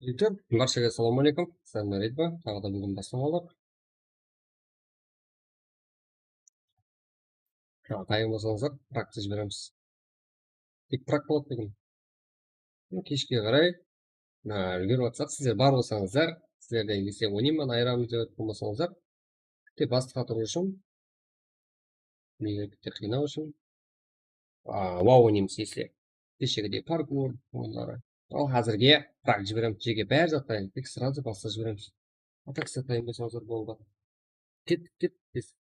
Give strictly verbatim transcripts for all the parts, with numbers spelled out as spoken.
Jigitler, bárshege assalawma áleykum. Sálem áleykum. Taǵı da búgin baslamaqlar. Taǵı tayın bolsańızlar, praktika jiberemiz. Tek prak boladı búgin. Keshke qaray, a, úlgerip atsaq, sizler bar bolsańızlar, sizlerden ese oynayman, ayıramız dep aytqan bolsańızlar, tek baslıqqa turıw ushın, meni bitta qıynaw ushın, a, wow oynaymız, esle. Keshegidey parkur oyınları. Al, házirge prak jiberemiz, jege bári zat tayın, tek srazı baslap jiberemiz. Atak sizler tayın bolsańızlar boldı. Kettik, kettik, tez.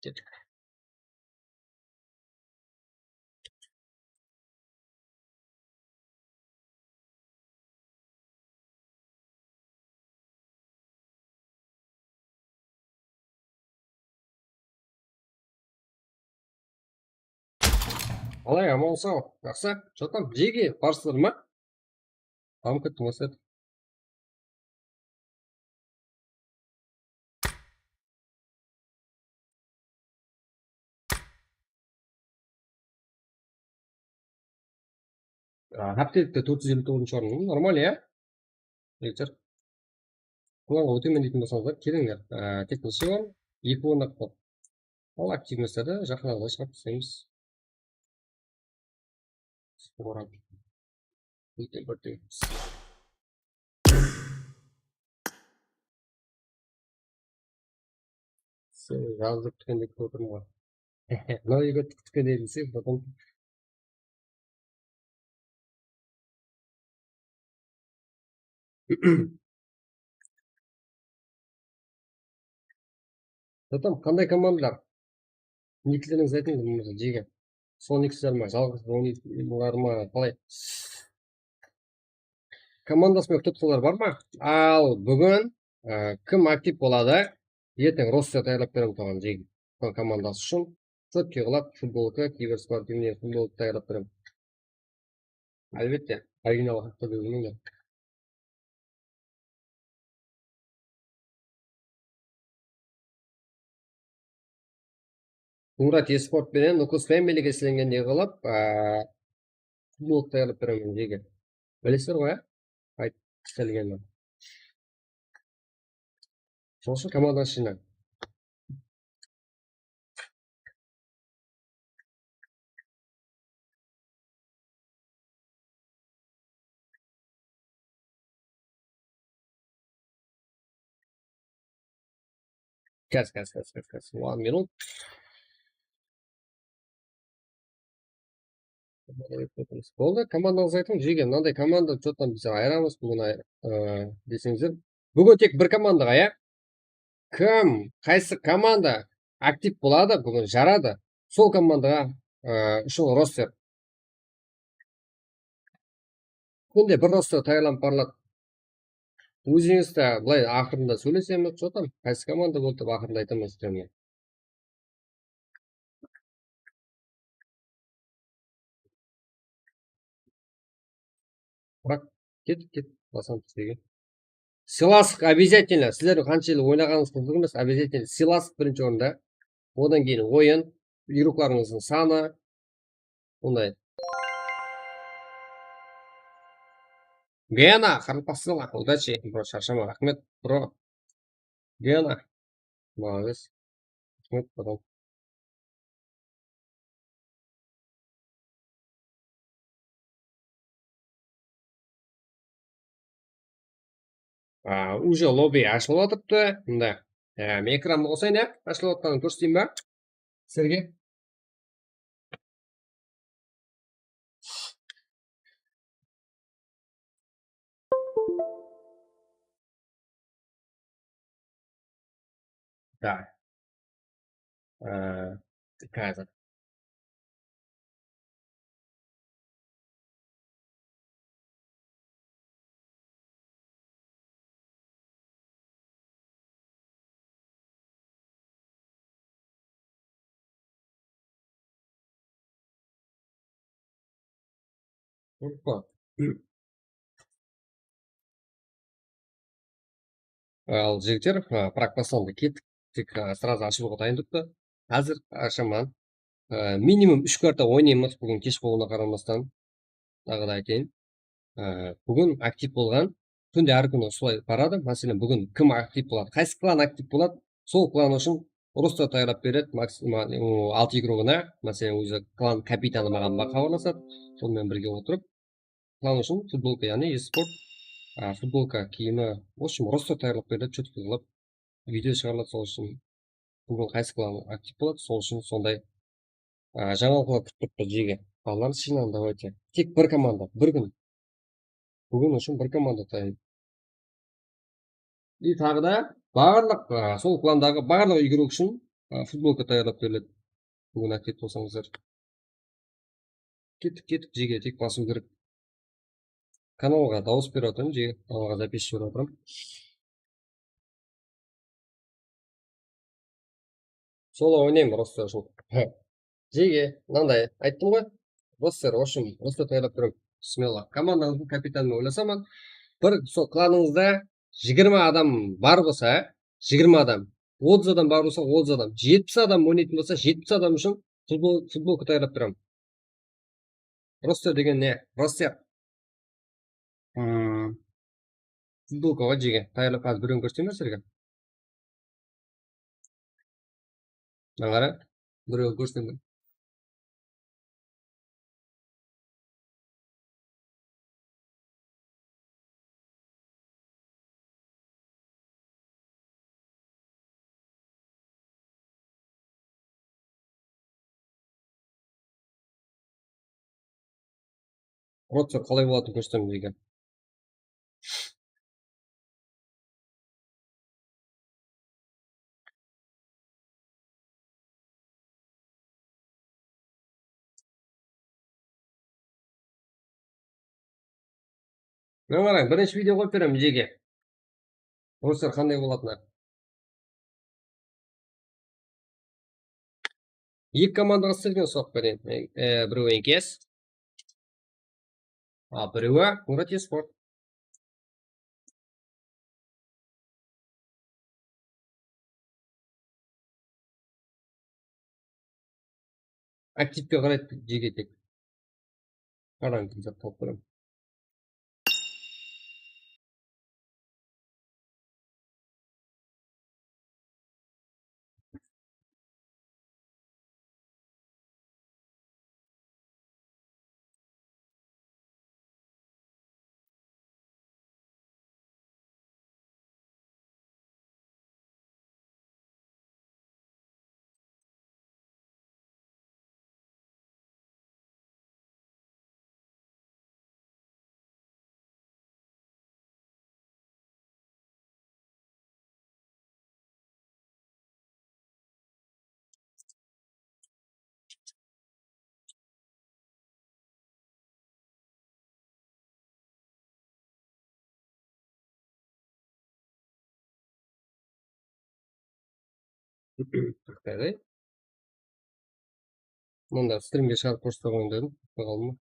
Kettik. Qalay, aman-saw, jaqsı? Что там, jege, barsızlar ma? Tamam kettim, osıyadı. A, háptelikte tórt júz elliw toǵızınshı orın, normal, ya? Jigitler. Planǵa ótemen deytin bolsańızlar, kelińler. A, tek neshe orın? Eki orın aq bar. Al, aktivnostardı jaqın arada shıǵarıp taslaymız. Orap. Neden bir tegemiz? Seni jazıp kútken dep otırman ǵoy. Mına úyge kútken edim sen, потом. Zaten qanday komandalar? Niklerińizdi aytıń, bolmasa jege. Sonicsler ma, jalǵız Sonicsler ma, qalay? Komandası menen kútip bar ma? Al, búgin, e, kim aktiv boladı? Erteń roster tayarlap beremen soǵan jege. Sol komandası ushın. Chotkiy qılıp, futbolka, kibersportivnıy futbolka tayarlap beremen. Álbette, original haqta bilmeymen. Murat Esport penen Nukus Family-ge islengendey qılıp, aa, futbolka tayarlap beremen jege. Bilesizler ǵoy, ya? Ayt, islegenini. Sonıń ushın komandanı jıynań. Kez, kez, kez, kez, kez. One minute. Boldı, komandańızdı aytıń, jege, mınanday komanda, что там, biz ayıramız, búgin ayır-, ı, deseńizler. Búgin tek bir komandaǵa, ya? Kim, qaysı komanda aktiv boladı, búgin jaradı, sol komandaǵa, ı, ushın roster. Kúnde bir roster tayarlanıp barıladı. Ózińiz de bılay aqırında sóylesemiz, что там, qaysı komanda boldı dep aqırında aytamız sizlerge. Bırak, ket, ket, basam sizlerge. Sıylaslıq обязательно. Sizlerdiń qanshelli oynaǵanıńız qızıq emes, обязательно. Sıylaslıq birinshi orında. Odan keyin oyın, igroklarıńızdıń sanı. Bunday. Gena, qaraqalpaqsızlar, удачи, bro, sharshama, raxmet, bro. Gena, молодец. Raxmet, bro. A, уже lobby ashılıp atırıptı. Mında, e, men ekranımdı qosayın, ya, ashılıp atqanın kórseteyin ba sizlerge? Так. Э, házir. Qorqpa. Al, jigitler, a, prak baslandı, kettik. Tek, a, srazı ashıp atayın turıptı. Házir ashaman. A, minimum úsh karta oynaymız búgin kesh bolıwına qaramastan. Taǵı da aytayın. A, búgin aktiv bolǵan. Túnde hár kúni usılay baradı. Máselen, búgin kim aktiv boladı? Qaysı klan aktiv boladı? Sol klan ushın roster tayarlap beredi. Maksimal, o, altı igrogına. Máselen, ózi klan kapitanı maǵan ba-, xabarlasadı. Sonımen birge otırıp, klan ushın futbolka, yaǵnıy esport, a, futbolka, kiyimi, в общем, roster tayarlap beredi, chutki qılıp, video shıǵarıladı, sol ushın búgin qaysı klan aktiv boladı, sol ushın sonday, a, jańalıqlar kútip turıptı jege. Balalar, shıynań, давайте. Tek bir komanda, bir kún. Búgin ushın bir komanda tayın. И taǵı da barlıq, a, sol klandaǵı barlıq igrok ushın, a, futbolka tayarlap beriledi. Búgin aktiv bolsańızlar. Kettik, kettik, jege, tek basıw kerek. Kanalǵa dawıs berip atırman, jege, kanalǵa zapis berip atırman. Solo oynayman roster ushın. Jege, mınanday ayttım ǵoy. Roster, в общем, roster tayarlap turıń. Bismillah. Komandańızdıń kapitanın oylasaman. Bir, sol klanıńızda jigirma adam bar bolsa, jigirma adam. Otız adam bar bolsa, otız adam. Jetpis adam oynaytın bolsa, jetpis adam ushın futbol, futbolka tayarlap turaman. Roster degen ne? Roster. Hmm. Futbolka ǵoy, jege. Tayarlap, házir birewin kórsetemen sizlerge. Mına qara, birewin kórsetemen. Roster qalay bolatın kórsetemen, jege. Mına qarań, birinshi video qoyıp beremen, jege. Roster qanday bolatını. Eki komandaǵa isletilgen soqıp bereyin. E, e, birewi enkes. A, birewi Murat Esport. Aktivke qaraydı, jege, tek. Qarań, kim zat tawıp beraman. Toqtaydı. Mında strimge shıǵarıp kórsete qoyayın dedim. Qaldı ma?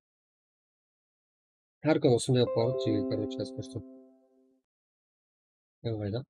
Hár kún usınday qılıp baradı, jege, короче, házir kórsem. Ilǵayda.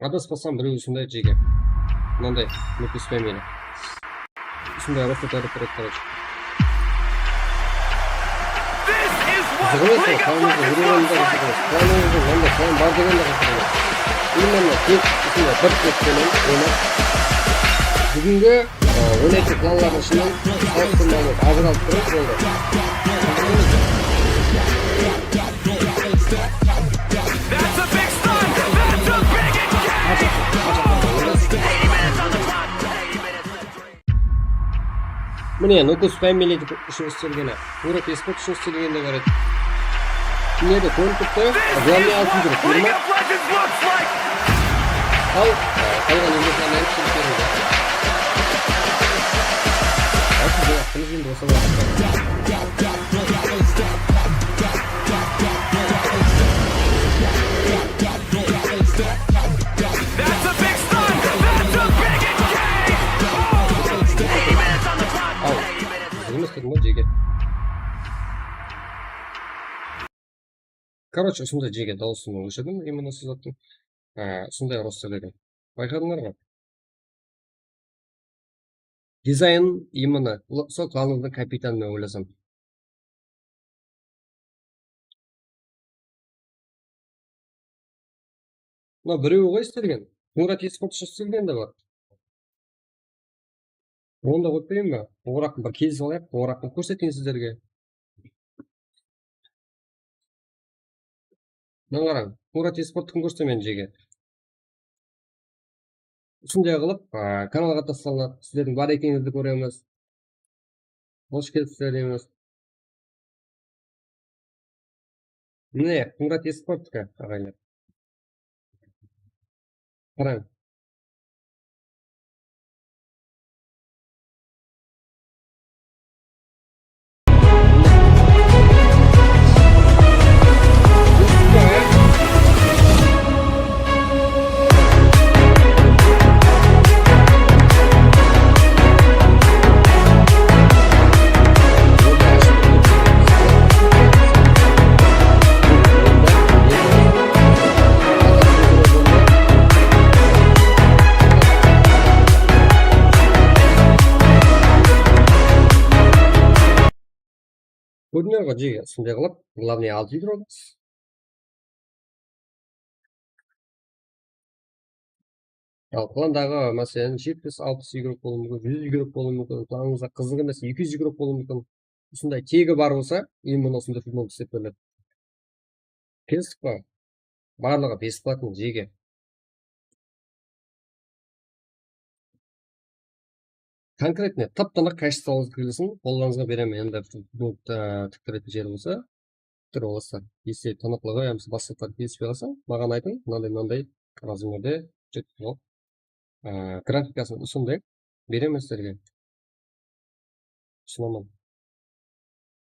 Adaspasam, birew usınday, jege. Mınanday, nókis familiya. Usınday roster tayarlap beredi, короче. Qızıq emes, qanımızdı júrgeninde qızıq emes. Qanımızdı mınanday, qan bar degende qızıq emes. Именно tek usınday bir tek penen oynap. Búgingi, e, on eki klanlardıń ishinen xalıqtı ajıratıp turıp boldı. Mine, Nukus Family dep ushın istelgeni. Murat Esport ushın istelgeni de bar edi. Mine de kórinip turıptı. Главный altın grup, kórme. Al, e, qalǵan igroklardı ayırıp turıp beredi. Al, siz de waqtınız endi osa waqıtta. That's a big stun! That's a big escape! Oh! Eight minutes on the clock! Al. Emes dedim ǵoy, jege. Короче, usınday jege dawısın óshirdim, именно sol zattıń. Á, usınday rostır edi. Bayqadıńlar ǵoy. Dizayn именно, sol klanıńızdıń kapitanı men oylasam. Mına birewi ǵoy istelgen. Murat Esport ushın istelgen de bar. Onı da qoyıp bereyim be? Qońıraq bir kelip alayıq, qońıraq qılıp kórseteyin sizlerge. Mına qarań, Murat Esporttıqın kórsetemen jege. Usınday qılıp, a, kanalǵa taslanadı. Sizlerdiń bar ekenińizdi kóremiz. Xosh kelipsizler deymiz. Mine, Murat Esporttıqı, aǵaylar. Qarań. Kórdińler ǵoy, jege, usınday qılıp, главный altı igrok. Al, klandaǵı, máselen, jetpis, alpıs igrok bolıwı múmkin, júz igrok bolıwı múmkin, klanıńızda qızıq emes, eki júz igrok bolıwı múmkin. Usınday tegi bar bolsa, именно usınday futbol islep beriledi. Keldik pa? Barlıǵı бесплатный, jege. Конкретно, tap-tınıq качестволарıńız kelsin, qollarıńızǵa beremen. Endi blogta tiktiretin jeri bolsa, tiktirip alasızlar. Если tınıqlıǵı yamasa basqa zatlar kelispey qalsa, maǵan aytıń, mınanday, mınanday razmerде jetip turıp, á, grafikasın usınday beremen sizlerge. Usınaman.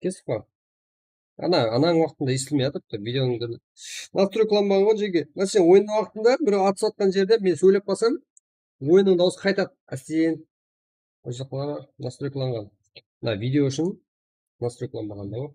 Kesip qoy. Ana, anań waqtında esitilmey atırıptı, videonıń. Nastroyklanbaǵan ǵoy jege. Mına sen oyın waqtında birew at uslatqan jerde men sóylep qalsam, oyınnıń dawısı qaytadı. Ásten. Oyınshıqlar nastroyklanǵan. Mına video ushın nastroyklanbaǵan da ǵoy.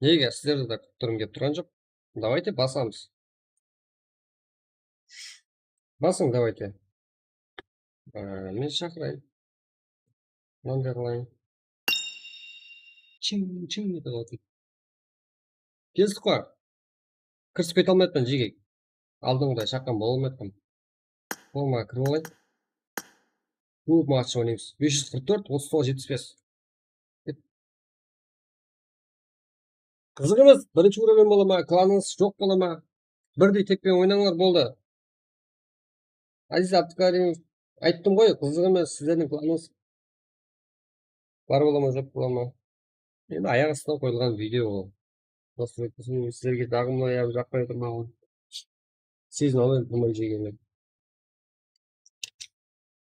Nege, sizlerdi de kútip turǵım kelip turǵan joq. Давайте, basamız. Basıń, давайте. Á, men shaqırayın. Mınanday qılayın. Chiń, chiń etip alatın. Kestik ǵoy. Kirip kete almay atırman, jege. Aldınǵıday shaqqan bola almay atırman. Formaǵa kirip alayın. Klub matchı oynaymız. Bes júz qırq tórt, otız toǵız, jetpis bes. Qızıq emes, birinshi уровень bola ma, klanıńız joq bola ma? Birdey tekpen oynańlar, boldı. Aziz Abdukarimov, ayttım ǵoy, qızıq emes, sizlerdiń klanıńız bar bola ma, joq bola ma? Endi ayaq astına qoyılǵan video ol. Nastroykasın sizlerge jaǵımlı ya jaqpay atır ma ol? Sezin alayın, qılmay jegenler.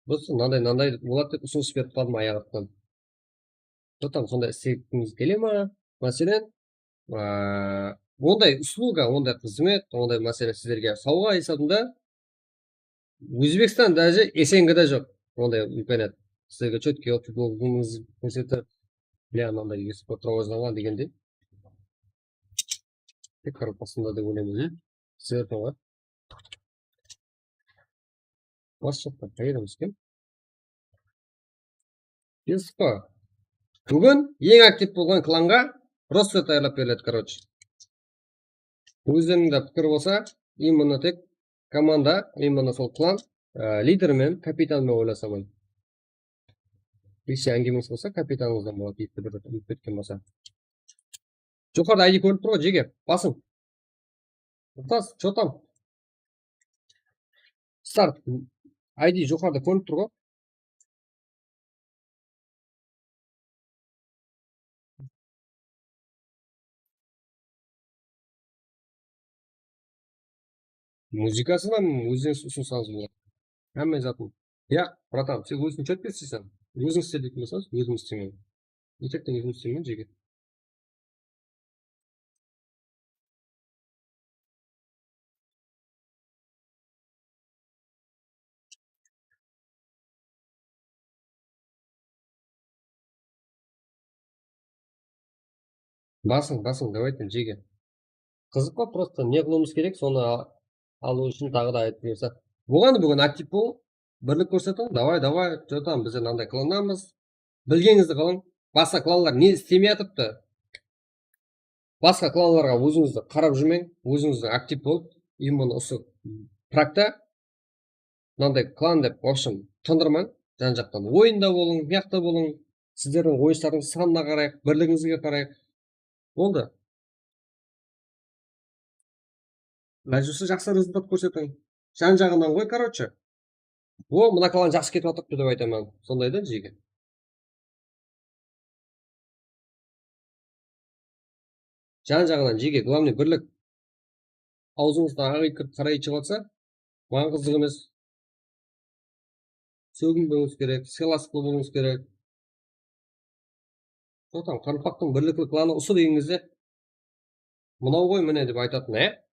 Dosı, mınanday, mınanday boladı dep usınıs berip qaldım ayaq astına. Что там, sonday istegimiz kele ma? Máselen, aa, onday usluga, onday xızmet, onday, máselen, sizlerge sawǵa esabında Ózbekstan, даже S N G-da joq onday imkaniyat. Sizlerge chotkiy qılıp, futbolımız kórsetip, bля, mınanday eksport rawajlanǵan degendey. Tek qaraqalpaqstanda dep oylayman, ya. Sizler bar. Bas joqta, qayerimiz eken? Esko. Búgin eń aktiv bolǵan klanǵa roster tayarlap beriledi, короче. Ózlerińde pikir bolsa, именно tek komanda, именно sol klan, e, lideri menen, kapitanı menen oylasam. Если áńgimeńiz bolsa, kapitanıńızdan boladı, bitti bir úyip ketken bolsa. Joqarıda I D kórinip tur ǵoy, jege, basıń. Uqtas, что там? Start. I D joqarıda kórinip tur ǵoy. Muzıkasın hám ózińiz usınsańız boladı. Hámme zatın. Yaq, bratan, sen óziń chótke isleseń, óziń isle deytuǵın bolsańız, ózim isleymen. Ertekten ózim isleymen, jege. Basıń, basıń, давайте, jege. Qızıq ǵoy, просто ne qılıwımız kerek, sonı a-, alıw ushın taǵı da aytıp berse. Bolǵanı, búgin aktiv bolıń, birlik kórsetiń, davay, davay, jotam, bizler mınanday klandamız. Bilgenińizdi qılıń. Basqa klanlar ne islemey atırıptı? Basqa klanlarǵa ózińizdi qarap júrmeń, ózińizdiń aktiv bolıp, именно usı prakta mınanday klan dep, в общем, tındırmań. Jan-jaqtan oyında bolıń, mıyaqta bolıń. Sizlerdiń oyınslardıń sanına qarayıq, birligińizge qarayıq. Boldı. Ilajı bolsa jaqsı rezultat kórsetiń. Jan-jaǵınan ǵoy, короче. O, mına klan jaqsı ketip atırıptı dep aytaman. Sonday da, jege. Jan-jaǵınan, jege, главный, birlik. Awzıńızdan aq iyt kirip, qara iyt shıǵıp atsa, maǵan qızıq emes. Sóginbewimiz kerek, sıylasıqlı bolıwımız kerek. Sotan qaraqalpaqtıń birlikli klanı usı degen gezde, mınaw ǵoy, mine, dep aytatın, e?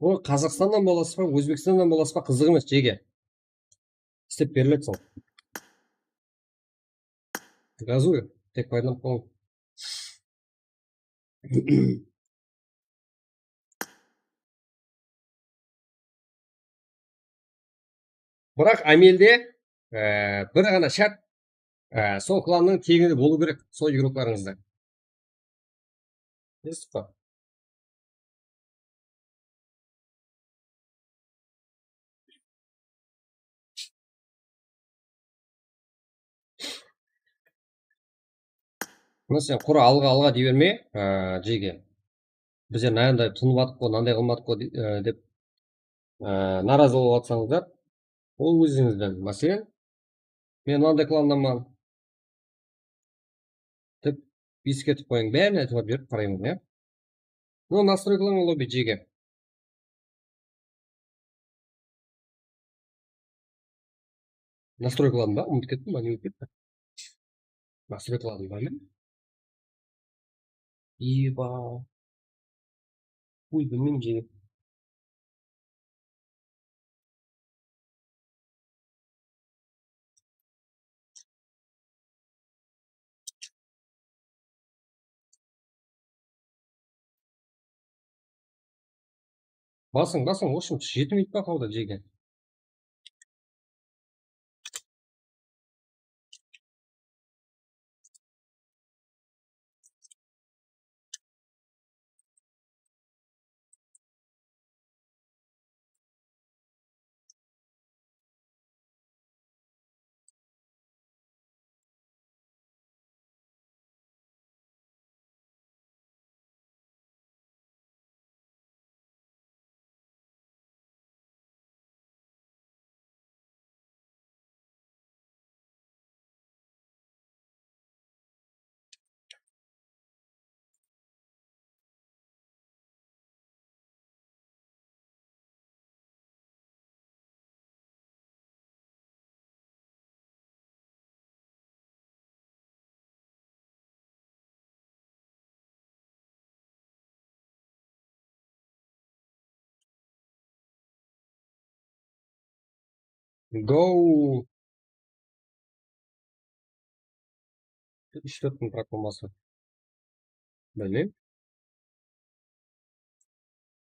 O, Qazaqstannan bolasız ba, Ózbekstannan bolasız ba, qızıq emes, jege. Islep beriledi sol. Газую, tek paydalanıp qalıń. Biraq ámelde, e, bir ǵana shárt, e, sol klannıń teginde bolıw kerek, sol igroklarıńızda. Esitip pa? Mına sen qurı alǵa, alǵa dey berme, e, jege. Bizler mınanday tınıp atıq ǵo, mınanday qılmadıq ǵo de-, e, dep, e, narazı bolıp atsańızlar, ol ózińizden. Máselen, men mınanday klandaman dep eskertip qoyıń. Bárine itibar berip qarayman, ya. Mına nastroykalarına lobby, jege. Nastroykalarım ba? Umıtıp kettim ba? Ne bolıp ketti? Nastroykalarım ba men? Eba. Uy, bilmeymen, jege. Basıń, basıń, в общем, jeti minut pa qaldı, jege? Go! Úsh-tórt mıń prokomması. Bilmeymen.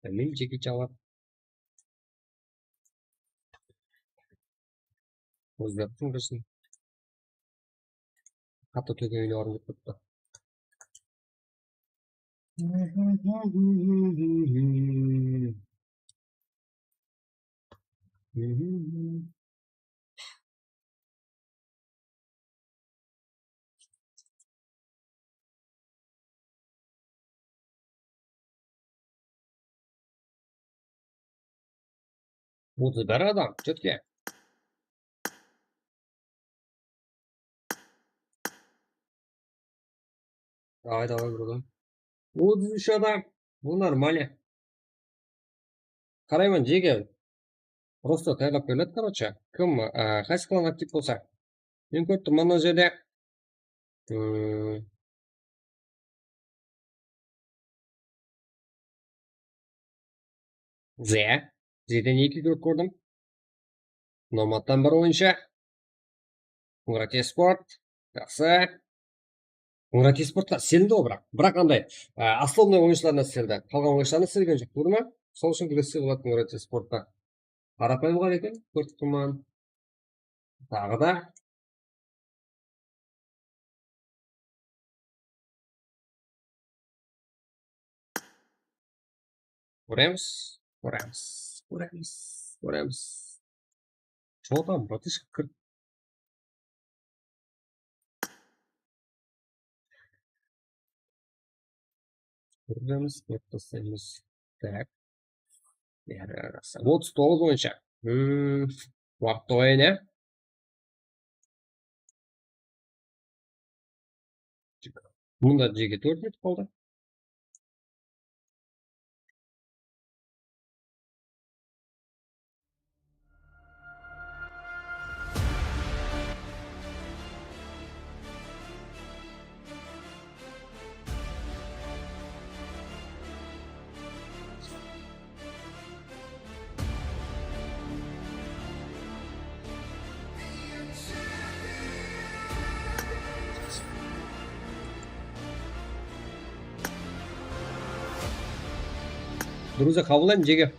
Bilmeymen, jeke jaǵılar. Ózlerdiń bilsin. Qattı tógeyine orın kep turıptı. Otız bir adam, четко. Давай, давай, братан. Otız úsh adam. Bul нормально. Qarayman, jeke. Prosto tayarlap beriledi, короче. Kim, e, qaysı klan aktiv bolsa. Men kórip turman mına jerde. Hmm. Ze. Zeden eki kórip kórdim. Nomadtan bir oyınsha. Qıńırat Esport. Jaqsı. Qıńırat Esportqa iselindi ǵoy, biraq. Biraq anday, e, osnovnıy oyınshılarına iseldi. Qalǵan oyınshılarına iselgen joq, kórdi me? Sol ushın gilesi boladı Qıńırat Esportqa. Qarapayım ǵoy eken, kórip turman. Taǵı da. Kóremiz, kóremiz, kóremiz, kóremiz. Что там, братишка, kir. Kóremiz, kórip taslaymız. Так. Otız toǵız boyınsha. Hmm, waqıt oyın, ya. Mında jeke tórt minut qaldı. Durıs, qabıllayman, jeke.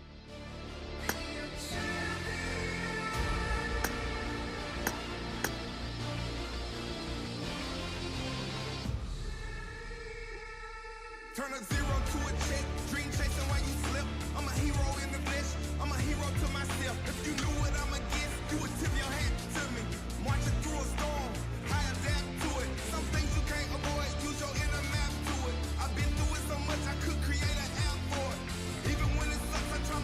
Turn a zero to a check, dream chasing while you slip. I'm a hero in the flesh, I'm a hero to myself. If you knew what I'm against, you would tip your hat to me. Marching through a storm, I adapt to it. Some things you can't avoid, use your inner map to it. I've been through it so much, I could create an app for it. Even when it sucks, I try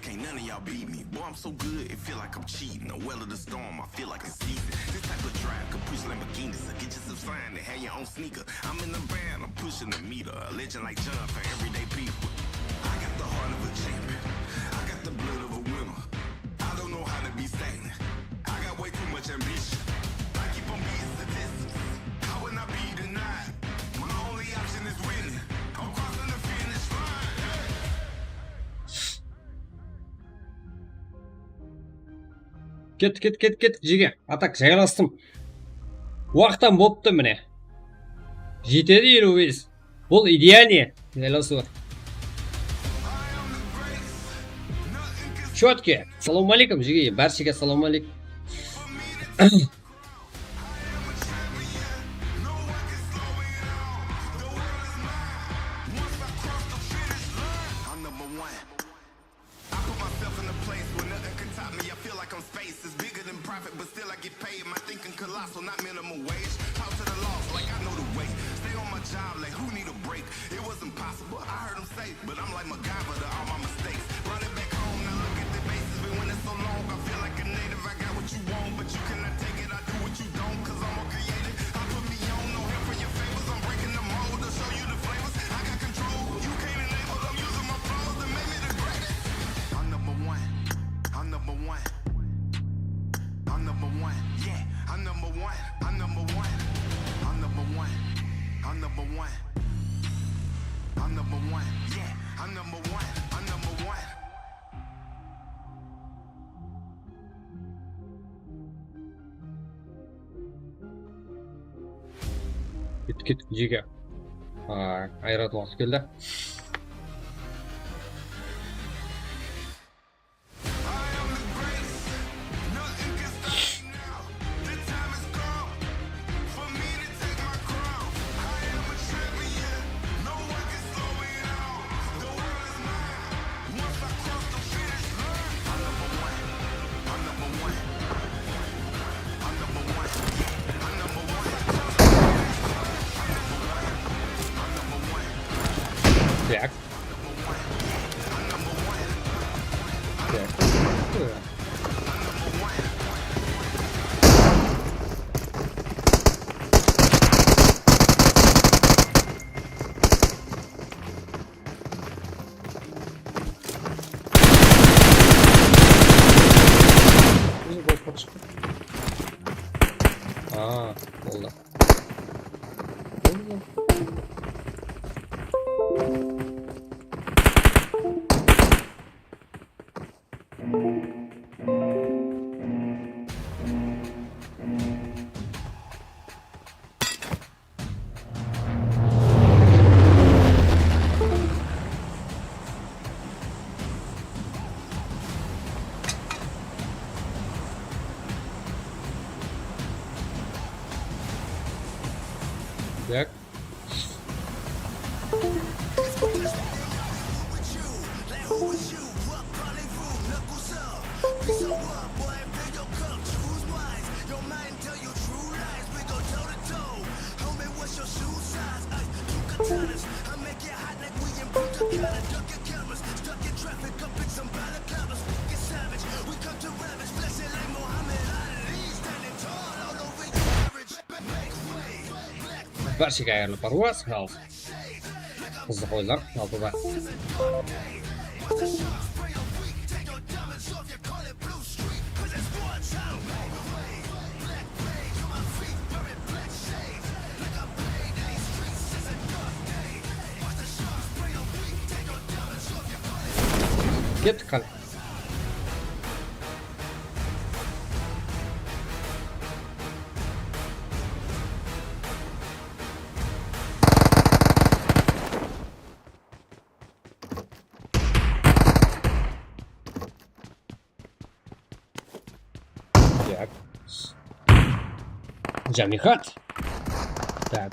Can't none of y'all beat me. Boy, I'm so good, it feel like I'm cheating. A well of the storm, I feel like it's season. This type of drive, Caprice Lamborghinis. I get you some sign and have your own sneaker. I'm in the van, I'm pushing the meter. A legend like John for everyday people. I got the heart of a champion. I got the blood of a winner. I don't know how to be stagnant. I got way too much ambition. I keep on beating statistics. I will not be denied. My only option is winning. I'm crossing the finish line. Hey! Ket, ket, ket, ket, jege. Atak, jaylasdım. Waqtam boptı mine. Jetedi eliw bes. Bul idealnıy. Jaylasıw. Chotke. Assalamu aleykum, jege. Bárshege assalamu aleykum. I'm number one. I put myself in a place where nothing can top me. I feel like I'm space. It's bigger than profit, but still I get paid. My thinking colossal, not minimum wage. Talk to the laws like I know the way. Stay on my job like who need a break? It wasn't possible. I heard 'em say, but I'm like MacGyver to all my mistakes. Brought it back home, now look at the bases. Been winning so long, I feel like a native. I got what you want, but you cannot take it. I do what you don't, 'cause I'm more creative. I put me on, no help from your favors. I'm breaking the mold, I'll show you the flavors. I got control, you can't enable. I'm using my flaws to make me the greatest. I'm number one. I'm number one. I'm number one. Yeah, I'm number one. I'm number one. I'm number one. I'm number one. I'm number one. Yeah, I'm number one. I'm number one. Ket, ket, jege. Aa, ayıratuǵın waqıt keldi. Tak. Tak. Bizi boyatpaqshı. Aa, boldı. Boldı. Tak. Bárshege qayırlı parwaz, al. Qızıq oylar, altıda. Kettik qáne. Так. Jamihat. Так.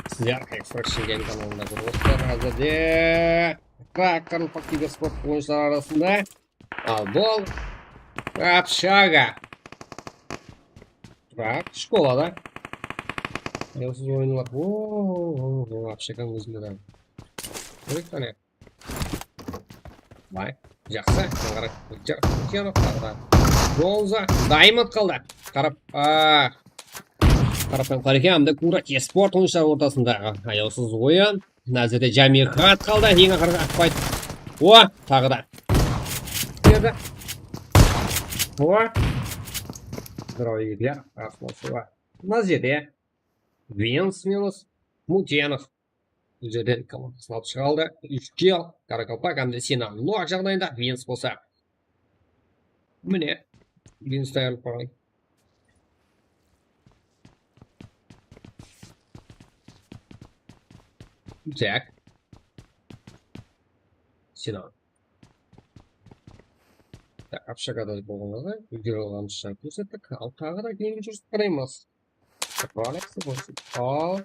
Sizler Xekstra Shengen kanalında ko'rip házirde Kraken Paktiga sport oyuncuları arasında. Al bol. Общага. Так, школада. Ayovsız oyınlar. Oo, общага o'zinde de. Ko'rdik qáne. Bay. Jaqsı. Qara, Jar-, Jarov taǵı da. Bronza. Diamond qaldı. Qarap, a, qarapayım, Qareken, hamda Kurat Esport oyınshıları ortasındaǵı ayawsız oyın. Mına jerde Jamihat qaldı, eń aqırǵı fight. O, taǵı da. Berdi. O. Здорово, Илья. Asıl suwa. Mına jerde Vince minus Mutenov. Bul jerden komandasın alıp shıǵa aldı. Úsh kill, Karakalpak, hamda Sinan nok jaǵdayında, Vince bolsa. Mine, Vince tayarlap qoyǵan. Tak. Sinan. Tak, obshagada bolǵanlarǵa úlgere alǵanımızsha kórsettik. Al, taǵı da keyingi júristi qaraymız. Rolex bolsın. Al.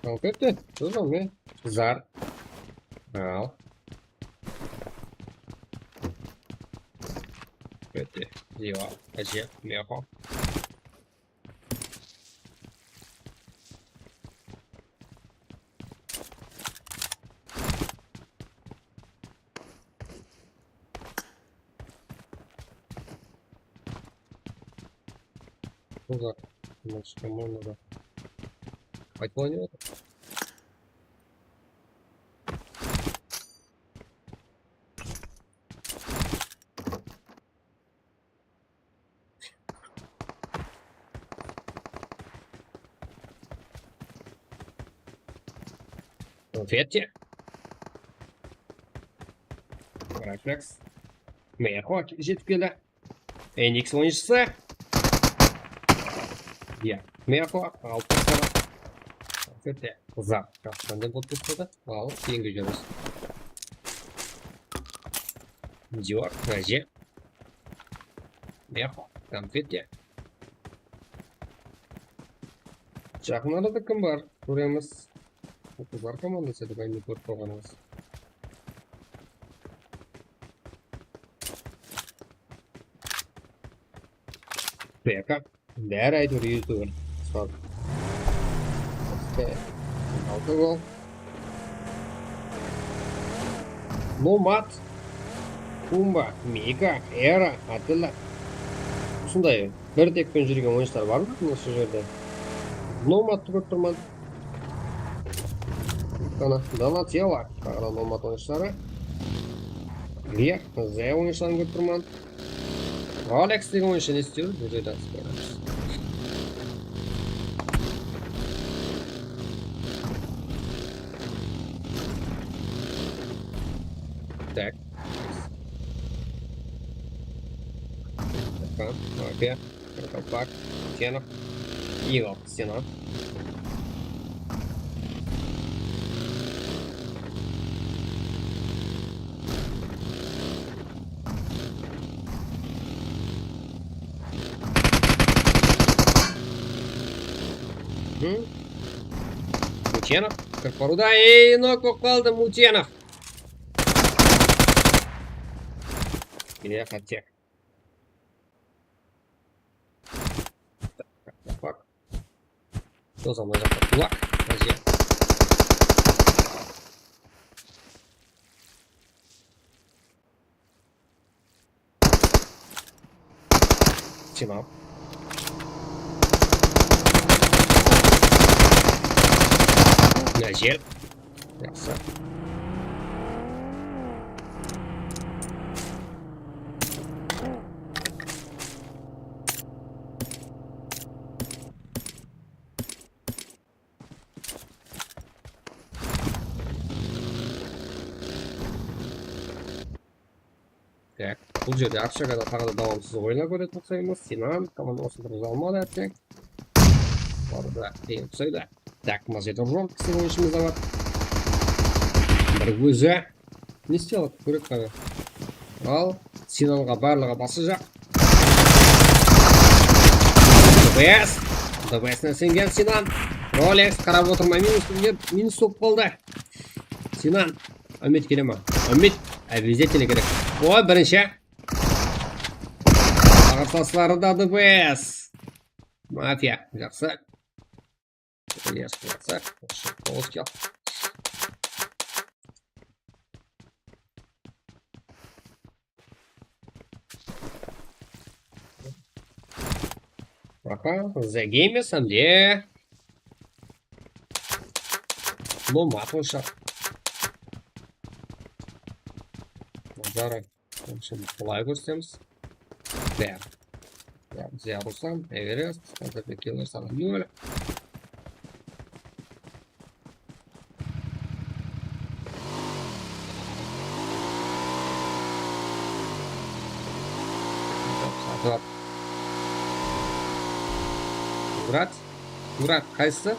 Al, kette. Durma, men. Zar. Al. Kette. Ziwa. Aje. Meho. Uzaq. Mına shıqqan bolmadı. Aytpa oynaydı. Konfetti. Refleks. Meho jetip keldi. Enix oyınshısı. Ya, Meho alıp tasladı. Konfetti. Uzaq. Jaqsıdan da bolıp tasladı. Al, keyingi júristi. Dior, Raje. Meho, Konfetti. Jaqın arada kim bar? Kóremiz. Qızlar komandası dep aynı kórip qalǵanımız. Beka. Bári áytewir, youtuber. Sol. Altı gol. Nomad, Kumba, Mika, Era, Atilla. Usınday bir tepken júrgen oyınshılar bar ma usı jerde? Nomadtı kórip turman. Qana, Donatella, taǵı da Nomad oyınshıları. Iliya, Zaya oyınshıların kórip turman. Alex degen oyınshı ne istew? Bul jerde atıp qoyamız. Tak. Tamam, mafiya. Kalpak. Kenov. Igor. Sinan. Hı? Mutenov kirip barıwda, ey, nok bolıp qaldı, Mutenov. Mine, qátte. Bak. Sosa mına jaqta qulaq. Mına jer. Sinan. Mına jer. Jaqsı. Tak, bul jerde obshagada taǵı da dawamsız oyınlar kóretin uqsaymız. Sinan, komanda osınday uza almadı, átteń. Orada qıyın uqsaydı. Tak, mına jerde Rom kisi oyınshımız da bar. Bir ózi. Ne istey aladı? Kórek qana. Al, Sinanǵa barlıǵı basıjaq. D B S. D B S-ine isengen Sinan. Rolex qarap otırmay minus, minus bolıp qaldı. Sinan. Ámet kele ma? Ámet, обязательно kerek. O, birinshi. Qarsalasları da D B S. Mafiya, jaqsı. Yes, what's up? Poloskel. Aha, The Game esimde. Nomad onsha. Nazar. Şimdi, bılay kórsetemiz. Bär. Ya, bizler Ruslan, Everest, Hazreti Killer sana nol. Murat. Murat, qaysı?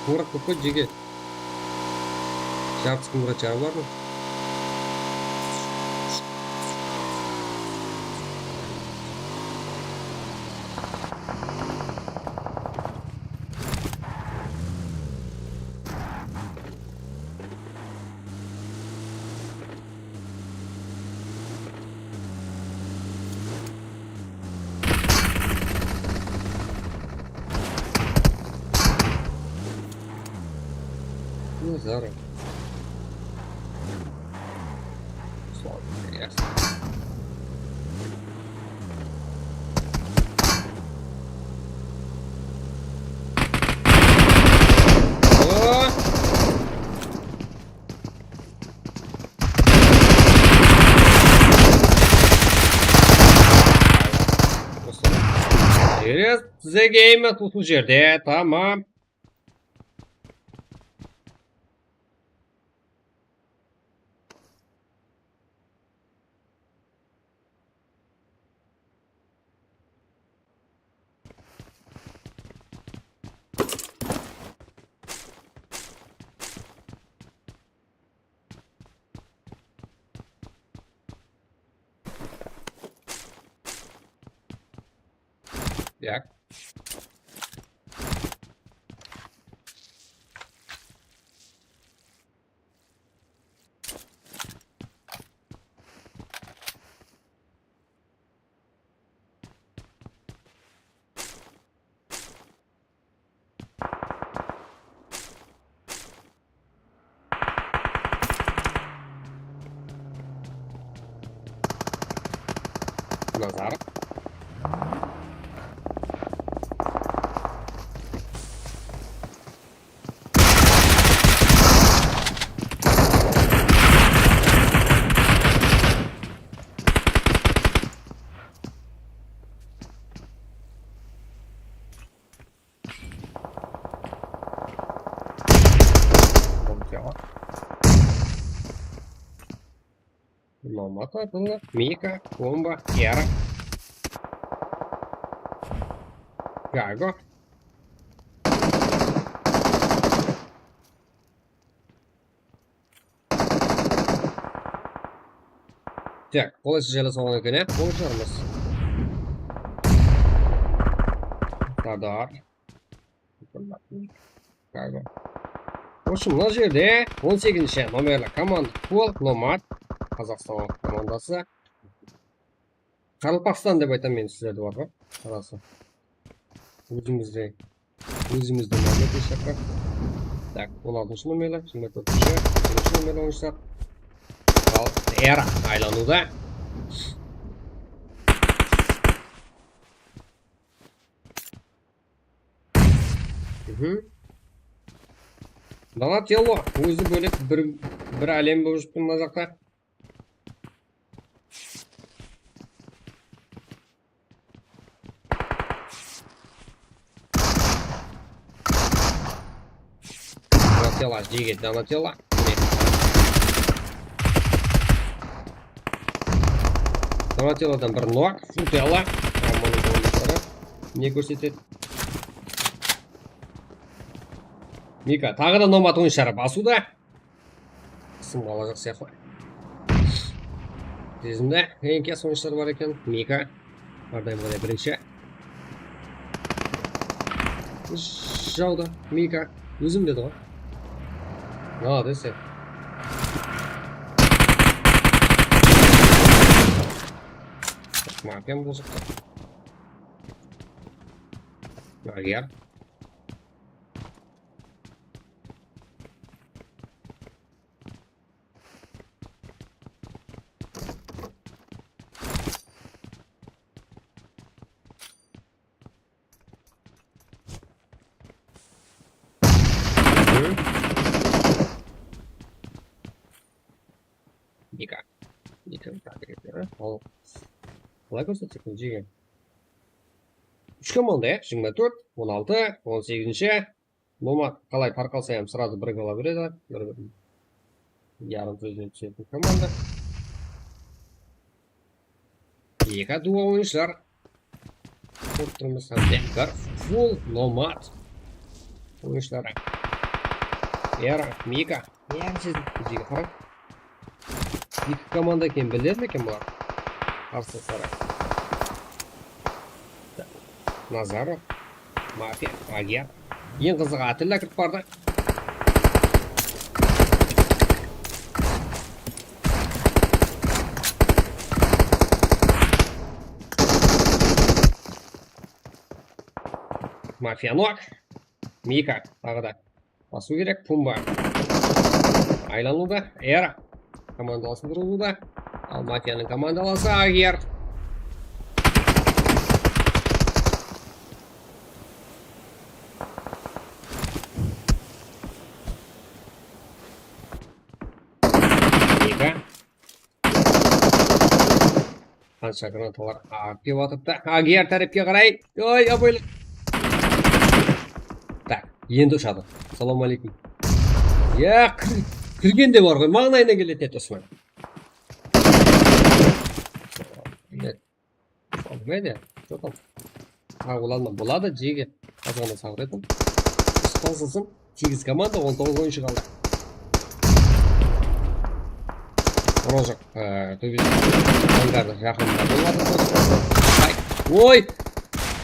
Murat, kóp jege. Jartıs Murat jarı bar ma? Nazar. Sol, yes. O! Eres, The Game usı jerde, tamam. Yak. Nazar. Bomba. Nomad atıldı. Mika, bomba, Yara. Gago. Tak, qolaysız jerge salǵan eken, ya? Bolıp jarmız. Sardar. Galiba. В общем, mına jerde on segizinshi nomerli komanda Pol Nomad, Qazaqstan komandası. Qaraqalpaqstan dep aytaman men sizlerdi, bar ǵoy. Qarasın. Ózimizde, ózimizde nomer shaqqa. Tak, on altınshı nomerli, jigirma tórtinshi, birinshi nomerli oyıncılar. Al, Era aylanıwda. Mhm. Donatello, ózi bólek bir, bir álem bolıp júripti mına jaqta. Donatello, jigit, Donatello. Mine. Donatellodan bir nok, Frutella. Bunıń oyıncıları ne kórsetedi? Mika, taǵı da Nomad oyıncıları basıwda. Qısımǵa alajaq sıyaqlı. Tezimde, eń kiyas oyıncılar bar eken. Mika. Hardayım ǵana birinshi. Jawdı. Mika. Ózim dedi ǵoy. Молодец sen. Makem bozıqtı. Agar. Eka. Eka, tak, eka. Al. Qalay kórsetsek, jegen. Úsh komanda, ya, jigirma tórt, on altı, on segizinshi. Nomad qalay tarqalsa hám srazı birge ala beredi. Bir, bir yarım sózden túsetin komanda. Eka duo oyınshılar. Kórip turmız, hám de bir full Nomad oyınshıları. Era, Mika. Yaǵıy siz bizge qarań. Eki komanda eken, bilermi eken bular? Qarsılısları. Nazarov, Mafiya, Agiyar. Eń qızıǵı, Atilla kirip bardı. Mafiya nok. Mika taǵı da. Basıw kerek, Pumba. Aylanıwda, Era. Komandalası burılıwda. Al, Mafiyanıń komandalası, Agiyar. Eka. Qansha granatalar aǵıp kep atırıptı. Agiyar tárepke qaray. Oy, abıylı. Tak, endi ushadı. Assalawma aleykum. Ya, kir-, kirgen de bar ǵoy, mańlayına keledi, Osman. Нет. Что там? Ha, ulanma boladı, jege. Azǵana sabır etiń. Qısqasın, segiz komanda, on toǵız oyınshı qaldı. Rožok, e, tóbesi angardıń jaqınında boladı. Ay, oy!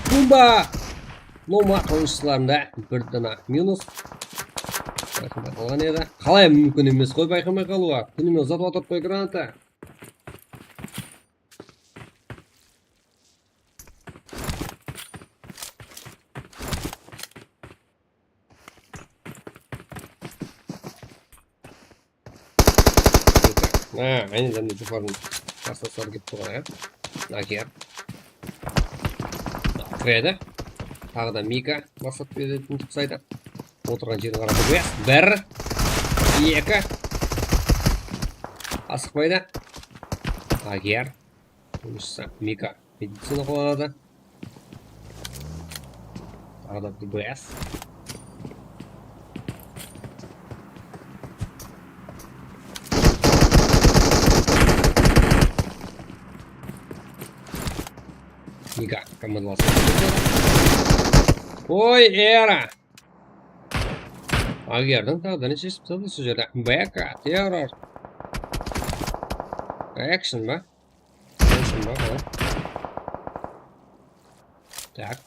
Pumba! Nomad oyınshılarında bir dana minus. Bayqamay qalǵan edi. Qalay múmkin emes ǵoy bayqamay qalıwı? Kúnime uzatı atırıp qoy granata. Ha, áne, jáne joqarıdan qarsılıslar kelip turǵan, ya. Aker. Kiredi. Taǵı da Mika maqsat beretin uqsaydı. Otırǵan jerin qarap turıp qoyasız. Bir, eki. Asıqpaydı. Aker. Bunısı Mika. Medicina qolanadı. Taǵı da D B S. Mika komandalasın. Oy, Era! Agiyardıń taǵı da neshesi usadı usı jerde? B K, terror. Action ba? Action ba, qalay? Tak.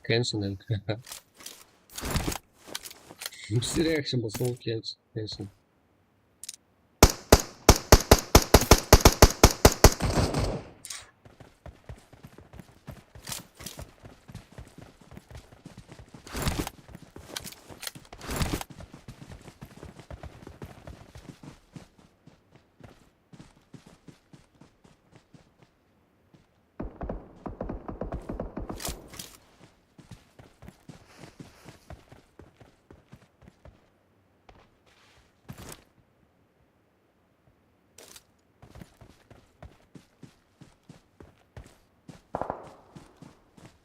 Cancel. Bizde reaction bolsa, ol cancel.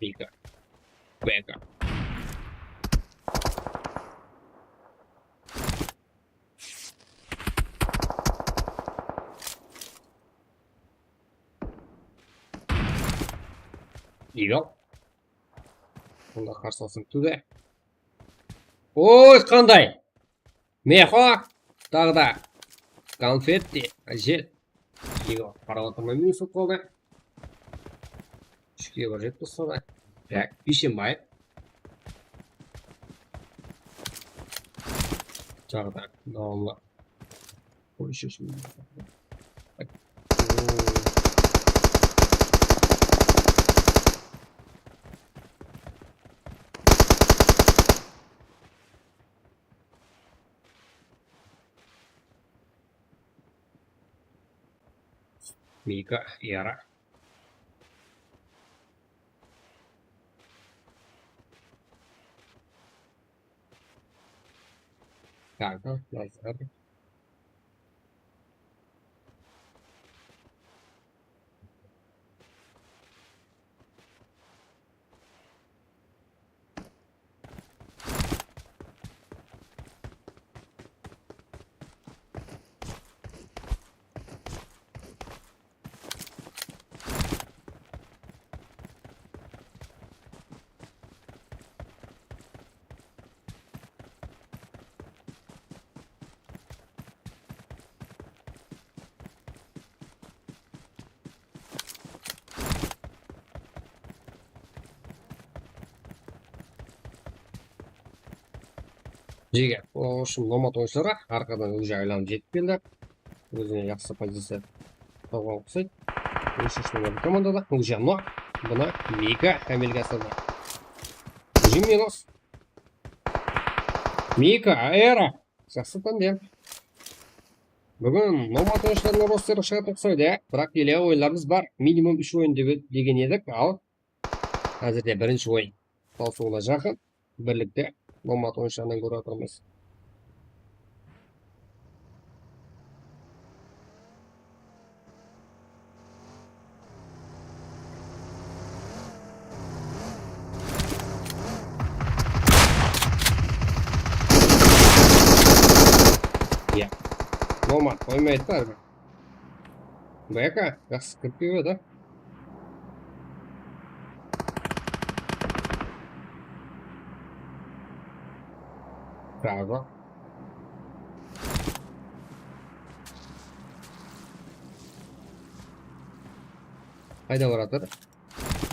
Beka. Beka. Yoq. Bunda qarsılısım túbe. Oy, qanday? Meho, taǵı da konfetti, jet. Yoq, qarap atırman, minus bolıp qaldı. Úshke bir jet bolsa da. Tak, Biyshembay. Taǵı da dawamlı. Qoy, sheshim. Mika, Yara. Kanka, Nazar. Jege, o ushın nomad oyınshıları arqadan ózi aylanıp jetip keldi. Ózine jaqsı poziciya tapqan uqsaydı. Úshinshi nomer komandada Ózjanno buna Mika ámelge asırdı. Jim minus. Mika, Aera. Jaqsı tandem. Búgin nomad oyınshılarına roster shıǵatın uqsaydı, ya. Biraq ele oyınlarımız bar. Minimum úsh oyın dep, degen edik, al házirde birinshi oyın tawsıwına jaqın. Birlikte nomad oyınshılarınan kórip atırmız. Ya. Nomad qoymaydı da, báribir. Beka, jaqsı kirip kelip edi. Bravo. Qayda baratır?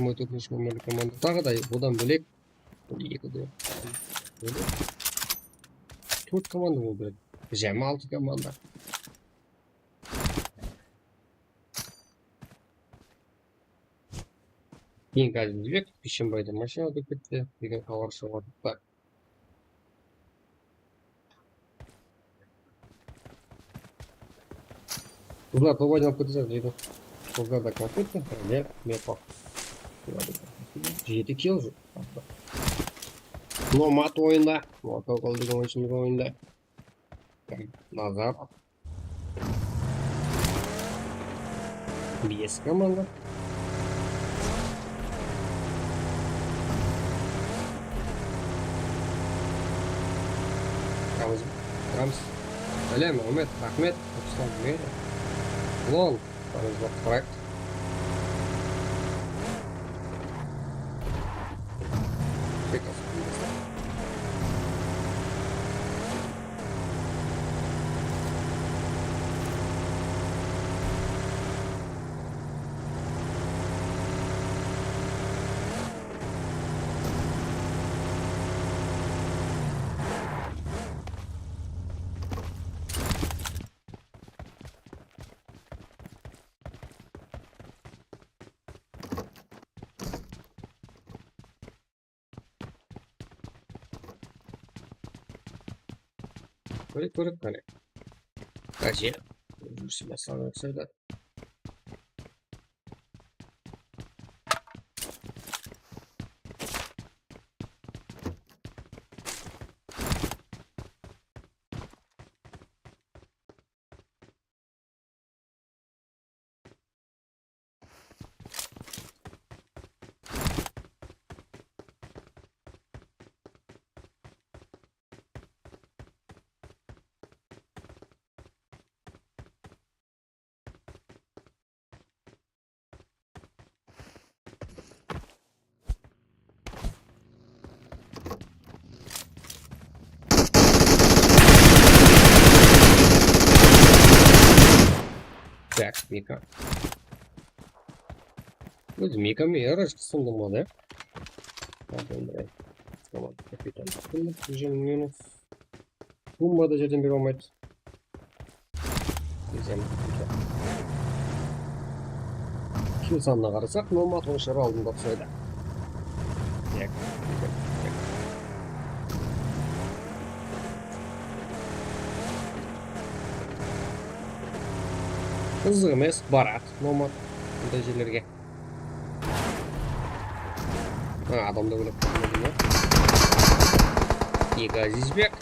Mıy tórt nomerli komanda. Taǵı da odan bólek. Bir, eki, dórt. Bólek. Tórt komanda bolıw kerek. Jámi altı komanda. Keyin Gazizbek Bishimbaydı mashina urıp ketti degen xabar shıǵıp atır. Qızlar, tobaydan alıp ketesizler deydi. Qızlar da konfet, ne, mepa. Jeti kill. Nomad oyında. Nomad degen oyınshımız oyında. Nazar. Bes komanda. Ramız, Ramız. Sálem, Ámet, raxmet. Ruslan, ne? Lol, Ramız, bak, bırak. Tek asıp. Kórek, kórek, qáne. Áje. Júrisi baslanıp atsa da. Так, Mika. Ózi Mika menen Eraj qısındım ǵoy, da. Tamam, kapitan. Minus. Bomba da jerden berip almaydı. Kill sanına qarasaq, Nomad onshar aldında usaydı. Tek, tek, tek. Qızıq emes, baradı Nomad bunday jerlerge. Ha, adamdı bólek qoymadım ya. Eki Azizbek.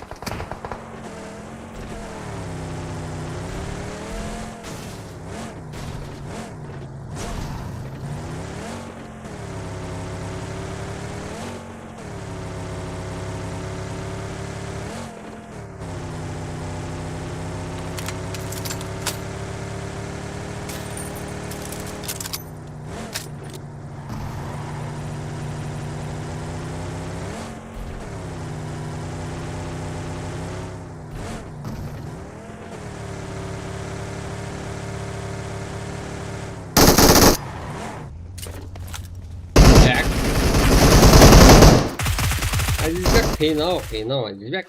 Azizbek, qıynaw, qıynaw, Azizbek.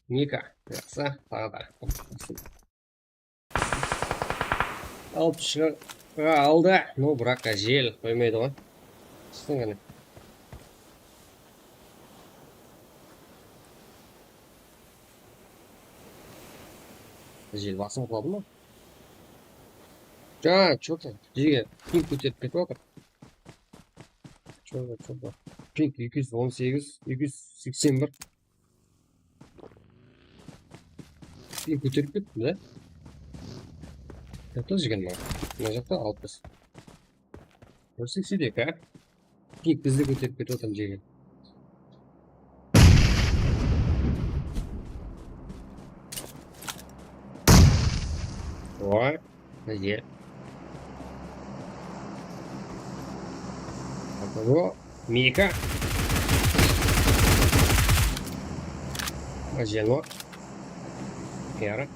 Mika, jaqsı, taǵı da. Alıp shıǵa aldı. No, biraq jel qoymaydı ǵoy. Shıqsın qáne. Jel basıp qaladı ma? Ja, что-то, jege, ping kóterip ketip atır. Что-то, что-то. Ping eki júz on segiz, eki júz seksen bir. Ping kóterip ketti da. Katta jigirma. Mına jaqta alpıs. Bir seksen eki, ha? Ping bizdi kóterip ketip atır jigir. Oy. Mine. Atago. Mika. Ajeno. Yarı.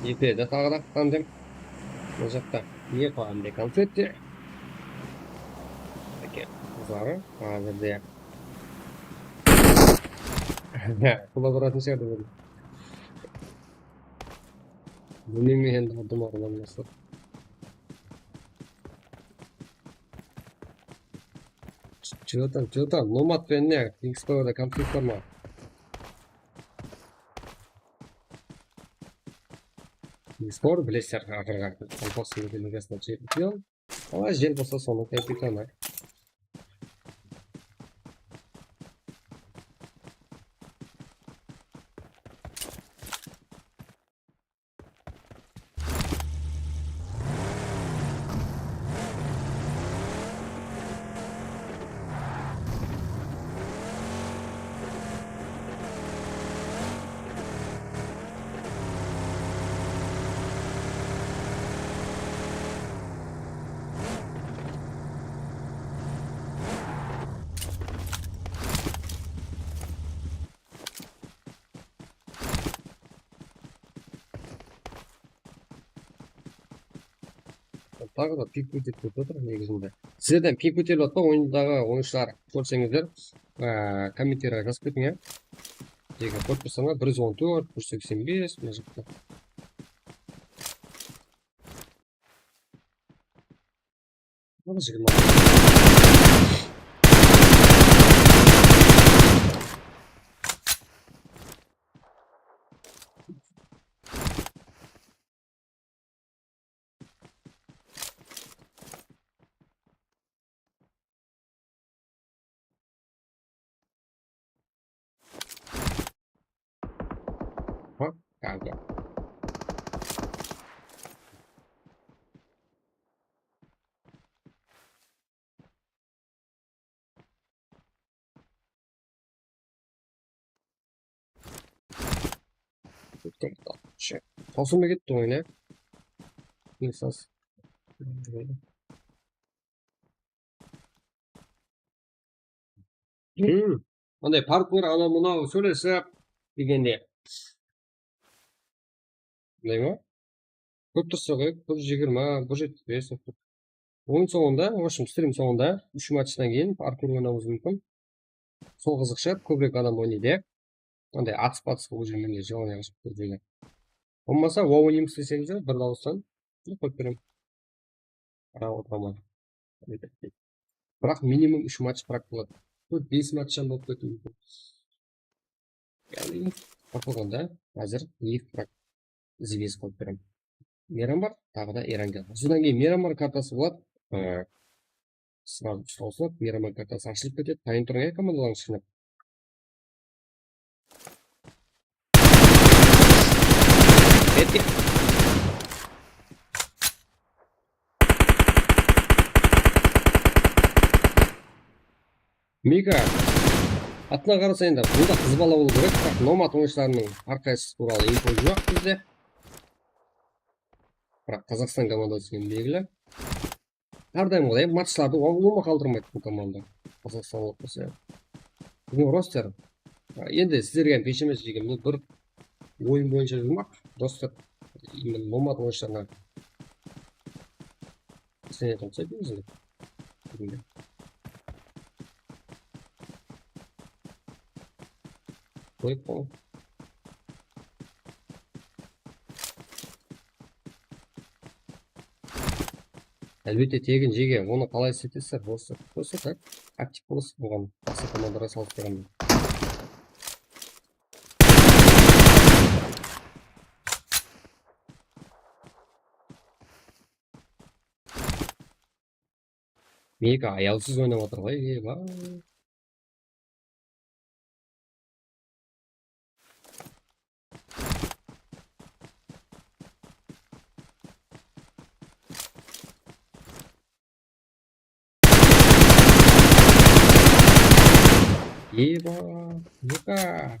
Epede taǵı da tandem. Mına jaqta ne qoyamdı konfetti. Eke, qızları házirde. Bul da uratunsın edi bul. Bilmeymen endi, aldım arılan nasıl. Чего там, чего там? Nomad penen ne? Xboxta konflikt bar ma? Xbox bilesizler, aqırǵı. Xbox delegaciyadan chempion. Ala jel bolsa sonıń kapitanı. Taǵı da ping kóterip ketip atır negizinde. Sizlerden ping kóterilip atır ma, oyındaǵı oyınshılar kórseńizler, á, kommentariyge jazıp ketiń, ya. Eger kórip tursańlar, bir júz on tórt, bir júz seksen bes, mına jaqta. Mana jigirma. Ha, kanka. Tawsılmay ketti oyın, ya. Insas. Hmm. Anday parkur, anaw-mınaw sóylesip degende. Bilmeymen. Kóp tursa qoyıp, bir jigirma, bir jetpis bes. Oyın sońında, в общем, strim sońında úsh matchtan keyin parkur oynawımız múmkin. Sol qızıq shıǵar, kóbirek adam oynaydı, ya. Anday atısıp-atısıp, уже mende желание ashıp tur deydi. Bolmasa, WoW oynaymız deseńiz, bir dawıstan qoyıp berem. Qarap otırman. Biraq minimum úsh match prak boladı. Tórt-bes matchtan bolıp ketiwi múmkin. Yaǵnıy, tap bolǵanda házir eki prak. Zibes qoyıp berem. Meyran bar, taǵı da Erangellar. Sodan keyin Meyran bar kartası boladı. Ee, Srazı usta usınıp, Meyran bar kartası ashılıp ketedi. Tayın turıń, ya, komandalarıńız jıynap. Kettik. Mika, atına qarasa endi, bunda qız bala bolıw kerek, biraq Nomad oyınshılarınıń hár qaysısı tuwralı info joq bizde. Biraq Qazaqstan komandası ekeni belgili. Hár dayım qılay, matchlardı ulıwma qaldırmaydı bul komanda. Qazaqstanlıq bolsa. Búgin roster. Endi sizlerge hám pesh emes, jigim, bul bir oyın boyınsha juwmaq. Roster. Именно Nomad oyınshılarına islenetuǵın uqsaydı negizinde. Búginde. Qoyıp qoy. Álbette, tegin jege, onı qalay isletesiz? Bolsa, bolsa tak, aktiv bolasız buǵan, basqa komandaǵa salıstırǵanda. Meka ayawsız oynap atır ǵoy, eba. Eba, Meka.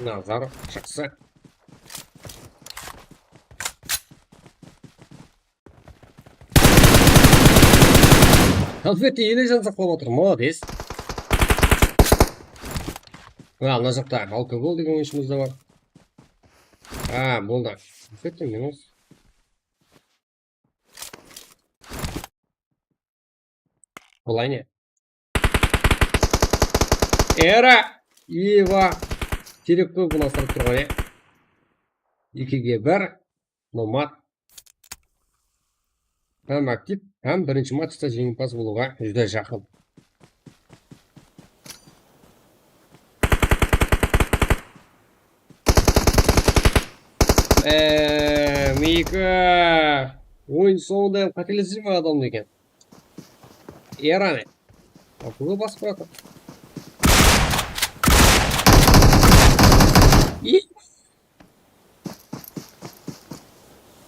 Nazar, jaqsı. Konfetti ele jan saqlap atır, молодец. Mına, mına jaqta alkogol degen oyınshımız da bar. A, boldı. Konfetti minus. Olay ne? Era! Eva! Terek tópin asırıp turǵan, e? Ekige bir. Nomad. Hám aktiv, hám birinshi matchta jeńimpaz bolıwǵa júdá jaqın. Eee, Mika. Oyın sońında hám qátelesedi me adam degen. Erane. Akıllı basıp qoyatır.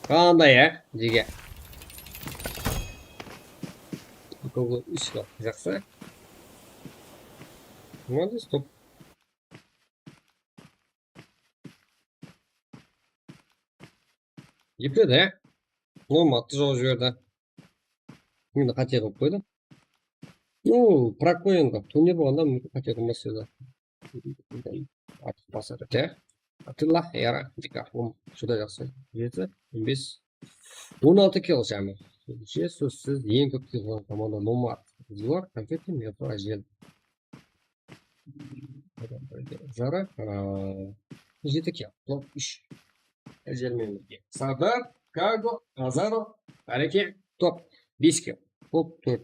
Qanday, á, jege? Akıllı úsh, jaqsı. Молодец, top. Epledi, á? Nomattı joq jiberdi. Endi qáte qılıp qoydı. Ну, prokoyın turniir bolǵanda qáte qılmas edi. Artıq basar edi. Atilla, Era, Dikafon. Júdá jaqsı. Jeti, on bes, on altı kill jámi. Sózsiz eń kóp kill alǵan komanda Nomad. Diyor, Konfetti, Mirfar, Ajel. Zara, aa, jeti kill, top úsh. Ajel menen birge. Sardar, Kago, Azaro, Areke, top bes kill, top tórt.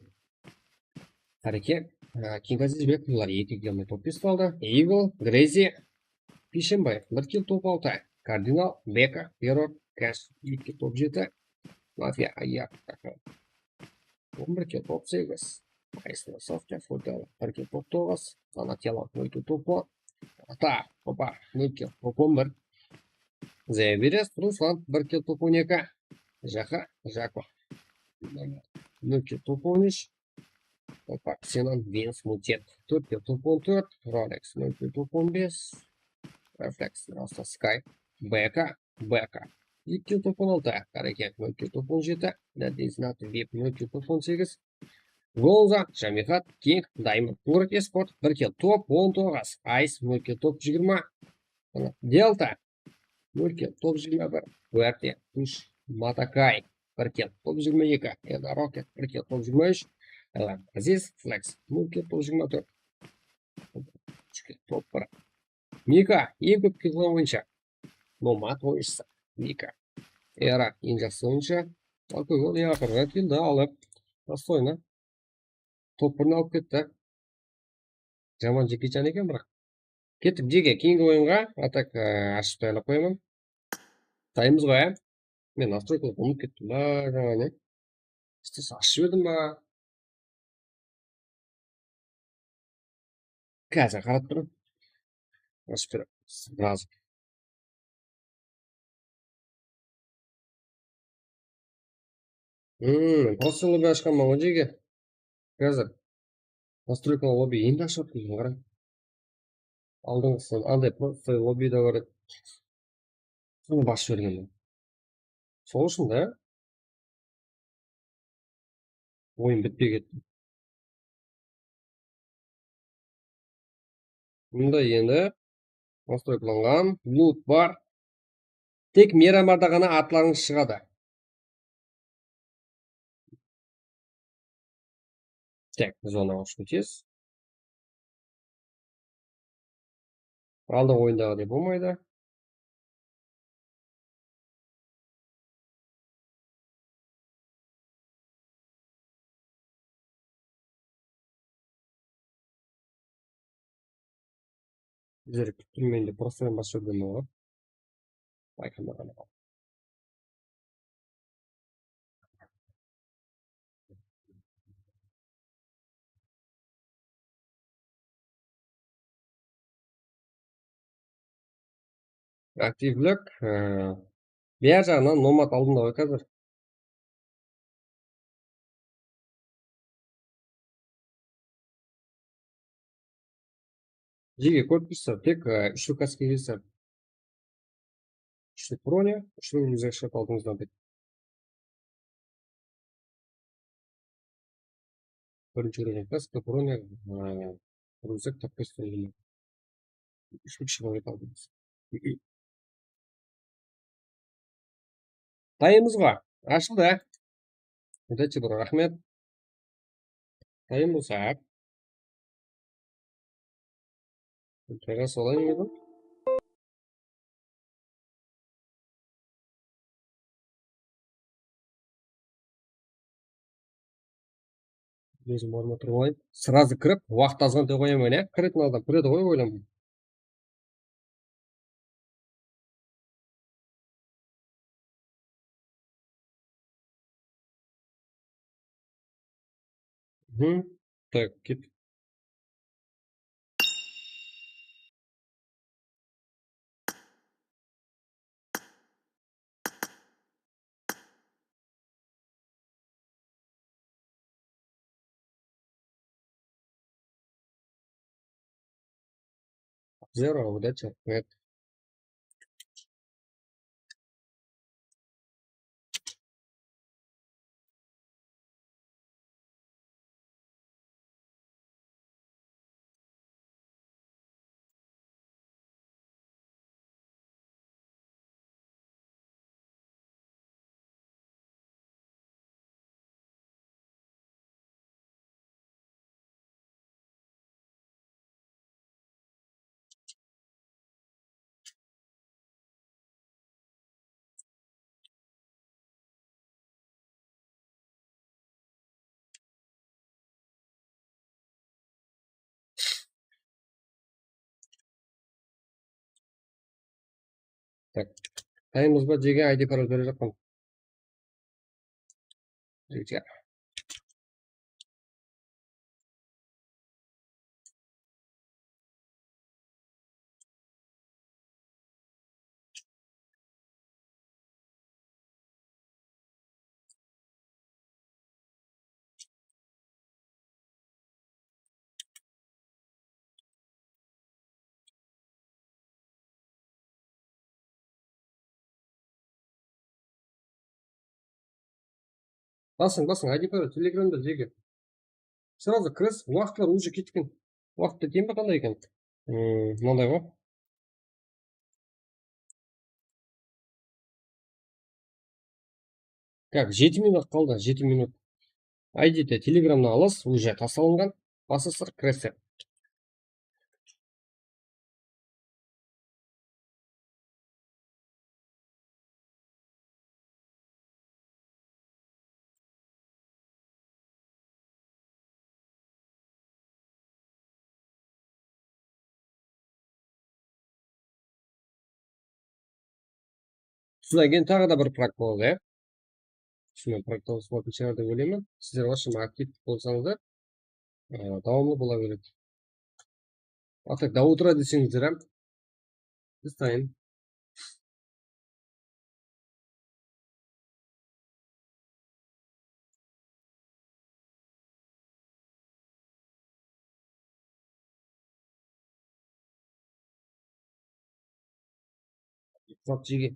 Areke, aa, Kingaziz bek, bular eki kill menen top bes aldı. Evil, Grazy, Pishembaev, bir kill, top altı. Kardinal, Beka, Peror, Cash, eki kill, top jeti. Mafia, Ayak, on bir kill, top segiz. Aysın, Sofka, Furkan, bir kill, top toǵız. Donatello, nol kill, top on. Ata, Opa, nol kill, top on bir. Zeberes, Ruslan, bir kill, top on eki. Jaha, Jako, nol kill, top on úsh. Opa, Xenon, Vince, Mutet, tórt kill, top on tórt. Rolex, nol kill, top on bes. Reflex, Rasta, Sky, Beka, Beka, eki kill, top on altı. Háreket, nol kill, top on jeti. Nadezh, Nat, Vip, nol kill, top on segiz. Gonza, Jamihat, King, Diamond, Turk Esport, bir kill, top on toǵız. Ice, nol kill, top jigirma. Delta, nol kill, top jigirma bir. Puerte, Kush, Matakai, bir kill, top jigirma eki. Eda Rocket, bir kill, top jigirma úsh. Aziz, Flex, nol kill, top jigirma tórt. Úsh kill, top bir. Mika, eń kóp kill alǵan oyınshı. Nomad oyınshısı. Mika. Era, eń jaqsı oyınshı. Alkogol, ya, aqırǵa keldi, alıp. Достойно. Top birin alıp ketti. Jaman Jeki Chan eken, biraq. Kettik, Jeki, keyingi oyınǵa. A tak, e, ashıp tayarlap qoyaman. Taymız ǵoy, á? Men настройкаларды umıtıp kettim ba, jańa ne? Istese ashıp jiberdim ba? Házir qarap turıń. Ashıp berem. Сразу. Hmm, просто lobby ashqanman ǵoy, Jeki. Házir. Настройкалар lobby endi ashıp atırman, qara. Aldınǵısı anday просто lobby da bar edi. Sonı basıp jibergenmen. Sol ushın da oyın bitpey ketti. Bunda endi nastroyklanǵan, loot bar. Tek Miramarda ǵana atlarıńız shıǵadı. Tak, zonaǵa túsip ketesiz. Aldınǵı oyındaǵıday bolmaydı. Bizler kúttirmeyinde prostoydan basıp jibermey ǵoy. Bayqamay ǵana qaldı. Aktivlik, e, biyaq jaǵınan nomad aldında ǵoy házir. Jege kórip tursa, tek, e, úshli kaska kelsa. Úshli bronya, úshli ryukzak shıǵadı aldıńızdan tek. Birinshi úregen kaska, bronya, e, ryukzak, tapkes. Úshli shıǵadı aldıńız. Tayımız ǵoy. Ashıldı. Udachi, bro, raxmet. Tayın bolsa. Tayǵa solayın edi. Ózim ornıma turıp alayın. Srazı kirip, waqıt azǵantay qoyaman, ya. Kiretin adam kiredi ǵoy, oylamayman. Hı. Tak, ket. Zero, удачи, нет. Tak. Tayımız ba, jege I D parol berejaqpan. Jege. Basıń, basıń, I D parol, Telegramda jege. Srazı kiresiz, waqıtlar уже ketken. Waqıtta kempe qanday eken? Hmm, mınanday ǵoy. Tak, jeti minut qaldı, jeti minut. I D-de Telegramnan alasız, уже taslanǵan. Basasızlar, kiresiz. Usıdan keyin taǵı da bir prak boladı, ya. Usınan prak tawısıp alatın shıǵar dep oylayman. Sizler вообще aktiv bolsańızlar, e, dawamlı bola beredi. А так, до утра deseńizler, hám. Biz tayın. Uxlap jege.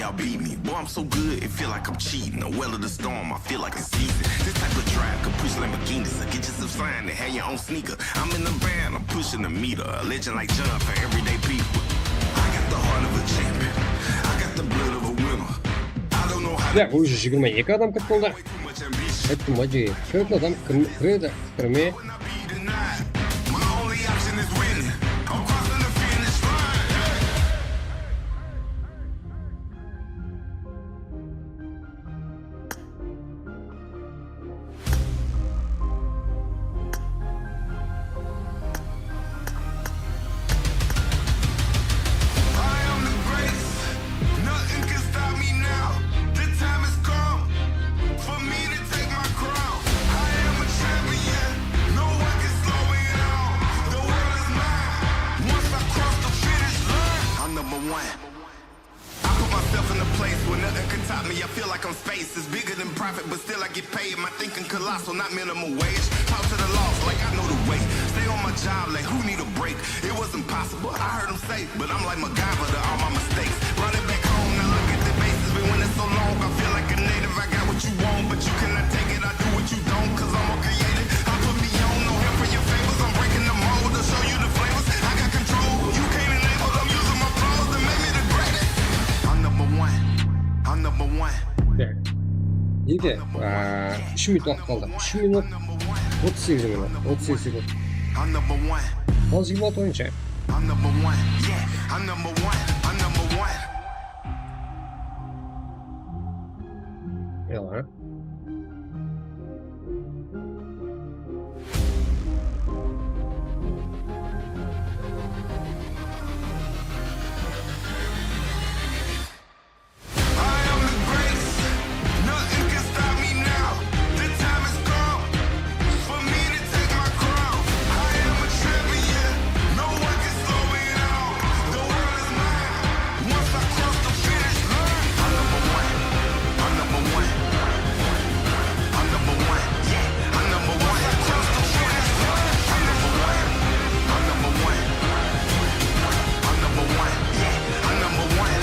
Y'all beat me, boy, I'm so good, it feel like I'm cheating. The well of the storm, I feel like the season. This type of drive could push Lamborghinis. I get yourself signed and have your own sneaker. I'm in the van, I'm pushing the meter. A legend like John for everyday people. I got the heart of a champion. I got the blood of a winner. I don't know how to. Так, уже jigirma eki adam kirip boldı. Too much ambition. Ayttım, Maji, kirip adam kirme, kiredi, kirme. Will not be denied. My only option is winning. I'm crossing the finish line. Hey. I am the greatest. Nothing can stop me now. The time has come for me to take my crown. I am a champion. No one can slow me down. The world is mine. Once I cross the finish line, I'm number one. I put myself in a place where nothing can top me. I feel like I'm space. It's bigger than profit, but still I get paid. My thinking colossal, not minimum wage. Talk to the laws like I know the way. Stay on my job like who need a break? It wasn't possible. I heard 'em say, but I'm like MacGyver to all my mistakes. Brought it back home, now look at the bases. Been winning so long, I feel like a native. I got what you want, but you cannot take it. I do what you don't, 'cause I'm more creative. I put me on, no help for your favors. I'm breaking the mold, I'll show you the flavors. I got control, you can't enable. I'm using my flaws to make me the greatest. I'm number one. I'm number one. Так. Nede? Aa, úsh minut waqıt qaldı. Úsh minut. Otız segiz minut. Otız segiz sekund. I'm number one. Al jigirma altı oyınsha. I'm number one. Yeah, I'm number one. I'm number one. Yalan. I am the greatest. Nothing can stop me now. The time has come for me to take my crown. I am a champion. No one can slow me down. The world is mine. Once I cross the finish line, I'm number one. I'm number one. I'm number one. Yeah, I'm number one. Once I cross the finish line, I'm number one. I'm number one. I'm number one. Yeah, I'm number one.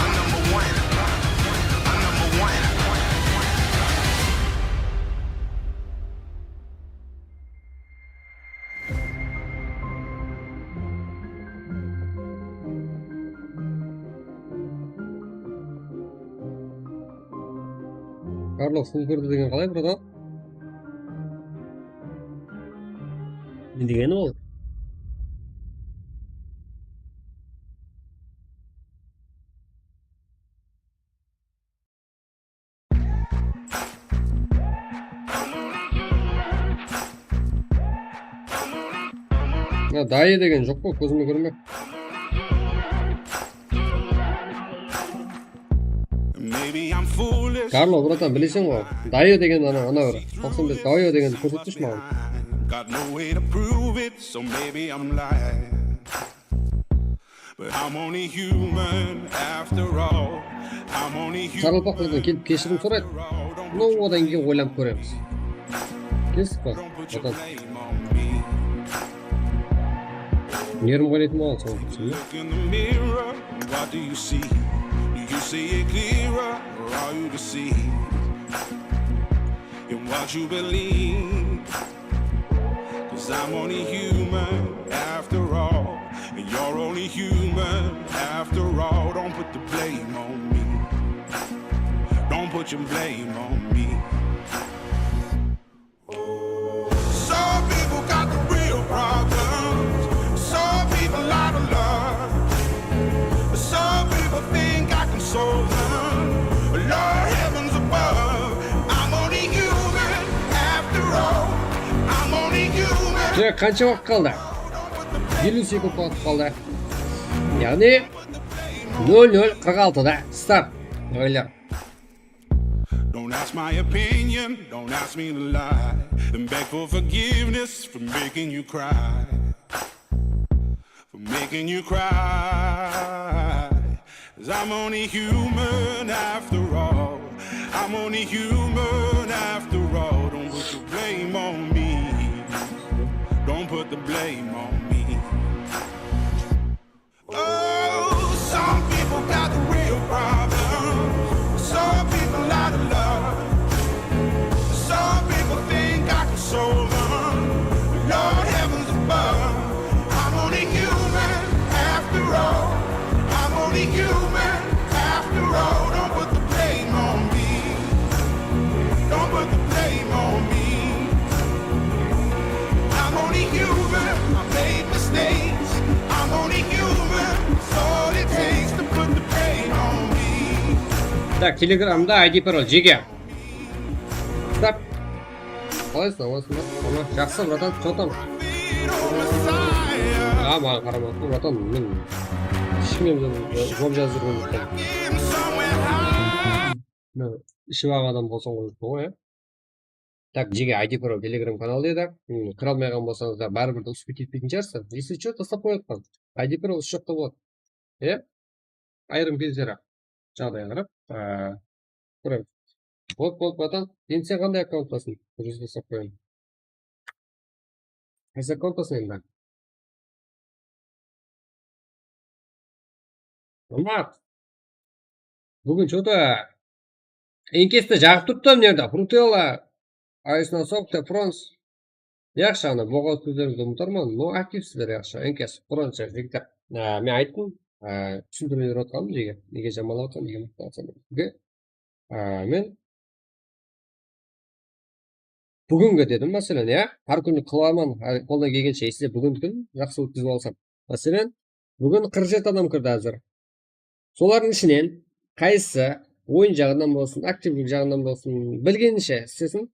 I'm number one. I'm number one. Karlos, seni kórdi degen qalay, bratan? Ne degeni ol? Ya, dayı degen joq pa, kózime kórme. Maybe I'm foolish. Karlo, bratan, bileseń ǵoy. Dayı degen ana, ana bir. Toqsan bes dayı degen kórsetpeshi maǵan. Got no way to prove it, so maybe I'm lying. But I'm only human after all. I'm only human. Qaraqalpaqlardan kelip keshirim sorayıq. No, odan keyin oylanıp kóremiz. Kestik pa? Don't put your Bratan. Blame on me. Nerim qaynaytın bolǵan soń. Look in the mirror, what do you see? Do you see it clearer, or are you deceived in what you believe? 'Cause I'm only human after all, and you're only human after all. Don't put the blame on me. Don't put your blame on me. Some people got the real problems. Some people out of love. Some people think I can solve them. Lord, heavens above, I'm only human after all. I'm only human. Joq, qansha waqıt qaldı? Eliw sekund waqıt qaldı. Yaǵnıy nol nol qırq altıda start. Noylar. Don't ask my opinion, don't ask me to lie. And beg for forgiveness for making you cry. For making you cry. 'Cause I'm only human after all. I'm only human after all. Don't put the blame on me. Don't put the blame on me. Oh, some people got the real Tak, Telegramda I D parol, jeke. Tak. Qalaysıń, amasın ba? Tamam, jaqsı, bratan, что там? A, maǵan qaramaptı, bratan, men ishimnen bir juwap jazıp júrgen joqpan. Mına, iship alǵan adam bolsań ǵoy, joq ǵoy, ya. Tak, jeke, I D parol Telegram kanal dedi. Hmm, kire almay qalǵan bolsańız da, báribir de uspet etpeytin shıǵarsızlar. Если что, taslap qoyatpan. I D parol usı jaqta boladı. E? Ayırım gezleri-aq, jaǵdayǵa qarap, aa, kóremiz. Bot, bot, bratan. Endi sen qanday akkaunttasıń? Júzge sap qoyayın. Qaysı akkaunttasıń endi? Umar. Búgin что-то enkesti jaǵıp turıptı mına jerde. Frutella, Ice Nosok, Tefrons. Yaqshı, ana, bolǵan sózlerimdi umıtarman, no, aktivsizler, yaqshı. Enkes, Fronts, jigitler. Á, men ayttım, á, túsindirmey berip atqanım, nege, nege jamanlap atsan, nege maqtap atsan dep. Á, men búgingi dedim, máselen, ya, hár kúni qılaman, hár qoldan kelgenshe, esle búgingi kún jaqsı ótkizip alsam. Máselen, búgin qırq jeti adam kirdi házir. Solardıń ishinen qaysısı oyın jaǵınan bolsın, aktivlik jaǵınan bolsın, bilgeninshe islesin.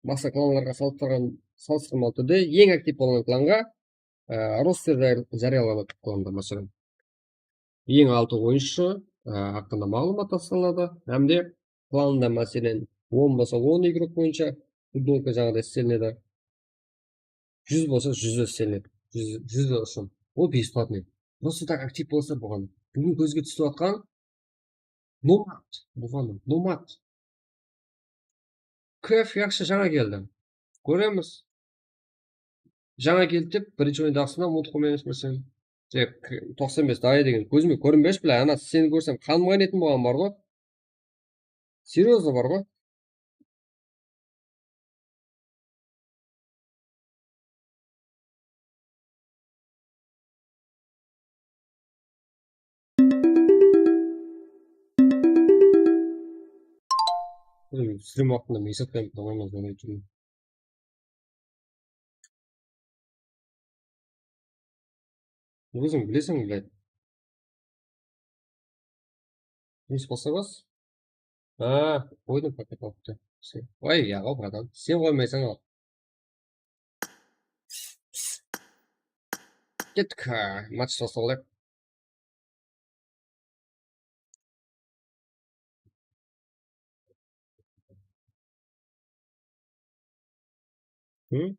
Basqa klanlarǵa salıstırǵan, salıstırmalı túrde eń aktiv bolǵan klanǵa, e, roster jar-, jarıyalanadı klanda, máselen. Eń altı oyınshı, e, haqqında maǵlıwmat taslanıladı. Hám de klanda, máselen, on bolsa on igrok boyınsha futbolka jańaǵıday islenedi. Júz bolsa júz islenedi. Júz, júz ushın. Ol бесплатный. Просто так aktiv bolsa bolǵan. Búgin kózge túsip atqan Nomad. Bolǵan Nomad. Kef yaqshı jańa keldi. Kóremiz. Jańa keldi dep birinshi oyındagısına umıtıp qoymaymiz sen. Tek toqsan bes daya degen kózime kórinbeshi, bilay, ana, seni kórsem qanım qaynaydın bolǵan bar ǵoy. Серьёзно bar ǵoy. Ózim strim waqtında men esaplayman, tamamına zor aytıp. Óziń bileseń, блядь. Jumıs baslamaz. Ha, qoydım paket alıptı. Vay, yaǵa, bratan. Sen qoymaysań al. Kettik, ha, match toslap alayıq. Hı?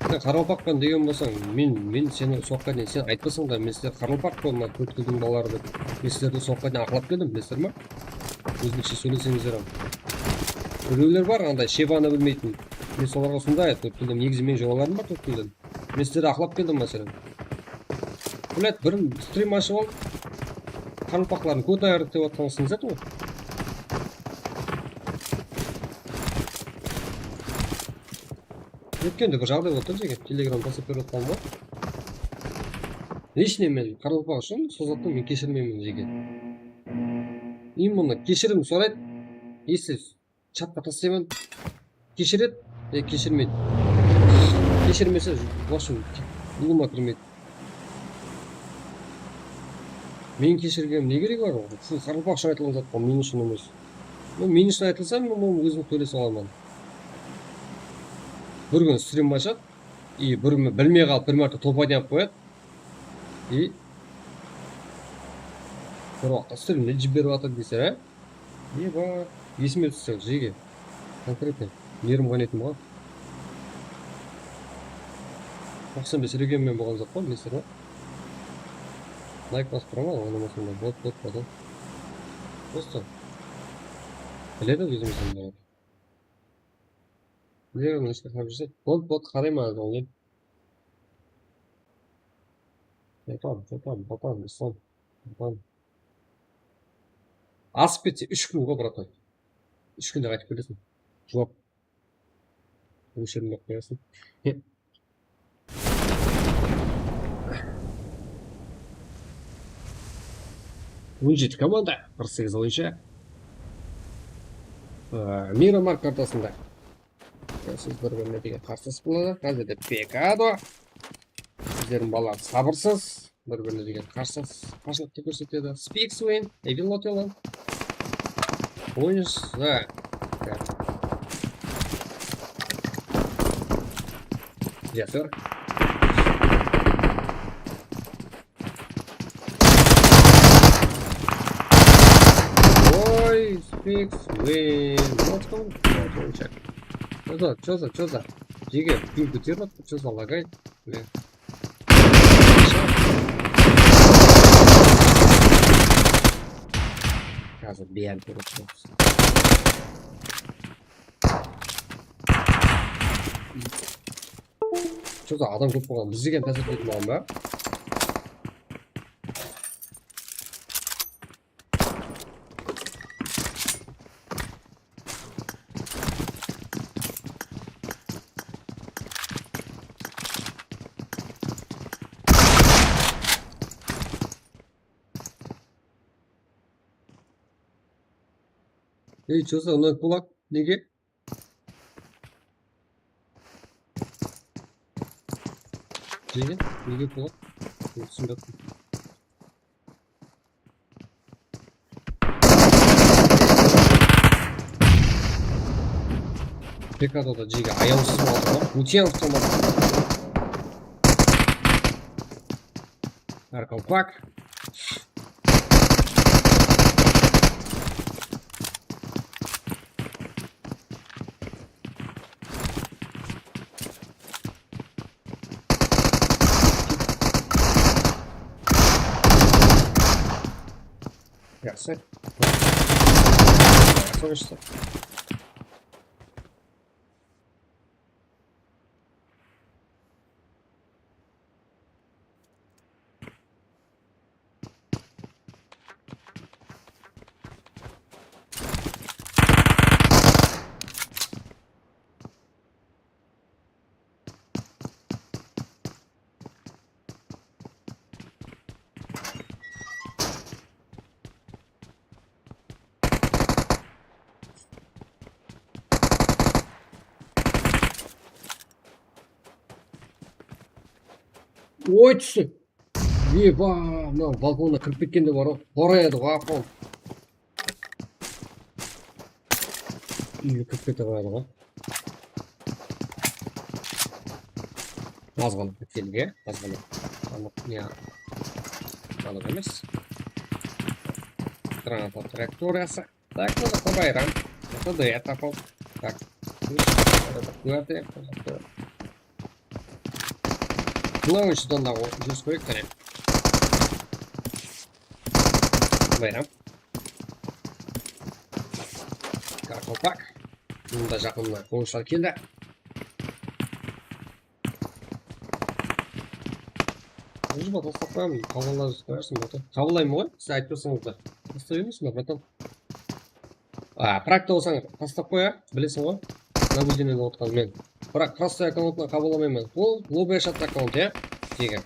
Sen qaraqalpaqpan degen bolsań, men, men seni soqqa deyin sen aytpasań da, men sizler qaraqalpaq qo, mına Tórtkúldiń balaları dep. Men sizlerdi soqqa deyin aqlap keldim, bilesizler ma? Ózbekshe sóyleseńizler hám. Birewler bar, anday shebanı bilmeytin. Men solarǵa usınday, Tórtkúlden, negizi meniń joralarım bar Tórtkúlden. Men sizlerdi aqlap keldim, máselen. Блядь, bir strim ashıp al. Qaraqalpaqlardıń kótayırdı dep atqan sınzat ǵoy. Ótkende bir jaǵday boldı da, jeke, Telegram taslap berip atqanım ǵoy. Лично men qaraqalpaq ushın sol zattı men keshirmeymen, jeke. Именно keshirim soraydı. Если chatqa taslayman, keshiredi, e, keshirmeydi. Keshirmese, вообще, ulıwma kirmeydi. Meniń keshirgenim ne keregi bar? Ful qaraqalpaq ushın aytılǵan zat ǵoy, men ushın emes. Bul men ushın aytılsa, men bunı ózim tólese alaman. Bir kún strim ashadı, и bir, bilmey qalıp, bir márte topayın alıp qoyadı. И bir waqıtta strimdi jiberip atır deyseń, a? Ne bar? Esime tússeńiz, jeke. Конкретно. Nerim qaynaytın bolǵan. Toqsan bes regenmen bolǵan zat ǵoy, bilesizler ma? Layk basıp turaman, onamasam da, bot, bot, bot. Просто. Biledi ózimizden bari. Biledi, neshke qarap júrsek. Bot, bot, qarayman házir oǵan. Botpan, botpan, botpan, Ruslan. Botpan. Asıp ketse, úsh kún ǵoy, bratan. Úsh kúnde qaytıp keleseń. Juwap. Óshirilmey qoyasıń. On jeti komanda, qırq segiz oyınsha. Ee, Miramar kartasında. Siz bir-birine degen qarsılas boladı. Házirde Pekado. Bizlerdiń balalar sabırsız. Bir-birine degen qarsılas, qarsılıqtı kórsetedi. Spix win, Evil Not Alone. Oyınsha. Jasır. Oy, Spix win. Let's go. Чё за, чё за, чё за? Jege, bim kóterilip, чё за, lagay? Блин. Házir biyán kóretuǵınbız. Чё за, adam kóp bolǵan, biz degen tásir etip alǵan ba? Ey, чё за, ulıwma kulak, nege? Nege? Nege kulak? Túsinbeptim. Pekado da jege ayawsız boldı ǵoy. Óte anıqlamadı. Narkopak. Jaqsı. Jaqsı oynaysızlar. Oy, tústi. Eba, mına balkonına kirip ketken de bar ǵoy. Qorayadı ǵoy, apol. Úyge kirip kete qoyadı ǵoy. Az ǵana ketkenge, az ǵana. Anıq, ne, anıq emes. Granata trayektoriyası. Так, mına bayram. Mına da tapıl. Так. Gúrte. Mına oyınshadan da júz qoyıq, qáne. Bayram. Qaraqalpaq. Mında jaqında qońsılar keldi. Jıba taslap qoyaman, qabıllarsın, bota. Qabıllayman ǵoy, siz aytpasańız da. Taslap emes, bratan. A, frakta bolsań, taslap qoy, a, bileseń ǵoy. Nablюдениеde otırǵan men. Biraq prostoy akkaunttan qabıllamayman. Ol lobby ashad akkaunt, ya? Jege.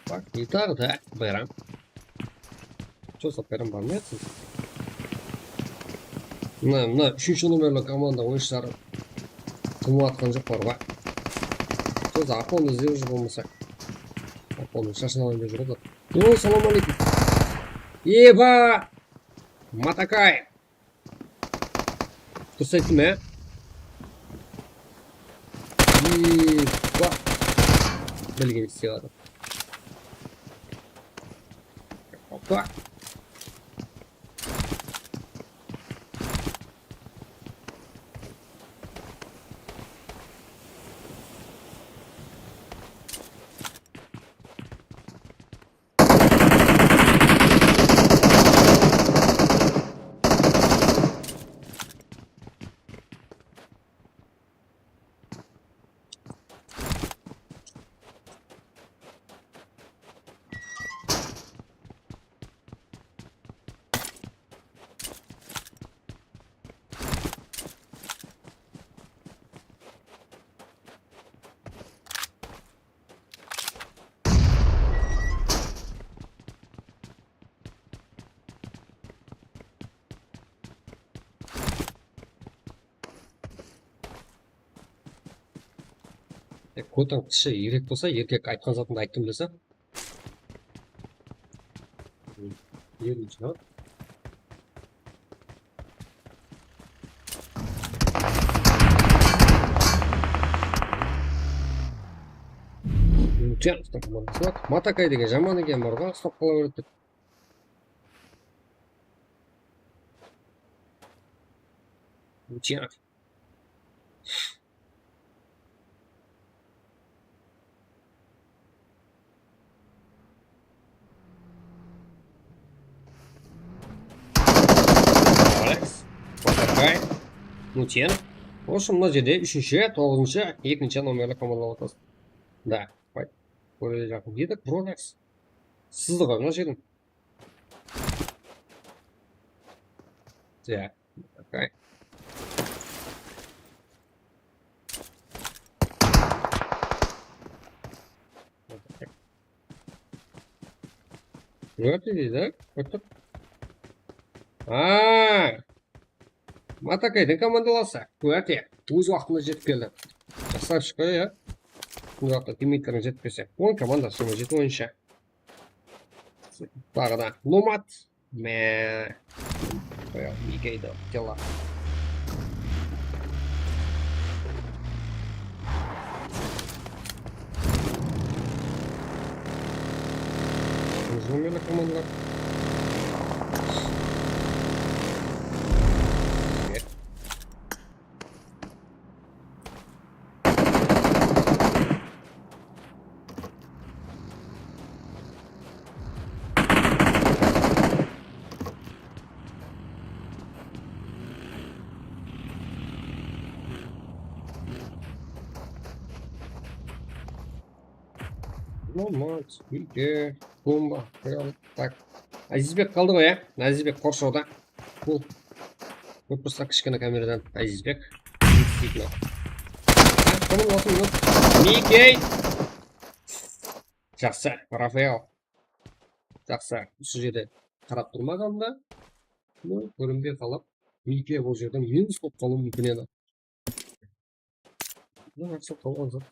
Bak, не так, да, bayram. Чё за, bayram, barmayatsız? Mına, mına úshinshi nomerli komanda oyınshıları tınıp atqan joq bar ǵoy. Чё за, Apondı izlep júr bolmasa. Apondıń shashın alayın dep júr ǵoy. Yo, salam aleykum. Eba! Matakay! Durıs ayttım, á? Eba! Bilgen istep atır. Hoppa! E, Kotan kıshı erkek bolsa, erkek aytqan zatıńdı ayttım dese. Erkek. Matakay degen jaman eken, burǵa uslap qala beredi dep. Luciano. Alex, Kotakay, Mutyen. Вообщем, mına jerde úshinshi, toǵızınshı, ekinshi nomerli komandalar otırıptı. Da, qoy. Kóredi jaqın. Edik, Bronex. Sızdı ǵoy, mına jerden. Ya. Okay. What is that? What the? Aa! Matakaydıń komandalası. Kúáte. Óz waqtında jetip keldi. Krasavchik ǵoy, ya. Bul waqıtta timmeyitleriń jetip kelse. On komanda, soń jeti oyınshı. Taǵı da Nomad. Meh. Qoyalım, ekeydi, dela. Uzun meni komandalar. Nomad, Mike, Bomba, Real. Tak. Azizbek qaldı ǵoy, ya? Azizbek qorshawda. Bul. Kóp bolsa kishkene kameradan Azizbek. Действительно. Bunıń atı mına. Mikey. Jaqsı, Rafael. Jaqsı, usı jerde qarap turmaǵanda, bul kórinbey qalıp, Mikey bul jerden minus bolıp qalıwı múmkin edi. Bul jaqsı qalǵan zat.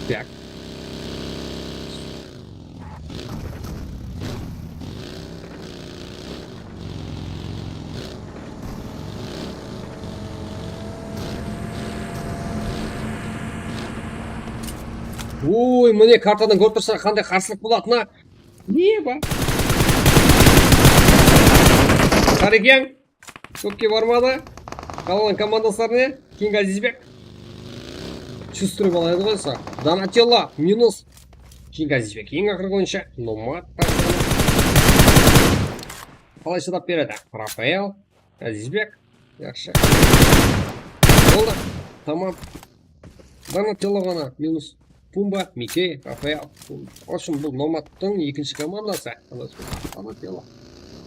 Так. Oy, mine kartadan kórip tursań, qanday qarsılıq bolatını. Ne ba? Qarekeń. Kópke barmadı. Qalǵan komandaslar ne? Keyingi Azizbek. Shustruy bala edi ǵoy, sa. Donatello, minus. Keyingi Azizbek. Eń aqırǵı oyınsha. Nomad. Qalay shıdap beredi? Rafael. Azizbek. Yaqshı. Boldı. Tamam. Donatello ǵana, minus. Pumba, Mikey, Rafael. В общем, bul Nomadtıń ekinshi komandası. Donatello.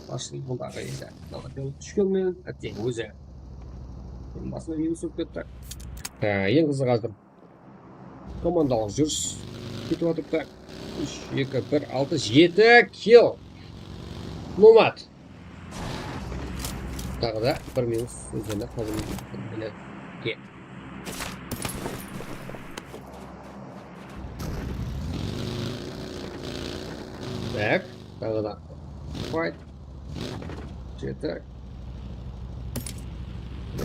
Basshılıq bundaǵı endi. Donatello túsken menen, átteń ózi. Basına minus bolıp ketti. Há, eń qızıǵı házir. Komandalıq júris ketip atırıptı. Úsh, eki, bir, altı, jeti kill. Nomad. Taǵı da bir minus ózlerine qabıl etilgen. Tak, taǵı da fight. Jeti.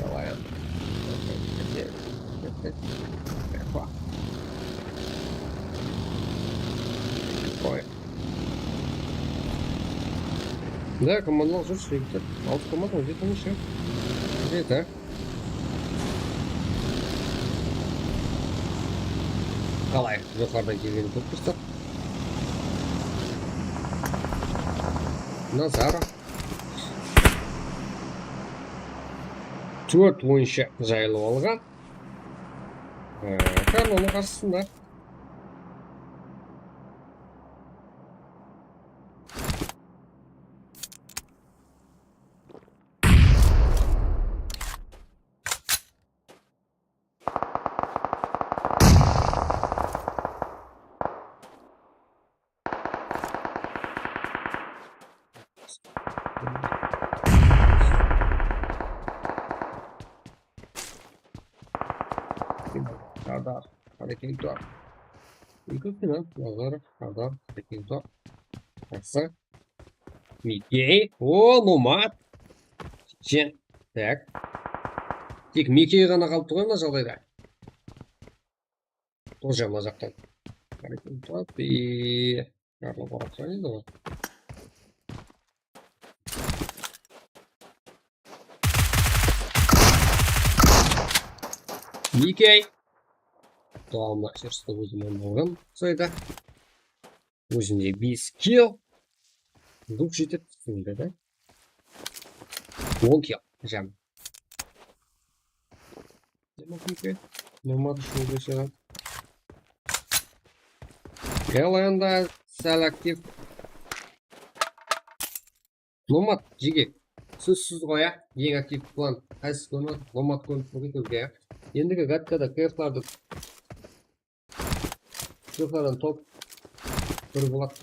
Alayıq. Qoy. Da, komandalıq júrispeydi. Altı komanda, on jeti, on úsh. Jeti. Qalay, joqarıdan kelgeni kórip tursaq. Nazarov. Tórt oyınshı jayılıp alǵan. Ee, Karlonıń qarsısında. Sardar, Harekin tur. Úlken final, Nazar, Sardar, Harekin tur. Jaqsı. Mikey. O, Nomad. Jen. Tak. Tek Mikey ǵana qalıptı ǵoy mına jaǵdayda. Тоже mına jaqtan. Harekin tur. Jarlap alıp qoydı ǵoy. Mikey. Dawamlı esirsti ózim alǵan sayda. Ózinde bes kill. Duq jetedi, túsindi da. On kill, jam. Nomad ushın dese. Elenda sál aktiv. Nomad, jigit. Sózsiz ǵoy, á. Eń aktiv klan. Qaysı klan? Nomad klan kete berdi, á. Endigi gatkada keflardı, keflardan top bir boladı.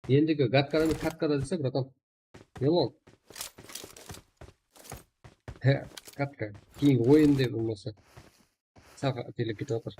Endigi gatkada, katkada dese, bratan. Ne ol? He, katka. Keyin oyın dep bolmasa. Sal qátelep ketip atır.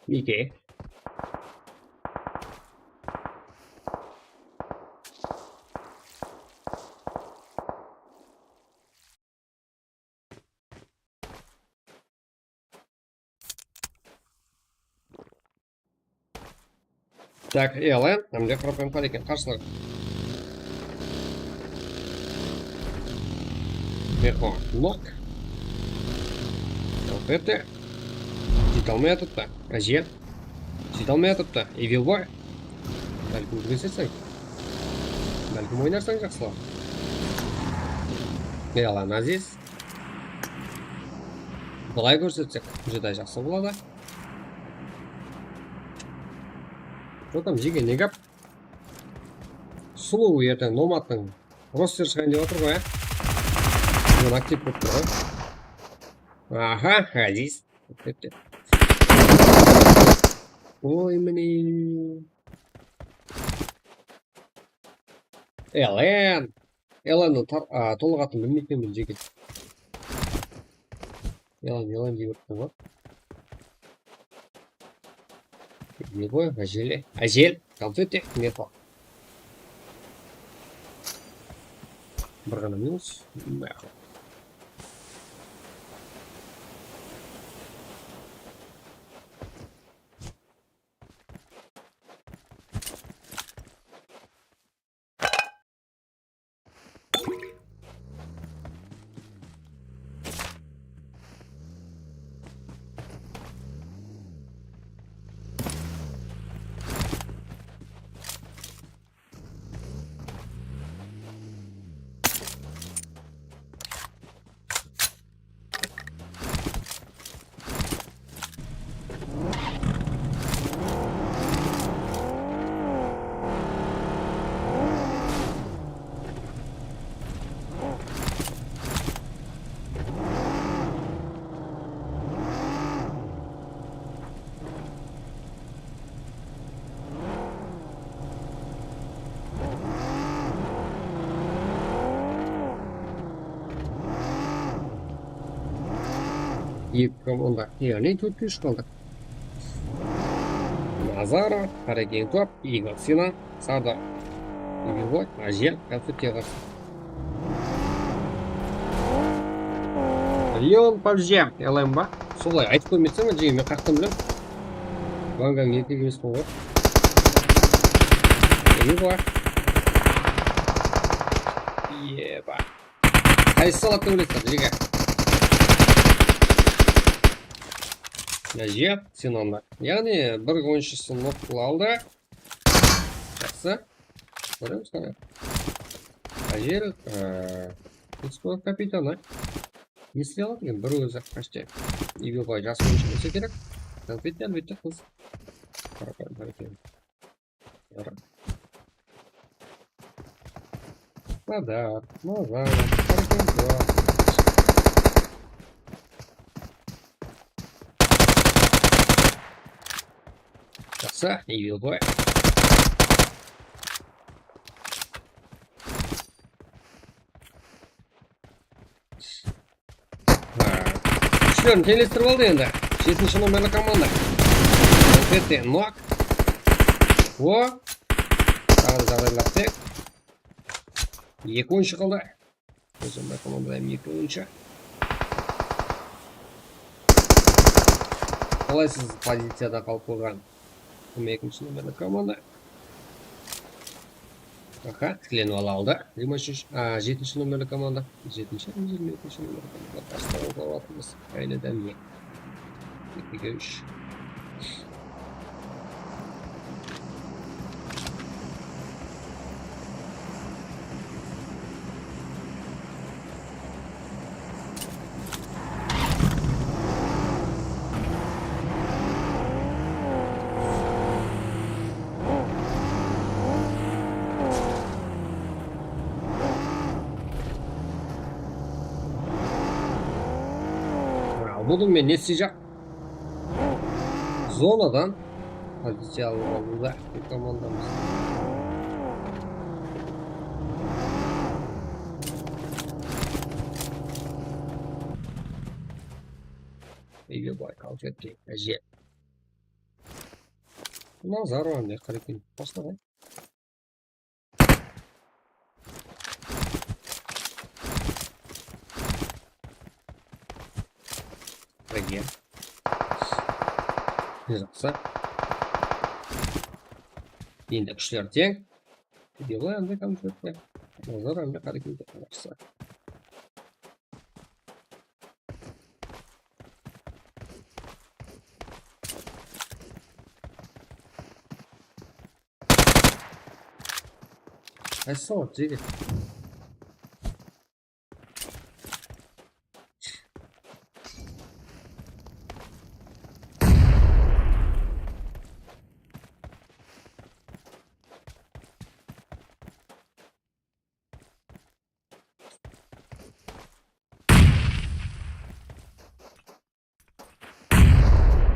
Mike. Tak, L N, mende qırq M K eken, qarsılar. Meko, nok. L P T. Jete almay atırıptı. Ájel. Jete almay atırıptı. Evil Boy. Bálkim gúrserseń. Bálkim oynarsań, jaqsılap. L N Aziz. Bılay kórsetsek, júdá jaqsı boladı. Что там, jige, ne gáp? Sulıw erteń Nomadtıń roster shıǵayın dep atır ǵoy, á? Mına aktiv bolıp tur ǵoy. Aha, Aziz. Oy, mine. L N. L N-niń tar-, a, tolıq atın bilmeymen men, jigit. L N, L N dep atırman ǵoy. Ne qoy, Ájel, Ájel, konfeti, ne qoy. Bir ǵana minus. Maqul. Eki komanda, yaǵnıy tórtke úsh qaldıq. Nazarov, Qarekentov, Igor Sinan, Sardar Ibibay, Ájel, Konfetke qarsı. Leon Pavje, L M ba? Solay aytıp qoymasam, jigim, men qaqtan bilem. Vangan erkek emes qoy. Ibibay. Eba. Qaysı saladı bilesiz, jigim? Ájel, Sinan da. Yaǵnıy, bir oyınshısın nok qıla aldı. Jaqsı. Kóremiz qáne. Ájel, e, Pittsburg kapitanı. Ne isley aladı eken? Bir ózi qashta. Ibibay jas oyınshı bolsa kerek. Konfetti, álbette, qız. Qarapayım, qarapayım. Yara. Nadar, Nazar, Qarekentov. Jaqsı, Ibibay. Ha, kúshlerin teńlestirip aldı endi. Jetinshi nomerli komanda. Konfetti nok. O. Taǵı da jaǵdaylar tek. Eki oyınshı qaldı. Sonday komanda hám eki oyınshı. Qalaysız poziciyada qalıp qoyǵan? Kim ekinshi nomerli komanda? Aha, tiklenip ala aldı. Jigirma úshinshi, a, jetinshi nomerli komanda. Jetinshi, jigirma ekinshi nomerli komanda. Basqa oǵan atımız. Aynı dálme. Ekige úsh. Budım men ne isteyjaq? Zonadan poziciya alıp aldı da, komandamız. Ege bay, Konfetti, Ájel. Nazarov ne qara eken, basqa ǵoy. Birge. Jaqsı. Endi kúshler teń. Videolar endi kompyuterge. Nazar endi qara eken, jaqsı. Qaysı sawat, jigit?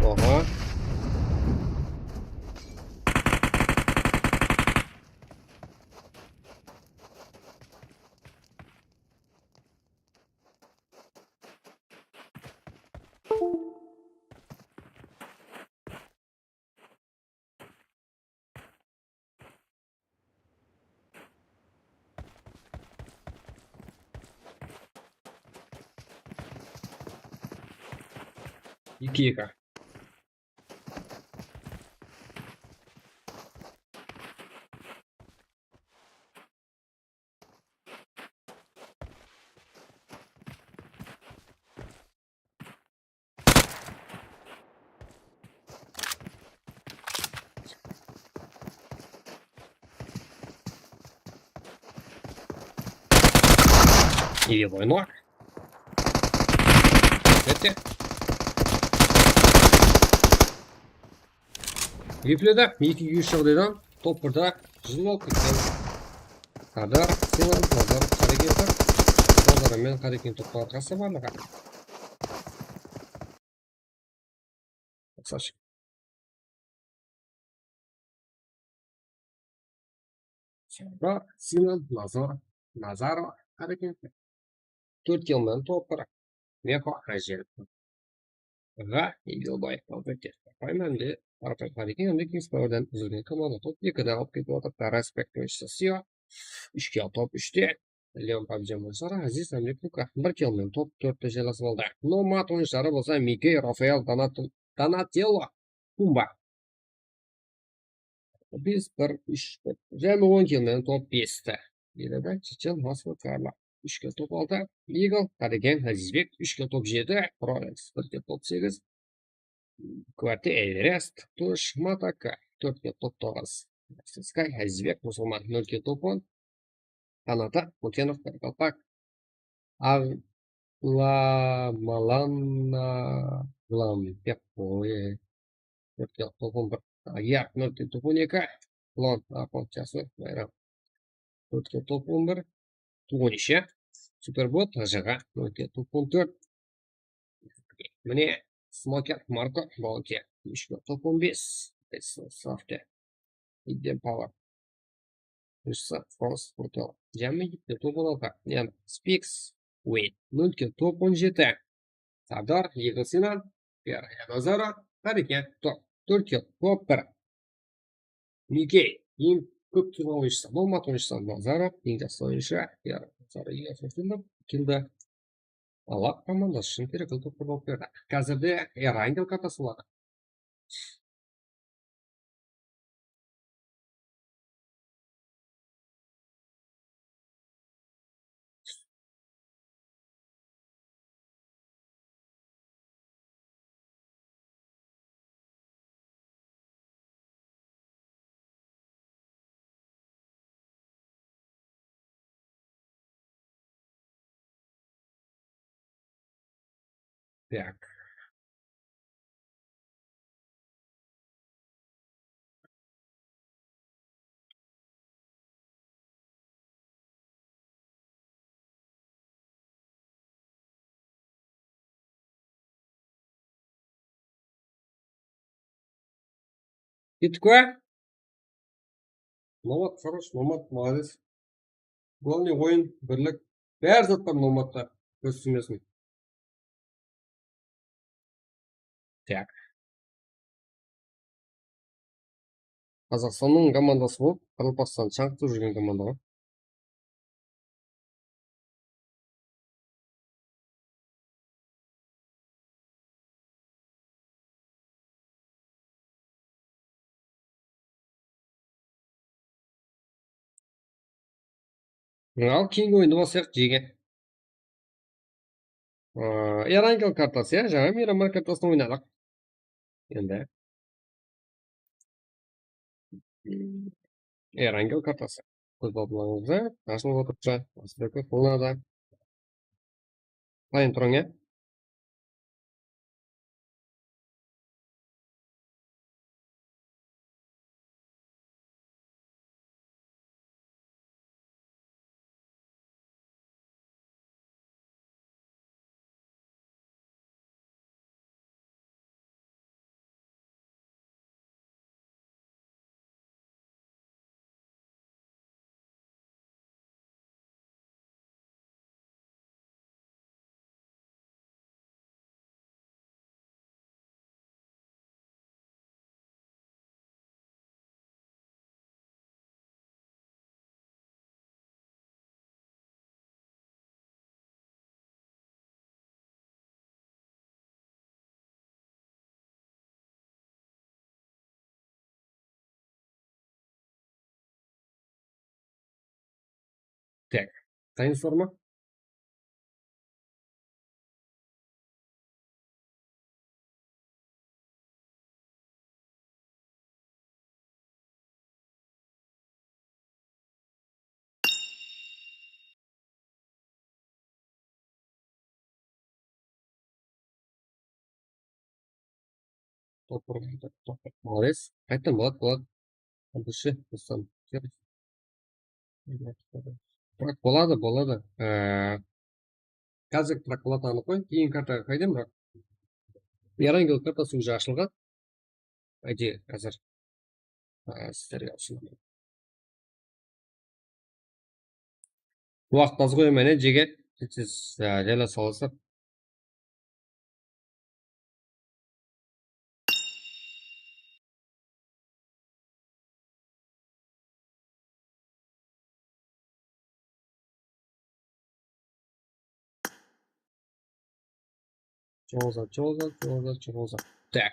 Oha. Eki eki. Или война. Kete. Epledi, eki úsh jaǵdaydan top birde júz alıp ketken. Sardar, Sinan, Nazar, Qarekentov. Nazar menen Qarekentov arqası barlıǵı. Qısqasha. Sardar, Sinan, Nazar, Nazarov, Qarekentov. Tórt kill menen top bir. Meko, Ájel. Ǵa Eagle Buy. Albatta, Payman de Arpay Qadikin, endi Kings Powerdan úzilgen komanda top ekiden alıp ketip atır. Respekt, oyınshısı Sio. Úshke top úshte. Leon Pabjam oyınshıları Aziz Amrikuka bir kill menen top tórtte jaylasıp aldı. Nomad oyınshıları bolsa Mikey, Rafael, Donat-, Donatello, Pumba. Bes, bir, úsh, bir. Jámi on kill menen top beste. Elada Chechen Maslı Karla. Úshke top altı. Eagle, Qadigen, Azizbek. Úshke top jeti. Rolex, birke top segiz. Kvarti, Everest, Tush, Mataka. Tórtke top toǵız. Sky, Azizbek, Musulman. Nólke top on. Qanata, Mukenov, Qaraqalpaq. Aǵlamalanna, Glam, Pekqoy. Tórtke top on bir. Ayaq, nólke top on eki. Klon, Aqon, Jasur, Bayram. Tórtke top on bir. Tuwǵın ishi. Superbot, Ǵıjaǵa. Nólke top on tórt. Mine, Smoker, Marko, Bolke. Úshke top on bes. Safte. Idden Power. Úshsi Frost, Brutal. Jámi ette top on altı. Yaǵnıy Spix, Wade. Nólke top on jeti. Sardar, Eagle Sinan, Pierre Nazaro, Háreket, top. Tórtke top bir. Mikey, eń kóp killi oyınshısı. Nomad oyınshısı Nazaro, eń jaqsı oyınshı. Pierre Nazaro, eń jaqsı oyınshı. Killdi. Alaq komandası ushın kerekli topqır bolıp berdi. Házirde Erangel kartası boladı. Так. Kettik pa? Nomad, хорош, Nomad, молодец. Главный, oyın, birlik, bári zat bar Nomadta, kóz túsimesin. Так. Qazaqstannıń komandası bolıp, Qaraqalpaqstandı shańǵıtıp júrgen komanda ǵoy. Al, keyingi oyındı baslayıq, jege. Aa, Erangel kartası, ya, jańa Miramar kartasın oynadıq. Endi. Erangel kartası. Kóz aldıńızda ashılıp otırıptı. Asılteke qılınadı. Payın turıń, ya. Так, dayınsızlar ma? Topır, topır. Молодец. Qayttan boladı, boladı. Aldırshı, Ruslan. Bırak, boladı, boladı. Ee, Házir bırak boladı, anıq qoy. Keyin kartaǵa qaydan, bırak. Erangel kartası уже ashılǵan. Ayde, házir. Ee, sizlerge usınamın. Waqıt az qoy, mine, jege. Siz, ee, jayla salasız. Чоza, чоza, чоza, чоza. Так.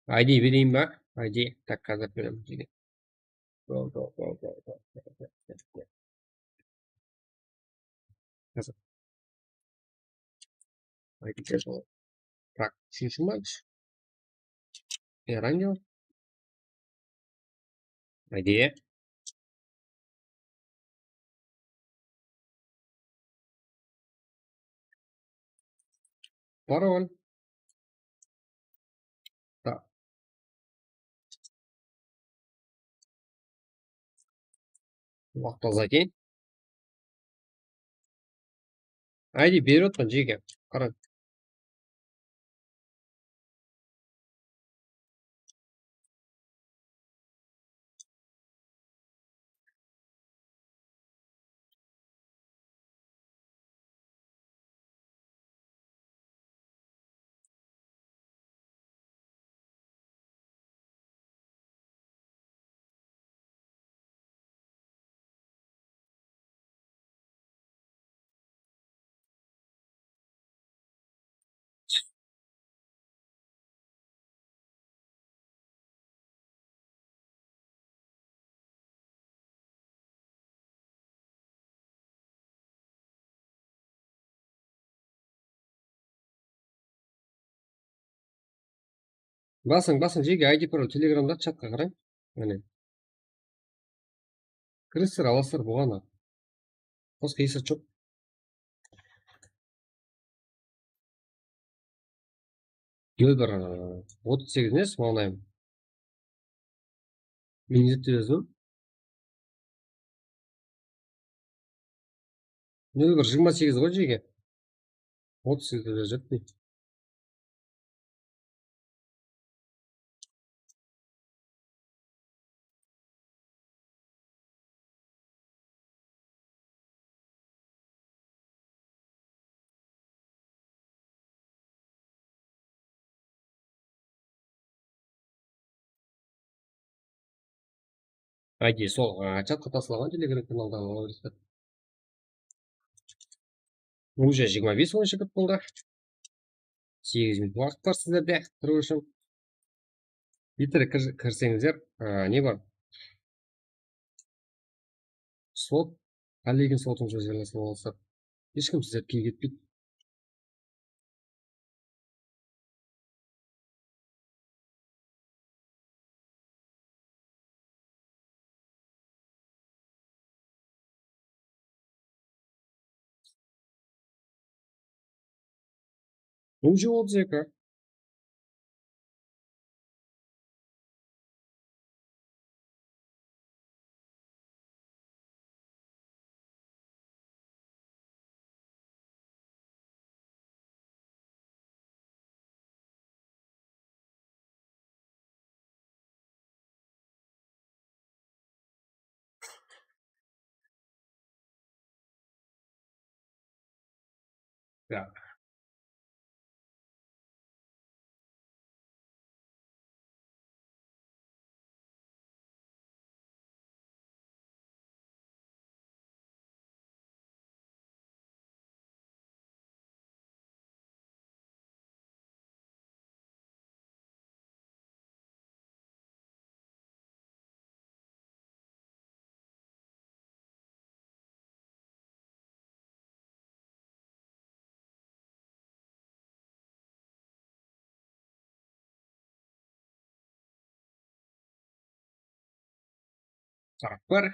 I D bereyin ba? I D. Tak, házir beremen sizge. Go, go, go, go, go, go, go, go. Házir. I D ke sol. Tak, úshinshi match. Erangel. I D. Parol. Tak. Waqıt az ekeyin. I D berip atırman, jeke. Qarań. Basıń, basıń, jeke, I D parol, Telegramda chatqa qarań. Mine. Kirińizler, alasızlar, buǵan. Qosqa esat joq. Nol bir otız segiz emes, mańlayım. Minut dep jazdım. Nol bir jigirma segiz ǵoy, jeke. Otız segiz dep jazıp. I D sol, a, chatqa taslaǵan Telegram kanaldaǵı. Уже jigirma bes oyınshı kirip boldı. Segiz minut waqıt bar sizlerde kiriw ushın. Bitir kir-, kirseńizler, a, ne bar? Slot, qálegen slotımızǵa jaylasıp alasızlar. Hesh kim sizlerdi keyip etpeydi. Уже otız eki. Ya. Taraq bar.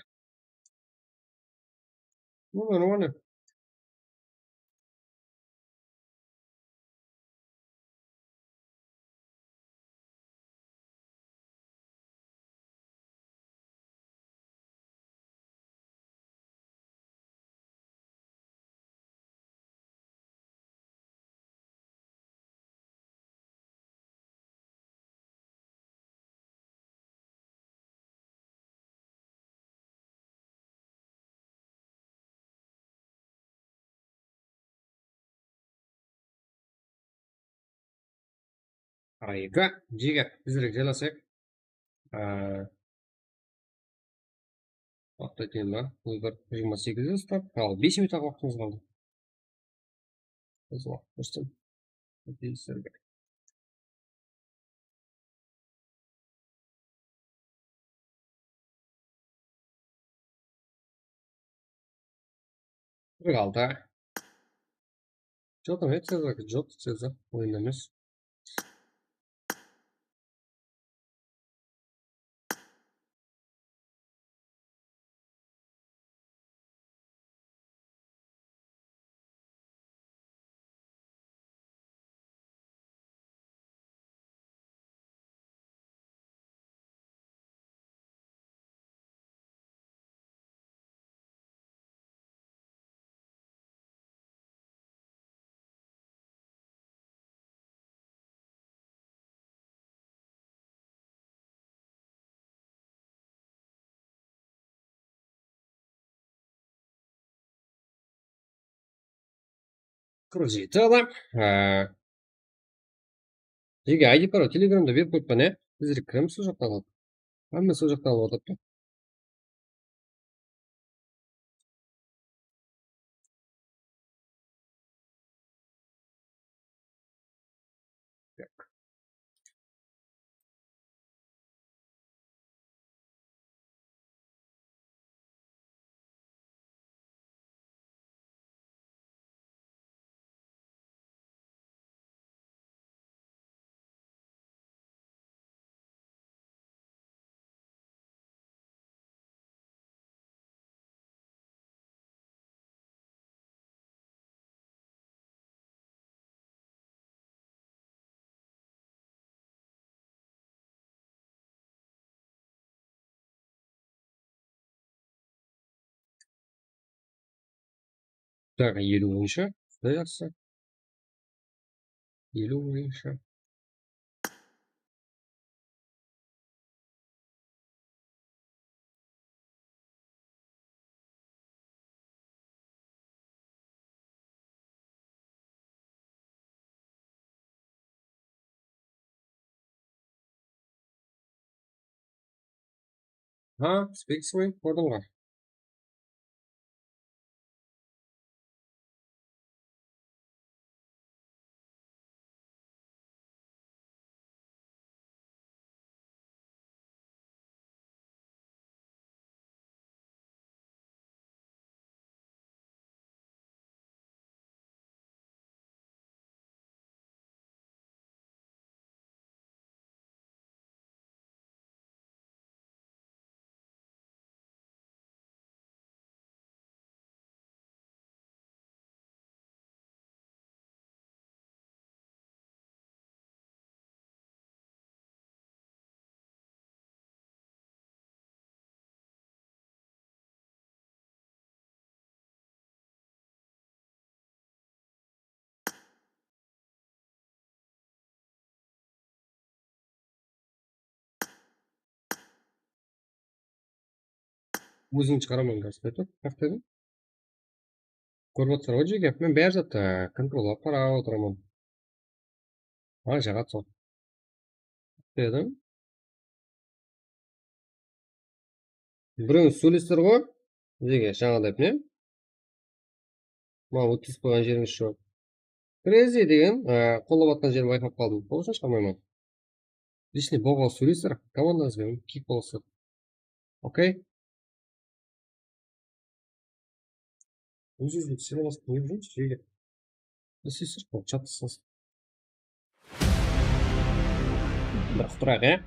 Nurman, Nurman. Ayka, jege, bizlerge jaylasayıq. Aa, waqıt aytayın ba? Bul bir jigirma segizde start. Al, bes minut waqtımız qaldı. Biz waqıt qoshsam. Bizlerge. Qırq altı. Joq, hep Cezar, joq, Cezar, oyında emes. Qırq jeti adam. Á, jege, I D parol Telegramda berip qoyıppan, ya. Bizler kiremiz sol jaqtan alıp. Hámme sol jaqtan alıp otırıptı. Taǵı eliwinshi. Quday jaqsı. Eliwinshi. Ha, Spix ǵoy, kórdiń ǵoy. Ózin shıǵaraman, gazpaytı. Haq dedim. Kórip atsızlar ǵoy, jege. Men bári zattı kontrollap qarap otıraman. Ha, jaǵadı sol. Dedim. Birew sóylesizler ǵoy. Jege, jańa dep ne? Maǵan ótkizip qoyǵan jerińiz joq. Crazy degen, e, qollap atqan jerim ayqap qaldım. Bolsın, shıǵarmayman. Личный bogǵa sóylesizler, komandańız benen kiyik bolasızlar. Okey? Óz-ózin sıylamasın, ne bileyim, jege. Ne isleysiz, bol, chattasız. Bir qutıraq, ya.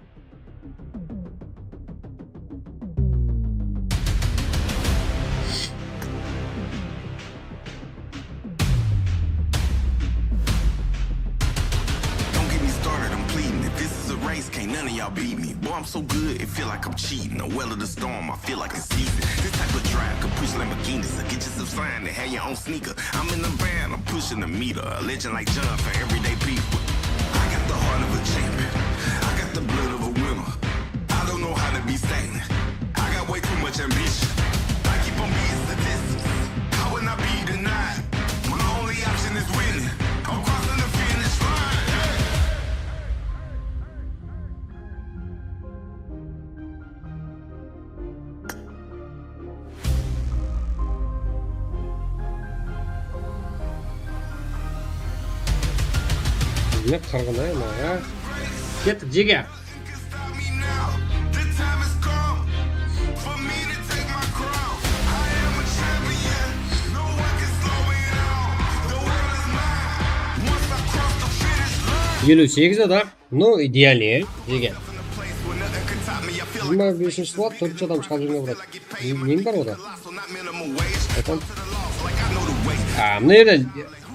Don't get me started, I'm pleading. If this is a race, can't none of y'all beat me. Boy, I'm so good, it feel like I'm cheating. The well of the storm, I feel like it's season. This type of drive could push Lamborghinis or get you some sign to have your own sneaker. I'm in the van, I'm pushing the meter. A legend like John for everyday people. I got the heart of a champion. I got the blood of a winner. I don't know how to be stagnant. I got way too much ambition. I keep on beating statistics. I will not be denied. My only option is winning. I'm crossing the finish line. Yeah. Ne qırǵın, e, mına. Kettik, jege. Eliw segiz adam. No idealniy, jege. Jigirma besinshi squad, tórt adam shıǵarıp jibermege boladı. Ne, neń bar oda? Otan. A, mına jerde,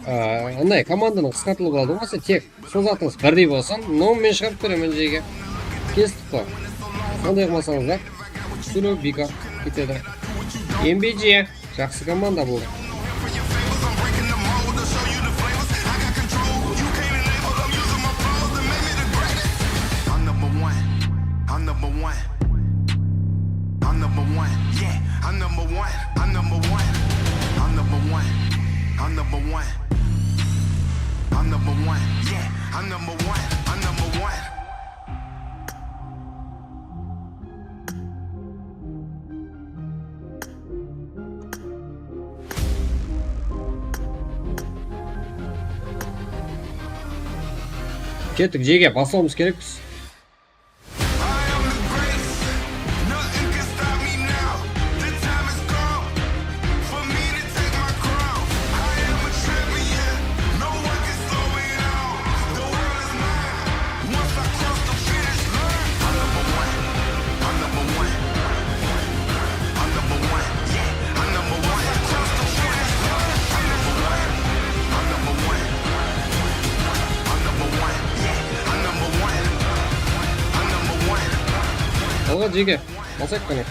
a, anday komandanıń qısqartılıp aldı ǵoy, tek sol zatıńız birdey bolsın. No, men shıǵarıp beremen jege. Kestik ǵoy. Sonday qılmasańızlar, súylew biykar ketedi. M B G. Jaqsı komanda bul. I'm number one. I'm number one. I'm number one. Yeah, I'm number one. I'm number one. I'm number one. I'm number one. I'm number one. Yeah, I'm number one. I'm number one. Kettik, jege, baslawımız kerekpiz. Alǵa, jege. Basayıq qáne.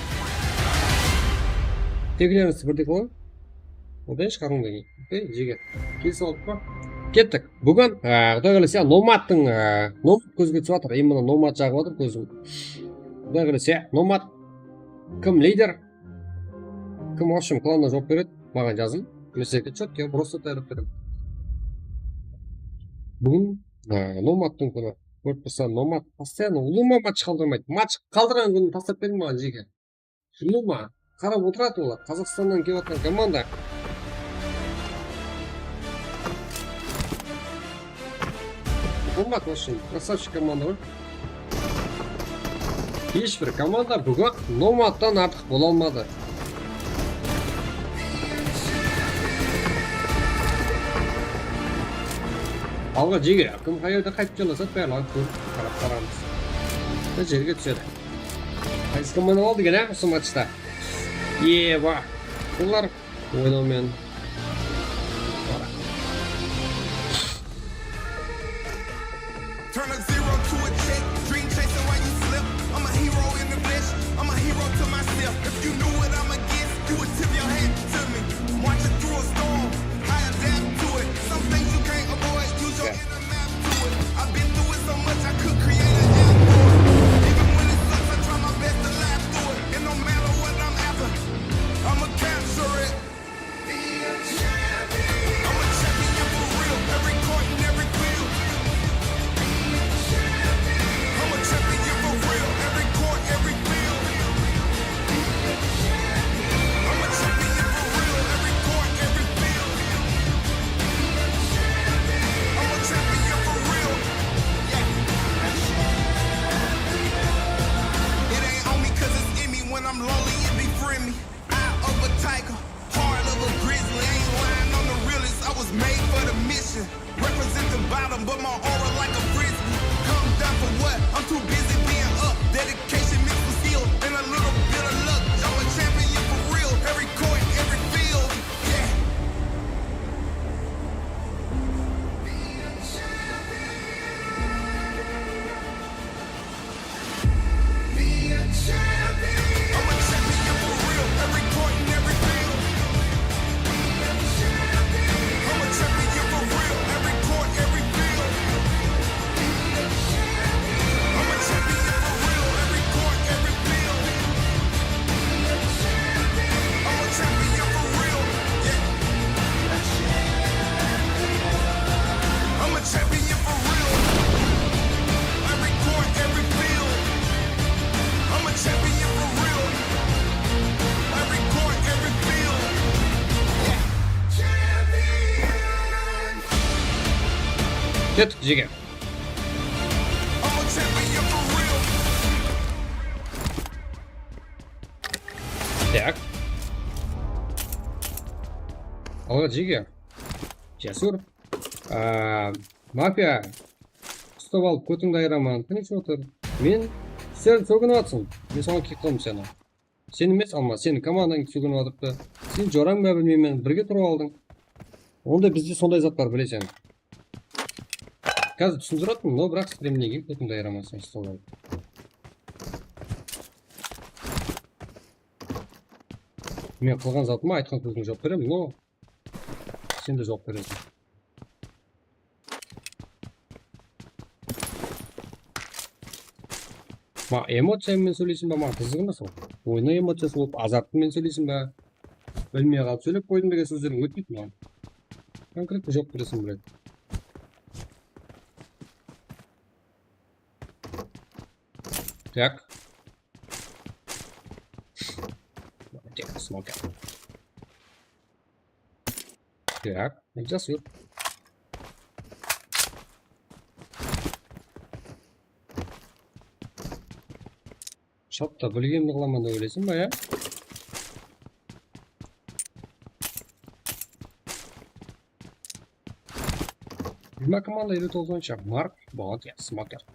Tegilerimiz birdey qılayıq. Odan shıǵarıń da keyin. Okey, jege. Kelisip aldıq pa? Kettik. Búgin, e, Quday qálese, Nomadtıń, e, Nomad kózge túsip atır. Endi mına Nomad jaǵıp atır kózim. Quday qálese, Nomad kim lider? Kim, в общем, klanına juwap beredi? Maǵan jazıń. Men sizlerge chotki, просто tayarlap beremen. Búgin, e, Nomadtıń kúni. Kórip tursań, Nomad постоянно ulıwma match qaldırmaydı. Match qaldırǵan kúnin taslap beriń maǵan, jege. Ulıwma. Qarap otıradı olar. Qazaqstannan kelip atırǵan komanda. Nomad, в общем, красавчик komanda ǵoy. Hesh bir komanda búgin Nomadtan artıq bola almadı. Alǵa, jege, kim qayerde qaytıp jalasadı, bárligin kórip qarap baramız. Bir jerge túsedi. Qaysı komanda aldı eken, á, usı matchta? Eba. Bular oynawmen. Turn a zero to a check, dream chasing while you slip. I'm a hero in the flesh, I'm a hero to myself. If you knew what I'm against, you would tip your hat to me. Marching through a storm, I adapt to it. Some things you can't avoid, use your inner map to it. I've been through it so much, I could create an app for it. Even when it sucks, I try my best to laugh through it. And no matter what I'm after, I'ma capture it. I'm a champion for real, every court and every field. I'm a champion for real, every court, every field. I'm a champion for real, every court, every field. I'm a champion for real. Yeah. It ain't on me 'cause it's in me. When I'm lonely, it befriend me. Eye of a tiger, heart of a grizzly. Ain't lying, I'm the realest. I was made for the mission. Represent the bottom, but my aura like a frisbee. Come down for what? I'm too busy being up. Dedication mixed with skill and a little bit of luck. I'm a champion for real. Every court, every field. Yeah. I'm a champion for real. Every court, every field. I'm a champion for real. Every court, every field. Yeah. Champion. Kettik, jege. Aǵa, jege. Jasur. Aa, mafiya. Ustap alıp, kótińdi ayıraman. Tinshin otır. Men, sen sóginip atırsań. Men saǵan kiyik qıldım seni. Sen emes, Alma, seniń komandań sóginip atırıptı. Sen jorań ba bilmeymen, birge turıp aldıń. Onda bizde sonday zat bar, bileseń. Házir túsindirip atırman, no, biraq strimnege kótińdi ayıraman sen, ustap alıp. Men qılǵan zatıma aytqan sózińe juwap beremen, no. Sen de juwap bereseń. Ma, emociya menen sóyleyseń ba, maǵan qızıq emes ol. Oyınnıń emociyası bolıp, azartı menen sóyleyseń ba, bilmey qalıp sóylep qoydım degen sózleriń ótpeydi maǵan. Konkretno juwap bereseń, блядь. Так. Так, смотрим. Так, Jasur. Shatta bilgenimdi qılaman dep oylaysın ba, ya? Jigirma komanda, elli toǵız oyınsha. Mark, Bond, ya, Smoker.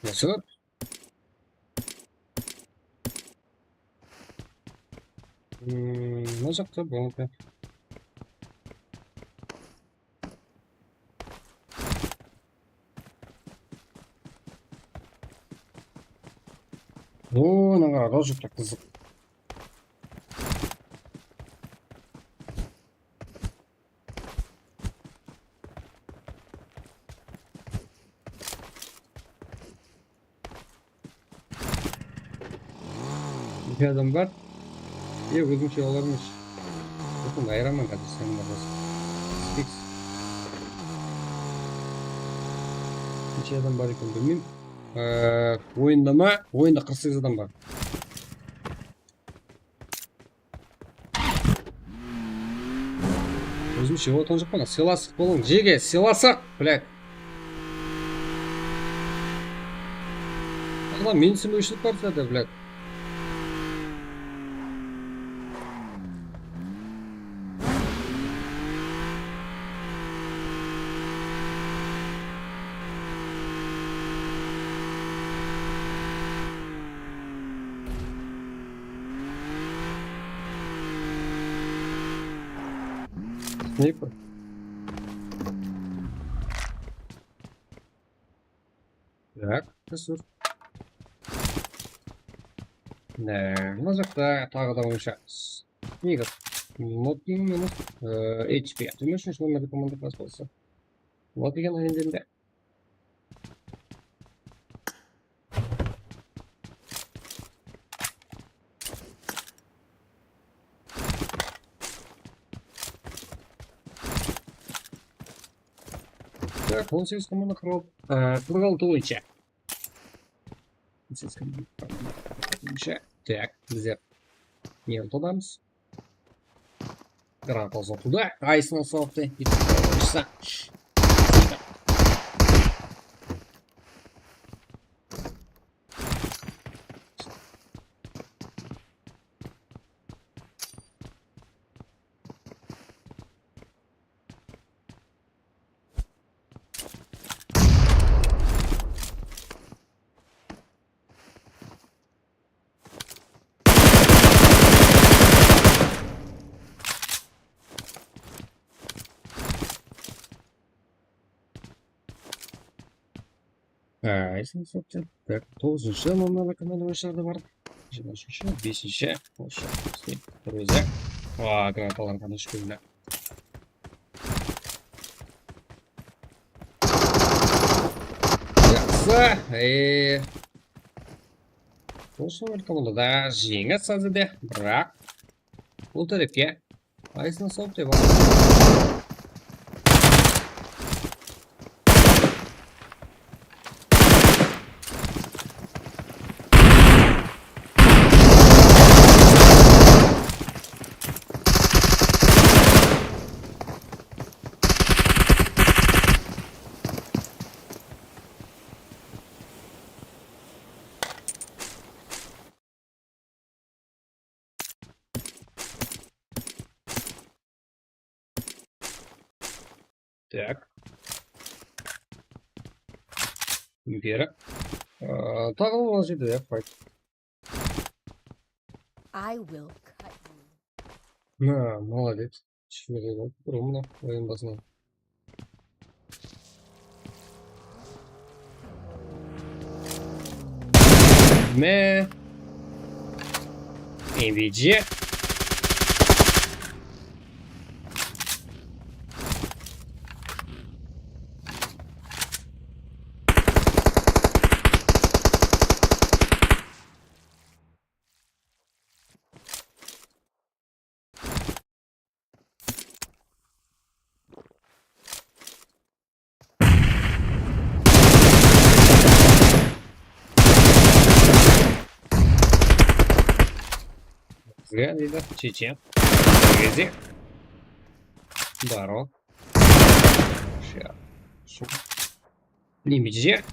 Nasıl? Hmm, mına jaqta, bunaqa. O, mına qara, mına jaqta qızıq. Eki adam bar. E, ózińshe olarmız. Bakın, ayıraman házir seniń arasın. Fiks. Neshe adam bar eken bilmeymen. Ee, oyında ma? Oyında qırq segiz adam bar. Ózimshe otırǵan joqpan, sıylasıq bolıń, jege, sıylasıq, блядь. Adam, men túsinbewshilik bar bizlerde, блядь. Snayper. Так, Jasur. Ne, mına jaqta taǵı da oyınsha. Snayper. Notking menen, e, H P. Jigirma úshinshi nomerde komanda qaz bolsa. Notingen ayındende. Так, on segiz komanda qırq altı, e, qırq altı oyınsha. On segiz komanda qırq altı oyınsha. Так, bizler ne utılamız? Granata uzatıldı. Qayısına soqtı. Ay, sen soptı. Tak, toǵızınshı nomerde komanda oyınshıları da bar. Jigirma úshinshi, besinshi, osı bir ózi. Aa, granatalar qana shúkirler. Jaqsı. Ey. Osı bir komanda da jeńe sazı de, biraq bul tárepke Qayısına sawıp dep al. Tak. Beri. Aa, taǵı da mına jerde, ya, fight. I will cut you. Na, молодец. Shıpırıp alıp tur mına oyın basınan. Me. M V G. Bizge deydi, Chechen. Bizge. Baro. Shı. Shı. Neme diyecek?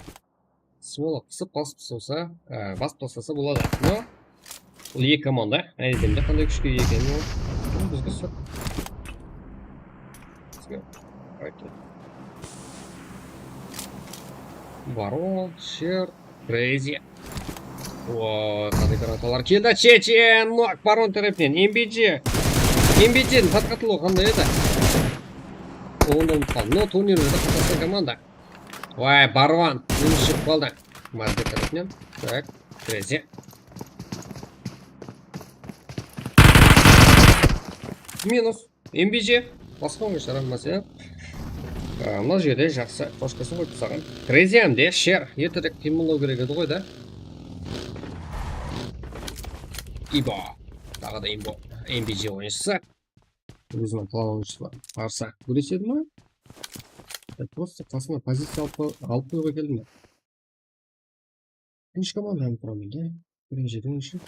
Sol qısıp basıp tastasa, e, basıp taslasa boladı. No, bul eki komanda, áne deymen de, qanday kúshke ие ekenin. Bul bizge sır. Bizge qaytı. Baron, Sher, Crazy. Oy, qanday granatalar keldi. Chechen, nok, Baron tárepinen. M B G. M B G-niń podkatılıwı qanday edi? Onı umıtqan. No, turnirlerde qatnasqan komanda. Vay, Baron, minus shıǵıp qaldı. Mazda tárepinen. Tak, Crazy. Minus. M B G. Basqa oyınshilar hammasi. A, mına jerde jaqsı qoshqasın qoyıptı saǵan. Crazy hám de Sher. Erterek qıymıllaw kerek edi ǵoy da. Ibo. Taǵı da Imbo. M B G oyınshısı. Óziniń klan oyınshısına qarsı gúresedi ma? Ya, prosta qasına poziciya alıp qoy-, alıp qoyıwǵa keldim ya. Birinshi komandanı quraman da. Birinshi, birinshi.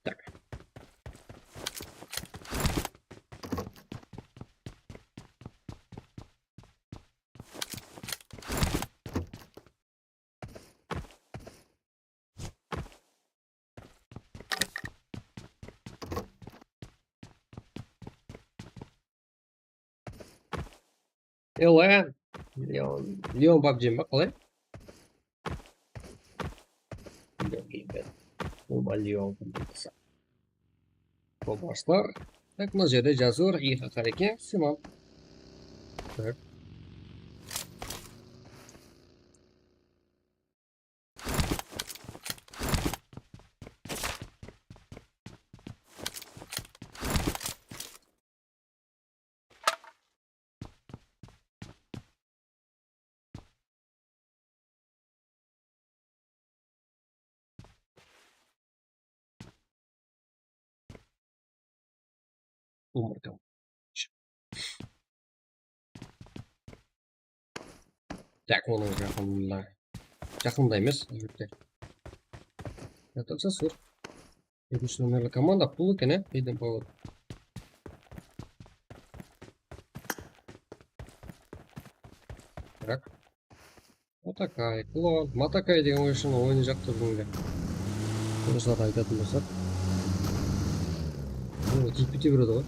Tak. Leon. Leon, Leon pabji ma, qalay? Leon deydi. Oba, Leon deydi. Bol baslar. Tak, mına jerde jazıw bar, iyxı qáreke, Simon. Tak. Umırdım. Tak, onıń jaqınında. Jaqında emes, álbette. Ya, tursa sur. Ekinshi nomerli komanda pul eken, e, Hidden Power. Tak. Motokai, klon. Motokai degen oyınshınıń oyını jaqtı búginde. Orıslarda aytatın bolsaq. Bul tiyip kete beredi ǵoy.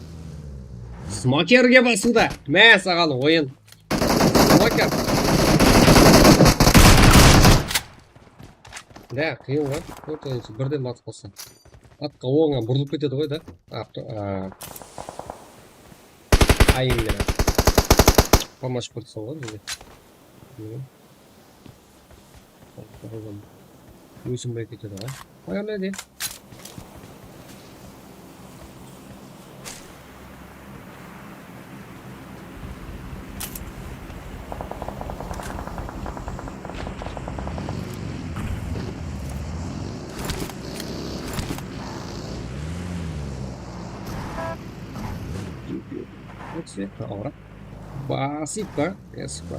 Smokerge basıwda. Má, saǵan oyın. Smoker. Da, qıyın ǵoy. Tórt oyınshı birden batıp qalsa. Atqa ońa burılıp ketedi ǵoy da. Avto, a, ayın menen. Помощь qılıp salǵan bizge. Ósim bay ketedi ǵoy. Qoyamın de. Basıp pa? Ya, sıpa.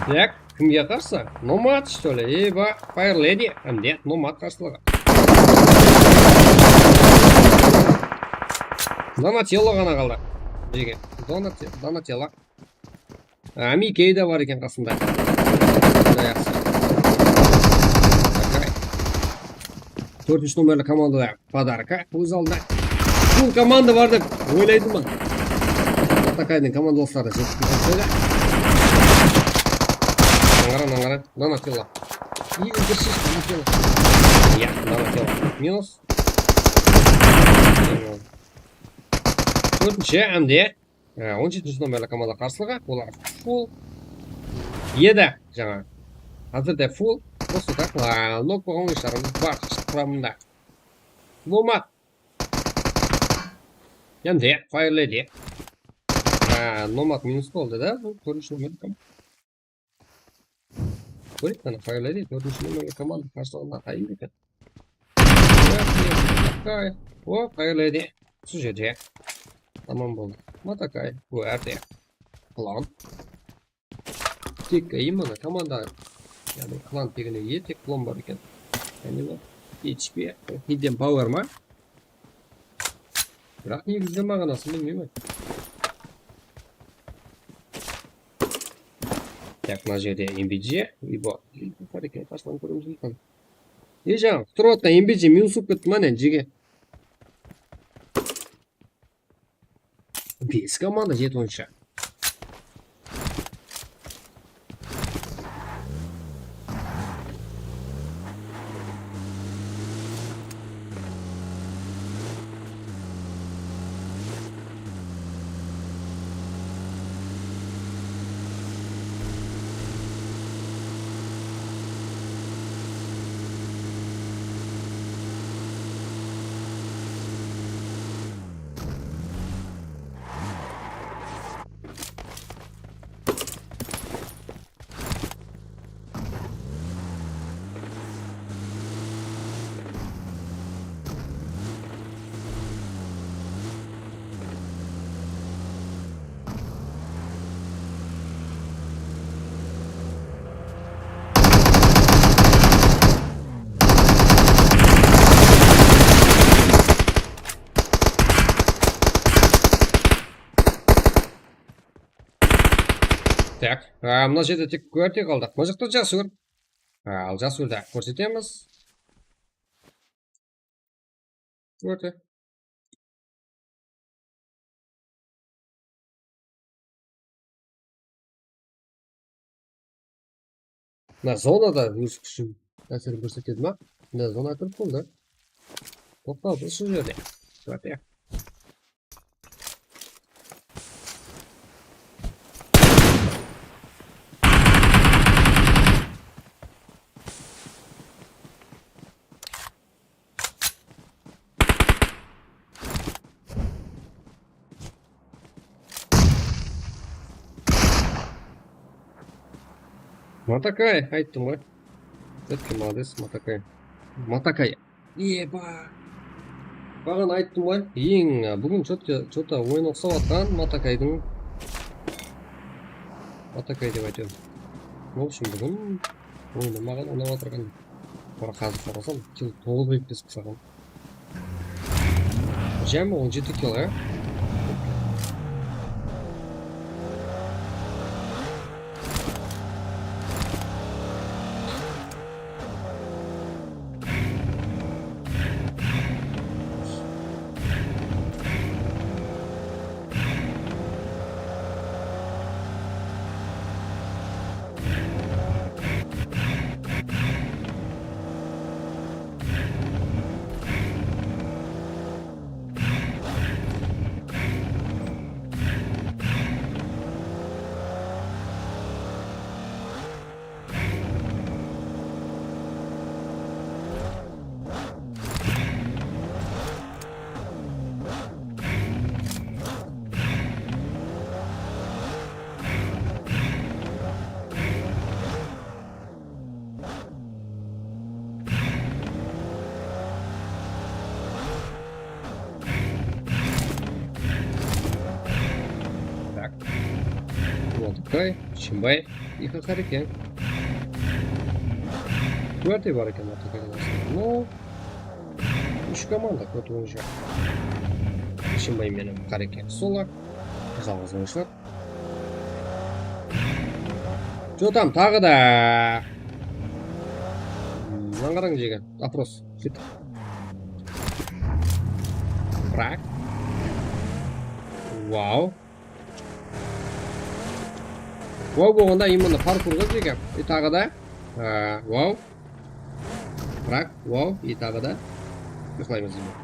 Tak, kimge qarsı? Nomad, что ли? Eba, Fire Lady, mine, Nomad qarsılıǵı. Donatello ǵana qaldı. Jege. Donate-, Donatello. A, Mikey de bar eken qasında. Jaqsı. Tórtinshi nomerli komandada podarka óz aldına. Bul komanda bar dep oylaydı ma? Matakaydıń komandalısları jetip ketedi. Nańara, nańara. Donatello. Donatello. Ya, Donatello. Minus. Tórtinshi, ámde. Á, on jetinshi nomerli komanda qarsılıǵa, olar full edi jańa. Házirde full, просто так, á, nok bolǵan oyınshılarımız bar quramında. Nomad. Endi, Fire Lady. Á, Nomad minus boldı da, bul tórtinshi nomerli komanda. Kóreyik, mana, Fire Lady tórtinshi nomerli komanda qarsılıǵında qayın eken. O, Fire Lady. Usı jerde. Tamam boldı. Matakay, bu erde. Klan. Tek именно komanda, yaǵnıy klan tegine iye, tek klan bar eken. Jáne bir H P, hidden power ma? Biraq negizinde maǵanasın bilmeymen. Tak, mına jerde M B G, и bu, bar eken, qasınan kóremiz ekan. E, jańa, qutırıp atqan M B G minus bolıp ketti ma, ne, jege. Bes komanda, jeti oyınsha. Tak, a, mına jerde tek Kuerte qaldı. Mına jaqta jaqsı kór. A, al jaqsı kórdi, kórsetemiz. Kuerte. Mına zonada óz kúshin, tásirin kórsetedi ma? Mına zona kirip boldı. Toqtaw, usı jerde. Kuerte. Matakay, ayttım ǵoy. Все-таки молодец, Matakay. Matakay. Eba. Baǵana ayttım ǵoy. Eń, búgin что-то, что-то oyın uqsap atqan Matakaydıń. Matakay dep aytıwım. В общем, búgin oyını maǵan unap atırǵan. Bul házir qarasam, kill toǵız mıń bes júz alǵan. Jámi on jeti kill, ya? Так. Matakay, Shımbay, eki qar eken. Dórt bar eken Matakaydıń astında. No, úsh komanda kótip júr. Ishimbaym menen Qareke solo. Jalǵız oynayshılar. Jotam, taǵı da. Mınań qarań, jege. Oпрос. Ket. Brak. Wow. Wow bolǵanda именно parkur ǵoy, jege. E, taǵı da. Á, wow. Brak, wow, e, taǵı da. Uyıqlaymız endi.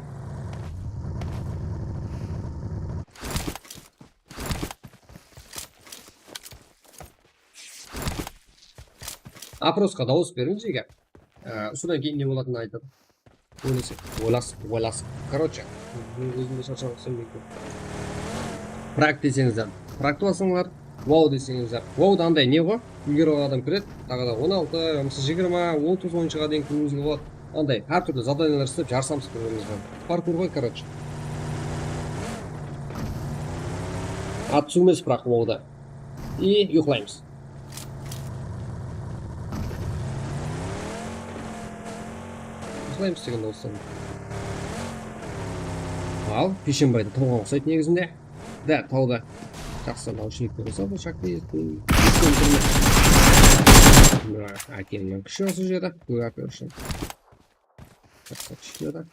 Oproska dawıs beriń, jege. Á, usıdan keyin ne bolatının aytadı. Oylasaq, oylasaq, oylasaq. Короче, ózimde sharshaǵım kelmeydi. Brak deseńizler, braktı basıńlar. Wow deseńizler. Wow da anday ne ǵoy? Úlgeriw adam kiredi, taǵı da on altı, yamasa jigirma, otız oyınshıǵa deyin kiriwińizge boladı. Anday hár túrli zadaniyalar islep jarısamız bir-birimizben. Parkur ǵoy, короче. At túsiwmes, biraq wowda. И uyıqlaymız. Uyıqlaymız degen dawıstan. Al, Pishembaydı tawǵa uqsaydı negizinde. Da, tawda. Jaqsı, naushinikler bolsa, bul shakta ettim. Ákemniń kúshi usı jerde. Bul áke ushın. Jaqsı, kúshli da.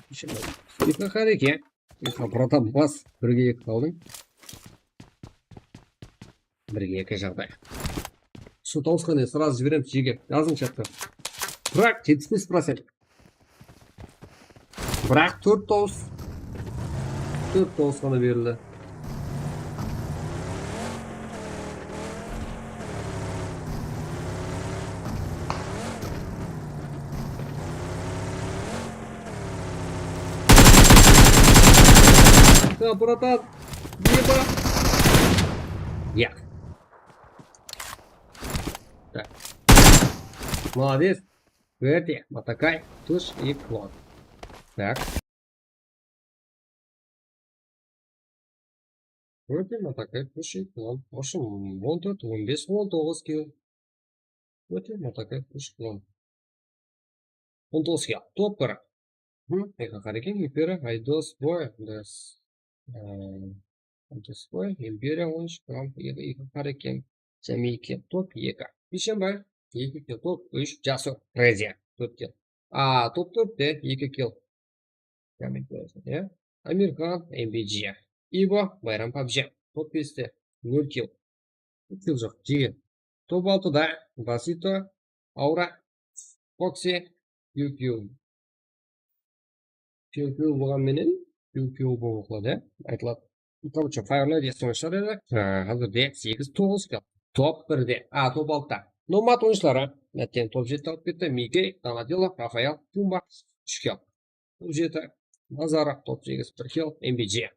Pishembay. Eka, Qareke. Eka, bratan, bas. Birge eki qaldıń. Birge eki jaǵday. Usı tawısqa ne, сразу jiberemiz, jege. Jazıń chatta. Brak, jetpis bes procent. Brak, tórt tawıs. Tórt tawıs ǵana berildi. Всё, bratan. Eba. Ya. Так. Молодец. Verdi, Matakay, tush, i klon. Так. Verdi, Matakay, tush, i klon. В общем, on tórt, on bes, on toǵız kill. Verdi, Matakay, tush, klon. On toǵız kill. Top bir. Hı, Eka Qareken, Imperiya, Aydos, Boy, Des. Ee, Aydos, Boy, Imperiya, on úsh, Kramp, eki, Eka Qareken, Jameyke, top eki. Pishembay, eki kill, top úsh, Jasur, Reziya, tórt kill. A, top tórtte, eki kill. Jameyke, ya. Amirxan, M B G. Ibo, Bayram, pabji, top beste, nol kill. Kill joq, jege. Top altıda Basito, Aura, Foxy, Piu Piu. Piu Piu bolǵan menen Piu Piu bolıp oqıladı, ya, aytıladı. Короче, Fire Night eston shıǵar edi. Há, házirde segiz toǵız kill. Top birde, a, top altıda. Nomad oyınshıları, Natten top jetti alıp ketti, Mike, Donatello, Rafael, Pumba, úsh kill. Top jeti, Nazarov, top segiz, bir kill, M B G.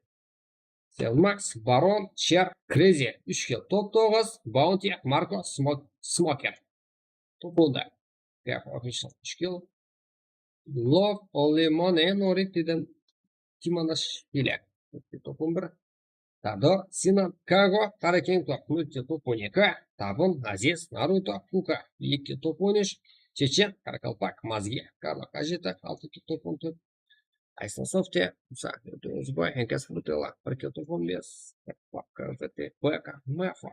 Selmax, Baron, Cher, Crazy, úsh kill, top toǵız, Bounty, Marko, Smo-, Smoker. Top onda. Gaf, official, úsh kill. Love, Only Money, Norik, Tiden, Timonashvili. Top on bir. Tado, Sinan, Kago, Qarekeng, top nol kill, top on eki. Tabın, Aziz, Naruto, Kuka, eki kill, top on úsh. Chechen, Qaraqalpaq, Mazgi, Karlo, Qajeta, altı kill, top on tórt. Aysansovte, Musa, To'ng'izboy, Enkas, Brutella, bir kill, top on bes, K Z T, Beka, Mefa,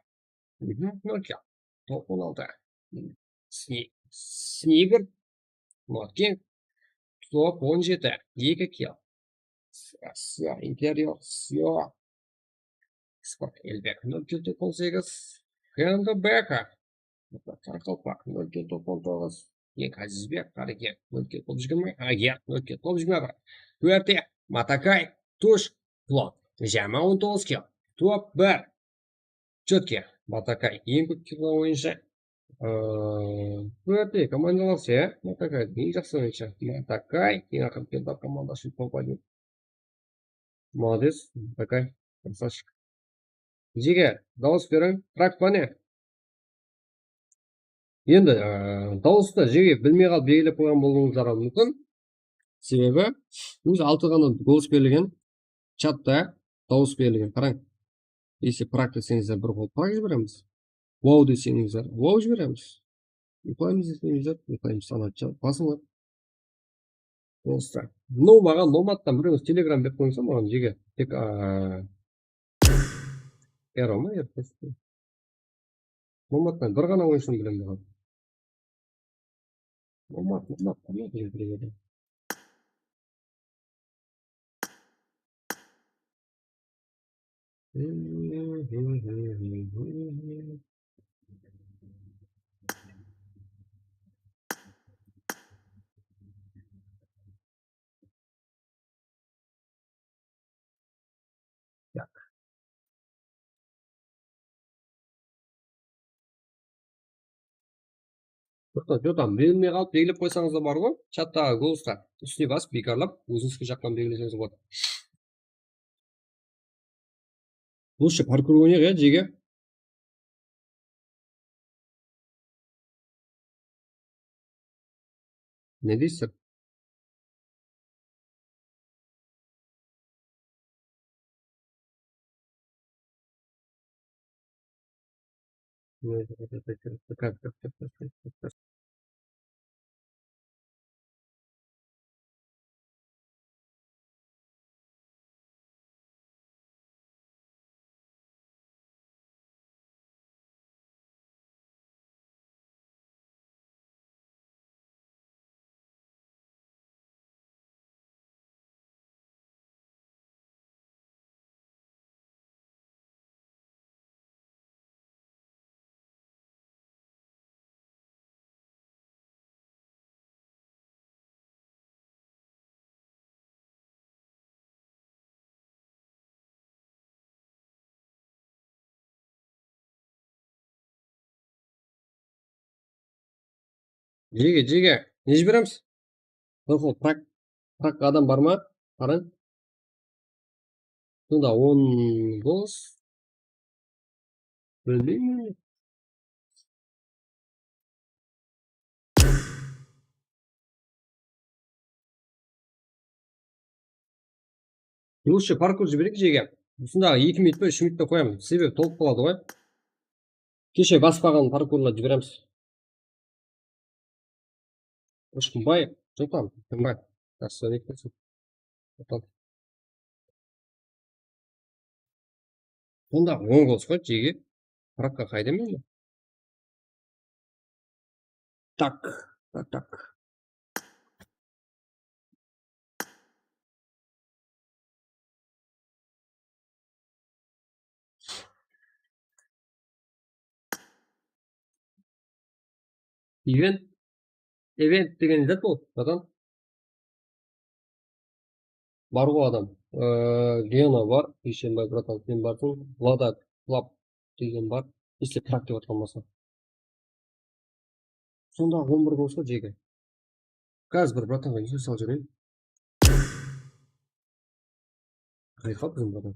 nol kill, top on altı, Sni-, Sniper, Notking, top on jeti, eki kill, Sio, Interior, Sio, Sport Elbek, nol kill, top on segiz, Hendo Beka, Qaraqalpaq, nol kill, top on toǵız, Eng Azizbek, Qarekeng, nol kill, top jigirma, Agiya, nol kill, top jigirma bir, Tuerte, Matakay, Tush, Klon, Jama, on toǵız kill, top bir, Chotki, Matakay, eń kóp kill qılǵan oyınshı. Ee, Tuerte, komandalar usı, ya, Matakay, eń jaqsı oyınshı, Matakay, eń aqırǵı kill, komanda ushın top один. Молодец, Matakay, красавчик. Jege, dawıs beriń, trak pa ne? Endi, e, dawıstı, jege, bilmey qalıp belgilep qoyǵan bolıwıńızlar múmkin. Sebebi, ózi altı ǵana dawıs berilgen, chatta dawıs berilgen. Qarań. Если prak deseńizler, bir qol prak jiberemiz. Wow deseńizler, wow jiberemiz. Uyqılaymız deseńizler, uyqılaymız, sanatçı. Basıńlar. Просто. No, maǵan Nomadtan birew Telegram berip qoyıńsa maǵan, jege. Tek, a, Ero ma, Ero? Nomadtan bir ǵana oyınshını bilemen. Nomad, Nomad, Nomad degen birew edi. Toqta, joq, tam berilmey qalıp, belgilep qoysańız da bar ǵoy. Chattaǵı голосqa ústine basıp, biykarlap, ózińizge jaqqan belgileseńiz boladı. Lучше parkur oynayıq, ya, jege. Ne deysiz? Jege, jege, ne jiberemiz? Prak, prak adam bar ma? Qarań. Sonda on gos. Bilmeymen. Lучше parkur jibereyik jege. Usındaǵı eki minut pa, úsh minut pa qoyamız. Sebebi tolıp qaladı ǵoy. Keshe baspaǵan parkurlardı jiberemiz. Ushqınbay, joq, Ushqınbay. Sonda on gos qoy, jege. Prakka qayda mende? Так, так, так. Event, event degen zat ol, bratan. Bar ǵo adam. Ee, Gena bar, Biysenbay, bratan, sen barsıń. Vlada Club degen bar. Если так dep atqan bolsa. Sonda on bir bolsa jege. Házir bir bratanǵa esap salıp jibereyin. Qayda qaldı bizim bratan?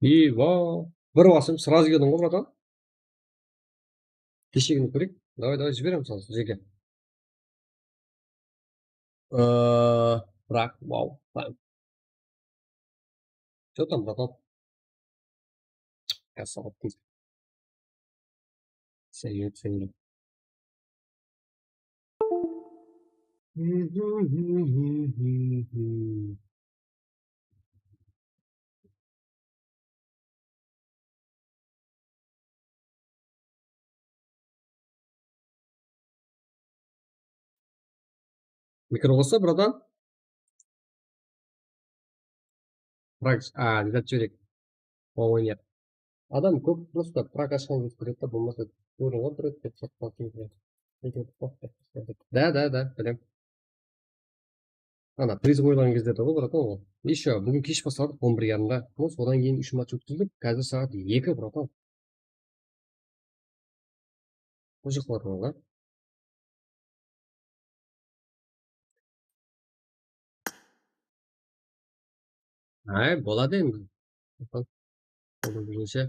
Eba, bir basım srazı keldiń ǵo, bratan. Kesheginip kóreyik. Davay, davay, jiberemiz házir jerge. Ee, Biraq, wow. Что там, bratan? Kassaǵa. Sen yürip, sen yürip. Mikro qosıp, bratan. Prak, a, ne zat jibereyik. Oynayıq. Adam kóp, просто prak ashqan kóp kiredi da, bolmasa kóriń ǵoy, bir rет dep sotqan. Da, da, da, bilem. Ana, priz qoyılǵan gezlerde ǵoy, bratan, ol. Еще búgin kesh basladıq, on bir yarımda. Mıs, odan keyin úsh match ótkizdik, házir saat eki, bratan. Bul jaqlar bar ǵoy. Ay, boladı endi. Qolıńızǵa kelgenshe.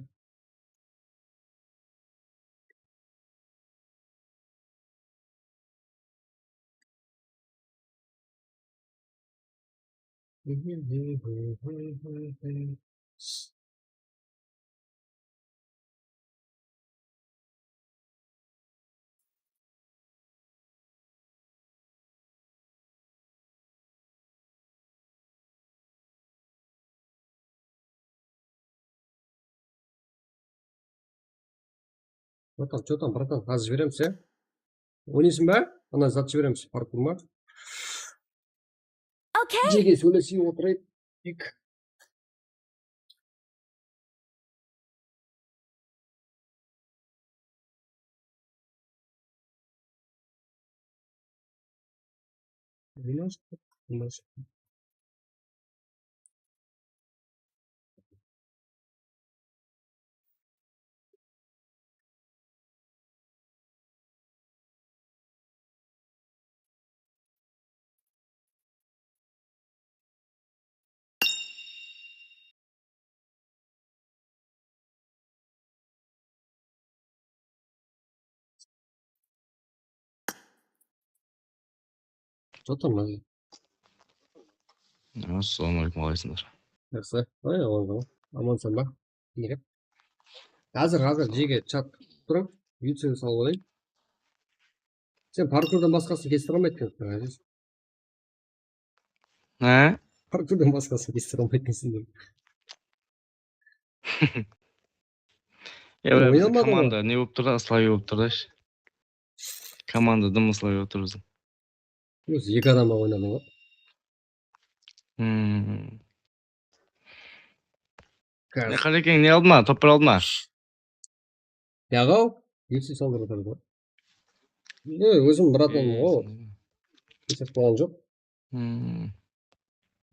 Bratan, что там, bratan? Házir jiberemiz, ya? Oynaysın ba? Ana, zat jiberemiz, parkur ma? Okey. Jege sóylesip otırayıq. Что там, Нази? Assalamu aleykum, qalaysańlar? Jaqsı. Ay, aman, aman. Amansań ba? Házir, házir jege chat turıń. Yutseńdi salıp alayın. Sen parkurdan basqasın kestire almaydı ekenseń, Aziz. Há? Parkurdan basqasın kestire almaydı ekenseń, dedim. Ya, bizde komanda ne bolıp tur da, ıslıway bolıp tur da. Komanda dım ıslıway bolıp tur bizdiń. Ózi eki adam oynadı ǵoy. Hmm. Kaz- Ne, Qálekeń, ne aldı ma? Top bir aldı ma? Yaǵaw, U F C saldırıp atır ǵoy. E, ózim bratan ǵoy. Esap bolǵan joq. Hmm.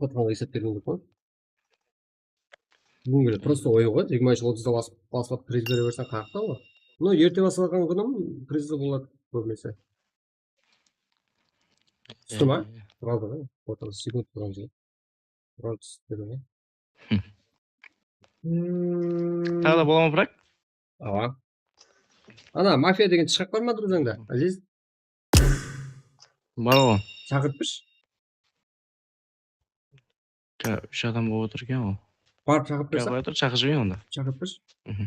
Otırǵanǵa esap bergen joq ǵoy. Búgin kúni просто oyın ǵoy, jigirma úsh otızda bas-, baslap priz bere berseń, qanaqta ǵoy. No, erte baslanǵan kúni priz boladı kóbinese. Tústi ma? Turaldı ǵoy, otırǵan sekund turǵan jeri. Turaldı tústi dedi ǵoy. Taǵı da bola ma, Prak? Awa. Ana, mafiya degen shıǵıp bar ma, durzańda, Aziz? Bar ǵoy. Shaqırıp bershi. Ja, úsh adam bolıp otır eken ǵoy. Barıp shaqırıp bershi. Qoya tur, shaqırıp jiber onda. Shaqırıp bershi. Mhm.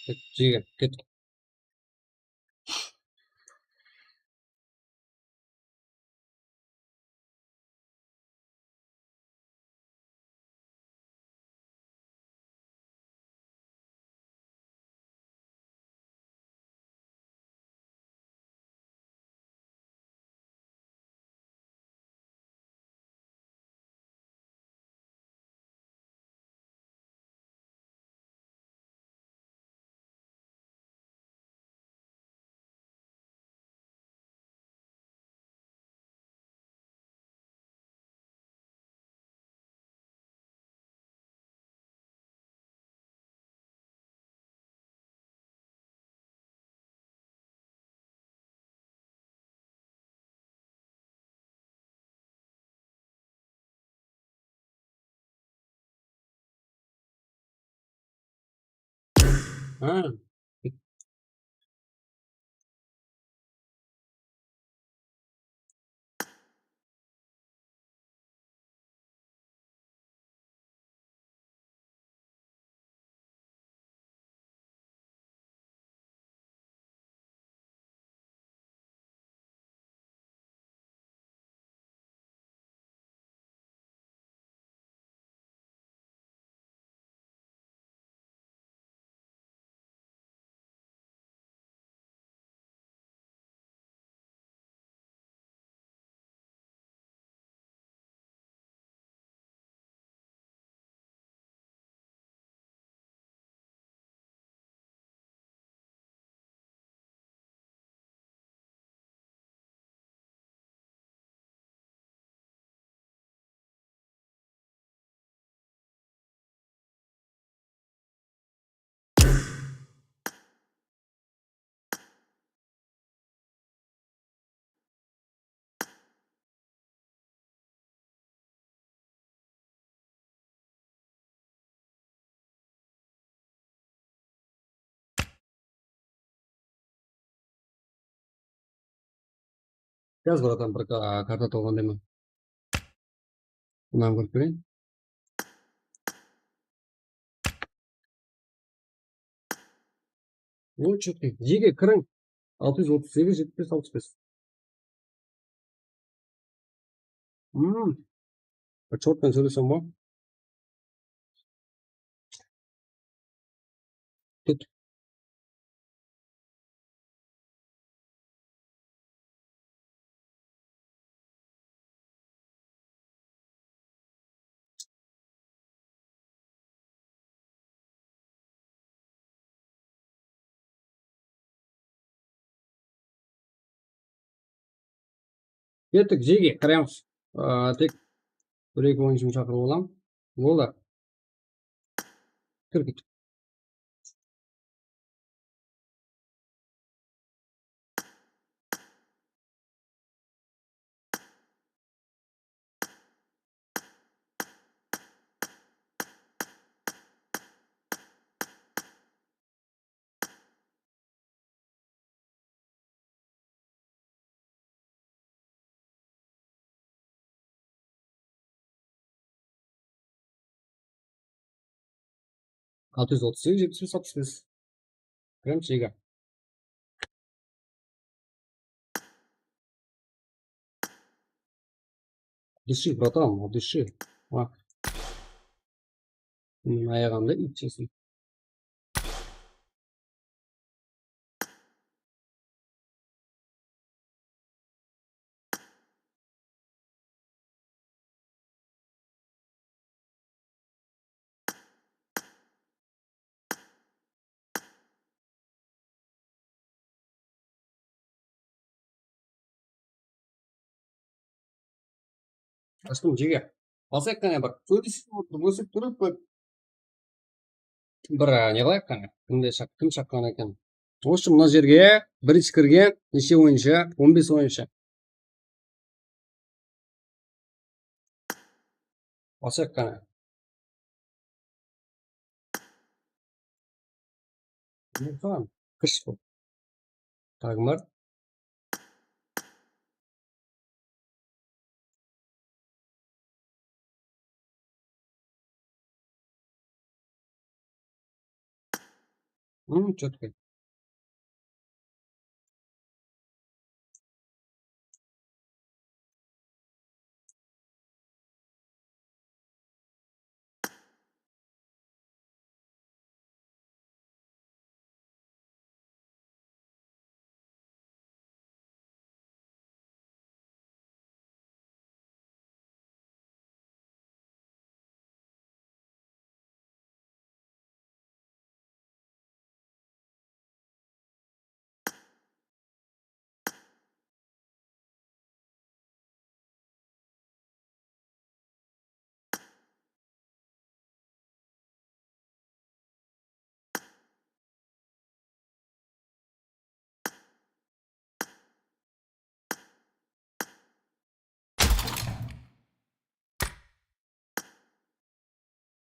Ket, jege, ket. Ha. Yaz, bratan, bir ka-, karta tolǵan deme. Mınanı kórip bereyin. O, chekke. Jege, kiriń. Altı júz otız segiz, jetpis bes, alpıs bes. Hmm. Bir chortpen sóylesem ba? Ket. Kettik, jege, qaraymız. Aa, tek bir-eki oyınshımdı shaqırıp alam. Boldı. Kir, ket. Altı júz otız segiz, jetpis bes, alpıs bes. Прям чего? Дыши, братан, дыши. Bak. Bunıń ayaǵında iyt jesin. Ashqım, jege. Basayıq qáne bir. Sóylesip otırıp, ósip turıp bir, bir, e, ne qılayıq qáne? Kimde shaq-, kim shaqqan eken? В общем, mına jerge birinshi kirgen neshe oyınshı? On bes oyınshı. Basayıq qáne. Umutpan, kirish bul. Dagmar. Hım, чётко.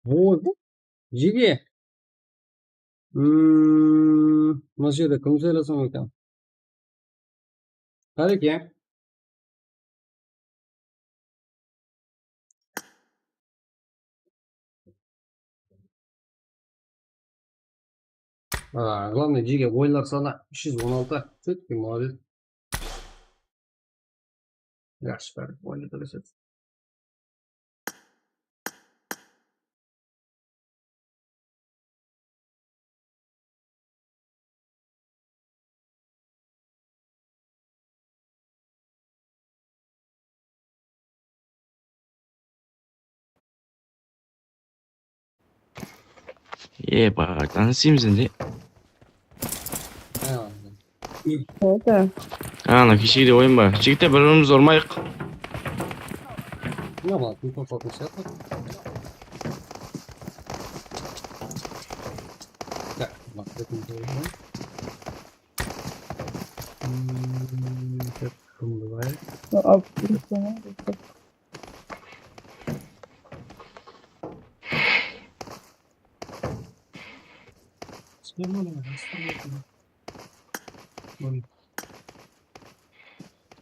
Oy, bu jege. Hmm, mına jerde kim sóylesem eken? Tarek, ya. Aa, главное, jege oyınlar sanı úsh júz on altı. Чётко, молодец. Yaxshi, bári oynadı, dúrist. Ee, baqadan isteymiz endi. Oldı. Ana, keshegidey oyın bar. Jigitler, bir-birimizdi urmayıq. Mına bak, bir toqtatın sıyaqlı. Ya, bak, bir toqtatın sıyaqlı. Hmm, bir toqtatın sıyaqlı. Al, bir toqtatın sıyaqlı.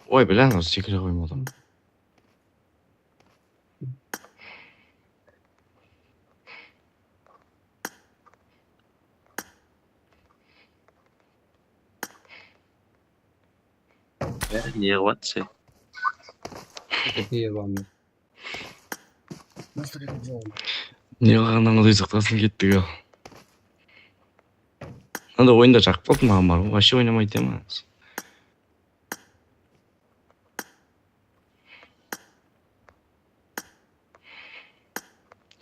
Oy, bilań, sekire qoymadım. Ne qılatsız? Ne qılǵannan qıday saqlasın kettik-aw. Mınanday oyında jaqıp qaldı maǵan bar ǵoy, вообще oynamaydı ya mınaw.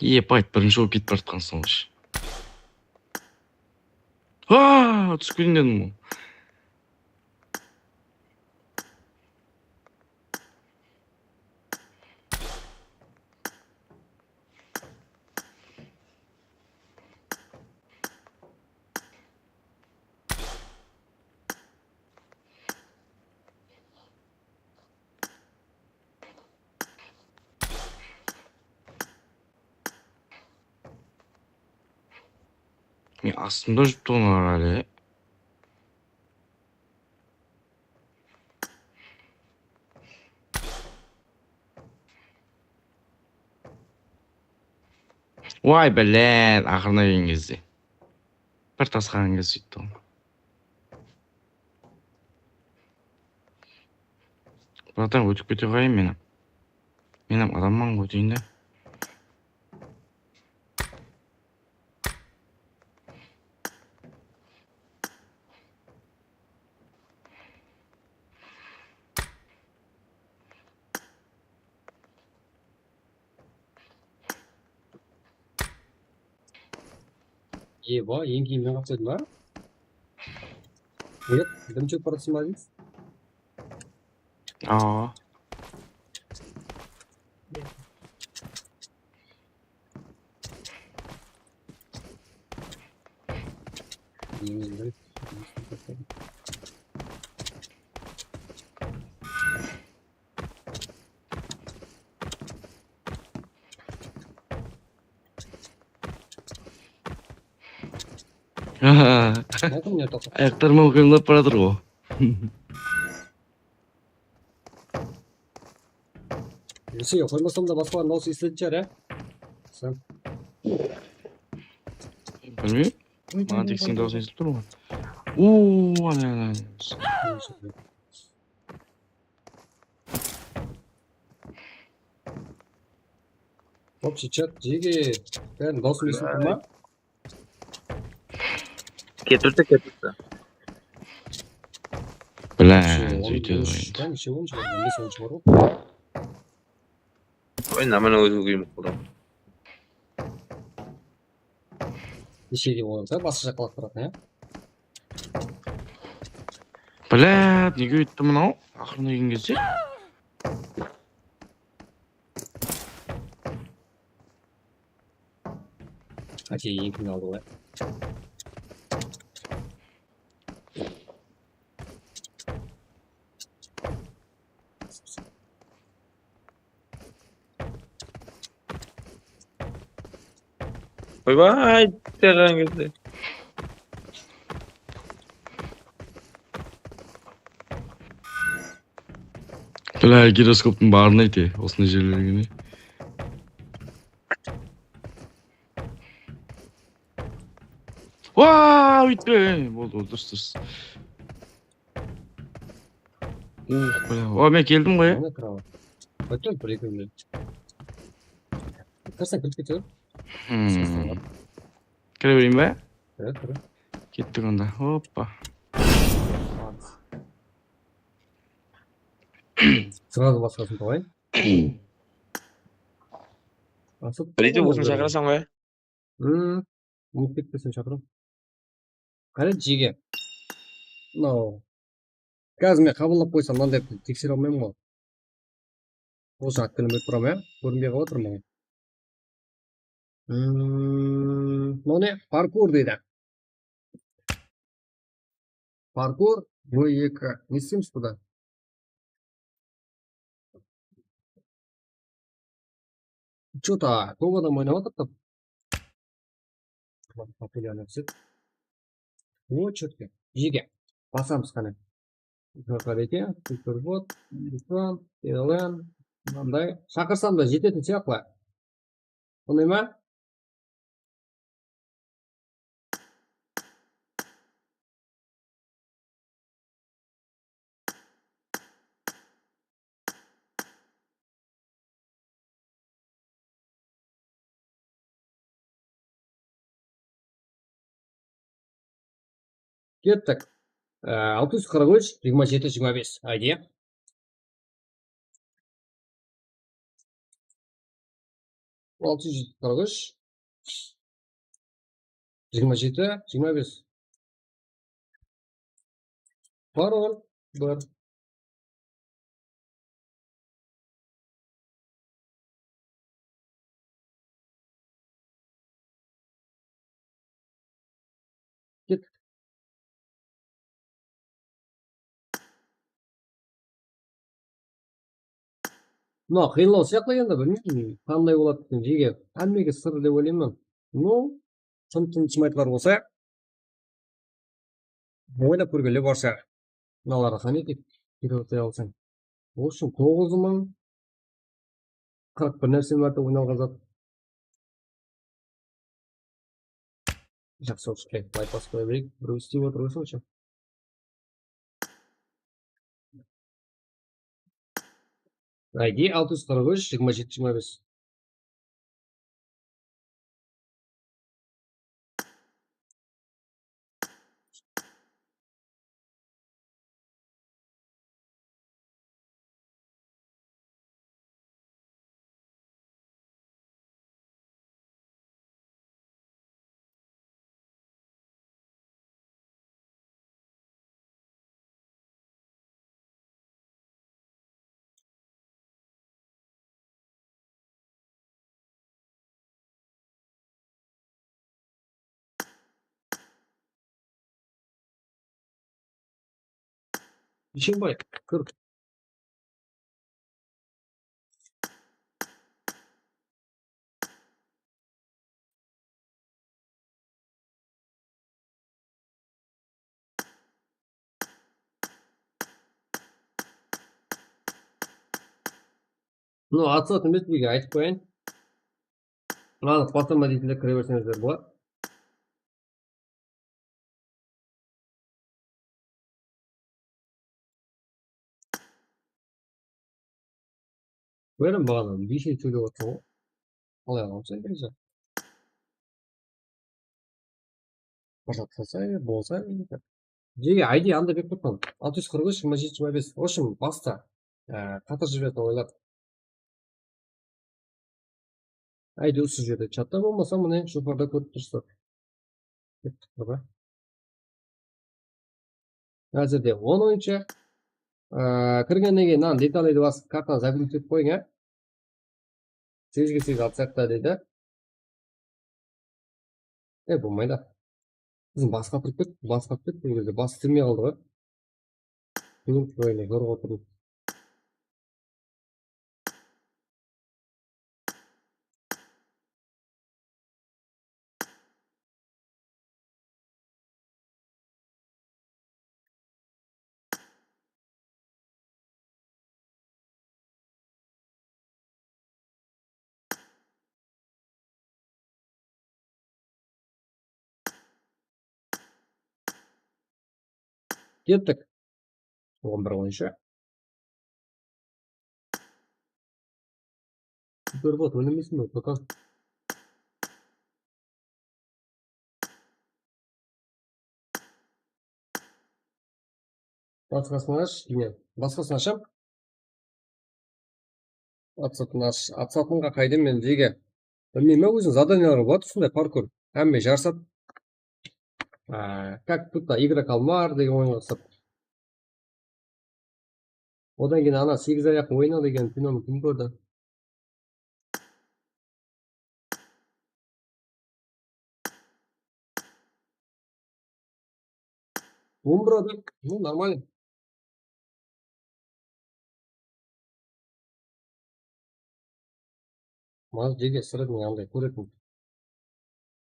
Ep, ayt, birinshi bolıp ketip baratqansıń ǵoy. Aa, túsip ketiń dedim ǵoy. Men astımda júripti ǵoy mınalar ele. Way, bálet, aqırına kelgen gezde. Bir tasqaǵan gezde sóytti ǵoy. Bratan, ótip kete qoyayın men. Men hám adamman ǵoy, óteyin de. Eba, eń keyin men qatnashadım ba? Ep, dim shóp baratırsań ba, Aziz? Aa. Ayaqlar mawqıyanlap baratır ǵo. Esige qoymasam da basqalar dawıs esitedi shıǵar, ya? Sen. Bilmeymen. Maǵan tek seniń dawısıń esitilip tur ǵoy. Oo, ana, ana. Вообще, chat, jege, bárin dawısım esitilip tur ma? Ketirdi, ketirdi. Блядь, sóytedi oyın. Oyın amana ózi kúyim qıldı. Neshege oynadı, basqa jaqqa alıp baratın, ya? Блядь, nege óytti mınaw? Aqırın kelgen gezde. Qáte, ekini aldı ǵoy. Oybay, tergen gezde. Bile, giroskoptıń barın ayte, osınday jerlerge ne? Waa, óytpe, boldı, boldı, durıs, durıs. Uh, bile, o, men keldim ǵoy, ya. Mına kiraman. Qoydı bir-eki minut. Kirsen kirip kete ber. Hmm. Kire bereyin be? Kire, kire. Kettik onda. Hoppa. Sırada basqasın tabay. Reydi bolsın shaqırasań ǵoy. Hmm. Umıtıp ketpesin shaqırıp. Qáre, jege. Mınaw. Házir men qabıllap qoysam, mınanday teksere almayman ǵoy. Bul jaqqa kórinbey turaman, ya? Kórinbey qalıp atır maǵan. Hmm, mınaw ne? Parkur deydi. Parkur, no eki. Ne isteymiz burada? Что-то kóp adam oynap atır da. Populyarnıy túsedi. O, четко. Jege. Basamız qáne. Yuqarı eke, Superbot, Ilkan, Elen, mınanday. Shaqırsam da jetetin sıyaqlı. Sonday ma? Kettik. Ee, altı yüz qırq üç, jigirma jeti, jigirma bes. Aydı. Altı yüz qırq üç, jigirma jeti, jigirma bes. Parol bir. Ket. Mınaw qıyınlaw sıyaqlı endi, bilmeymen, qanday boladı eken, jege, hámmege sır dep oylayman. Ну, tım tınıshım aytılar bolsa, oynap kórgenler barsa, mınalardı qáne etip, kete alsań. Ol ushın toǵız mıń qırq bir nárse márte oynalǵan zat. Jaqsı, oshkay, lay basıp qoya bereyik. Birew islep otır ǵoy, sonsha. Aydı altı yüz qırq üç, jigirma jeti, jigirma bes. Biyshembay, kir. Mınaw atsat emes, bege aytıp qoyayın. Mınaw basama deydiler, kire berseńizler boladı. Buyırın baǵanan bes ey tólep atırǵo. Qalay alamız endi bize? Bir zat qılsa, bolsa. Jege I D anda berip qoyıppan. Altı júz qırq úsh, jigirma jeti, jigirma bes. В общем, basta. Á, qatır jiberdi oylap. I D usı jerde chatta bolmasa, mine, joqarıda kórip turıpsızlar. Kettik bir. Házirde on oyınsha. Á, kirgennen keyin mınanı detalıydı basıp, kartanı zaklipit etip qoyıń, á. Segizge segiz atsaq ta deydi. E, bolmaydı. Biziń basqa turıp kettik, basqa turıp kettik, bul jerde bas islemey qaldı ǵoy. Kúnin qoyayın, zorǵa otırıp. Kettik. On bir boyınsha. Superbot, ónemeysiń be, P K? Basqasın ash, deymen. Basqasın asham. Atsatın ash, atsatınǵa qayda men jege. Bilmeymen, ózim zadaniyalar boladı usınday parkur. Hámme jarısadı. Á, как будто игра кальмар degen oyınǵa uqsap. Odan keyin ana segiz ayaq oyna degen kinonı kim kórdi? On bir adam. Ну, нормально. Maz jege sırıdın anday kóretin.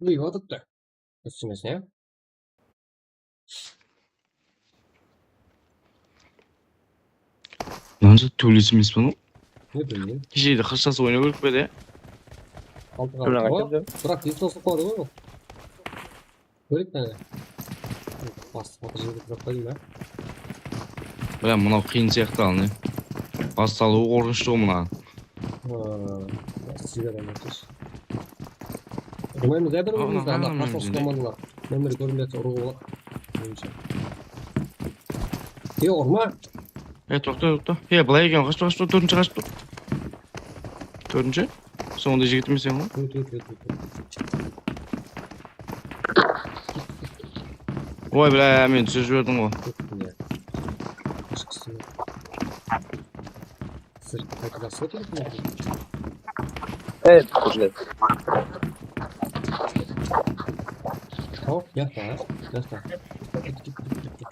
Bilip atıptı. Durıs emes, ya? Mınanshı tólesi emes pe mınaw? Ne bileyim. Keshegide qızshası oynaw kerek pe de? Altı qaldı. Biraq esine usınıp qaldı ǵoy ol. Kóreyik qáne. Bastı batır jerge turıp qoyayın ba? Bля, mınaw qıyın sıyaqlı al ne. Bas salıwı qorqınıshlı ǵoy mına. Aa, bastı jiberen atır. Urmaymız ya bir birimizdi, ana qarsı komandalar. Nomeri kórinbey atsa urıwı boladı. Menimshe. E, urma. E, toqta, toqta. E, bılay eken, qashpa, qashpa, tórtinshi qashpa. Tórtinshi. Sońında jigit emeseń ǵoy. Tut, tut, tut, tut, tut. Oy, bля, meni túsirip jiberdiń ǵoy. Kettim ya. Shıqsın. Sizler qayta basıp otırıp ne? Evet, уже. Hop, yaqta, yaqta. Ket, ket, ket, ket, ket.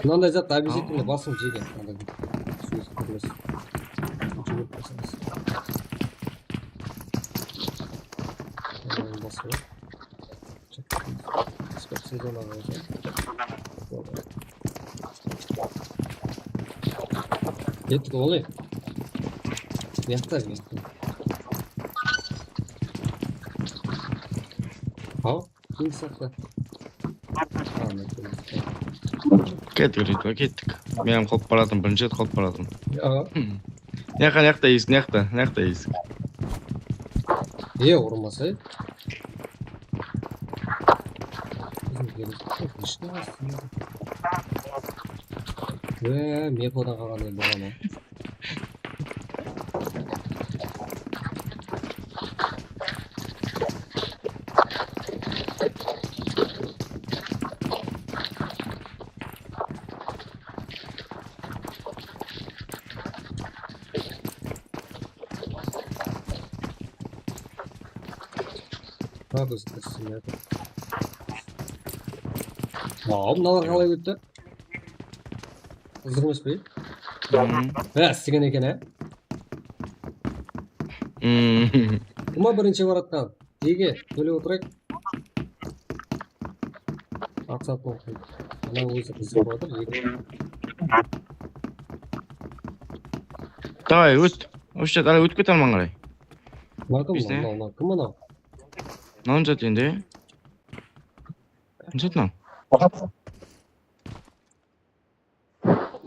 Mınanday zat обязательно basıń jege. Mınanday sóz kirmez. Júrip basıńız. Mınanı basıń. Sport sezonaǵa bolsa. Kettik, oǵlay. Mıyaqta, mıyaqta. Al, keyingi saqta. Kettik, Ritva, kettik. Men hám qalıp baratırman, birinshi ret qalıp baratırman. Ya. Mıyaqta, mıyaqta esik, mıyaqta, mıyaqta esik. E, urmasay. Bizim kelip, eshik astında. Ve, mepodan qalǵan endi bolǵan ol. Aa, mınalar qalay ótti? Qızıq emes pe? Há, islegen eken, há? Kim birinshi baratqan? Jege, tólep otırayıq. Aqsat bolıp. Ana ózi qızıq bolıp atır, jege. Davay, ót. Вообще, davay, ótip ket alman qaray. Mınaw kim? Mınaw, mınaw, mınaw. Kim mınaw? Mınaw zat endi. Zat mınaw.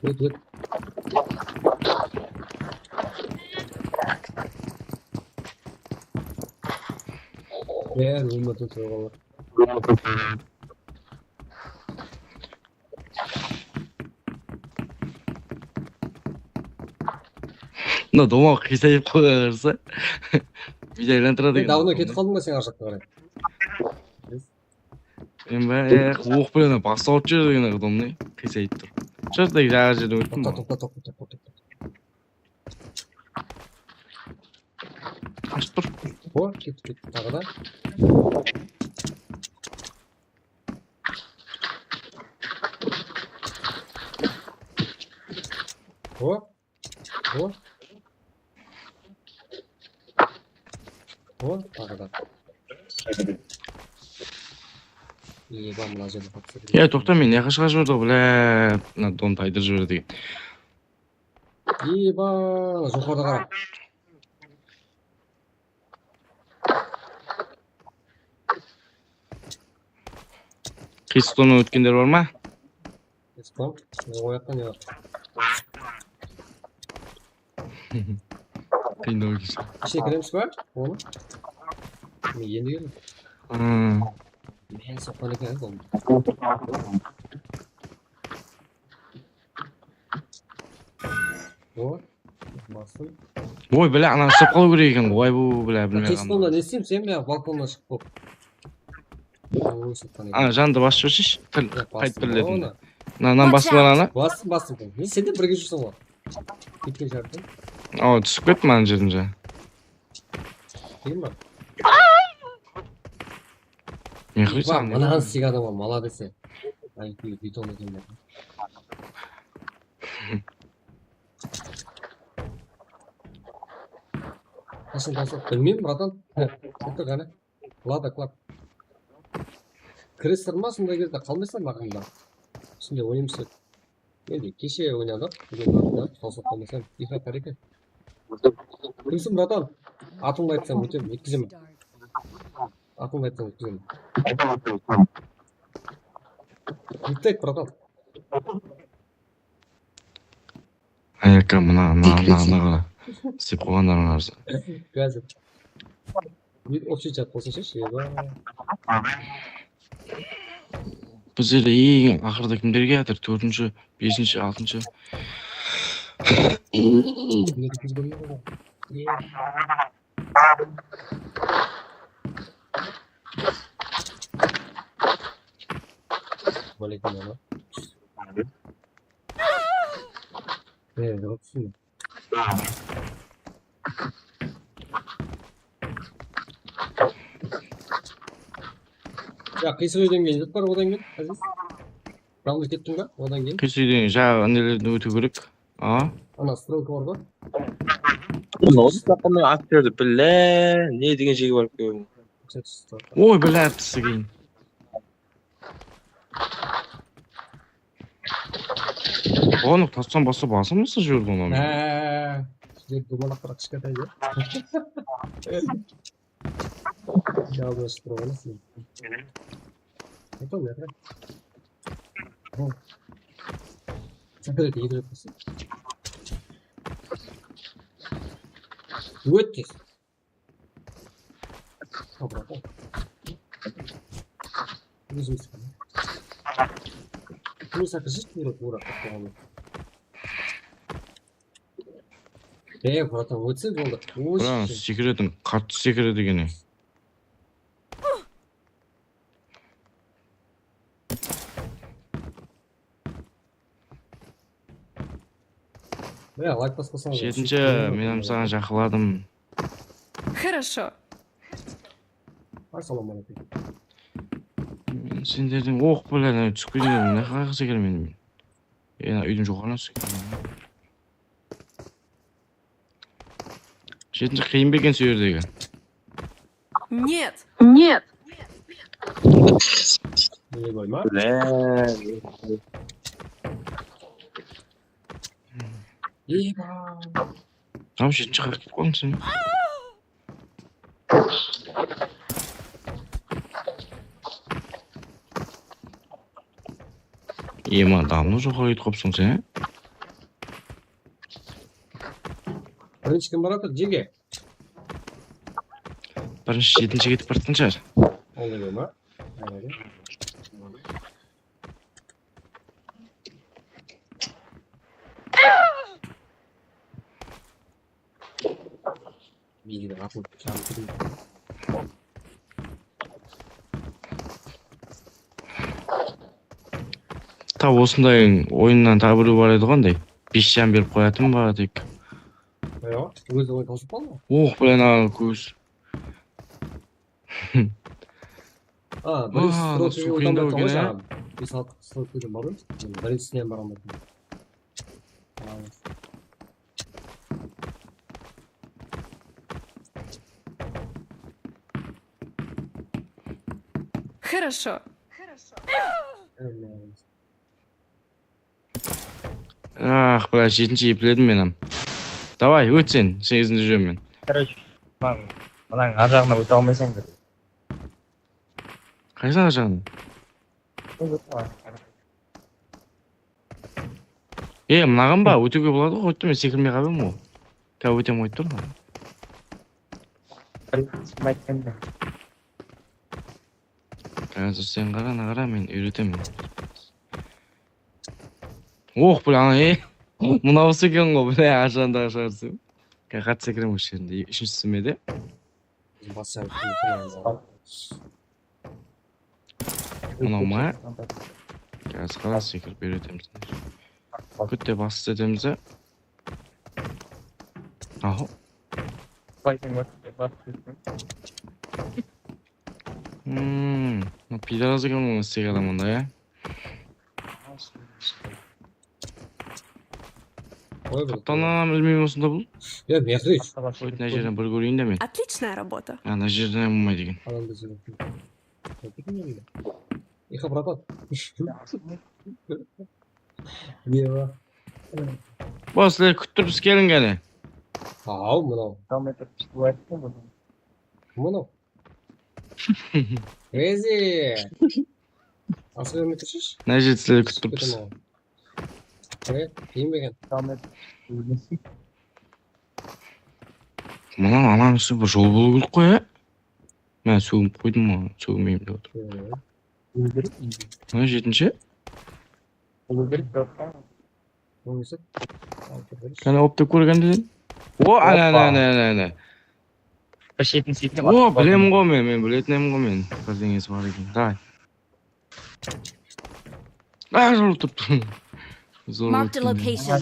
Ket, ket. Bári umırdı soǵalar. Mına domaw qıysayıp qoyarsa. Bizi aylantıradı eken. Davno ketip qaldıń ba sen arjaqqa qaray? Men ba, e, oq penen bastı urıp júredi eken domnıy. Qıysayıp tur. Júrdi jaǵa jerden óttim. Toqta, toqta, toqta, toqta, toqta. Ashıp tur. O, ketip ketti taǵı da. O. O. O, taǵı da. Eba, mına jerde qapsır. Ya, toqta, men ne qashqa júrdi, bla, mına don taydırıp jiberedi eken. Eba, joqarıda qara. Qıysıqtan ótkenler bar ma? Qıysıqtan? Oyaqta ne bar? Qıynaw keshir. Ishine kiremiz ba? Onı? Men endi keldim. Hmm. Men soqqan eken, boldı. O, bastım. Oy, bile, ana uslap qalıw kerek eken ǵoy, bu, bile, bilmey qaldım. Kestonda ne isteyim, sen menen balkonnan shıǵıp bolıp. Ana, jandı basıp júrsesh, til, qayt til dedim. Mınanan basıp al ana. Bastım, bastım. Ne, sen de birge júrseń ǵoy. Ketken shıǵar. Awa, túsip kettim ana jerden ja. Qıyın ba? Ne qılasań? Mınadan sıyǵan adam, молодец. Ay, beton eken. Qasın basıp bilmeymen, bratan. Kette qáne. Lada, klap. Kiresiz ma, sonday gezde qalmaysań maǵan da. Sonday oynaymız dep. Endi keshe oynadıq. Búgin barıp sawsaq qalmasam, diyxan eken. Kimsiń, bratan? Atıńdı aytsań, ótemen, ótkizemen. Atıńdı aytsań, ótkizemen. Bitti ayt, bratan. Ayaka, mına, mına, mına, mına qara. Istep qoyǵanlarıń arza. Gazet. Bir общий chat bolsa sh, eba. Bul jerde eń aqırda kimler kiyatır? Tórtinshi, besinshi, altınshı. Wáleykum salam. Ee, joq, túsindim. Ya, qıyısıq úyden keyin zat bar, odan keyin, Aziz. Ramlı kettiń ba? Odan keyin. Qıyısıq úyden jaǵı nelerden ótiw kerek. A? Ana, strelka bar ba? Bunı usı taqımnıń aktyordı, billa, ne degen jerge barıp keldim. Strelka. Oy, billa, tısıgın. Onı tastan basa basılmasa júrdi onı. Há, sizler dumalaqlar kishkentay ya. Yalnız turǵanı siz. Aytam ya. Sen de yedi yapasın. Duet kes. Obratno. Ózimiz. Pul sakızıp turıp, uraq qapqanı. Ey, bratan, ótse boldı. Óz Bran, ishine. Sekiretin, qattı sekiredi eken. Mine, layk baspasańız. Jetinshi, men hám saǵan jaqınladım. Хорошо. Assalamu aleykum. Senlerden oq bilen túsip ketedi, ne qılǵısı kelmedi men. Ena úydiń joqarına túsip ketedi. Jetinshi, qıyın ba eken sol jerdegi? Нет. Нет. Mine koyma. Bile. Eba. Tam jetinshi, qırq ketip qaldıń sen. Ema, damlı joqarı ketip qalıpsań sen. Birinshi kim baratır? Jege. Birinshi jetinshi ketip baratqan shıǵar. Onday bolma. Aynen. Bilgide atılıp, çarpıp. Tap osınday oyınnan tap birew bar edi ǵo, anday. Bes jan berip qoyatın ba, tek. Yoq, ózi oyın tawsıp qaldı. Oq, bilen, aǵa, kóz. A, birinshi Aa, stroke suw oydan qıyındaw battı ǵoy eken, á? Saǵan. Bes altı stroke oydan bar ǵoy. Birinshisinen bara almadım. Хорошо. Ah, bala, jetinshi epledim men hám. Davay, ót sen, sen izinde júremen men. Короче, mınań, mınań ar jaǵına óte almaysań da. Qaysı ar jaǵına? E, mınaǵan ba? Ótiwge boladı ǵoy, qoyıptı, men sekirmey qalıp edim ǵoy. Ká, ótem qoyıp tur. Házir sen qara, ana qara, men úyretemen. Oq, bile, ana, e. Mınawsı eken ǵoy, bile, ar jaǵındaǵı shıǵarsın. Ká, qattı sekiremen usı jerinde, úshinshi smede. Basar. Mınaw ma? Házir qalasız sekirip úyretemiz. Kútte bastı etemiz de. Aho. Fighting var. Var. Hmm, mına pidaraz eken ǵoy istek adam onda, ya. Qoy bir. Qaptannan bilmeymen osında bul. Ya, Mehrish. Qoy, mına jerden bir kóreyin de men. Отличная работа. Ya, mına jerden hám bolmaydı eken. Adam da júrip. Ixa, bratan. Ne bar? Boslar kútip turıpsız, keliń qáne. Aw, mınaw. Там это всплывает. Mınaw. Rezi. Asıl emetirshish. Mına jerde sizlerdi kútip turıpsız. Kiyinbegen. Там это. Mınaw, ananıń ústine bir jol bolıw kerek ǵoy, ya. Men sógip qoydım ǵoy, sógmeyim dep otır. Mına jetinshi. Qáne, optep kórgen dedim. O, ana, ana, ana, ana, ana. Bir shetin seytine O, bilemen ǵoy men, men biletin edim ǵoy men. Birdeńesi bar eken. Davay. A, jol turıptı. Marked a location.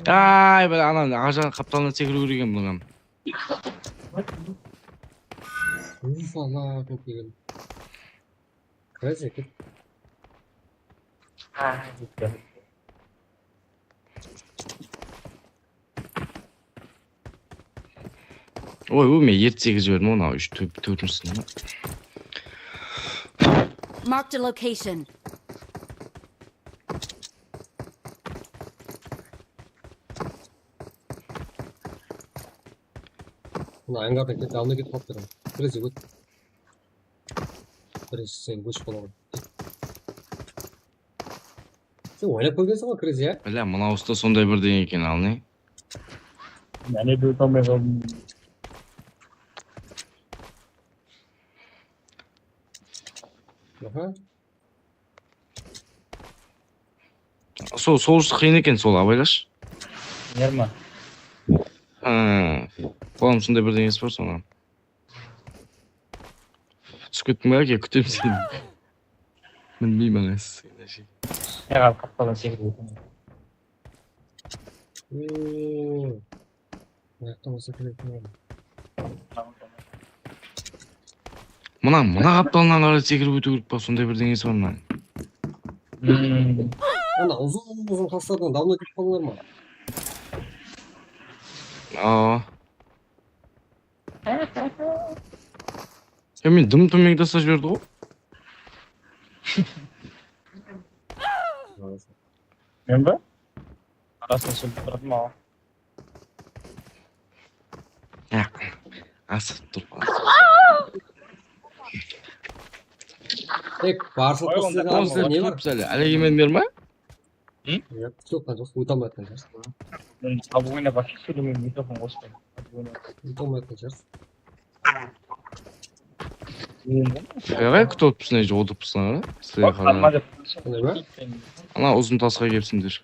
Ay, bir ana, arjan qaptalına sekiriw kerek eken bunıń. Uf, Allah, kóp kelgen. Kiresiz, kir. Oy, oy, men ertesege jiberdim, mına úsh, tórt, tórtinshi sınıfta. Marked a location. Mına angardan kette, aldına ketip qalıptı. Kiresiz, ót. Birinshi sen kóship qalaman. Sen oynap kórgenseń ǵoy, Crazy, ya? Bile, mına usta sonday bir degen eken, al ne? Jáne de óte almay qaldım. Aha. Sol, sol usı qıyın eken, sol abaylash. Nerma? Ha, qolam sonday bir dengesi bar, soǵan. Túsip kettiń be, áke, kútem seni. Bilmeymen, áke. Ya, qapqadan sekirip óttim. Mına, mına qaptalına qaray sekirip ótiw kerek pa, sonday bir deńesi bar mınań. Hmm. Ana, uzın-uzın qaslardan davno ketip qaldılar ma? Aa. Ya, men dım dım taslap jiberdi ǵoy. Men be? Arasına sürip turdım awa. Ya, asırıp tur. Tek barsa. Oy, onda qosıp ne bar? Qosıp, ále, ále, men berme? Hı? Yoq, yoq, yoq, óte almayatqan shıǵarsız. Men tabı oynap, вообще sóylemey, mikrofon qosıp. Óte almayatqan shıǵarsız. Ey, kútip otırıpsın, ey, otırıpsın, ara. Sizlerge qaray. Ana, uzın tasqa kelipsińder.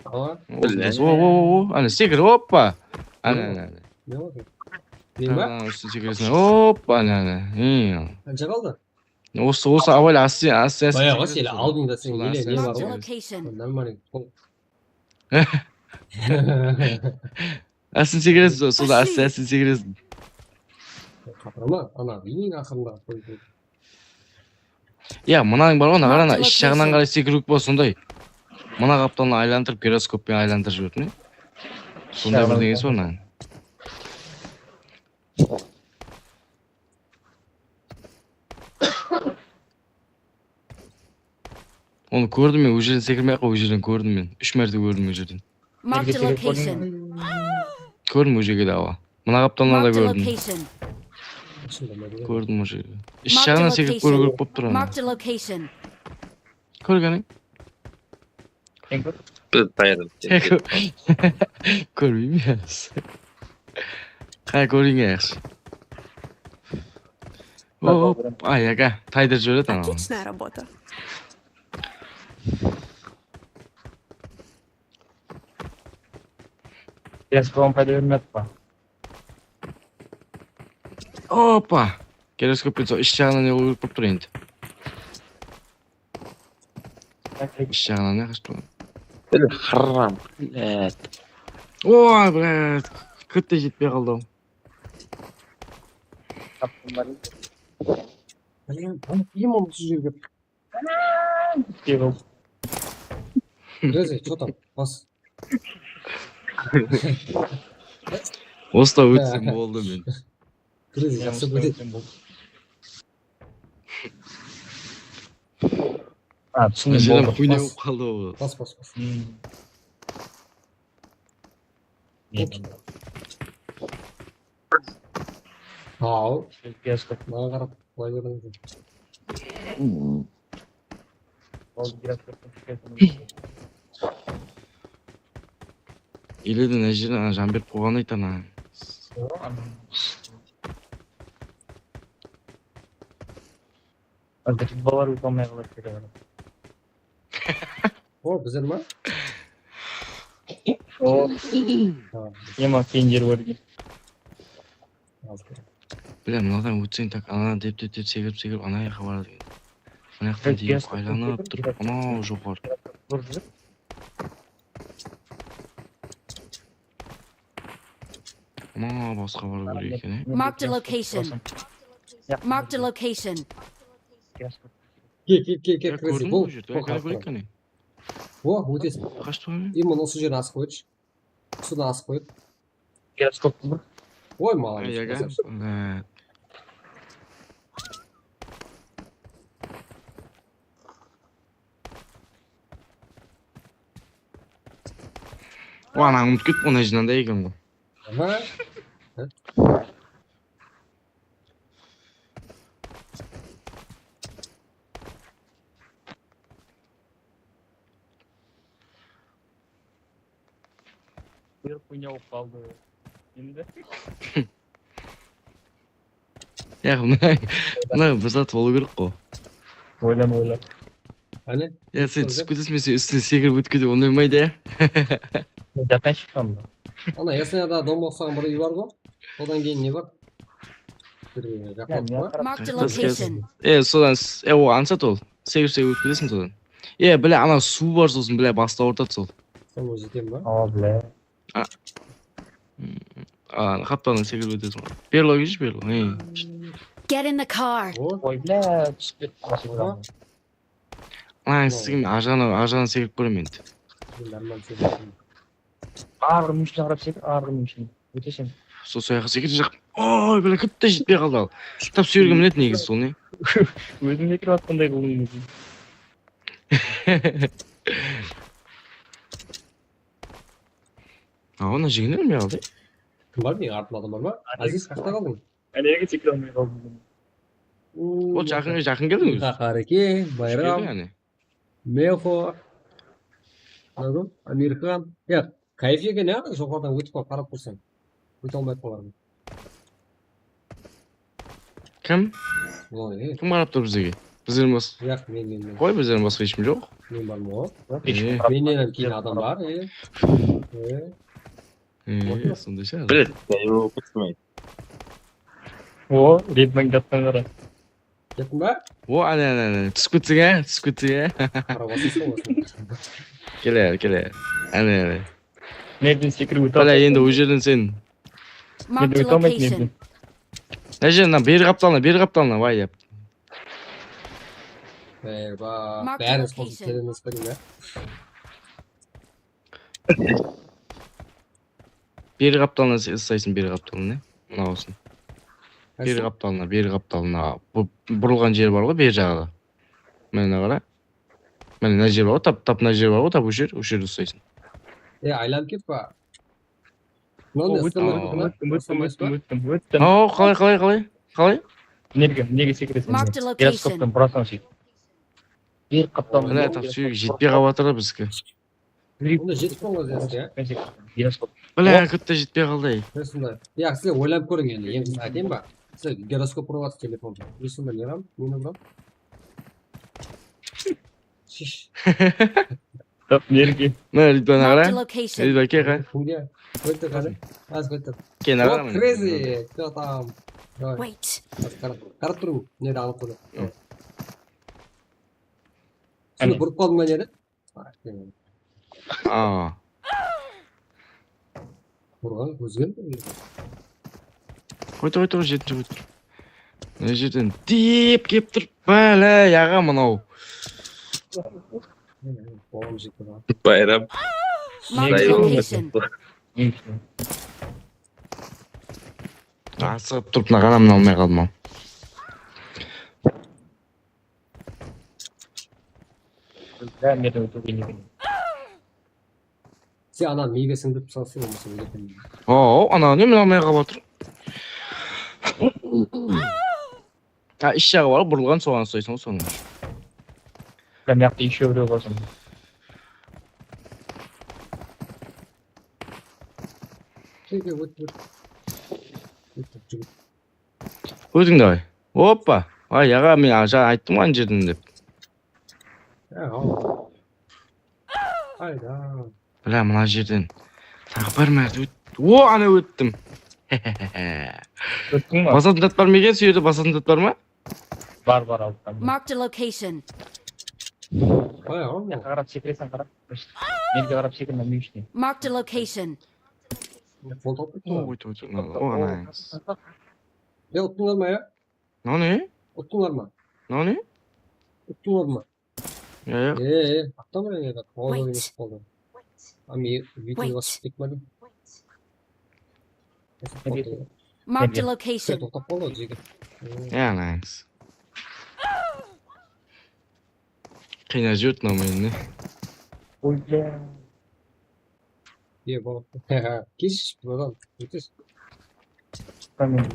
Awa. Uzın tas, o, o, o, o. Áne, sekir, hoppa. Áne, áne, áne. Ne boldı? Men ba? Ana, ústine sekireseń. Hoppa, áne, áne. Ey. Qansha qaldı? Osı, osı, awa, áste, áste, áste. Bayaǵı seni aldıńda sen ele ne bar ǵoy? Nármalnıy. Áste sekireseń, soda áste, áste sekireseń. Qapırama, ana, eń aqırındaǵı qoy, qoy. Ya, mınań bar ǵoy, mına qara, ana, ish jaǵınan qaray sekiriw bar, sonday. Mına qaptalın aylandırıp, giroskoppen aylandırıp jiberdim. Sonday bir deńesi bar mınań. Onı kórdim men, ol jerden sekirmey-aq, ol jerden kórdim men. Úsh márte kórdim ol jerden. Marked a location. Kórdim ol jerge de, awa. Mına qaptaldan da kórdim. Kórdim ol jerge. Ish jaǵınan sekirip kóriw kerek bolıp tur, ana. Marked a location. Kórgeniń. Sen kór. Biz tayardık. Kórmeymen. Qay kóriń yaqshı. Hop, ay, aka, taydırıp jiberedi anaw. Отличная работа. Gaz qılan payda bermedi ba? Opa! Giroskopken sol ish jaǵınan ne qılıw kerek bolıp tur endi? Ish jaǵınan ne qılıp tur? Bil, haram, блядь. Oy, блядь, kitte jetpey qaldı-aw. Блин, bunu kim oldı şu jerge? Kim oldı? Grazie, что там? Bas. Osta ótsem boldı men. Grazie, jaqsı ótsem boldı. Ha, túsindim, boldı. Bas, bas, bas. Al. Maǵan qarap, qılay beriń. Ele de mına jerden jan berip qoyǵan aytana. Házir balalar óte almay qaladı. O, bizler ma? O. Ha. Ema keyin jeri bar eken. Bile, mınadan ótseń tak, ana dep, dep, dep, sekirip, sekirip, ana jaqqa baradı eken. Mına jaqtan deyip aylanıp turıp, anaw joqarı. Mına basqa barıw kerek eken, e? Marked a location. Marked a location. Kel, kel, kel, kel, kiresiz. Bul, bul, qasıp turıń. O, ótesiz. Qashıp turıń. Imın usı jerden asıp qoyıpshı. Usıdan asıp qoyıp. Oy, malades. Ulan, ańımdı kútip, onay jınanday eken ǵoy. Bir kúne bolıp qaldı endi. Ya, mına, mına bir zat bolıw kerek ǵo. Oylan, oylan. Qáne? Ya, sen túsip ketesiń, men sen ústine sekirip ótip ketip, onday unaydı, ya. Japan shıqqan ba? Ana, Yasnayada domba usaǵan bir úy bar ǵo. Sodan keyin ne bar? E, sodan, e, o, ańsat ol. Sekirip, sekirip ótip ketesiń sodan. E, bile, ana suw bar, sosin, bile, bastı awırtadı sol. Sen ózi jeten ba? Awa, bile. A, qaptaldan sekirip ótesiń ǵoy. Berlo kelshi, Berlo. E. Get in the car. Oy, bile, túsip kettim. Ana, sizge men arjaǵına, arjaǵına sekirip kóremen endi. Normal sekirdim. Arǵı mıńshına qarap sekir, arǵı mıńshına. Óteseń. Sol soyaqqa sekir jaq. Oy, bile, kirip te jetpey qaldı al. Tap suyerge minedi negizi sol ne? Ózim sekirip atqanday qıldım ózim. A, ona jigini bilmey qaldı. Kim bar meniń artımda adam bar ma? Aziz, qaqta qaldıń? Áne, nege sekire almay qaldım? Ol jaqınǵa jaqın keldiń ózi. Qahareke, Bayram, Melxo, Amirxan. Ya, kayf eken ya, joqarıdan ótip barıp qarap tursań. Óte almay qalarmın. Kim? Oy. Kim qarap tur bizlerge? Bizlerden bas. Yaq, men, men, men. Qoy, bizlerden basqa eshkim joq. Men barman ǵo. E. Mennen keyin adam bar. E. E, sonday shıǵar. Biledi, ya, o kutmaydı. O, Redman jattan qara. Kettin ba? O, áne, áne, áne. Túsip ketseń, á? Túsip ketseń, á? Qara basınsın basın. Keler, keler. Áne, áne. Nereden sekirip óte Bala, alsaydı? Endi ol jerden sen. Marked a Nereden óte almaydı location. nereden? Mına jerden, bergi qaptalına, bergi qaptalına, vay, yap. Eyba, Mark the bárin location. Spot'ın kelirin ısıtayım ya. Bergi qaptalına ıs-, ısıtaysın, bergi qaptalına. Mına bolsın. Bergi Qaysı? Qaptalına, bergi qaptalına. Bu burılǵan jer bar ǵoy, bergi jaǵıda. Mına qara. Mına mına jer bar ǵoy, tap, tap mına jer bar ǵoy, tap usı jer, usı jerde ısıtaysın. E, aylanıp ket pa? Mınaw ne, Óttim, ısıtılmay óttim, ma? óttim, óttim, Isınbaysız ba? óttim, óttim. Aa, qalay, qalay, qalay? Qalay? Nerge, nege sekireseń? Marked a location. Giroskoptan burasań sóytip. Bergi qaptalına. Mına tap suyegi jetpey qalıp atır biziki. Bunda jetip qoyǵan ziyası ya. Giroskop. Bala, katta jetpey qaldı. Mine sonday. Ya, sizler oylanıp kóriń endi. Endi siz aytayın ba? Sizler giroskop urıp atırsız telefonda. Mine sonda ne ǵam? Neni ǵam? Shish. Tap nerge. Mına Ridvan Marked a qara. location. Ridvan kel qara. Kimge? Kótte qani. Az kótte. Kel What qara. crazy? Кто там? Давай. Wait. Qarap, qarap turıń. Nedi alıp qoydı. Hı. Sizler burıp qaldıń ba nedi? Aa. Urǵan ózgen. Qoy tur, qoy tur, jettim, qoy tur. Mına jerden dep kelip tur. Bala, yaǵa mınaw. Bolam jekti ǵoy. Bayram. Marked a location. Asıǵıp turıp mına ǵanamın almay qaldım al. Bárin nerden ótiw qıyın eken. Sen ana miyge sińdirip salsın, bolmasa óledi. Oo, ana ne mına almay qalıp atır. Ha, ish jaǵı bar, burılǵan, soǵan uslay, soń soń. Mına jaqta ещё birew bar soń. Kel, kel, ót, ót. Ót, ót, jigit. Ótiń davay. Oppa. Ay, aǵa, men aja ayttım ǵoy, ana jerden dep. Ya, al. Qayda? Bala, mına jerden. Taǵı bir márte ót. O, ana óttim. Óttiń ba? Basatın zat bar ma eken, sol jerde basatın zat bar ma? Bar, bar, aldım. Marked a location. Qayda? Mına jaqqa qarap sekireseń, qara. Nerge qarap sekir, mına mıy ústine. Marked a location. Qol tawıp ketti O, ǵoy. óyt, óyt, óyt. O, ana. Ya, uttıńlar ma ya? Nani? Uttıńlar ma? Nani? Uttıńlar ma? Ya, ya. E, e, attama ya, házir emes qaldı. Ami, videoǵa shıqtıq ma? Marked a location. Toqtap qaldı ǵoy, jigit. Ya, nice. Qıynap jiberdi mına meni. Oy, ya. Ye, baba. Kesh, bratan, kesh.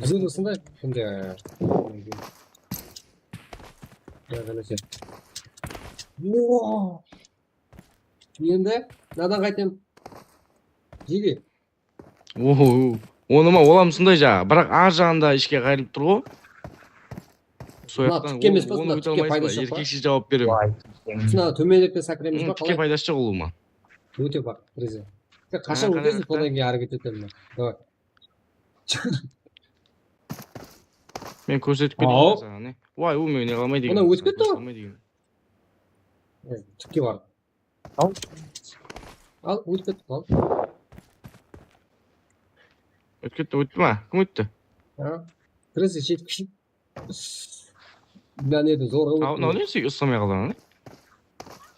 Bizde de usınday, şimdi, ya, qáleyseń. Wow! Endi mınadan qaytem. Jege. Oho, onı ma, olam usınday jaǵı. Biraq ar jaǵında ishke qayırılıp tur ǵoy. Soyaqtan tikke emes pa, onı óte almaysız ba? Erkekshe jawap beremen. Usına tómenlikten sákiremiz ba, qalay? Tikke paydası joq ulıwma. Óte baq, Reze. Sen qashan ótesiz, sodan keyin háreket etemen. Davay. Men kórsetip keteyin saǵan, ne? Vay, u meni ne qılmay degen. Mına ótip ketti ǵoy. Tikke bar. Al. Al, ótip ketti, al. Ótip ketti, ótti ma? Kim ótti? Ha. Kirizi jetip. Mınan edi, zorǵa ótti. Al, mınaw ne, sen uslamay qaldı, ne?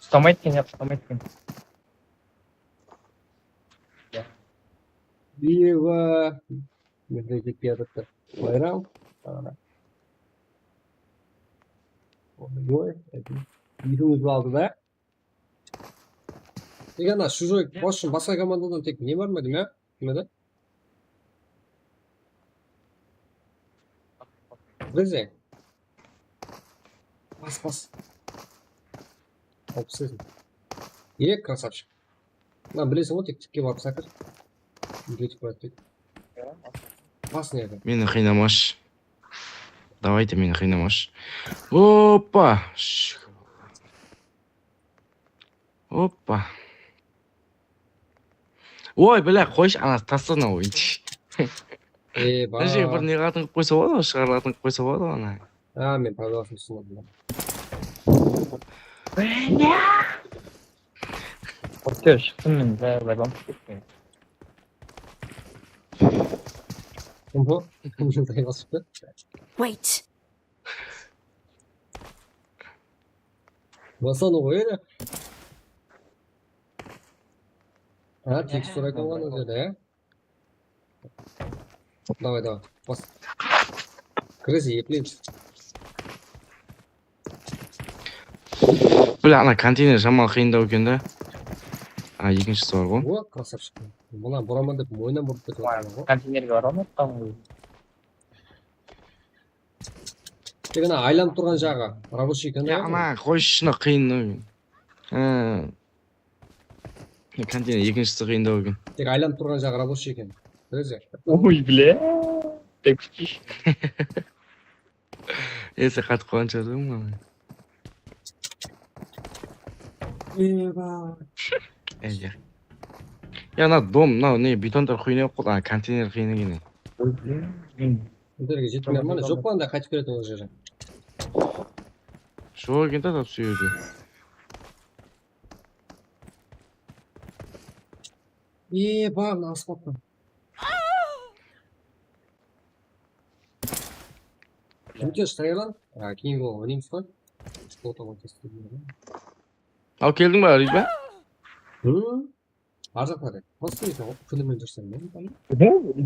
Ustamaydı eken, ya, ustamaydı eken. Eva. Mende jetpey atırıptı. Bayram. Ana. Oy, oy. Úydiń ózi aldı da. Tek ana, чужой, в общем, basqa komandadan tek ne bar ma, deymen, ya? Kimede? Bizde. Bas, bas. Alpıs segiz. Ye, krasavchik. Mına, bilesiń ǵoy, tek tikke barıp sákir. Úyge túkirip qoyadı deydi. Bas, nerde? Meni qıynamash. Давайте, meni qıynamash. Oppa! Oppa. Oy, bilá, qoysh, ana, tasla mına oyındı. Ey, mına jerge bir ne qılatın qılıp qoysa boladı ǵoy, shıǵarılatın qılıp qoysa boladı ǵoy, ana. A, men paydalasın túsindim. Qoysa, shıqsın, men zaybam túsip ketpen. Kim bu? Kim jıltay basıptı? Wait. Basan ǵoy ele. Ha, tek soraydı ǵoy ana jerde, ya. Davay, davay. Bas. Kiresiz, epleymiz. Bile, ana konteyner shamal qıyındaw eken da. Ana ekinshisi bar ǵoy. O, krasavchik. Mına buraman dep moynan burıp ketip atırman ǵoy. Konteynerge bara almappan ǵoy. Tek ana aylanıp turǵan jaǵı rabochiy eken da. Ya, ana, qoyshı, shına qıyın da. Ha. Konteyner ekinshisi qıyındaw eken. Tek aylanıp turǵan jaǵı rabochiy eken. Bilesiz. Oy, bile. Tek. Ese qatıp qalǵan shıǵar, mına. Eba. Ey, ya. Ya, mına dom, mınaw ne, betonlar qıyın eken, a, konteyner qıyın eken. Bizlerge jetpey atır ma, joq pa anda qaytıp keledi ol jeri? Joq eken da, tap sol jerde. Eba, mına asfalttan. Júmkes, tayarlan. A, keyin oynaymiz ǵoy. Что там? Al, keldiń ba, Rizba? Hı? Arzaq bar edi. Просто eken, kúnimen júrsem men.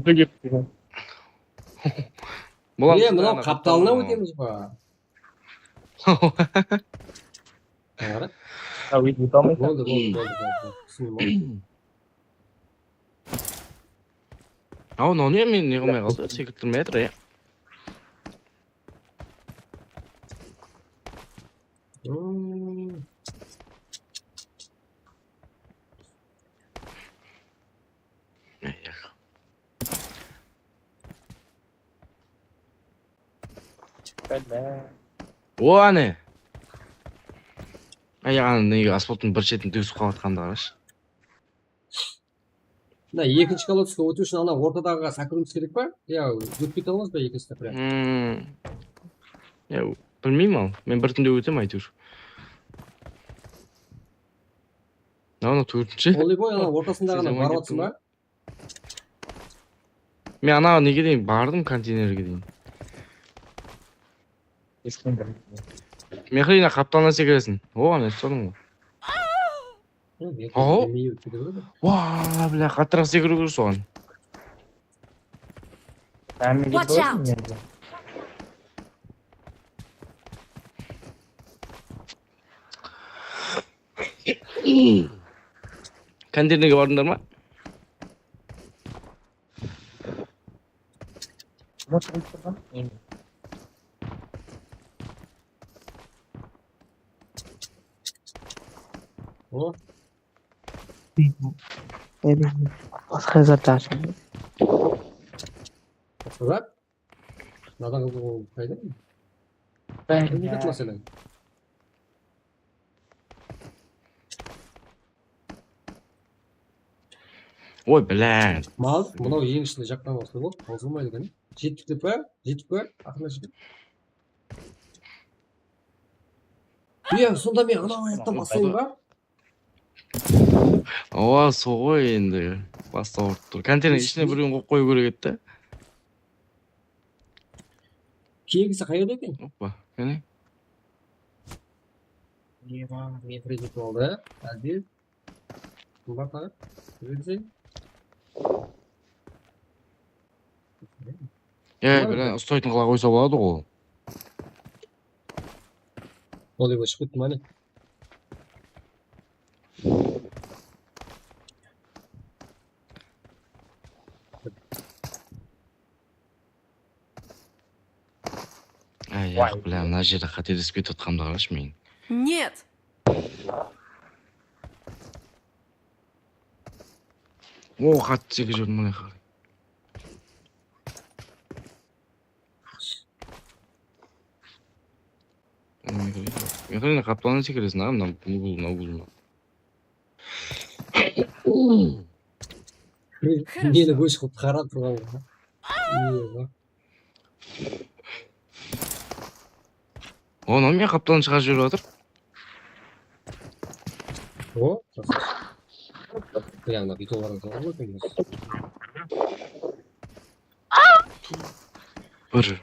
Úyge ketip. Bular e, mınaw qaptalına ótemiz ba? Qara. Ha, úytip óte almaysań. Boldı, boldı, boldı, boldı. Túsindim, boldı. Aw, mınaw ne, men ne qılmay qaldı? Sekirttirmey atır, ya. Hmm. O, áne. Ay, ana, nege asfalttıń bir shetin dúzip qalıp atqandı qarash. Mına ekinshi kolodezge ótiw ushın ana ortadaǵıǵa sákiriwimiz kerek pa? Ya, ótpey turmız ba ekinsine прям? Hmm. Ya, bilmeymen al. Men bir túnde ótem áytewir. Ana, tórtinshi. Olıboy, ana ortasındaǵına barıp atırsań ba? Men ana nege deyin bardım, konteynerge deyin. Mexrina, qaptalına sekiresin. O, ana, tusadıń ǵoy. Aw. Wa, bilá, qatıraq sekiriw kerek soǵan. Watch out! Konteynerge bardıńlar ma? O. Basqa zat ashıldı. Basqa zat? Mınadan qızıq ol qayda? Bári. Qızıq masala. Oy, bilá. Mal, mınaw eń ishinde jaqqan waqıtı boldı, tausılmaydı eken. Jettik dep pa? Jettik pa? Aqırına jettik. Iya, sonda men anaw ayaqtan baslayın ba? Awa, sol ǵoy endi. Basta urıp tur. Konteyner ishine birewin qoyıp qoyıw kerek edi da. Keyingisi qayerde eken? Hoppa, qáne. Eva, Mefredit boldı. Aziz. Qımbat aǵa. Júredi. Ey, bilen ustaytın qıla qoysa boladı ǵo. Ol ego shıǵıp ketti ma ne? Ay, yaq, bilá, mına jerde qátelesip ketip atqanımdı qarash men. Нет! O, qattı sekirip júrdim, mına qara. Mexrine, qaptalına sekiresin, aǵa, mına bul, mına bul. Meni ósh qılıp qarap turǵan. Onı men qaptalın shıǵarıp jiberip atır. O, ya, mına biytolardan soradı eken. Bir.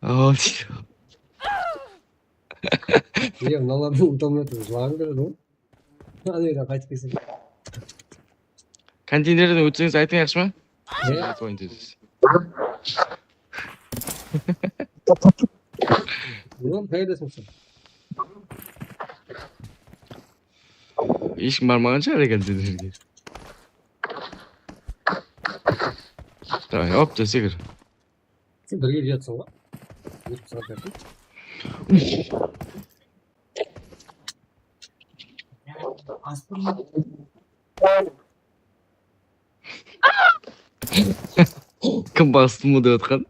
Al. Iya, mınalardıń utamnı etip jılağıń keledi ǵoy. Ana, qaytıp kelsin. Konteynerden ótseńiz aytıń, yaqshı ma? Ne? Siz aytıp ayın tez. Oǵan, qayerdesiń sen? Hesh kim barmaǵan shıǵar konteynerge. Davay, hop, sekir. Sen birge jatısań ǵoy. Ótip saǵan tártip. Kim bastı mı dep atqan?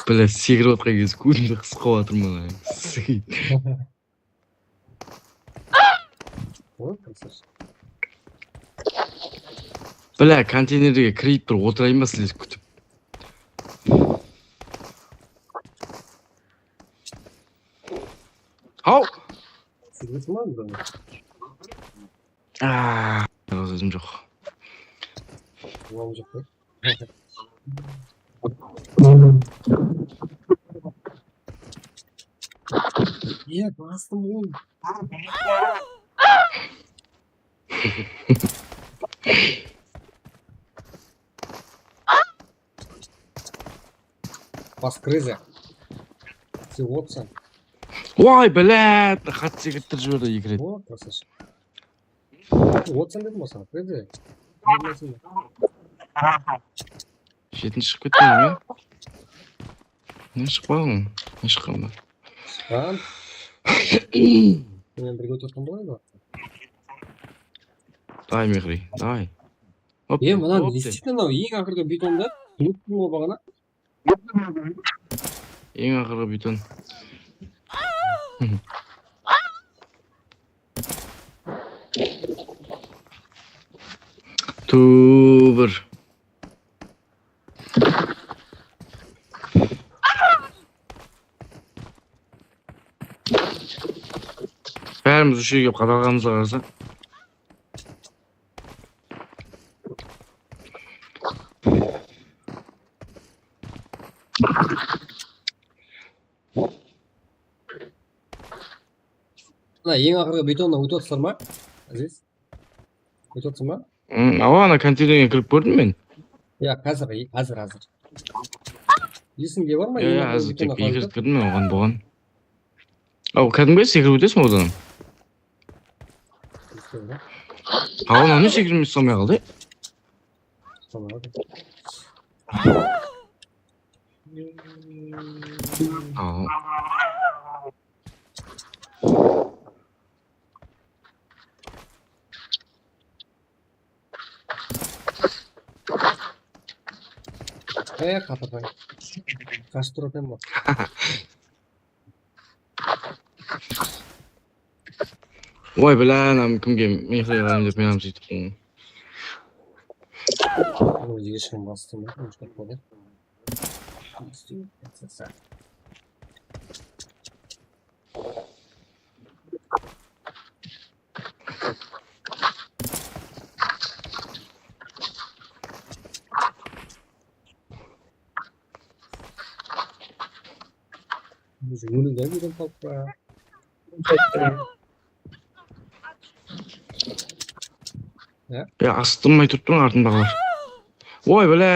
Bilá, sekirip atqan kezi kózimdi qısıp qalıp atırman. Bilá, konteynerge kirip bir otırayın ba sizlerdi kútip? Haw! Aaa, sózim joq. Iya, bastım ǵoy. Bas, kire. Sen otsań. Oy, блядь, qattı sekirttirip jiberdi eki ret. O, krasavchik. Otsań dedim ǵoy saǵan, kire. Jetinshi shıǵıp ketpedim ya. Ne shıqpaǵan? Ne shıqqan ba? Shıqqan. Menen birge ótip atqan boladı. Davay, Mexri, davay. Hop, e, mınan hop, ne isteydi anaw, eń aqırǵı betonda? Unıttım ǵoy baǵana. Eń aqırǵı beton. Tuber. Bárimiz usı jerge qadalǵanımızǵa qarasa. Mına eń aqırǵı betonnan ótip atırsızlar ma, Aziz? Ótip atırsań ba? Hmm, awa, ana konteynerge kirip kórdim men. Ya, házir, házir, házir. Esińde bar ma? Ya, ya, házir tek eki ret kirdim men oǵan, buǵan. Aw, kádimgi sekirip ótesiń odan. Awa, mına ne sekirmey uslay qaldı? Awa. Ey, qatırday. Qashıp tur eken bu. Oy, bilá, anam kimge mehir qılayın dep, men ham sóytip qoydım. Ózi eshkim bastı ma? Ózi óliw de bir qaldı. Ya, asıqtırmay turıp turıń, artındaǵılar. Oy, bilá.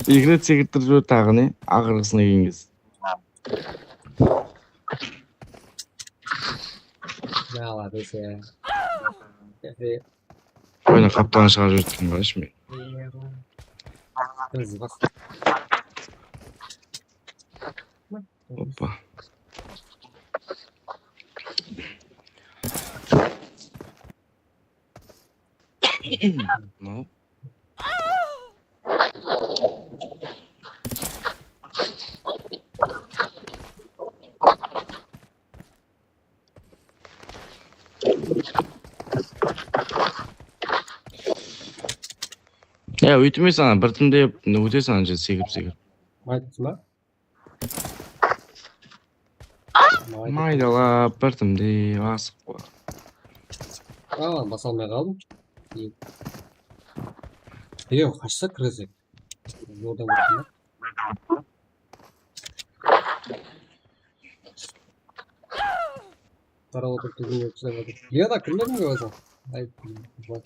Eki ret sekirttirip jiberdi taǵı ne? Aqırǵısına kelgen kez. Молодец, ya. Oyna qaptanı shıǵarıp jiberdi, qarayshı men. Hoppa. Mınaw. Ya, óytmey saǵan, bir timdep óteseń, anca sekirip-sekirip. Maydalasın ba? Maydalap, bir timdep asıp qoy. Aa, basa almay qaldım. Yoq, qashsa kirgizek. Joldan óttim. Qarap otırıp, túzimge túsip atır. Ya da kirmediń be óziń? Ay, bak.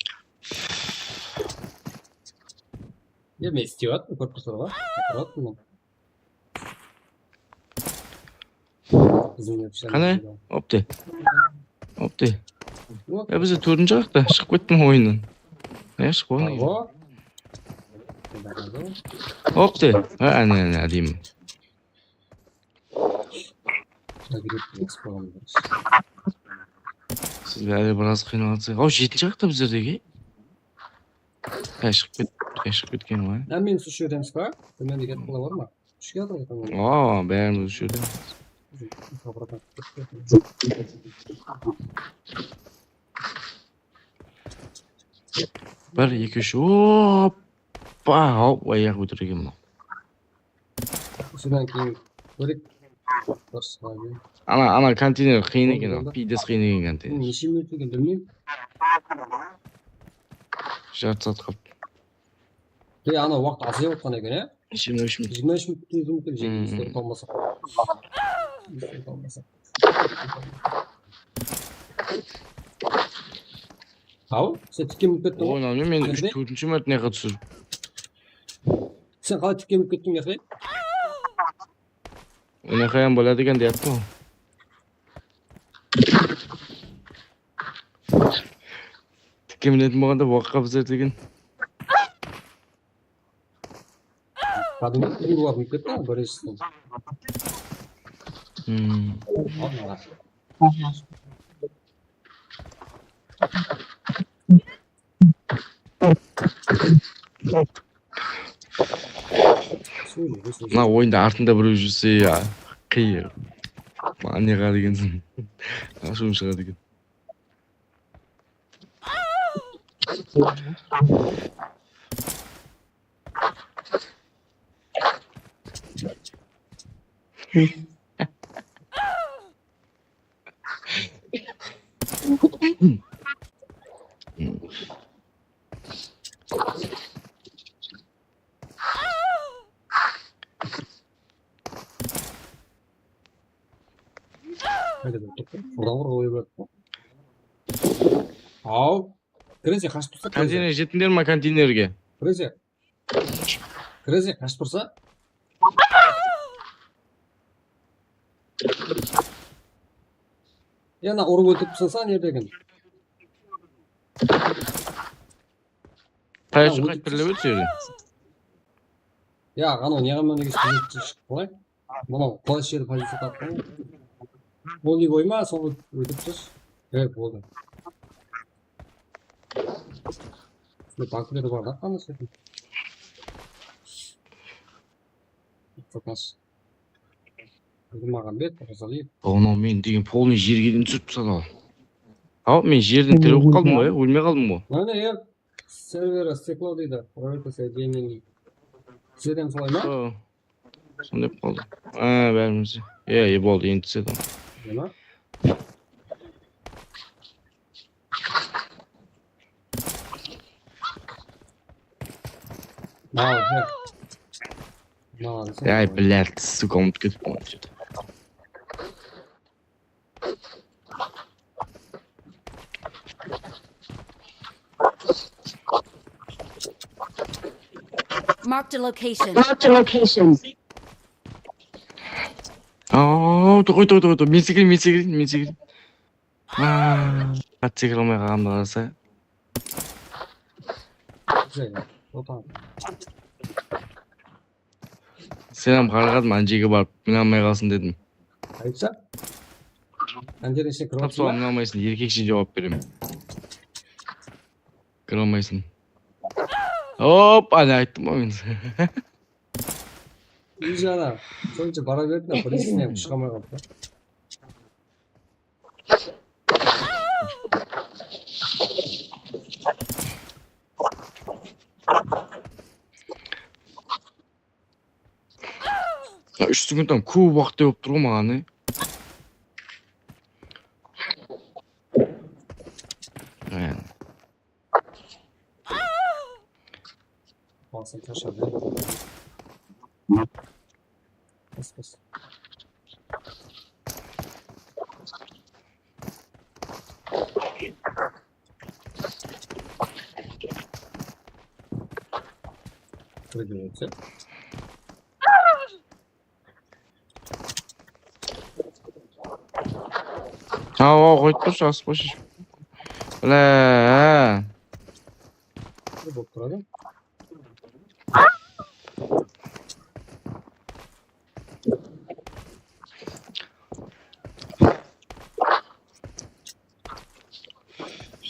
Ya, men istep atırman, kórip tursań ǵoy. Kórip atırman. Qáne? Opti. Opti. Ya, biz de tórtinshi qaqta shıǵıp kettim oyınnan. Ya, shıǵıp almayın. Opti. Ha, áne, áne, ádeyim. Sizler biraz qıynalasız. Aw, jetinshi qaqta bizlerdegi. Qay shıǵıp ket-, qay shıǵıp ketken ǵoy. Ya, men usı jerden shıǵa, men de ketip qala bar ma? Túshke atır eken. Aa, bárimiz usı jerden. Bir, eki, úsh, hoppa, hop, ayaq ótirgen mınaw. Usıdan keyin kóreyik. Ana, ana konteyner qıyın eken, piydes qıyın eken konteyner. Neshe minut eken bilmeymen. Jartı saat qaldı. Ey, ana waqıt azayıp atqan eken, e? Jigirma úsh minut. Jigirma úsh minut, jigirma úsh minut jegimizdi talmasaq. Aw, sen tikke minip kettiń ǵoy. Oy, men úsh, tórtinshi márte mınaqa túsirip. Sen qalay tikke minip kettiń, Yaqay? Mınaqa ham boladı eken deyaptı ǵoy. Tikke minetin bolǵanda waqqa bizler degen. Qádimgi urıp minip ketti ǵoy, birinshisi. Hmm. Mına oyında artında birew júrse, ya, qıyın. Maǵan ne qıladı ekenseń? Ashıwım shıǵadı eken. Qáne, bir toqta. Buradan ur, qoya berdi. Aw. Kirese, qashıp tursa, kirese. Konteynerge jettińler ma, konteynerge? Kirese. Kirese, qashıp tursa. Ya, ana urıp óltirip taslasana, ne degen. Qayaqqa qaytıp birlep edi seni. Ya, anaw ne qılman degen sóz shıqtı ǵoy. Mınaw qulay jerdi pozitsiya taptı. Ol ne qoyma, soń óltirip tas. Ey, boldı. Bunday bankleri bar da, qanday sóytip. Qatnas. Nurmaǵambet Razaliyev. Onı men degen polnıy jerge deyin túsirip tasladı. Aw, men jerden tiri bolıp qaldım ǵoy, ya, ólmey qaldım ǵoy. Mana, ya, serveri steklo deydi. Proverka соединений. Sizde de solay ma? Sonday bolıp qaldı. A, bárimizde. Ya, ya, boldı, endi túsedi. Neme? Mal, he. Mal, sen. Ay, блядь, сука, umıtıp ketiptim. Marked a location. Marked a location. Aa, tur, qoy, tur, qoy, tur. Men sekireyim, men sekireyim, men sekireyim. Aa, qat sekire almay qalǵanımdı qarasa. Sen hám qarǵadım, ánjege barıp, mine almay qalsın dedim. Aytsa? Ánjerdiń ishine kirip atır ma? Mine almaysın, erkekshe juwap beremen. Kire almaysın. Hop, áne ayttım ǵoy men. Úy jaǵına, sonsha bara berdi, bir esinen shıǵa almay qaldı. Ya, úsh sekundtan kóp waqıt bolıp tur ǵoy maǵan, e. Aynen. Basın tashladı. Bas, bas. Прыгивается. Awa, qoyıp turshı, asıp qoyshı. Bla. Ne bolıp turadı?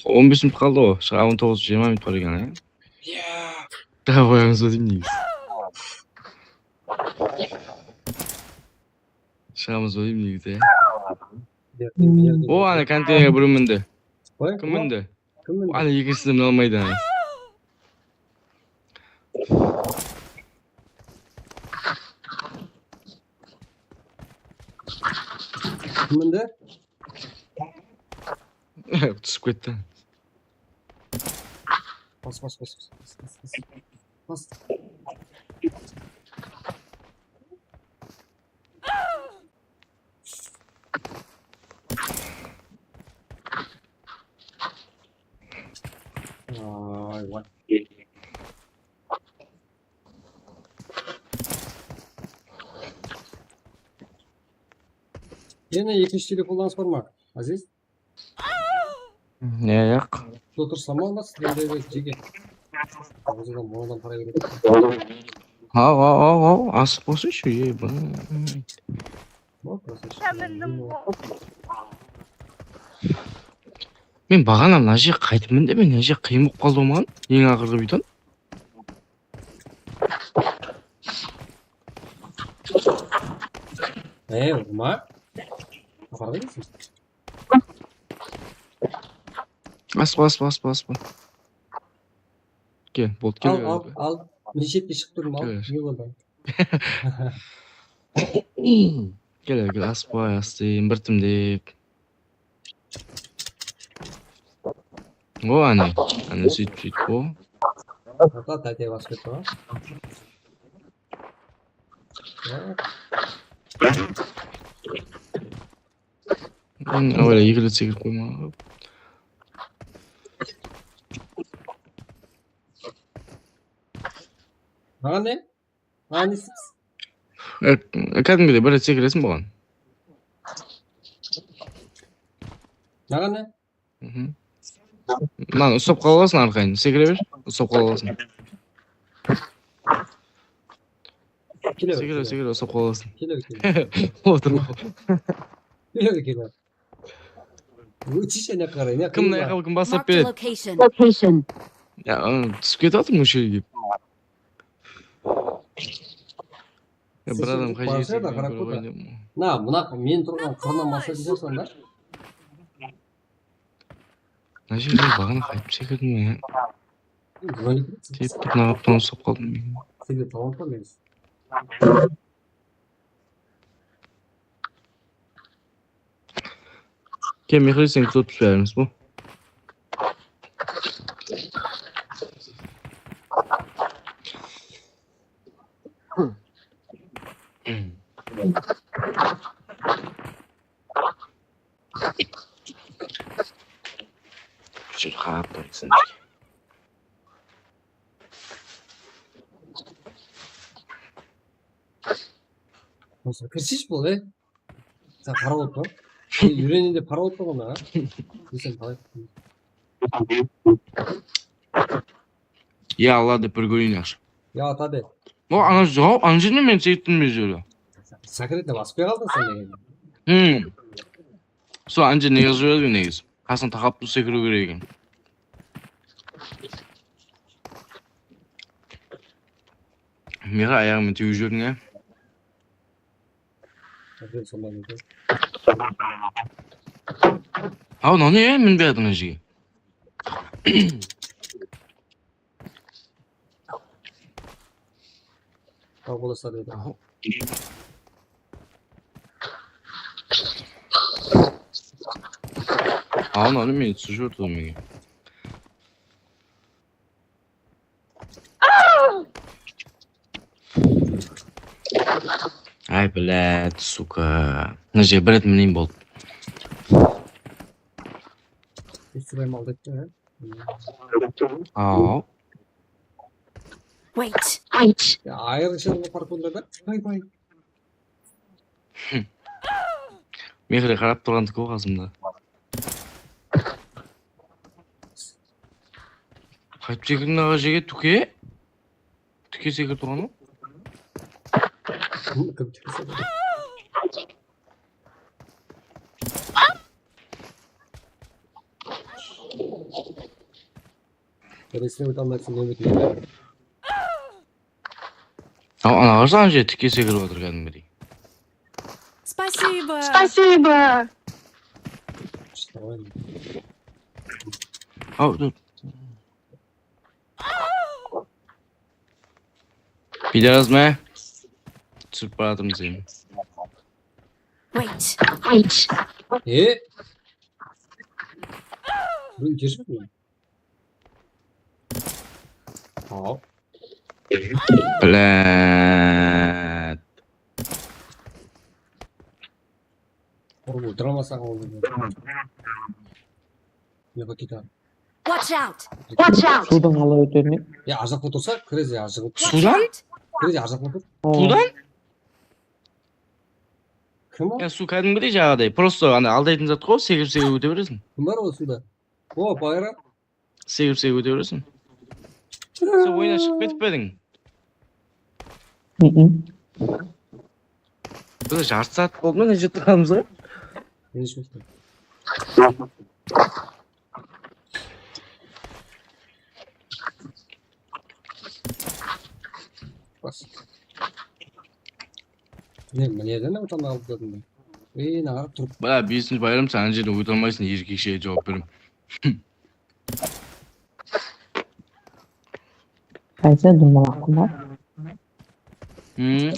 On bes minut qaldı ǵoy. Shıǵa, on toǵız, jigirma minut bar eken, e? Iya. Давай, onsız deyim negizi. Shıǵamız ba deyim negizi, e? O, ana konteynerge birew mindi. Kim mindi? Kim mindi? Ana ekinshisi mine almaydı, ana. Kim mindi? Túsip ketti. Bas, bas, bas. Bas. Ay, vay. Yana ekinshi telefonlarıńız bar ma, Aziz? Ne, yaq. Otırsam almaz, sizden de jege. Aǵzıdan, onadan para beredi. Haw, haw, haw, haw, asıp bolsınshı, ey, bıy. Men baǵana mına jerge qaytıp mindim, men mına jer qıyın bolıp qaldı maǵan, eń aqırǵı buydan. Ey, Umar. Bas, bas, bas, bas, bas. Kel, boldı, kel. Al, al, al. Men shetke shıǵıp turdım, al. Kel. Ne boldı? Kel, kel, asıqpay, astayın, birtimdep. O, áne, áne, sóytip, sóytip, o. Ata, táteye basıp ketti ǵoy. Awayda eki ret sekirip qoyma. Maǵan ne? Maǵan ne isteysiz? E, kádimgidey bir ret sekireseń buǵan. Maǵan ne? Mınanı uslap qala alasıń arqayın. Sekire ber, uslap qala alasıń. Sekire ber, sekire, uslap qala alasıń. Otır. Kim mına jaqqa, kim baslap beredi? Location. Ya, ı, túsip ketip atır moshelge. Ya, bir adam qay jerge sekirip atır, qarap kóre qoy. Na, mına men turǵan qırınan baslap jibere sonda. Mına jerge baǵana qaytıp sekirdim men. Tep turıp mına qaptan uslap qaldım men. Sende talantlar emes. Kel, Mehri, sen kutip bárimiz bu. Kúshil qarap turıpsın. Bolsa kirsesh bol, e. Sen qara boldı ma? Sen úyrenin dep qara boldı ma, ha? Sen qalay? Ya Allah dep bir kóreyin, yaqshı. Ya ata de. O, ana joq, ana jerden men seyittim men jeri. Sekretne basıp qaldıń sen degen. Hmm. Sol ana jerden jazıp jiberedi negizi. Qasın taqap turıp sekiriw kerek eken. Mehri, ayaǵıńmen tewip jiberdiń, ya. Aw, mınaw ne, minbey atır mına jerge. Aw, bolasa dedi. Aw. Aw, mınaw ne, meni túsirip jiberdi ǵoy mege. Ay, блядь, suka. Mına jerge bir ret mineyin boldı. Süleyman aldı etti, ha? Aw. Wait. Wait. Ya, ayırıqshılıǵı parkurda da. Bay bay. Mehri qarap turǵandı kó qasımda. Qaytıp sekirdiń aǵa jerge, túke? Túke sekirip turǵan ba? Kim túke sekirdi? Keresine óte almaysań, ne óteydi? Aw, ana, qarasań, ana jerge tikke sekirip atır kádimgidey. Спасибо. Спасибо. Aw, dur. Pidaraz ma? Túsirip baratırmız endi. Wait. Wait. E? Bul úyde júr me? Aw. Блядь. Urıp óltire almasań ol. Yo'q, kete. Watch out! Watch out! Suwdan qalay óterin? Ya, arjaqta tursa, kireze arjaqta tur. Suwdan? Kireze arjaqta tur. Suwdan? Kim o? Ya, suw kádimgidey jaǵaday. Prosto ana aldaytın zat ǵoy, sekirip-sekirip óte beresiń. Kim bar o suwda? O, bayram. Sekirip-sekirip óte beresiń. Sen oyınnan shıǵıp ketip pe ediń? Biz jartı saat boldı ma, mına jerde turǵanımızǵa? Mine, mine, mına jerden alıp keldim. Ey, naǵarıp turıp. Bala, besinshi bayram, sen ana jerden óte almaysıń, erkekshe juwap berem. Qaysı durmalaqqa bar? Hmm.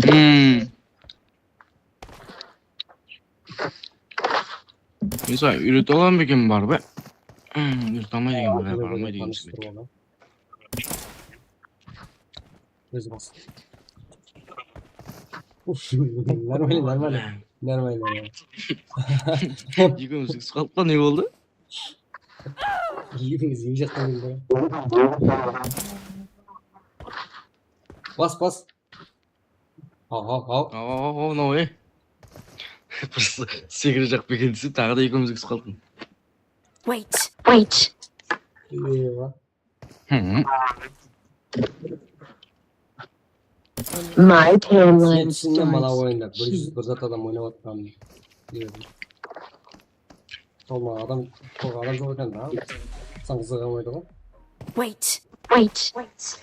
Hmm. Mesela, úyrete alam eken bar ba? Hmm, úyrete almaydı eken, bar, barmaydı eken. Ózi bas. Uf, нормально, нормально. Нормально, нормально. Ekewimiz ús qaldı, ne boldı? Ekewimiz eki jaqtan keldi. Bas, bas. Al, al, al. Al, al, al, al, no way. Просто sekirip jaqıp kelgen dese, taǵı da ekewimiz ús qaldı. Wait. Wait. Eywa. Hı hı. My timeline. Sen túsinseń mına oyında bir júz bir zat adam oynap atqanın. Sol maǵan adam, sol adam joq eken da. Sen qızıǵa qoydı ǵoy. Wait. Wait.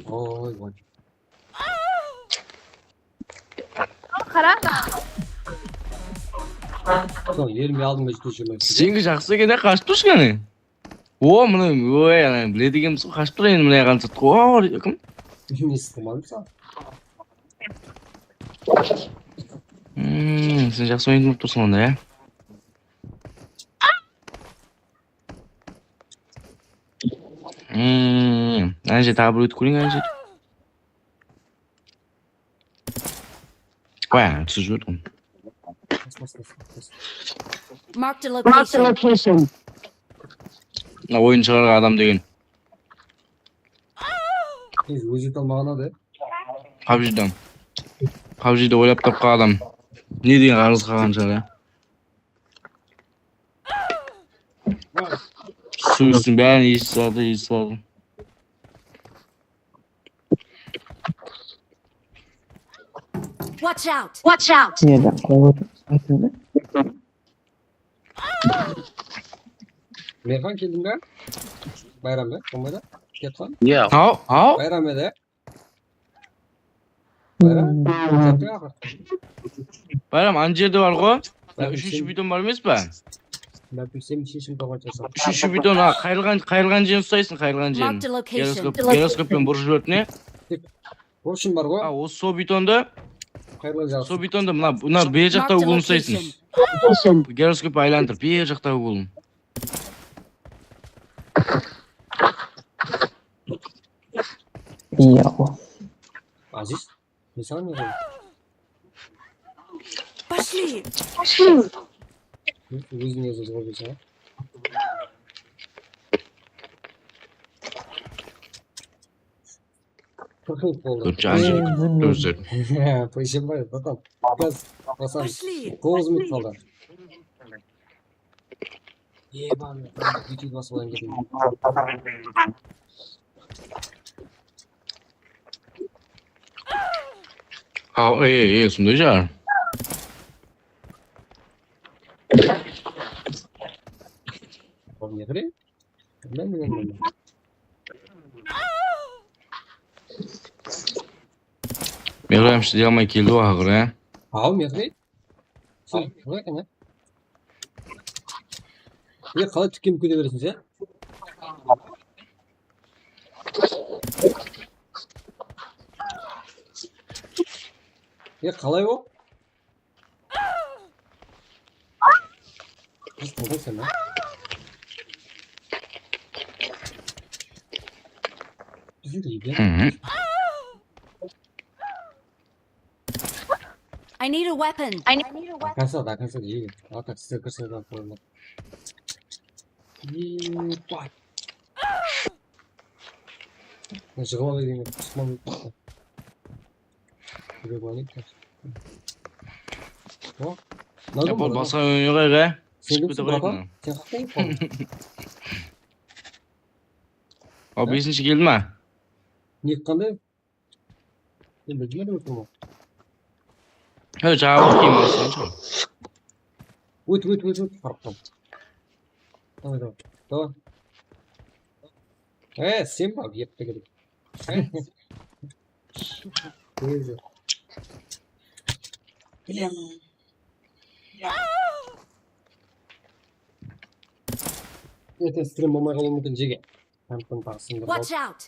Oy, oy. Qara. Sol, erim aldım, men júz jigirma. Senińki jaqsı eken, qashıp tur kene. O, mına, oy, ana, biledi ekenbiz ǵoy, qashıp tur endi, mına qanshaq. O, kim? Nesi qılmadım sağ. Hmm, sen jaqsı oynatıp tursań onda, ya. Hmm, ana jerde, taǵı bir ótip kóreyin, ana jerde. Qoy, ana, túsip júr. Bas, bas, bas, bas. Marked a location. Mına oyın shıǵarǵan adam degen. Biz ózi almaǵan edi. PUBG'dan. PUBG'de oylap tapqan adam. Ne degen qarız qalǵan shıǵar, ya? Suw ústin bárin esip saldı, esip saldı. Watch out! Watch out! Nereden qılıp atıldı? Mehman keldiń be? Bayram be? Bolmaydı. Ketken. Ya. Haw, haw. Bayram edi. Bayram. Hmm. Kettiń axır. Bayram, ana jerde bar ǵo. Bayram, úshinshi sen bidon bar emes pa? Bálkim sen sheshim tawǵan shıǵarsań. Úshinshi bidon, a, qayırǵan, qayırǵan jerin uslaysıń, qayırǵan jerin. Marked a location. Giroskop, giroskop penen burıp jiberip ne? Tek burıshım bar ǵo. A, o sol bidondı. Qayırǵan jaǵı. Sol bidondı mına, mına beri jaqta uglın uslaysıń. Location. Giroskop aylandırıp, beri jaqta uglın. Iya. Aziz, ne saǵan ne qıldı? Пошли! Ózine ózi qılıp júrseń. Qırq minut boldı. Dur, jan, dur, dur. Почему, потом. Biraz basam. Пошли! Toǵız minut qaldı. Ебаный, YouTube basıp alayın keteyim. Al, ey, ey, sonday jar. Ol ne qıray? Bilmem, bilmem, bilmem. Mehriye shıday almay keldi ǵoy, aqırı, ya. Al, Mehriye. Sen, bırak ene. Ya, qalay tikkenip kete bereseń sen? Ya, qalay o? Qız qıldıń sen, ha? Bizi de uyde. Hı hı. I need a weapon. I need a weapon. До конца, до конца, ей. А так, сіздер кірсе, так, қойылады. Ебать. Jıǵıp alayın degen, qısman. Júrek alayın. O, ya, bul basqa oyın joq, aǵa. Sen kimsiń, bratan? Sen qaqtay? Al, besinshi keldi ma? Ne qanday? Men bildim, men bildim. Há, jaǵa kim bolsa. Ót, ót, ót, ót, qarap tur. Davay, davay. Davay. E, sen bar, epte kerek. Ózi. Bilem. Erteń strim bolmay qalıwı múmkin, jege. Kampın taǵı sındırıp Watch alıp. Out!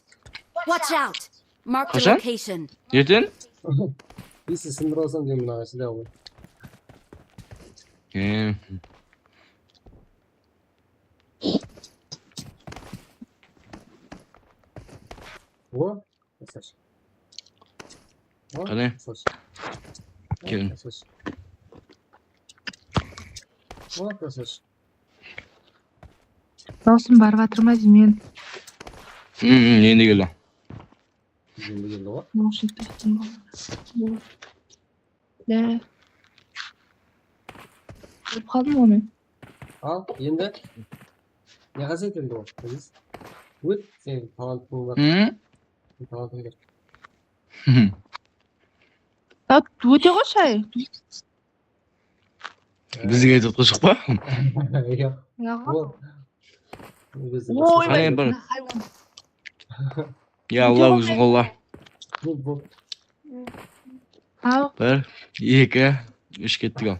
Watch out! Marked a Qashan? Location. Erteń? Biste sındırıp alsam, deymen, mına qáshede ǵoy. E, O, krasavchik. O, Qáne? Krasavchik. Keliń. Krasavchik. O, krasavchik. Dawsım barıp atır ma deymen. Hmm, endi keldi. Endi keldi ǵoy. Nausnik taktım. Lá. Kórip qaldım onı. Al, endi ne qásiyet endi ol, Aziz? Ót, sen talantıń bar. Hmm? Talantıń bar. Tat, óte ǵoy shay. Bizge aytıp atqan joq pa? Iya. Yaǵa. Ol. Bizde Oy, Qáne bay, bir. Mına haywan. Ya Allah, óziń qolla. Bu, bu. Al. Bir, eki, úsh kettik al.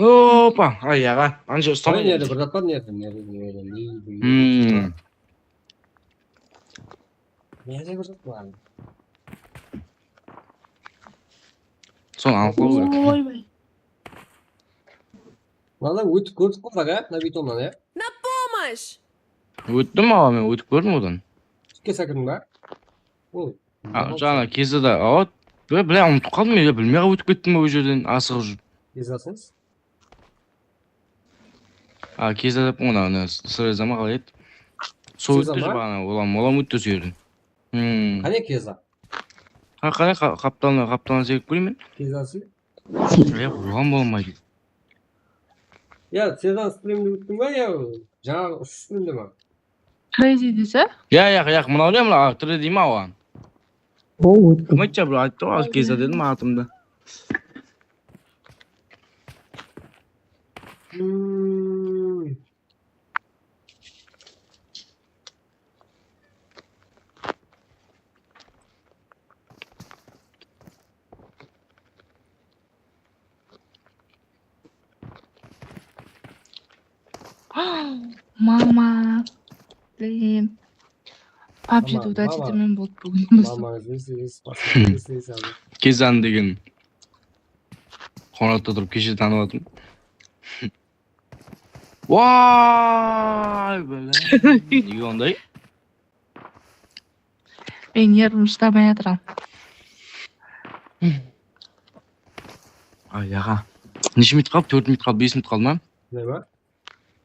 Opa, ay aǵa, anca Qáne, ustanay. nerde bir zat bar, nerde, nerde, nerde, nerde. Hmm. Nerde bir zat bar. Sonı alıp alıw kerek. Oy, bay. Mına ótip kórdik ǵoy, ya, mına biytomnan, ya. На помощь! Óttim aǵa, men ótip kórdim odan. Túske sekirdiń ba? Oy. A, jańa Kezada, awa, bile, bile, umıtıp qaldım, ya, bilmey-aq ótip kettim be ol jerden, asıǵıp júrip. Kezasız? A, Keza dep, ona, ona, Sreza ma qalay edi? Sol Sreza ótti ma? Baǵana, olam, olam ótti sol jerden. Hmm. Qáne Keza? Ha, qara, qa-, qaptalına, qaptalına segip kóreyim men. Kezası? Ya, oǵan bolmaydı. Ya, Sezan strimdi kúttiń ba, ya, jańaǵı úsh strimdi ma? Crazy dese? Ya, ya, ya, mınaw ne, mına, tiri dey ma oǵan? O, óttim. Kim ayttı, bir ayttı ǵoy, Keza dedim atımdı. Hmm. Mama. Блин. PUBG Mama, dudá mama. Tetemen boldı búgin. Mamańız eseysiz, basıńız eseysiz abi. Kezan degen qonatta turıp keshe tanıp atırmın. Vay, bile. Nege onday? Meniń nervim shıdamay atır. Ay, aǵa. Neshe minut qaldı? Tórt minut qaldı, bes minut qaldı ma? Ne bar?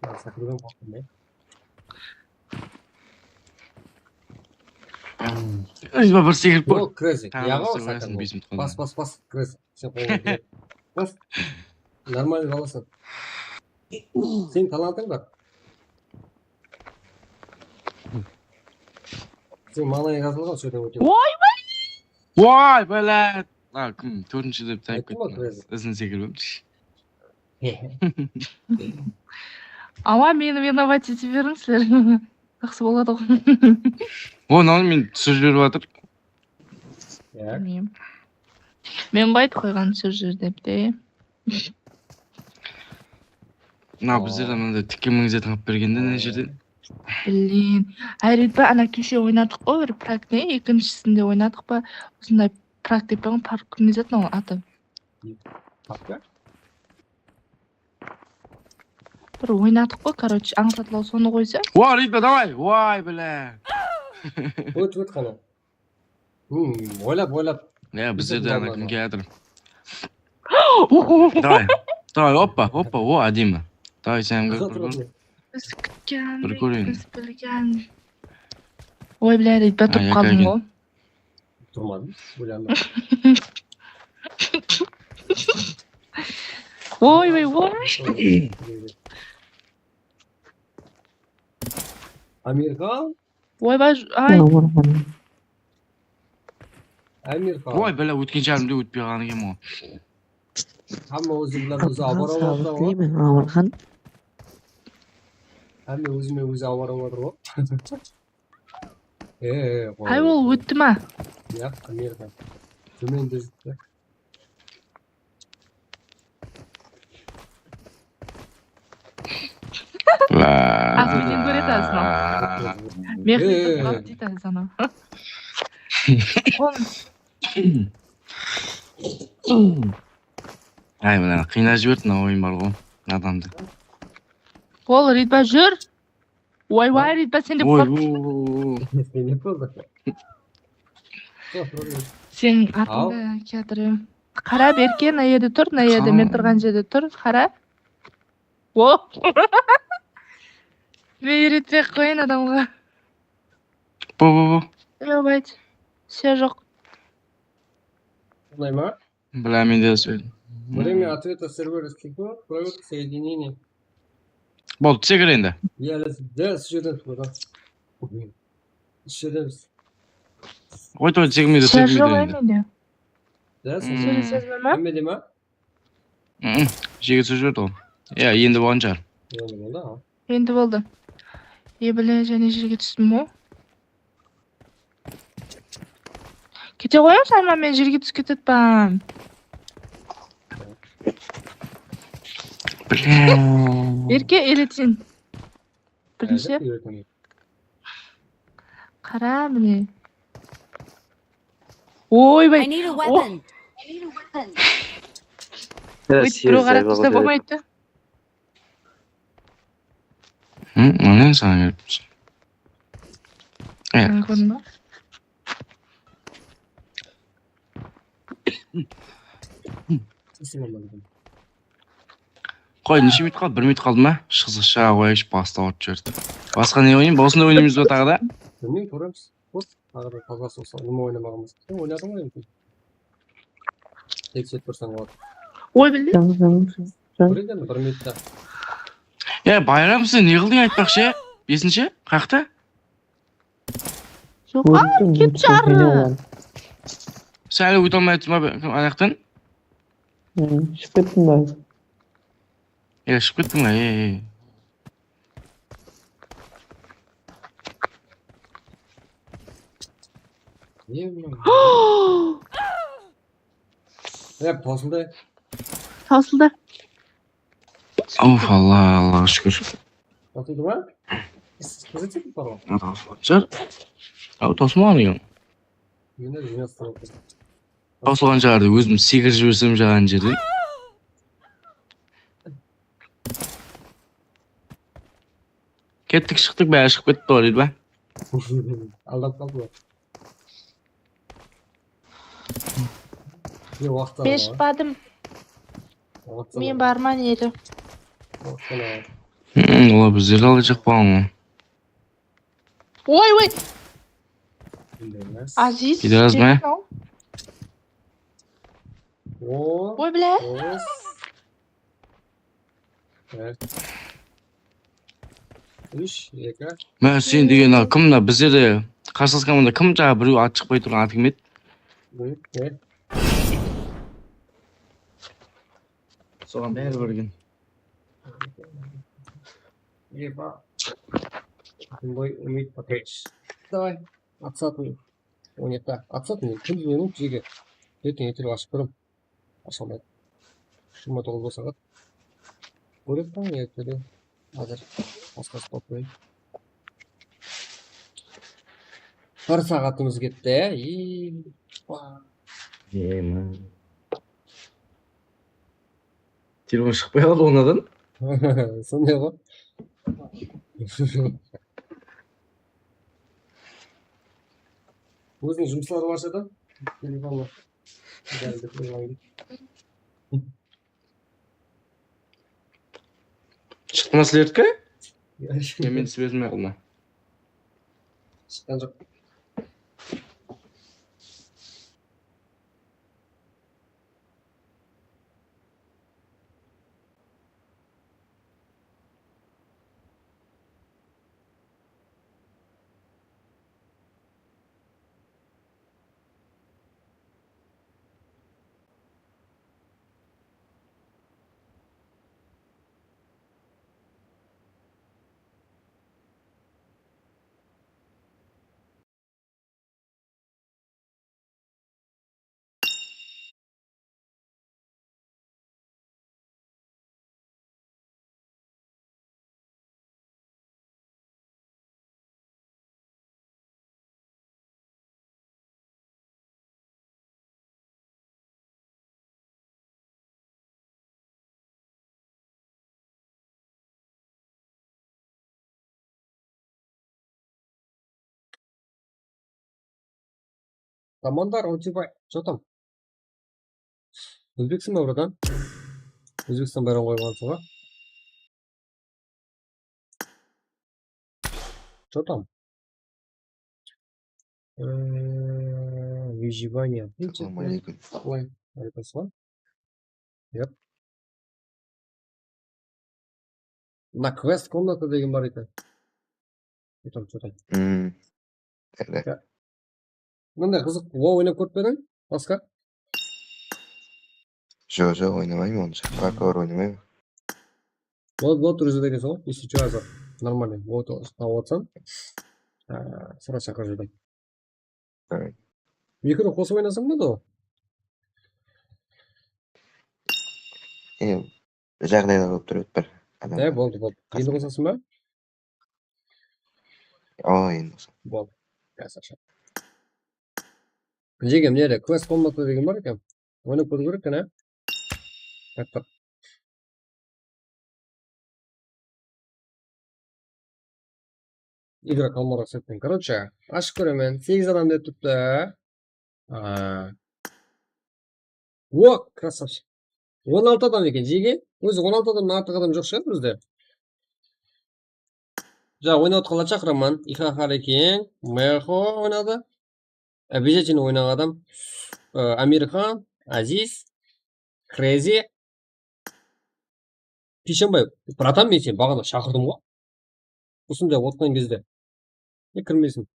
Ya, sakırdım, qorqtım men. Ey, bir sekirip kór. O, crazy. Tamam, Yaǵa bas, sakırdım. bes minut qaldı. Bas, bas, bas, crazy. Sen qolına ber. Bas. Нормально alasań. Seniń talantıń bar. Sen mańlayıń jazılǵan, sol jerden óte. Oy, Vay, bile. A, kim? Tórtinshi dep tayıp Ayttım ǵoy, kettim. crazy. Izin sekirip. Awa, meni виновать ete beriń sizler. Jaqsı boladı ǵoy. O, mınaw men túsirip jiberip atır. Ya. Bilmeyim. Men qoydı qoyǵan túsirip júr dep te. Mına bizlerden mınday tikke mińzerdi alıp bergende ne jerden? Bilin. Hayret pa, ana keshe oynadıq ǵoy bir prakni, ekinshisinde oynadıq pa, usınday prak dep pe, park ne zat mınaw atı? Papka? Bir oynadıq ǵoy, короче, ańsatlaw sonı qoysa. Vay, Ritba, davay! Vay, bile! Ót, ót qana. Hmm, oylap, oylap. Ya, bizlerde ana kim kiyatır? Davay, davay, hoppa, hoppa, o, ádiy. Davay, sen bir, bir, bir. Biz kútken, Bir kóreyin. Biz bilgen. Oy, bля, Ritba turıp Ay, qaldım akagin. Ǵoy. Turmadım. Oylandım. Oy, oy, oy. Amerikan? Oy, bay, ay. Amirxan. Amerikan. Oy, bile, ótken jarımda ótpey qalǵan eken ǵoy. Hámme ózi bilen ózi Amirxan, avara sabır otır ǵoy. Tileymen, Amirxan. Hámme ózi menen ózi avara otır ǵoy. E, e, qoy. Ay, ol ótti ma? Ya, Amerikan. Tómende júripti. Aqmeden Mexriy qızǵa deydi sana. Qol. Ay, mına qıynap jiberdi mına oyın bar ǵoy, adamdı. Qol, Ridba, júr. Oy, oy, Ridba, sen de qop. Oy, oy, oy. Ne boldı? Sen atıńdı kiyatırıp. Qara, Berke, mına jerde tur, mına jerde, men turǵan jerde tur, qara. O! Men úyretpey-aq qoyayın adamǵa. Bu, bu, bu. Yoq, ayt. Sóz joq. Qılay ma? Bilamen de sóz. Время ответа сервера сколько? Провод соединения. Boldı, sekir endi. Ya, da, usı jerden, usı jerden. Qoy, qoy, sekmeydi, sekmeydi endi. Sóz joq, mende. Sóz joq ma? Hámmede ma? Jege sóz berdi ǵoy. Ya, endi bolǵan shıǵar. Endi boldı, a? Endi boldı. E, bile, jáne jerge tústim ǵoy. Kete ǵoyıń, Salman, men jerge túsip ketetpan. Bile. Erke, eletin. Birinshi. Qara, mine. Oy, bay. I need a weapon. Óytip birew qarap tursa bolmaydı. Hı, mine saǵan kelipsiz. Kórdiń ba? Qoy, neshe minut qaldı? Bir minut qaldı ma? Shıǵısa shıǵa qoyayınshı, bastı awırtıp jiberdi. Basqa ne oynayın? Bosında oynaymız ba taǵı da? Bilmeymen, kóremiz. Bos, taǵı da tazası bolsa, nima oynamaǵanbız. Sen oynadıń ǵoy endi. Tek sóyip tursań boladı. Oy, bildim. Kóredi endi bir minutta. Ya, Bayram, sen ne qıldıń aytpaqshı? Besinshi? Qayaqta? Joq, a, ketip jarı. Sen hali óte almay atırsań ba, anaqtan? Shıǵıp kettim ba? Ya, shıǵıp kettim ba? Ey, ey. Ya, tosıldı. Tosıldı. Of, Alla, Allaǵa shúkir. Tosıldı ma? Kórsetseń bar ǵoy. Tosılǵan shıǵar. Aw, tosılmaǵan eken. Endi jıynastırıp otır. Tosılǵan shıǵar dep ózim sekirip jibersem jaǵan jerden. Kettik, shıqtıq, bári shıǵıp ketti ǵoy, deydi ba? Aldap qaldı ǵoy. Ne waqıt alıp. Men shıqpadım. Men barman edi. Waqıt alıp. Olar bizlerdi alayjaq bolǵan ǵoy. Oy, oy. Aziz. Pidorasma? Oy, bile. Úsh, eki. Mına sen degen, mına kim, mına bizlerde qarsalasqan komandada kim, jańa birew atı shıqpay turǵan atı kim edi? Soǵan bári bergen. Eba. Boy, Umid, Pakesh. Davay, atsatın. On eki, atsatın. Kúndiz oynaydı, jege. Erteń ertelik ashıp turım. Ashamaydı. Jigirma toǵız bolsa ǵat. Kórip tań ertede. Házir basqa spot qoyayın. Bir saatımız ketti, e? Ey, ba. Telefon shıqpay qaldı onadan. Sonday ǵoy. Óziniń jumısları barsha da, telefonı. Shıqtı ma sizlerdiki? Ya, men siz berdim aqılına. Shıqqan joq. Komandar, он чё там? Ózbekseń ba, bratan? Ózbekstan bayramı qoyǵan soń. Что там? Э, выживание. Assalamu aleykum. Ой, алейкум ассалам. Yep. Mına quest komnata degen bar eken. Что там, что там? Hmm. Ya. Mınday qızıq, o, oynap kórip pediń, Oskar? Joq, joq, oynamayman onı. Hardcore oynamayman. Bot, bot, durıs aytasıń ǵoy. Если чё, azır. Нормальный. Bot, tawıp atsań. Á, sıra shaqırıp júrdim. Давай. Mikro qosıp oynasań ba, do? E, jaǵdaylar bolıp turıp bir adam. E, boldı, boldı. Endi qosasıń ba? O, endi qosam. Boldı. Krasavshik. Jege, mine quest komnata degen bar eken. Oynap kóriw kerek eken, á? Katta. Игра kalmara setken. Короче, ashıp kóremen. Segiz adam dep turıptı. Aa. O, krasavshik. On altı adam eken, jege. Ózi on altı adamnan artıq adam joq shıǵar bizde. Ja, oynap atqanlardı shaqıraman. Ixa Harikeng, Meho oynadı. Обязательно oynaǵan adam. Á, Amirxan, Aziz, Crazy, Pishanbay. Bratan, men seni baǵana shaqırdım ǵoy. Usınday otqan gezde. Ne kirmesin.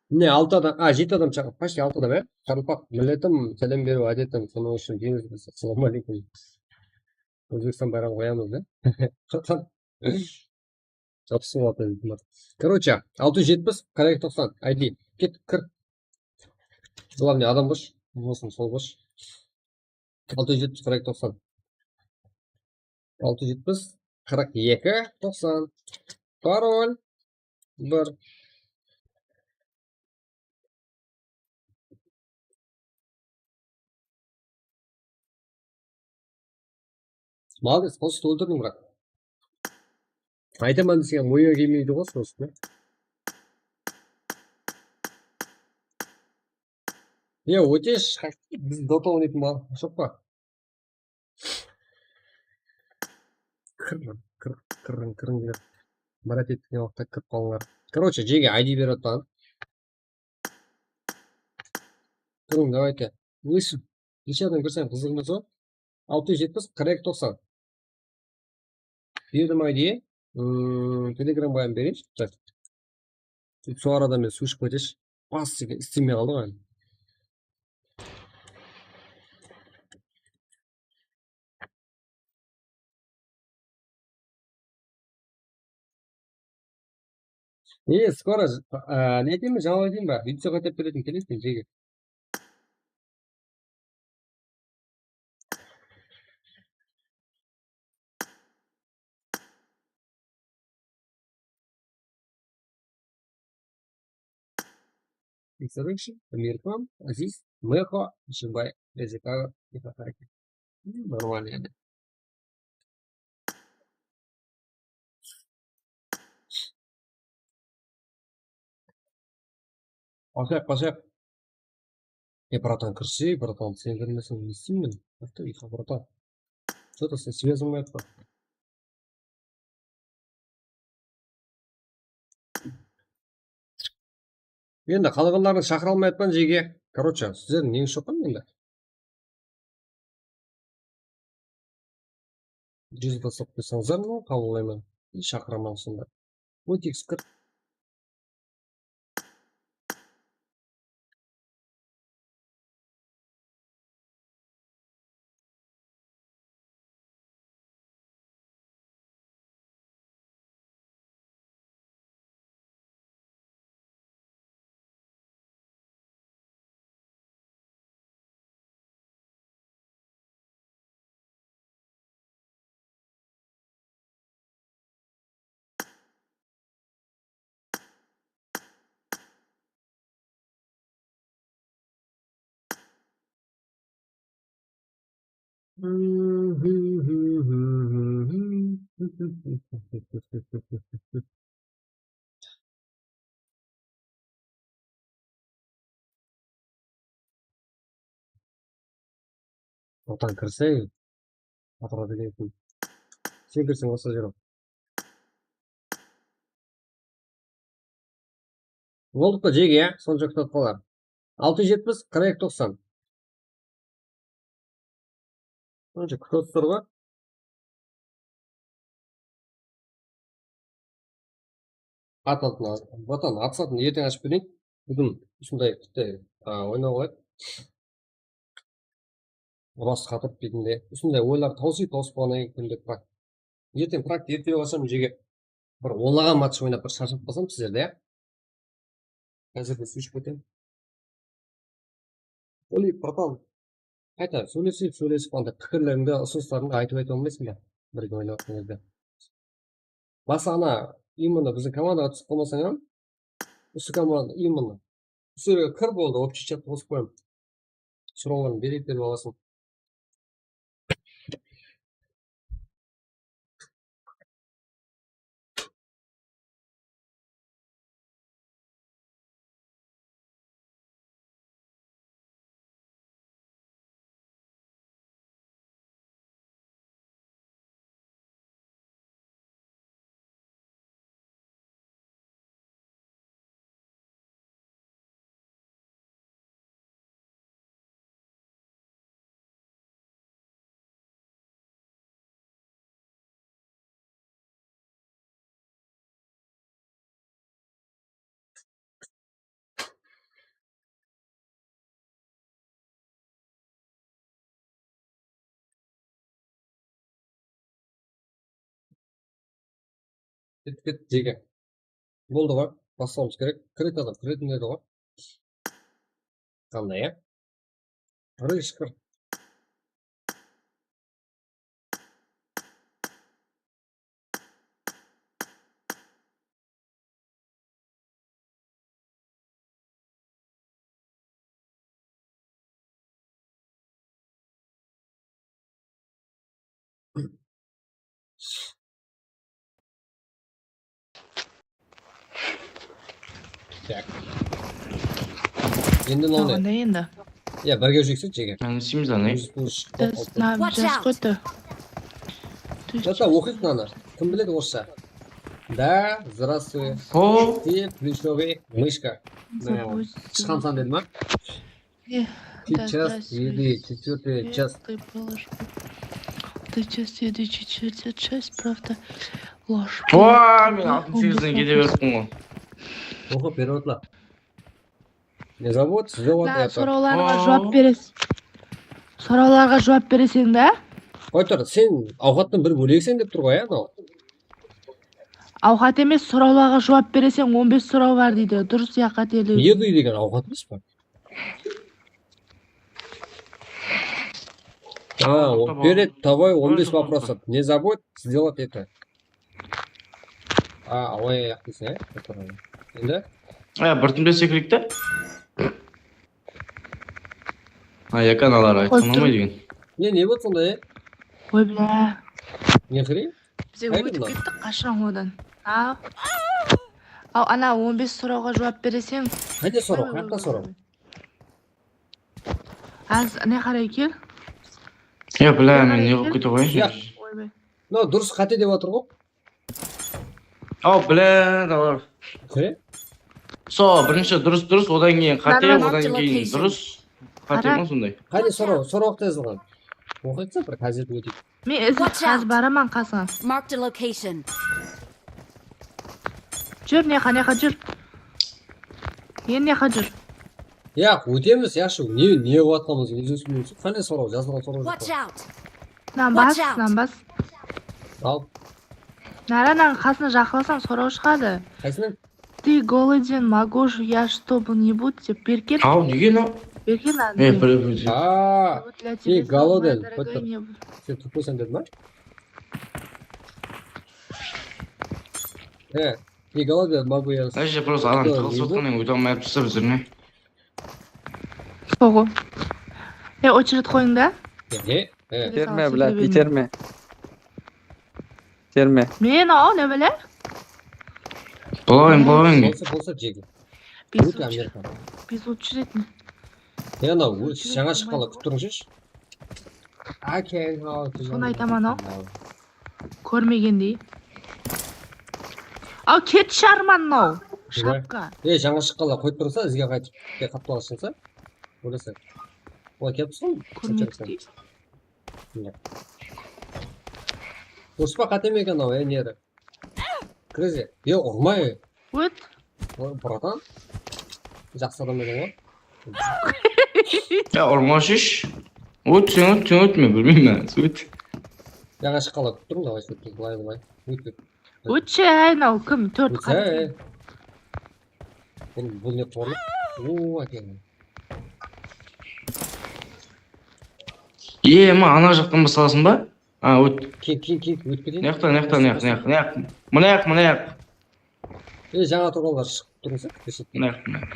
Mine, altı adam, a, jeti adam shaqırdı. Почти altı adam, ya. Qaraqalpaq milletim, sálem beriw ádetim, sonıń ushın jenińiz bolsın. Assalamu aleykum. Ózbekstan bayramı qoyamız, ya. Qırqtan. Jabısıp atır. Короче, altı júz jetpis, qırq eki toqsan, I D. Ket, kir. Главный adam qosh. Bolsın, sol qosh. Altı júz jetpis, qırq eki toqsan. Altı júz jetpis, qırq eki toqsan. Parol bir. Молодец, qosıqtı óltirdiń, biraq. Aytaman deseń, oyınǵa kelmeydi ǵoy, sonıń ústine. Ya, óte sh-, biz Dota oynaytın ba? Joq pa? Kir, kir, kiriń, kiriń, kiriń. Marat etken waqıtta kirip qalıńlar. Короче, jege I D berip atpan. Kiriń, давайте. Nesi? Neshe adam kirsem qızıq emes ǵoy. Altı júz jetpis, qırq eki toqsan. Berdim I D. Hmm, Telegramǵa hám bereyinshi. Так. Sol arada men suw iship keteshi. Bas degen, istemey qaldı ǵoy. E, скоро, a, ne deymen, jańa aytayın ba? Videoǵa aytıp beretin kelesiz jege. Insurrection, Amirxan, Aziz, Meho, Ishimbaev, Rezekova, Ixa Harikeng. Нормально endi. Qosayıq, qosayıq. E, bratan, kirse, bratan, sen kirmeseń, ne isteymen? Qosayıq, bratan. Что-то sen связь bolmayatpa. Endi qalǵanların shaqıra almayatpan, jege. Короче, sizlerdiń neńiz joq pa endi? Júz taslap qoysańızlar, men qabıllayman. I, shaqıraman sonda. Óte qısqır. Otan kirse, atıra beredi. Sen kirseń, basqa jer. Boldıq pa, Jege, ya? Sonsha kútip qalar. Altı jetpis, qırq eki toqsan. Sonsha kútip tur ǵoy. At altına, bratan, at satın erteń ashıp bereyin. Búgin usınday bitta, a, oynaw qoyayıq. Uras qatırıp ketindi. Usınday oylar tawsıyıp, tawsıp qalǵannan keyin kúnde prak. Erteń prakta ertewge alsam, Jege, bir onlaǵan match oynap, bir sharshap qalsam sizlerde, ya? Házirde suw iship ketemen. Oli, bratan, qayta sóylesip, sóylesip, anda pikirlerińdi, usınıslarıńdı aytıp, aytıp almaysıń ba? Birge oynap atqan jerde. Bası ana, именно biziń komandaǵa túsip qalmasań hám, usı komanda, именно. Usı jerge kir, boldı, общий chattı qosıp qoyam. Sorawlarıń berip, berip alasıń. Ketip kettik, Jege. Boldı ǵoy, baslawımız kerek. Kiretin adam kiretin edi ǵoy. Qanday, ya? Qırıq ıshqır. Tak. Endi ne? Onda endi. Ya, birge júrsek, Jege. Meni isimiz ne? Biz mına jaz qoydı. Jata, oqıyıq mınanı. Kim biledi orıssha? Да, здравствуй. Ты плечёвый мышка. Mına, shıqamsan dedi ma? Сейчас еды четвёртая часть. Ты час еды четвёртая часть, правда, ложь. Oa, men altın segizden kete beriptin ǵoy. Oqıp berip atla. Не зовут? Зовут это. Sorawlarǵa juwap beresiz. Sorawlarǵa juwap bereseń da. Qoy tur, sen awqattın bir bólegiseń dep tur ǵoy, ya, anaw. Awqat emes, sorawlarǵa juwap bereseń, on bes soraw bar deydi. Durıs ya qátelesip? Еды degen awqat emes pa? А, перед тобой он бес вопросов. Не забудь сделать это. А, away ayaq deyseń, ya? Endi? Aya, birtinbe sekireyik te. Aya, kanalar aytqan unamaydı eken. Ne, ne boldı sonda, e? Oy, bla. Ne qırıyın? Bize ótip kettik qashan odan. Aw. Aw, ana, on bes sorawǵa juwap bereseń. Qanday soraw? Qayaqta soraw? Az, ne qaray kel. Ya, bla, men ne qılıp kete qoyayın? Oybay. No, durıs qáte dep atır ǵoy. Aw, bla, давай. Qare. So, birinshi durıs, durıs, odan keyin qáte, odan keyin durıs. Qáte ma sonday? Qáne soraw, sorawıqta jazılǵan. Oqıyıqsa bir házir óteyik. Men izim házir baraman qasıńa. Marked a location. Júr, ne qa, ne qa, júr. Endi ne qa, júr. Yaq, ótemiz, yaqshı. Ne, ne qılıp atqanımız ózimiz bilemiz. Qáne soraw, jazılǵan soraw joq. Watch out! Nan bas, nan bas. Al. Naranan qasına jaqınlasań, soraw shıǵadı. Qaysınan? Ты голоден, могу я что-нибудь dep berken. Aw, nege mınaw? Berken anda. E, bir, bir. А, ты голоден, qoyıp tur. Sen tupıysań dedi ma? E, ты голоден, могу я. Mına jerde просто adam tıǵılıp atqannan óte almay atırsa bizler ne? Soǵı. E, очередь qoyıń da. Ehe, e. Iterme, блядь, iterme. Iterme. Men, aw, ne bile? Bolayın, bolayın. Bolsa, bolsa, Jegi. Biz Amerikan. Biz uçırıp. Ya, anaw, jańa shıqqanlar kútip turıńshı. I can how to Sonı aytaman-aw. Kórmegendey. Aw, ket sharman mınaw. Shapka. E, jańa shıqqanlar qoyıp tursa, izge qaytıp, ke qaptal ashılsa. Oylasa. Oy, kelip tursa. Kórmedik. Durıspa, qáteme eken anaw, e, neri. Crazy. Yo, urmay. Ót. Bratan. Jaqsı adam eken ǵoy. Ya urmashish. Ót, sen ót, sen ótme, bilmeymen. Sen ót. Jańa shıqqanlar kútip turmız, давай, sóytip, bılay, bılay. Ót, ót. Ótshi, áy, mınaw kim? Tórt Ótse, qara. e. Bul, bul ne qorlıq? Oo, áke. Ema, ana jaqtan baslalasın ba? A, ót. Keyin, keyin, keyin, ótip keteyin. Mıyaqta, mıyaqta, mıyaq, mıyaq, mıyaq. Mınayaq, mınayaq. E, jańa turǵanlar shıǵıp turmısa, kútpesek. Mınayaq, mınayaq.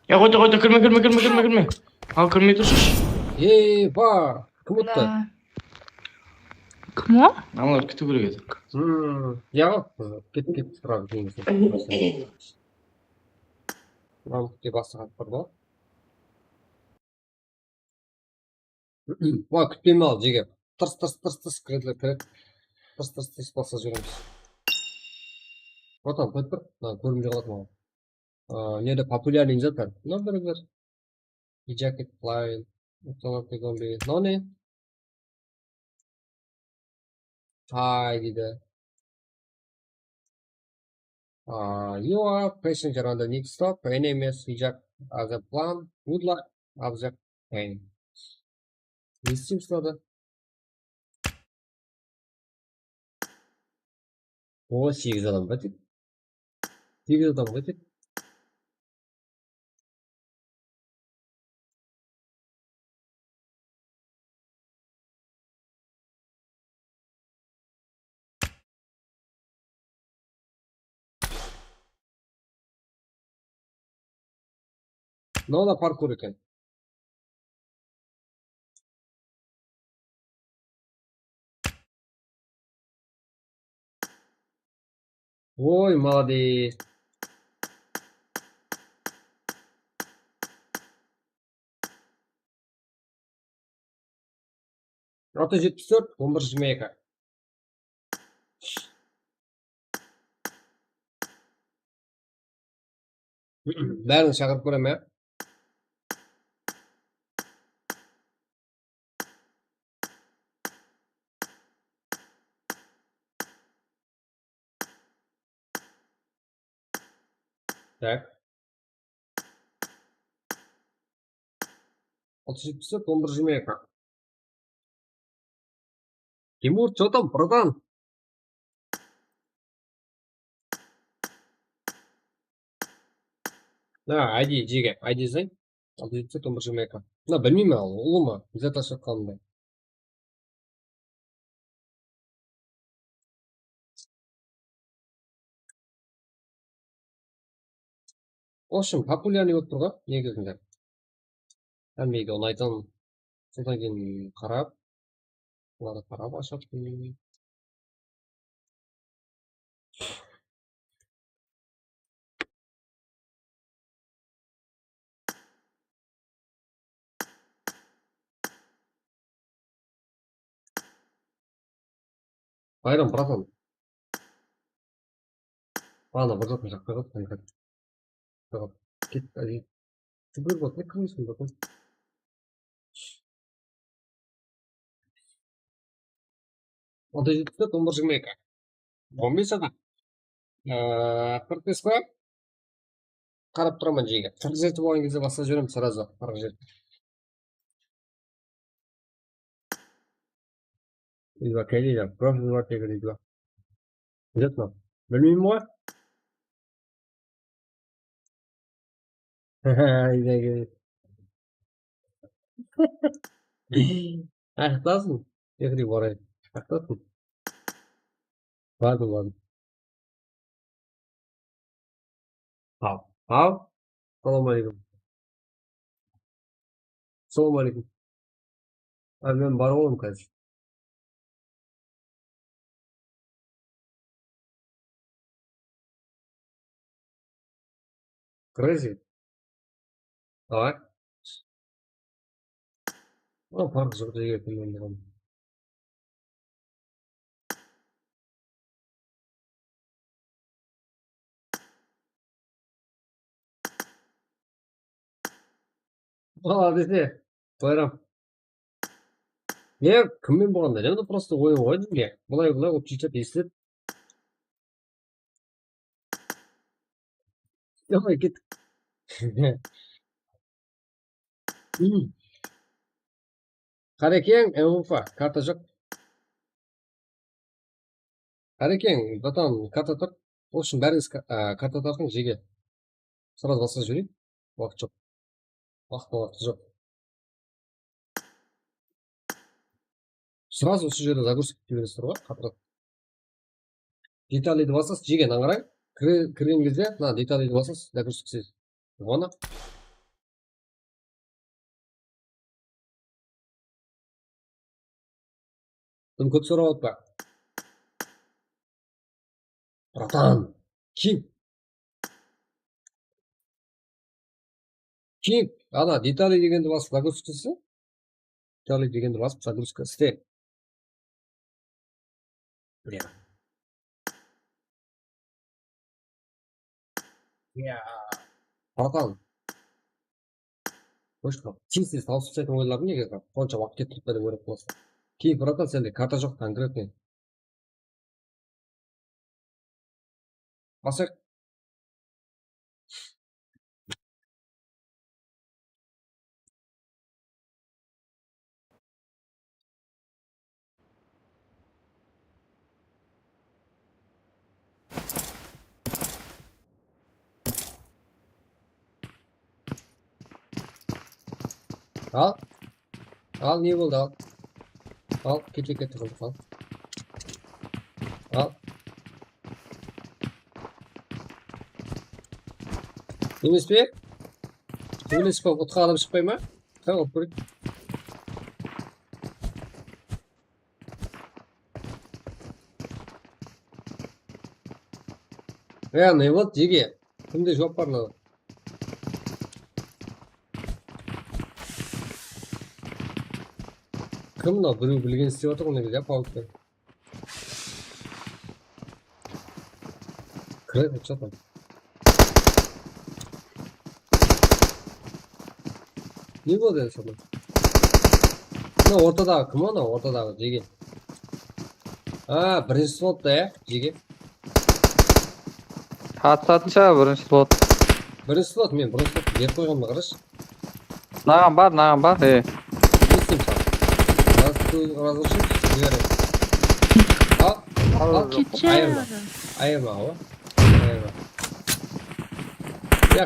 Ya, qoyta, qoyta, kirme, kirme, kirme, kirme, kirme. Al, kirmey turshı. Eba, kim uttı? Da. Kim o? Analar kútiw kerek edi. Hmm, ya, ket, ket, sıra bilmeymiz. Mınaw dep bastı qatıp bar ǵoy. Oy, kútpeymen al, jege. Tırs, tırs, tırs, tırs, kirediler, kiredi. Tırs, tırs, tırs, basqa júremiz. Bratan, qoyıp tur. Mına, kórinbey qaladı maǵan. Aa, nede популярный zat bar. Mına bir, bir. Jacket, line. Utanatlı zombi. Mına ne? Tay deydi. Aa, you are passenger on the next stop. Enemies hijack as a plan. Good luck. Object pain. Ne isteymiz mınada? O, segiz adam ba tek? Segiz adam ba tek? Mınaw da parkur eken. Oy, молодец. Altı jetpis tórt, on bir jigirma eki. Bárin shaqırıp kóremen. Tak. Altı jetpis tórt, on bir jigirma eki. Timur, что там, братан? Ha, I D, jege, I D yazayın. Altı jetpis tórt, on bir jigirma eki. Mına, bilmeymen al, ulıwma, izlep tashlatqanımda. В общем, популярный bolıp tur ǵoy, negizinde. Hámmege unaytın. Sodan keyin qarap, bulardı qarap ashıp. Bayram, bratan. Ana, bir zatın jaqqa qoyıp, ket, áje. Super bot, ne kırmızı bot? Onda jetip tórt, on bir jigirma eki. On bes adam. Ee, qırq bes pa? Qarap turaman, jege. Qırq jeti bolǵan gezde baslap jiberemiz сразу. Qırq jeti. Два калибра, просто два калибра. Где-то. Bilmeymen ǵoy. Aytpasın. Sehri boray. Aytpasın. Bardım, bardım. Haw, haw. Salam aleykum. Salam aleykum. Ay, men bar oğlum, házir. Crazy. Давай. Mına parq joq jege kúnmen buǵan. Aa, dese, Bayram. Ne, kimmen bolǵanda ne, mına prosto oyın ǵoy, ne? Bılay, bılay, obchichap eslet. Давай, ket. Qarekeń, M V P, karta joq. Qarekeń, bratan, karta tart. В общем, bárińiz ka-, a, karta tartıń, jege. Сразу basqa júreyik. Waqıt joq. Waqıt, waqıt joq. Сразу usı jerde загрузка kete beresiz ǵoy, qatıraq. Detaliydi basasız, jege, mınań qarań. Kire-, kirgen gezde, mına, detaliydi basasız, загрузка kete beresiz. Onı. Kim kóp sorap atpa? Bratan, kim? Kim? Ana, detali degendi basıp загрузка iste. Detali degendi basıp загрузка iste. Ya. Ya. Bratan. Точно. Tez-tez tawsıp taslaytuǵın oyınlardı nege qonsha waqıt kettirip berip oynap qolasın? Keyin, bratan, sende karta joq конкретный. Basayıq. Al. Al, ne boldı, al. Al, kete, kete, qızıq, al. Al. Emes pe? Emes pe, utqa alıp shıqpay ma? Qara, alıp kóreyik. Ya, ne boldı, jege? Kimde juwap bar mınaw? Kim mınaw? Birew bilgen islep atır ǵoy, ne ya, pavukten. Kiredi, headshot. Ne boldı endi sonda? Mına ortadaǵı kim, ana ortadaǵı, jege. A, birinshi slotta, ya, jege. Satsın, birinshi slot. Birinshi slot, men birinshi slot berip qoyǵanman, qarash. Naǵan bar, naǵan bar, e. Ne isteyim saǵan? Razı-, razılaşayım, jibere. Al, al, ayırma. Ayırma, awa. Ayırma. Ya.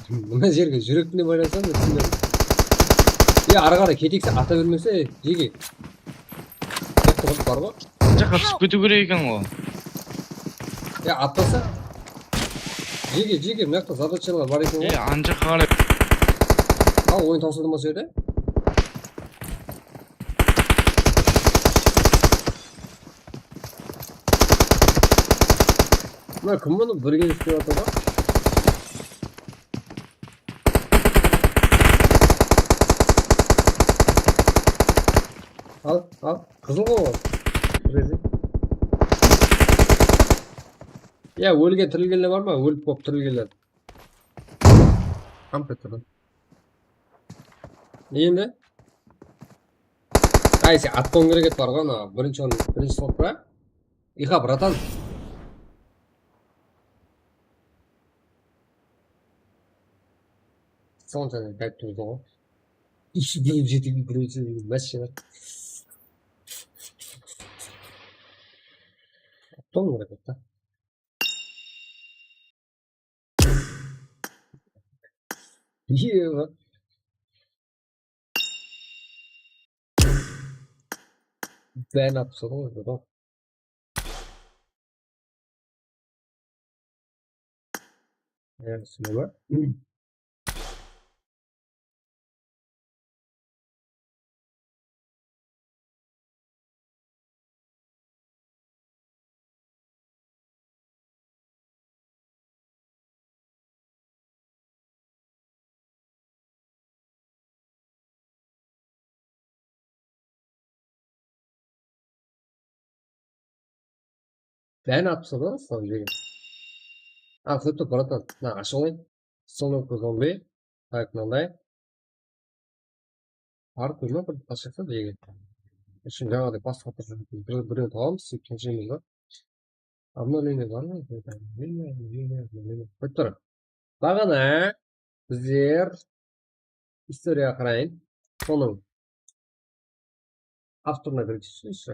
Mına jerge júrekten baylansam da túsinbedim. Ya, arı qaray ketekse ata bermese, jege. Jaqta bar ǵoy. Anjaqqa túsip ketiw kerek eken ǵoy. Ya, atlasa. Jege, jege, mına jaqta zadachalar bar eken ǵoy. E, anjaqqa qaray. Al, oyın tawsıldı ma sol jerde? Mına kim bunı birge islep atır ǵoy? Al, al. Qızıl ǵoy ol. Rezil. Ya, ólgen, tirilgenler bar ma? Ólip bolıp tirilgenler. Kompyuterden. Ne endi? Ay, sen atqan kereket bar ǵoy, ana. Birinshi orın, birinshi slot pa? Iha, bratan. Soncha gayıp turdı ǵoy. Ishi deyip jetibi birinshi mashina. Toń beredi da. Eba. Báni atıp tasladı ǵoy, bro. Endi sinema. Báni atıp tasladı ǵoy, sol jege. A, xuddi, bratan, mına ashıp alayın. Solo kuzombi. Tak, mınanday. Parkur ma bir basqası jege. Ushın jańaday basqa bir, bir, birew tabamız, sóytip tanshayımız da. Обновление bar ma? Qoyıp tur. Baǵana bizler istoriyaǵa qarayın. Sonıń avtorına kirip túsireyikshi.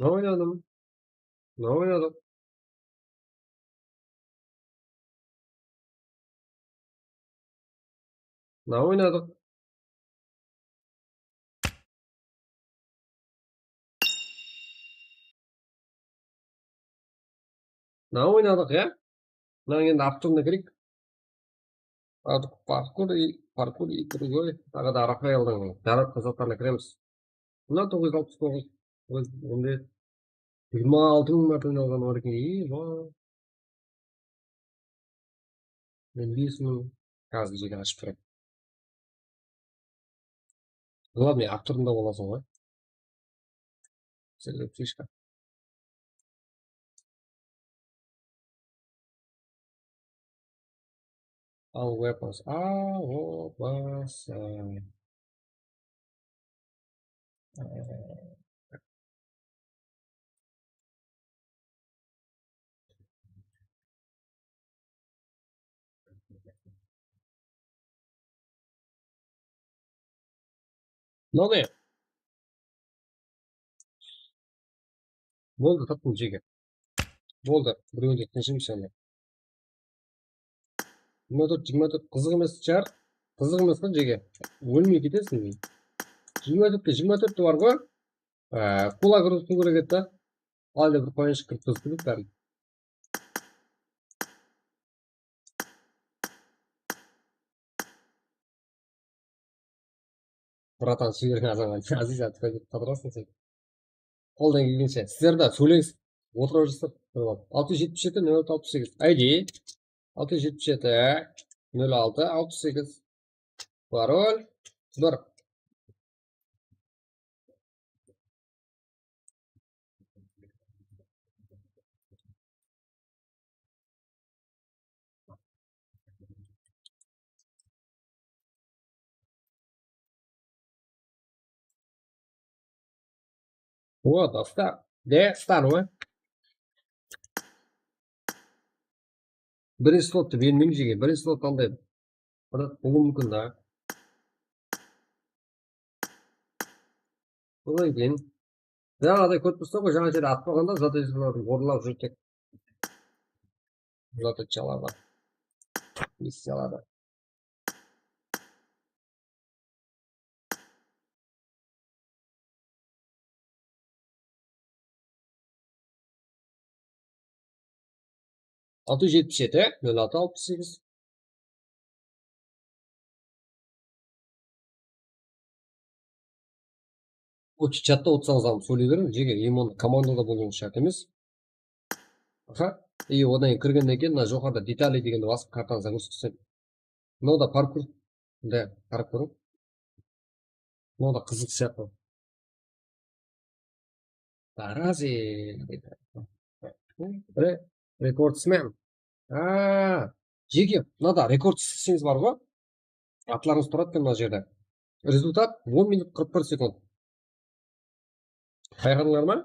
Ne oynadım? Ne oynadım? Ne oynadım? Ne oynadıq, ya? Mına endi avtorına kireyik. Parkur, parkur, i, parkur, i, другой. Taǵı da Rafaeldiń jaratqan zatlarına kiremiz. Mına toǵız júz alpıs toǵız, endi jigirma altı mıń márte oynalǵan bar eken. Ey, ba. Men bes mıń házir jege ashıp turayın. Главный, avtorında bolasıń ǵoy. Select fishka. Al weapons. A, o, bas. Mınaw ne? Boldı, taptım, jege. Boldı, birewinde tınıshım sende. Jigirma tórt, jigirma tórt, qızıq emes shıǵar. Qızıq emes ǵoy, jege. Ólmey ketesiń. Jigirma tórtte, jigirma tórtte bar ǵoy. Á, kula kirgizip kerek edi da. Al da bir qoyınshıq kirip turıp bárin. Bratan, suyeriń azanǵa Aziz atqa dep qıdırasıń sen. Qoldan kelgenshe sizler de sóyleńiz. Otırıp júrsizler. Altı júz jetpis jeti, nol altı alpıs segiz. I D. Altı júz jetpis jeti, nol altı alpıs segiz. Parol bir. O, dosta. De, stan, o. Birinshi slottı bermeymiz jege. Birinshi slot qanday? Biraq bolıwı múmkin da. Odan keyin jańaday kórip tursa ǵoy, jańa jerde atpaǵanda zatechkalardı orınlap júrdi. Zatechkalardı. Missiyalardı. Altı júz jetpis jeti, nol altı alpıs segiz. Oke, chatta otırsańız da sóyley beriń, jege, endi komandada bolıwıńız shárt emes. Aha. I odan keyin kirgennen keyin mına joqarıda detali degendi basıp kartanı загрузить etseń. Mınaw da parkur. Mında qarap kóriń. Mınaw da qızıq sıyaqlı. Tarazi. Re-, rekord smem. A, jege, mınada rekord seseńiz bar ǵoy. Atlarıńız turadı eken mına jerde. Rezultat on minut qırq bir sekund. Hayranlar ma?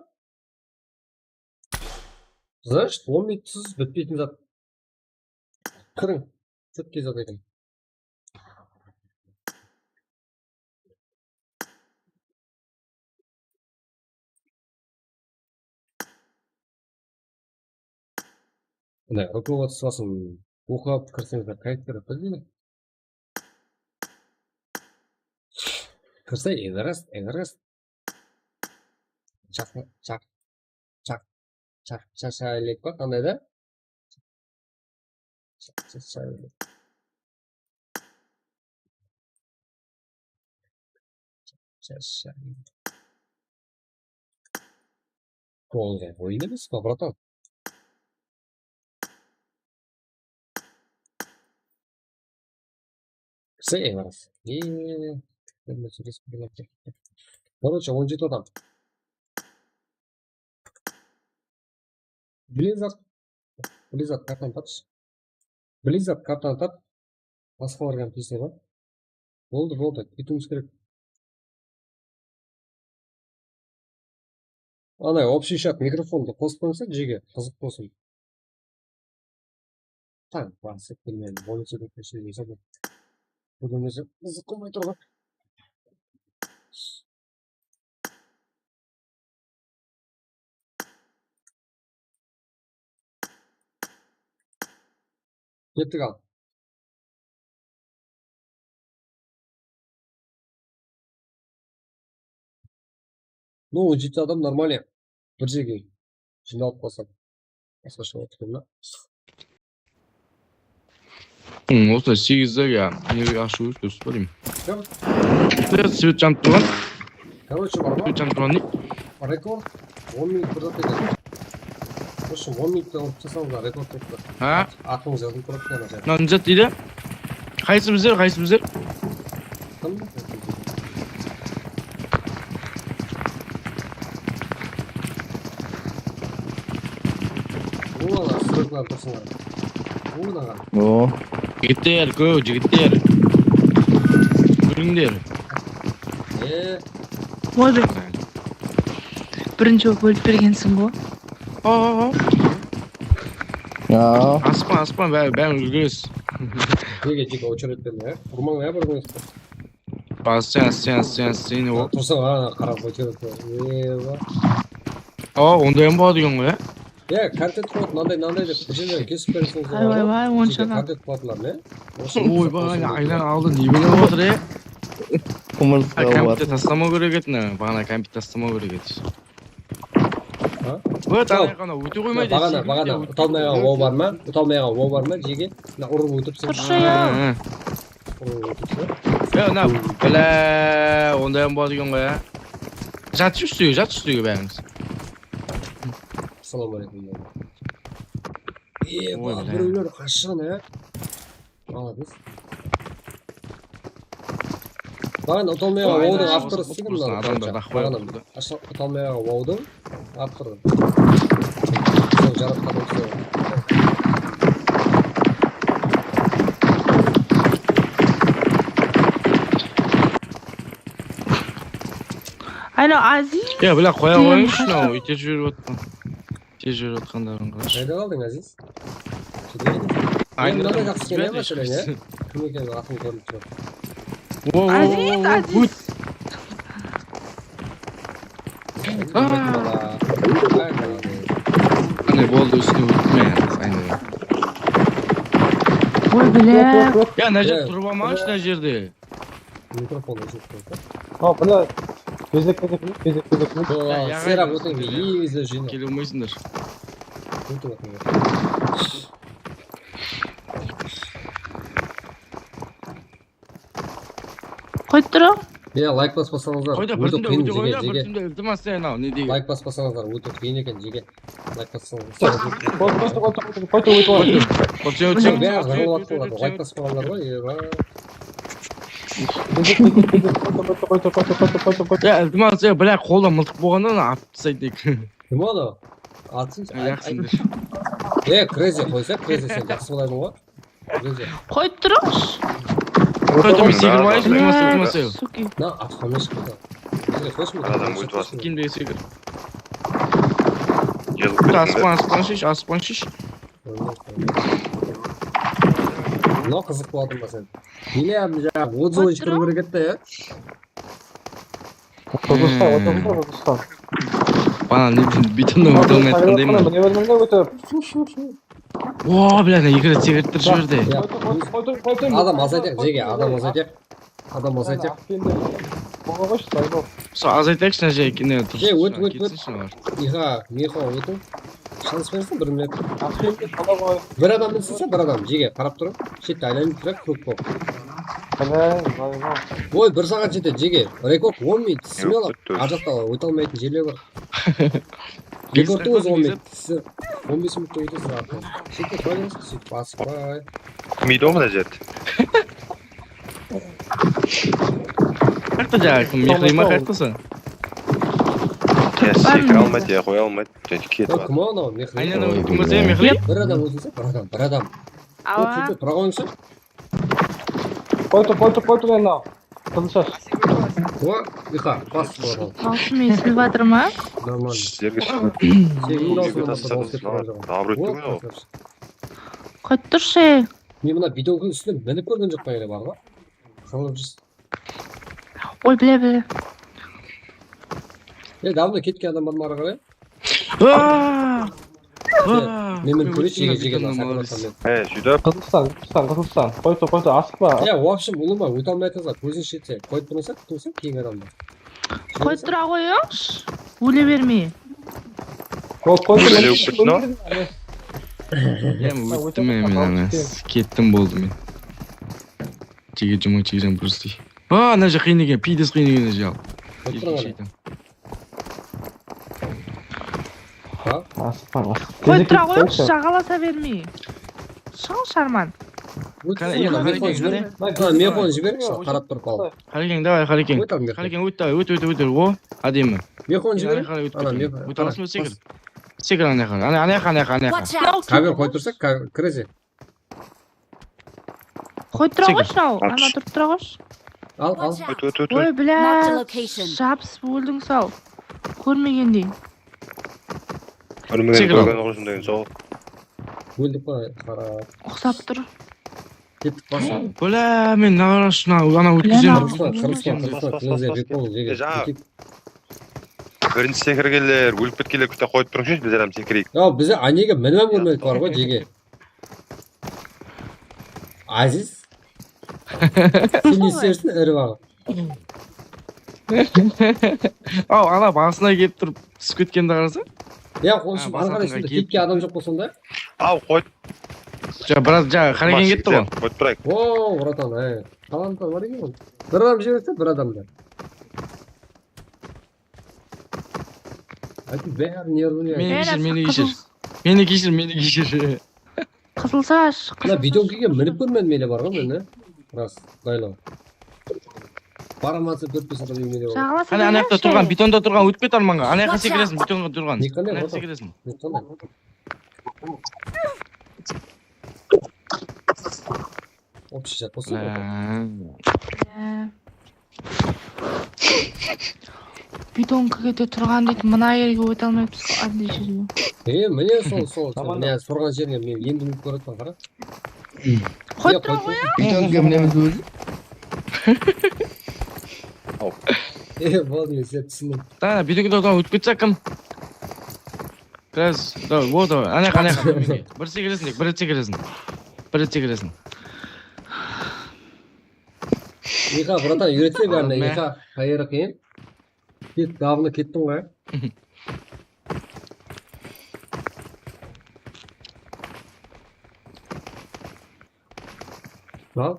Значит, on minutsız bitpeytin zat. Kiriń. Júrtke zat eken. Mına, rukovodstvosın oqıp kirseńizler, qayt beredi, bilmeymen. Kirse, Everest, Everest. Chaq, chaq, chaq, chaq, chaq, chaq, pa, qanday da? Chaq, chaq, chaq. Chaq, chaq. Qolda oyın emes pa, bratan? Все, Эверест. И, короче, on jeti adam. Blizzard, Blizzard kartanı tapshı. Blizzard kartanı tap. Basqalarǵa hám tiyisli ǵoy. Boldı, boldı. Ketiwimiz kerek. Ana, общий чат mikrofondı qosıp qoysań, jege, qızıq bolsın. Tań, basıp bilmedim. Onı sóytip keshirip qoysa da. Budıń ózi qızıq bolmay tur ǵoy. Kettik al. Ну, он jeti adam нормально. Bir jerge jıynalıp qalsaq. Basqasha bolıp ketedi. Hım, osınday segizde ya, nege ashıw durıs pa deymen. Svet janıp turǵan. Короче, bar ma? Svet janıp turǵan deydi. Rekord on minut bir zat etedi. Короче, on minutta urıp taslańızlar, rekord etip tur. Ha? Atıńız jazılıp turadı yana. Mına ne zat deydi? Qaysı bizler, qaysı bizler? Kim? O, ala, sırıqlar tursınlar. O, mınaǵan. O. Jigitler, kó, jigitler. Kúlińler. E. Oy, bir. Birinshi bolıp ólip bergensiń ǵo. A, a, a. Ya. Asıqpań, asıqpań, bári, bárin úlgeresiz. Nege jeke очередь berme, ya? Urmań, ya, bir-biringiz. Sen, sen, sen, sen, o. Tursań, a, qarap очередь. Eba. A, onday hám boladı eken ǵoy, ya? Ya, kontent qıladı, mınanday, mınanday dep, bir jerden kesip berseńiz. Ay, ay, ay, onsha da. Kontent qıladılar, ne? Oy, baǵana aynan aldı, ne bilip otır, e? Qumırsqa. Kompyuter taslamaw kerek edi, mına, baǵana kompyuter taslamaw kerek edi. Ha? Ot, ana, qana, óte qoymaydı. Baǵana, baǵana, uta almay qalǵan wow bar ma? Uta almay qalǵan wow bar ma, jege? Mına urıp ótiripseń. Tursa ya. Urıp ótiripseń. Ya, mına, bilá, onday hám boladı eken ǵoy, ya. Jat ústege, jat ústege bárińiz. Assalawma áleykum. E, birewler qashshan, e? Malades. Baǵana uta almay qalǵan wowdıń avtorı kim mınaw? Adamlar laq qoyıp turdı. Uta almay qalǵan wowdıń avtorı. Sol jaratqan wowdı. Alo, Aziz. Ya, bilá, qoya qoyıńızshı, mınaw úytep jiberip atırman. Tez júrip atqanların qarash. Qayda qaldıń, Aziz? Aynan mınaday jaqsı eken, ya, máselen, ya? Kim ekeni atın kórinip tur. Aziz, Aziz. Qáne boldı, ústine óttim ya, aynan. Oy, bilá. Ya, mına jerde turıp almaǵanshı, mına jerde. Mikrofon óshirip qoysa. Ha, mına bezek, bezek, bezek, bezek. Serap, ótiń, endi jıynaw. Kele almaysınlar. Ótiń, ótiń. Qoyıp turıń. Ya, layk baspasańızlar. Qoy da, bir tindi, jege, jege. Iltimas, sen al, ne deydi? Layk baspasańızlar, óte qıyın eken, jege. Layk baspasańızlar. Qoy, qoy, qoy, qoy, qoy, qoy. Bári jıǵılıp attılar, layk baspaǵanlar ǵoy, e, ba. Ya, iltimas, ya, bilá, qolda mıltıq bolǵanda atıp taslaydı. Kim ol? Atsın. Yaqsındır. E, Crazy qoysa, Crazy sen jaqsı boladı ǵoy. Qoyıp turıńız. Qoyıp turıń, sekirip alayınshı, bolmasa, bolmasa. Suki. Mına atqanına shıqtı. Bizge qoyshı. Adam ótip atır. Kim dese kir. Aspan, aspan shesh, aspan shesh. Mına qızıq bolatın ba sen? Mine, jańa otız oyıncı kirip berip ketti, ya. Otobusqa, otobusqa, otobusqa. Bana ne, bitimden óte almay atqanday ma? Mine bermеңler ótip. O, bilá, eki ret sekerttir jiberdi. Adam azaytayıq, jege, adam azaytayıq. Adam azaytayıq. Sol azaytayıqshı, mına jege, ne, turıpshı, ótip, ótip, ótip. Iha, Miho, ótiń. Shans bersin, bir minut. Bir adam minsin, bir adam, jege, qarap turıń. Shette aylanıp turayıq, krug bolıp. Oy, bir saat jetedi, jege. Rekord on minut, smelo. Ar jaqta óte almaytın jerler bar. Rekordtıń ózi on minut. Siz on bes minutta ótesiz artıq. Shette tura berińiz, sóytip basıp qoy. Kim edi o mına jerdi? Qayaqta jaǵı kim? Mehriy ma, qayaqtasań? Ya, sekire almaydı, ya, qoya almaydı. Jáne ketip atır. Kim anaw, Mexli? Aylanıp óttim bolsa, Mexli? Bir adam ózimse, bir adam, bir adam. Awa. Tura qoyıńsa. Qoy tur, qoy tur, qoy tur endi. Qızıl shash. O, Mixa, bas bu adam. Dawısım esitip atır ma? Normal. Sizlerge shıǵıp, sizlerge tasladınız, navrot degen ol. Qoyıp turshı. Men mına bidonıń ústine minip kórgen joqpan ele bar ǵoy. Qıńırıp júrsiz. Oy, bile, bile. E, davno ketken adam bar ma ara qaray? Aa! Aa! Men, men kóre jege, jege, sakın. E, júdá. Qızılstan, Qızılstan, Qızılstan. Qoy tur, qoy tur, asıqpa. Ya, в общем, ulıwma, óte almay atırsań, kóziń shetse, qoyıp tursań, tursań, keyin adamlar. Qoyıp tura qoyıńshı, óle bermey. Qoy, qoy tur. Óle bermey, ya, óttim men, men, kettim, boldı men. Jege, jumay, jege, jumay, prosto. A, mına jer qıyın eken, pides qıyın eken, mına jer. Qoyıp tur ǵana. Ha? Asıqpań, asıq. Qoyıp tura qoyıńshı, jaǵalasa bermey. Shıǵıń, Sharman. Qara, Mexon jiberiń, qarap turıp al. Qarekeń, davay, Qarekeń. Qarekeń, ót, davay, ót, ót, ót, ót. O, ádemi. Mexon jiberiń. Ót, ót, ót. Óte alasıń ba, sekir. Sekir, ana jaqqa, ana, ana jaqqa, ana jaqqa, ana jaqqa. Kaver qoyıp tursa, kirese. Qoyıp tura qoyshı, ana turıp tura qoyshı. Al, al. Ót, ót, ót, ót. Oy, bля, jabısıp óldiń-saw. Kórmegendey. Kórmegen, kórgen uqsın degen sol. Óldik pa, qara. Uqsap tur. Kettik, bas. Bля, men navrashına, ana ótkizem. Qırmısqan, qırmısqan, qırmısqan, qırmısqan, qırmısqan. Birinshi sekirgenler, ólip ketkenler kúte qoyıp turıńshı, bizler hám sekireyik. Ya, bize anege minimum kórmedik bar ǵoy, jege. Aziz. Sen ne istersiń, iri baǵa? Aw, ana basına kelip turıp túsip ketkende qarasa. Ya, qoshım, ana qara, ketken adam joq bolsa da. Aw, qoy. Ja, biraz, ja, Qarekeń ketti ǵoy. Qoyıp turayıq. O, bratan, ey. Talant bar eken ǵoy. Bir adam jiberse, bir adamdı. Aytıp, bári nervine. Meni keshir, meni keshir. Meni keshir, meni keshir. Qızıl shash, qızıl shash. Mına bidonkaǵa minip kórmedim ele bar ǵoy mende. Ras, daylaw. Baramasa dórt-bes adam mende bar. Qáne, ana jaqta turǵan, bidonda turǵan, ótip ket almanǵa. Ana jaqqa sekiresin, bidonda turǵan. Ana jaqqa sekiresin. Общий jat bolsa. Bidonkaǵa da turǵan deydi, mına jerge óte almaypız ǵoy, ánde jerge. E, mine sol, sol, sol, mine sorǵan jerińe men endi minip kóretuǵın, qara. Qoyıp tura qoyıń. Bidonka minemiz ózi. E, boldı, men seni túsindim. Da, bidonka da ótip ketse kim? Biraz, da, вот, ana, ana. Bir sekiresin, bir sekiresin. Bir sekiresin. Mixa, bratan, úyretse bárine, Mixa, qayeri qıyın. Ket, davno kettiń ǵoy. Al.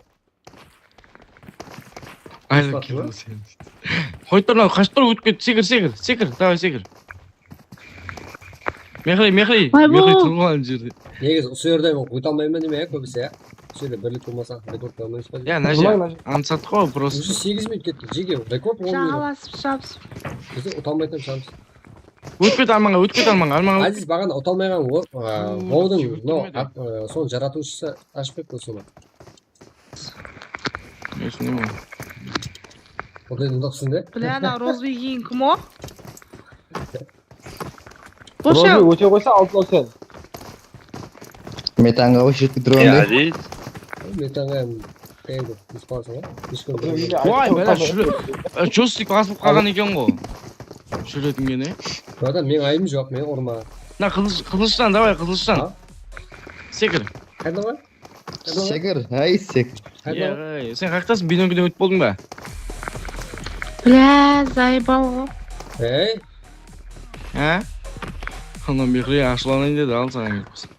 Aylanıp keldi sen. Qoyıp tur, mınaw qashıp tur, ótip ket, sekir, sekir, sekir, davay, sekir. Mexli, Mexli, Mexli, turıp al jerde. Negizi, usı jerde men óte almayman deme, ya, kóbisi, ya. Usı jerde birlik bolmasa, rekord qoya almaymız ba? Ya, mına jer, ańsattıq ǵoy, просто. Úzi segiz minut ketti, jege, rekord on minut. Jaǵalasıp, jabısıp. Bizi uta almaytuǵın shans. Ótip ket almanǵa, ótip ket almanǵa, almanǵa. Aziz, baǵana uta almayǵan, o, a, Vovdıń, no, a, sonı jaratıwshısı ashıp ketken sonı. Esinde me? Qudaydan tapsın de. Bля, ana rozbegin kim o? Rozbeg óte qoysa, altılaw sen. Metanǵa óshirip turǵan. Metanǵa endi, biz barsa, eshkim. Vay, bala, jostik basılıp qalǵan eken ǵo. Júretin kene. Bratan, meniń ayıbım joq, meni urma. Mına qılısh, qılıshtan, davay, qılıshtan. Sekir. Qayda ǵoy? Sekir, háy, sekir. Sen qayaqtasıń, bidonkadan ótip boldıń ba? Bля, zaebal ǵo. Ey. Há? Ana Mexli ashılanayın dedi, al saǵan kelip qalsın.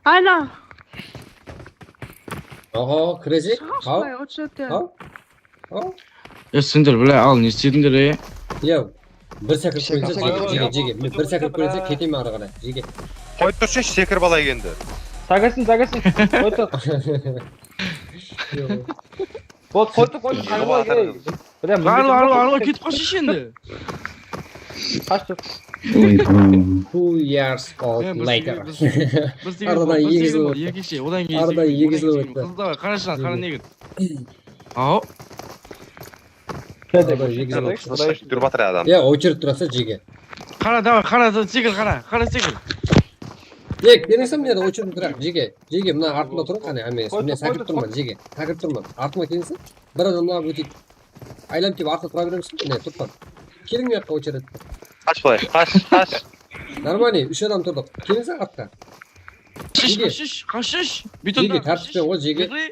Ayna. Oho, kirese? Al. Al. E, sindir, bile, al, ne istedińder, e? Yow, bir sekirip kórse, jege, jege, jege. Men bir sekirip kórse, keteymen ara qaray, jege. Qoyıp turshı, sekirip alayıq endi. Sagasin, sagasin. Qoy tur. Yow. Bot, qoy tur, qoy tur. Bile, arıw, arıw, arıw, ketip qalshı endi. Qash tur. Oy, tamam. Two years old Men bir later. sigir, bir sigir, bir sigir Aradan bol, egi bir jıl sigir bol, ótti. Eki kishe, odan keyin Aradan jigir, egi odan jıl keyin ótti. Qızlar, qara shıǵan, qara negir. Aw. Aradan egi jıl ótti. Durıp atır adam. Ya, очередь turasa jege. Qara, davay, qara, da, sigir, qara, qara, sigir. Ey, kelińseń mına очередь turaq, jege. Jege, mına artıma turıń, qáne, áme. Mine, sákirip turman, jege. Sákirip turman. Artıma kelińseń. Bir adamlar óteydi. Aylanıp kelip artıma tura beremiz. Mine, turpan. Keliń, bu jaqqa очередь. Qash bılay, qash, qash. Нормальный, úsh adam turdıq. Kelińseń artqa. Qashish, Jege. qashish, qashish. Beton Jege, tartib tártipten ǵoy, jege. Jege.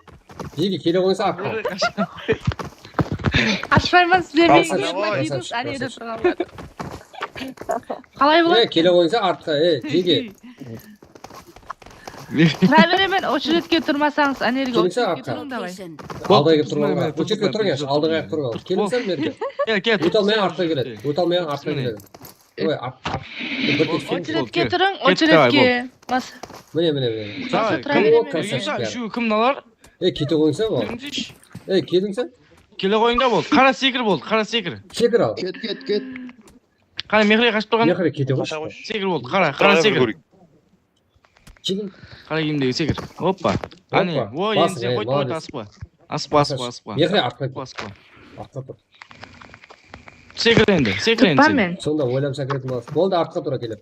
Jege, kele qoysa artqa. Jege, qashish. Qashpayman sizler Qalsa meniń da kiyim qoy. kiydiniz, ánede turǵanlar. Qalay E, boladı? kele qoysa artqa, e, jege. Tura beremen, очередьке turmasańız, ánerge Kelińseń очеredьke artqa. turıń davay. Aldaǵa kelip Turma, turıp al. turma, Ótip turıń, turma, aldaǵa kelip turıp al. turma. Kelińseń berge. Kel, kel. Óte almay artqa keledi. Óte almay artqa keledi. Oy, art, art. Bir tek sen. Очередьке Turıń, Ket, davay, очеredьke. Mas. Mine, mine, mine. Davay, Tura kim? beremen. Krasavchik. Shu kimnalar? E, kete qoysa ǵoy. Kimdish? E, kelińseń. Kele qoyıń da bol. Qara sekir bol, qara sekir. Sekir al. Ket, ket, ket. Qara, Mehre qashıp turǵan. Mehre kete qoysa. Qasha qoysh. Sekir bol, qara, qara sekir. Keliń. Qara kiyimdegi sekir. Hoppa. Áne, Hoppa. o, Bas, endi sen e, qoydı, qoydı, молодец. Aspa. Aspa, aspa, aspa. Mehre artqa ket. Aspa. Artqa tur. Sekir endi, sekir endi. Turpan Sen. Men. Sonda oylamasa kiredi malas. Boldı, artqa tura kelip.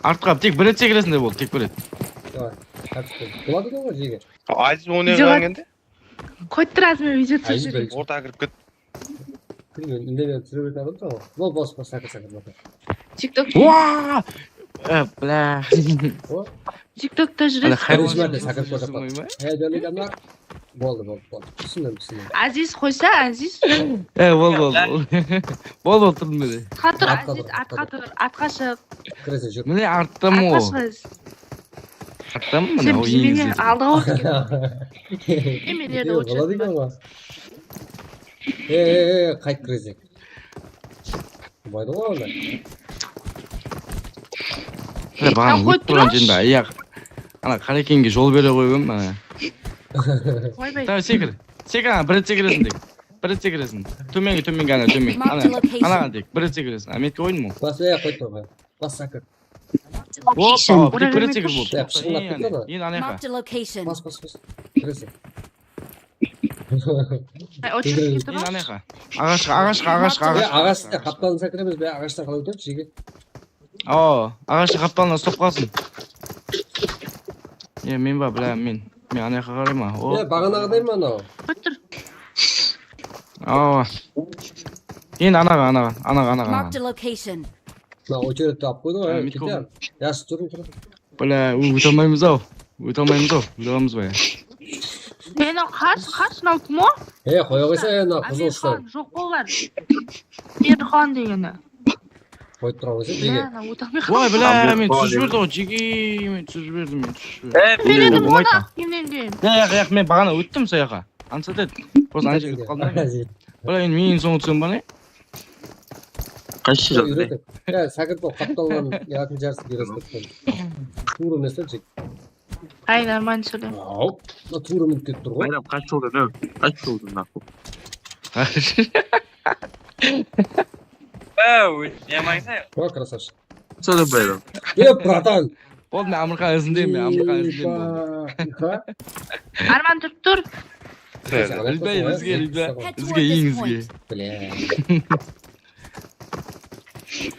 Artqa tek bir ret sekiresinde boldı, tek bir ret. Davay. Tártipten. Boladı ǵoy, jege. Aziz oynay Joq. Bergende. Qoyıp turasız, men video Aziz túsirip. Bergen. Ortaǵa kirip ket. Bilmem, indemey túsire beredi adam tamam. Bol, bos, bos, sakır, sakır, sakır. TikTok. Waa! E, bla. O, TikTokta Ana júresiz. haywan Birinshi márte sekirip sakır júresiz koyıp. oyma. He, deli adamlar. Boldı, boldı, boldı. Túsindim, túsindim. Aziz qoysa, Aziz. E, bol, bol, bol. Bol, bol, turdım beri. Atqa tur, Artqa Aziz, tur, artqa artqa tur, artqa shıq. Kirese júr. Mine arttam o. Artqa shıq, Aziz. Arttam mine Sen o bizden egiz. aldaǵa ótken. Men mine Yoq, boladı eken ǵoy. E, e, e, qayt kirese. Baydı ǵoy onda. Baǵana Qoyıp ótip turǵan turarshı. Jerinde, ya. Ana Qarekenge jol bere qoyıp edim, ana. Oybay. Tamam, sekir. Sekir, ana, bir ret sekireseń tek. Bir ret sekireseń. Tómenge, tómenge, ana, tómenge. Ana, Marked a location. ana, tek bir ret sekireseń. Ana, metke qoydım ǵoy. Bas, e, qoyıp tur ǵoy. Bas, sakır. Hoppa, hop, tek bir ret sekir boldı. Ya, shıńlap ketedi. Endi anaqa. Marked a location. Bas, bas, bas. Kirese. Ay, ochirib Endi anaqa. Aǵashqa, aǵashqa, aǵashqa, Ya, aǵashqa. aǵashta qaptalına kiremiz be, aǵashta qalay ótedi, jege? Awa, aǵashqa qaptalına uslap qalsın. Ya, men ba, bla, men. Men anaqqa qarayman. O. Ya, baǵanaǵıday ma anaw? Óttir. Awa. Endi anaǵa, anaǵa, anaǵa, anaǵa. Marked a location. Mına очередьti alıp qoydı ǵoy, Ha, ya, Mitko. keter. Yaqshı, turıń, turıń. Bla, óte almaymız-aw. Óte almaymız-aw. Óte alamız ba ya? Meni qas, qas mınaw kim o? He, qoya qoysa, e, mına qızıl Amirxan, ushtan. Joq bolar. Amirxan degeni. Qoyıp turǵan bolsa, jege. Mına, óte almay qaldı. Oy, bla, men túsirip jiberdi ǵoy, jege, men túsirip jiberdim, men túsirip jiberdim. Men edim Bolmaydı. Onı, keyin men. Ya, ya, ya, men baǵana óttim soyaqqa. Ańsat edi. Просто ancha qıp qaldım. Bla, endi men soń túsem ba ne? Qaysı Ya, jerde? úyretip. Ya, Sakir, bol qaptallardan yaratın jarısı beresiz dep qoydım. Tuwrı emes pa, jek? Ay, нормально sóyle. Aw, mına tuwrı minip ketip tur ǵoy. Bayram, qaysı joldan, ey? Qaysı joldan, nahı? Wow, не могу. O, krasavshik. Joldan, Bayram. E, bratan. Boldı, men Amirxan izindeyim, men Amirxan izindeyim. Boldı. Ipa, ipa. Arman turıp tur. Bilbey, bizge, bizge. Head Bizge, toward this eńizge. Point. Bile.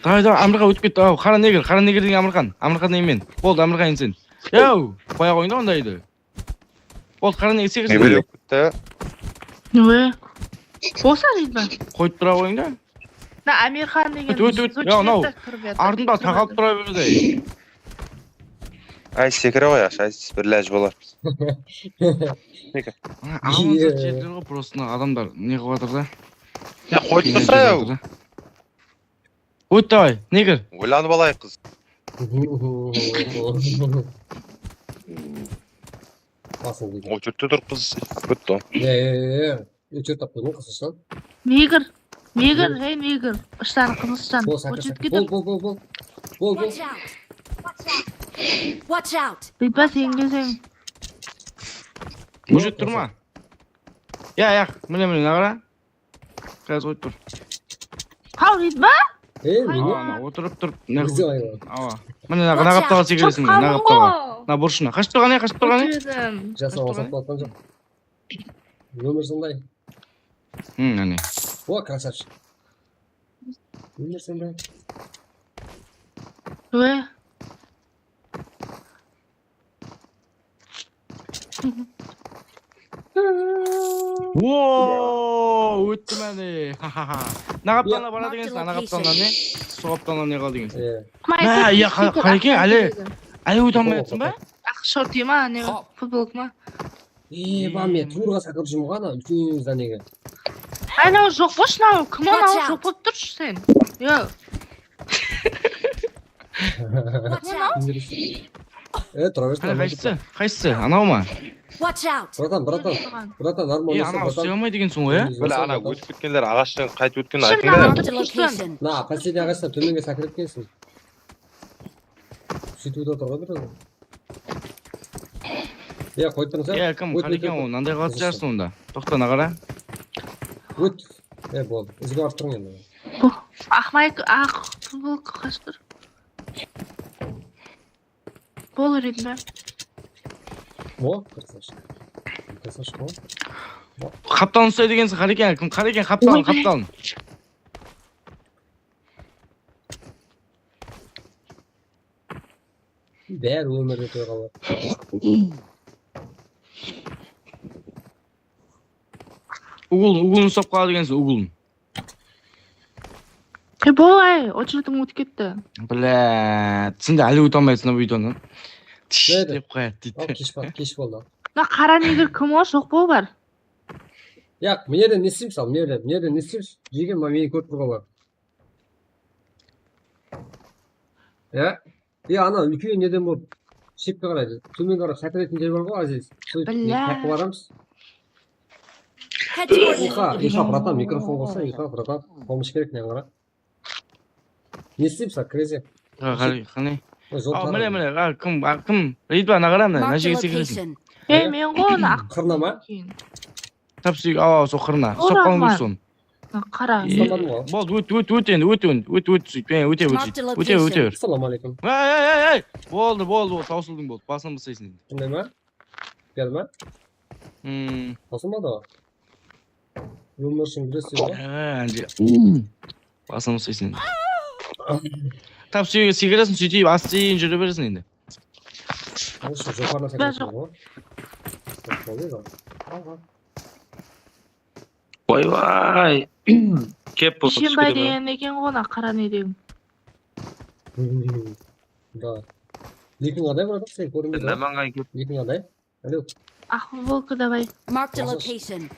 Davay, davay, Amirxan ótip ketti. Aw, qara neger, qara neger degen Amirxan. Amirxan degen men. Boldı, Amirxan sen. Yow, qoya qoyıń da ondaydı. Boldı, qara neger sekirsin. Mebel ótip ketti. Ne? Bolsa deydi ma? Qoyıp tura qoyıń da. Mına Amirxan degen Ót, ót, ót. Yow, mınaw. Kirip jatır. Ardında taqalıp tura bermedi. Ay, sekire qoyayıq, ay, bir ilaj bolar. Alamsız jerler ǵoy, просто mına adamlar ne qılıp atır da. Ya, qoyıp tursa, yow. Ót, davay, neger. Oylanıp alayıq, qız. Basın deydi. Очередьте turıppız. Ótti. Ya, ya, ya, ya. Ótip taptı ǵoy, qızılshan. Negr. Negr, hey, negr. Ushtan, qızılshan. Bol, Sakir, Ótip Sakir. ketip. Bol, bol, bol, bol. Bol, bol. Watch out! Watch out! Buytpa, sen kelseń. Mujik, turma. Ya, ya, mine, mine, mına qara. Házir qoyıp tur. Qaw, buytpa? Ey, meni? Awa, ana, otırıp turıp, ne qılıp? Awa. Mine, mına qaptalǵa sekireseń, mına qaptalǵa. Mına burshına. Qashıp turǵan ya, qashıp turǵan ya. Jasın, awa, satıp atqan joq. Ómir sonday. Hı, áne. O, krasavshik. Ómir sonday. Ue. Wow, óttim áne. Mına qaptalına baradı ekensiz, ana qaptalına ne? Sol qaptalına ne qaldı ekensiz? Má, ya, Qareken, ále, ále óte almay atırsań ba? Aq shorti ma, ne, futbolka ma? Eba, men tuwrıǵa sakırıp júrmen ǵana, úlken zdaniyege. Anaw joq bosh, anaw kim anaw joq bolıp turshı sen? Yo. E, tura bersin. Qáne, qaysısı? Qaysısı? Anaw ma? Bratan, bratan. Bratan, normal. E, anaw, bratan. Sıyamay degenseń ǵoy, ya? Bile, ana ótip ketkenler aǵashtan qaytıp ótkenin aytıń da. Na, последний aǵashtan tómenge sákirip kelseń. Sóytip ótip atır ǵoy bir. Ya, qoyıp turıńız, ya. Ya, kim, Qareken, ol mınanday qılatın shıǵarsın onda. Toqta, mına qara. Ót. E, boldı. Izge barıp turıń endi. Aq mayka, aq futbolka qashıp tur. Bol, Ridme. O, krasavshik. Krasavshik, o. Qaptalın uslay degensiz, Qareken, kim, Qareken, qaptalın, qaptalın. Bári ómirde toyǵan bar. Uglın, uglın uslap qaladı ekensiz, uglın. E, bolay, ocherediń ótip ketti. Blядь, sen de ále óte almaysań, buydan. Tish dep qoyadı deydi. Al, kesh, kesh boldı. Mına qara negr kim o, joq bol bar. Yaq, mına jerden ne isteymiz al, mına jerden, mına jerden ne isteymiz? Jegen, mına meni kórip turǵanlar. Ya. Ya, ana úlken neden bolıp shepke qaray, tómenge qarap sákiretin jer bar ǵoy, Aziz. Sol taqqa baramız. Iqa, Iqa, bratan, mikrofon qossań, Iqa, bratan. Pomощь kerek, mına qara. Ne isteymiz, kirese? Qáne. Aw, mine, mine, a, kim, a, kim? Ridva, mına qara, mına jerge sekireseń. Ey, men ǵoy, onı aq. Qırına ma? Tap súyik, awa, sol qırına. Uslap qalıń, sonı. Qara. Boldı, ót, ót, ót endi, ót, ót, ót, ót, sóytpe, óte ber, óte ber. Assalawma áleykum. Ay, ay, ay, ay. Boldı, boldı, boldı, tawsıldıń, boldı. Basınan baslaysań endi. Bunday ma? Buyada ma? Hmm. Basılmadı ǵoy. Ómirsheń bilesiz ba? Há, ánde. Basınan baslaysań endi. Tap súyege segireseń, sóytip, astın júre bereseń endi. Joqarına segireseń ǵoy. Oybay. Kep bolıp túsip ketedi. Degen eken ǵoy, mına qara ne degen. Da. Lekin aday bar da, sen kórinbeydi. Namangan kep. Lekin aday. Alo. Aq futbolka, davay. Marked a location.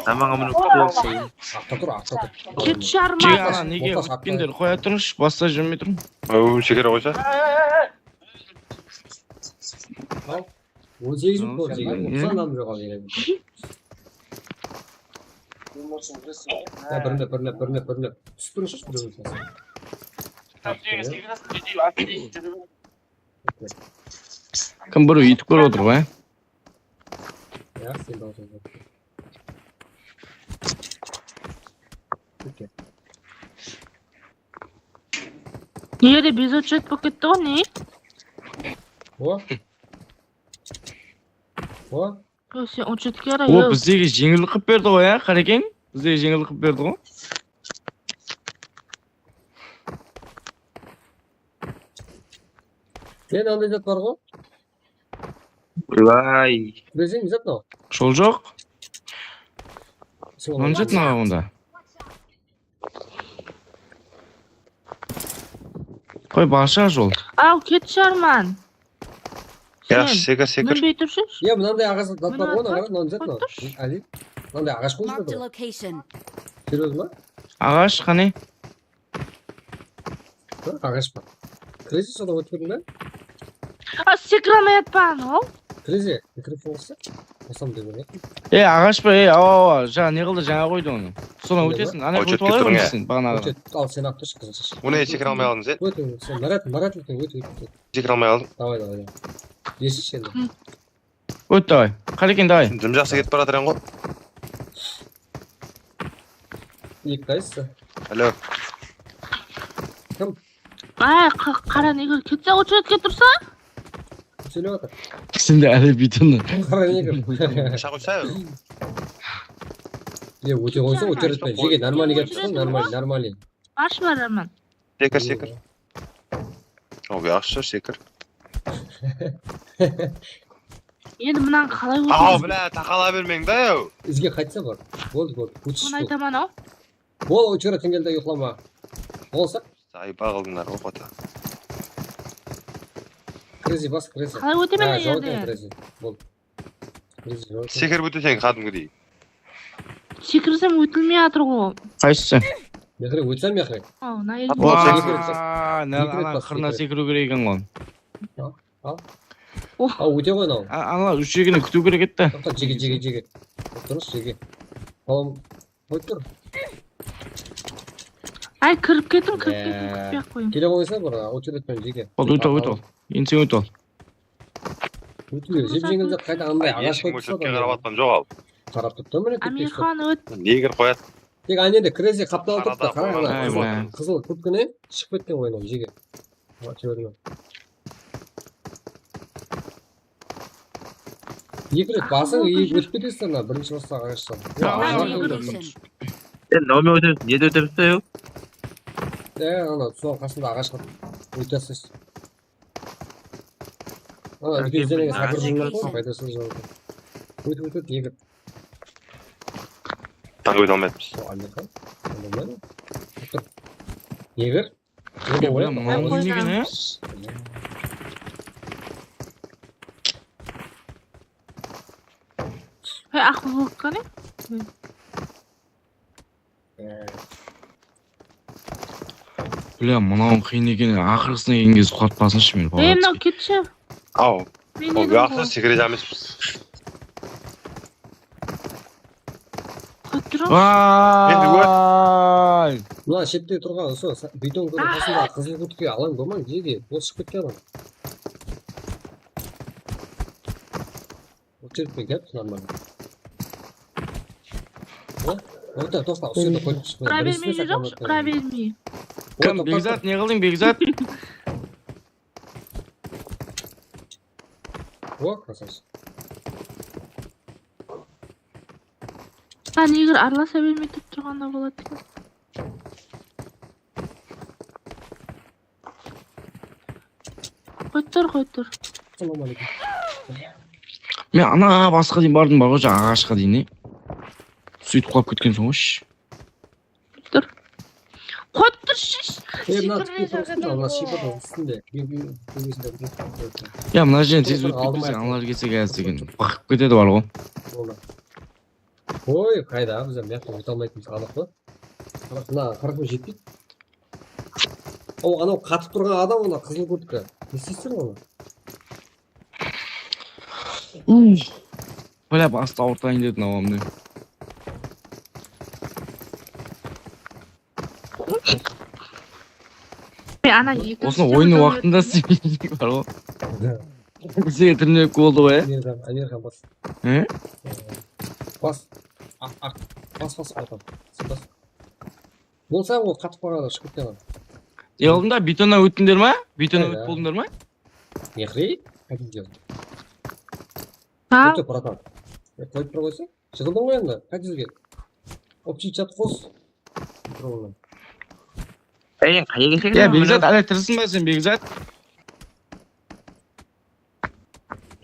Namangan minip kep. Aqta tur, aqta tur. Ket sharma. Jege, ana, nege ótpender qoya turıńızshı, basta júrmey turıń. Aw, shekere qoysa. Al. On segiz minut boldı, jege. Toqsan adam joq al, jege. Ya, birinlep, birinlep, birinlep, birinlep. Túsip turıńızshı, birinlep. Kim bir úytip kórip otır ǵoy, á? Ya, sen de otır. Nege de bezotchet bolıp ketti ǵoy, ne? O? O? Yoq, sen otchetke qara. O, bizdegi jeńillik qılıp berdi ǵoy, ya, Qarekeń? Bizdegi jeńillik qılıp berdi ǵoy. Men anday zat bar ǵoy. Vay. Bileseń, ne zat mınaw? Jol joq. Mınaw ne zat mınaw onda? Qoy, barsha jol. Aw, ket sharman. Ya, sekir, sekir. Minbey turshı. Ya, mınanday aǵash zat bar ǵoy, mına qara, mınaw ne zat mınaw? Áne, mınanday aǵash qoyıp jiberde ǵoy. Seryoz ba? Aǵash qáne? Aǵash pa? Kirese, sodan ótip ketiń da. A, sekire almay atpan ol. Kirese, mikrofon qossań. Qosam dep oyladım. Ey, aǵash pa? Ey, awa, awa, jańa ne qıldı, jańa qoydı onı. Sodan óteseń, ana ótip alayıq onı sen, baǵanaǵı. Al, sen alıp turshı, qızılshasha. Onı sekire almay aldım sen. Ót, ót, sen, Marat, Marat, ót, ót, ót. Sekire almay aldım. Davay, davay, davay. Esitshi endi. Ót, davay. Qarekeń, davay. Dım jaqsı ketip baratır eken ǵoy. Eki qaysısı? Alo. Kim? Ay, qa-, qara negr, ketse, очередке tursa? Kim sóylep atır? Sen de ále biytini. Qara negr. Shaqırsa. Ne, óte qoysa, очередьпен. Jege, нормальный kelip tursa, нормальный, нормальный. Bash baraman. Sekir, sekir. O, yaxshi, sekir. Endi mınanı qalay Aw, ótemiz? Bilá, taqala bermeń da, yow. Izge qaytsa bar. Boldı, boldı. Ótish. Sonı aytaman-aw. Bol, очередьtiń keldi, uyıqlama. Bolsa. Zayba qıldıńlar, oqata. Crazy bas, Crazy. Qalay ótemen? Ha, endi? Jawab ber, Crazy. Bol. Crazy, jawab ber. Sekirip óteseń, qádimgidey. Sekirsem ótilmey atır ǵo. Qaysısı? Mehre, ótsem, Mehre. Aw, mına elge. Waa, mına qırına sekiriw kerek eken ǵo. Al. Oh. Al, óte ǵoy anaw. A, ana, úsh jegini kútiw kerek edi. Toqta, jege, jege, jege. Turıs, jege. Tamam. Qoyıp tur. Ay, kirip ketiń, kirip ketiń, kútpey-aq qoyıń. Kele qoysa bir, очередьпен jege. Ol, ót al, ót al. Endi sen ót al. Ótpey, jep-jeńil zat qayta anday aǵash qoyıp tasladıq. Qarap turıptı, mine. Amirxan, ót. Negr qoyadı. Tek áne de Crazy qaptalda turıptı, qarań, ana, qızıl, qızıl kurtkani shıǵıp ketken ǵoy, ana, jege. Jiberdime. Eki ret basıń, eki ótip ketesiz, ana, birinshi basqa aǵashtan. Sen nawmen ótemiz, nede ótemiz, yoq? E, ana, sol qasında aǵashqa ótip taslaysiz. Ana, úlken zerege sakırıp júrmez, paydasız jawab. Ót, ót, ót, eki. Tań óte almayapız. O, Amirxan. Bolmaydı. Tur. Eki. Eki, mına, mına oynaǵan, ya? Hey, aqıl bolıp qane? Bля, mınawıń qıyın eken, aqırǵısına kelgen gezde qutqarıp qalsınshı meni. Ey, mınaw ketshi. Aw. Men edim ǵoy. Sekire de emes. Qoyıp tur. Vay! Mına shette turǵan usı betonkoniń qasındaǵı qızıl kurtkaǵa alań bolmań, jege, ol shıǵıp ketken ǵoy. Ótip ketken, нормально. O, orta, toqta, usı jerde qoyıp shıqtı. Ura bermey júr, ura bermey. Kim, Bekzat, ne qıldıń, Bekzat? O, красавчик. Sen, Igor, aralasa bermey turıp turǵanda boladı eken. Qoyıp tur, qoyıp tur. Assalawma áleykum. Men ana basqa deyin bardım, bar ǵoy, jańa aǵashqa deyin, e. Sóytip qulap ketken soń, ǵoyshı. Tur. Qoyıp tur, shish. E, mına tikpe turıpsın, mına shiypa da ústinde. Ya, mına jerden tez ótip ketpeseń, analar kelse házir degen. Baqıp ketedi bar ǵoy. Boldı. Oy, qayda, biz mıyaqqa óte almaytınımız anıq pa? Mına qırq mıń jetpeydi. O, anaw qatıp turǵan adam, mına qızıl kurtka. Ne isteysizler onı? Bile, bastı awırtayın dedim awamdı. Ana, eki. Osını oyınnıń waqtında islemeydi bar ǵoy. Bizge túrmek boldı ǵoy, ya? Amirxan, Amirxan, bas. He? Bas. Aq, aq. Bas, bas, Amirxan. Sen bas. Bolsa, ol qatıp barada shıǵıp ketken. Aldında betonna óttińler ma? Betonna ótip boldıńlar ma? Mehri? Qaytıp júr. Ha? Óte, bratan. E, qoyıp bir qoysa? Jıǵıldıń ǵoy endi. Qayt izge. Общий чат qos. Ey, qayerge sekirem? Ya, Bekzat, ále tirisiń ba sen, Bekzat?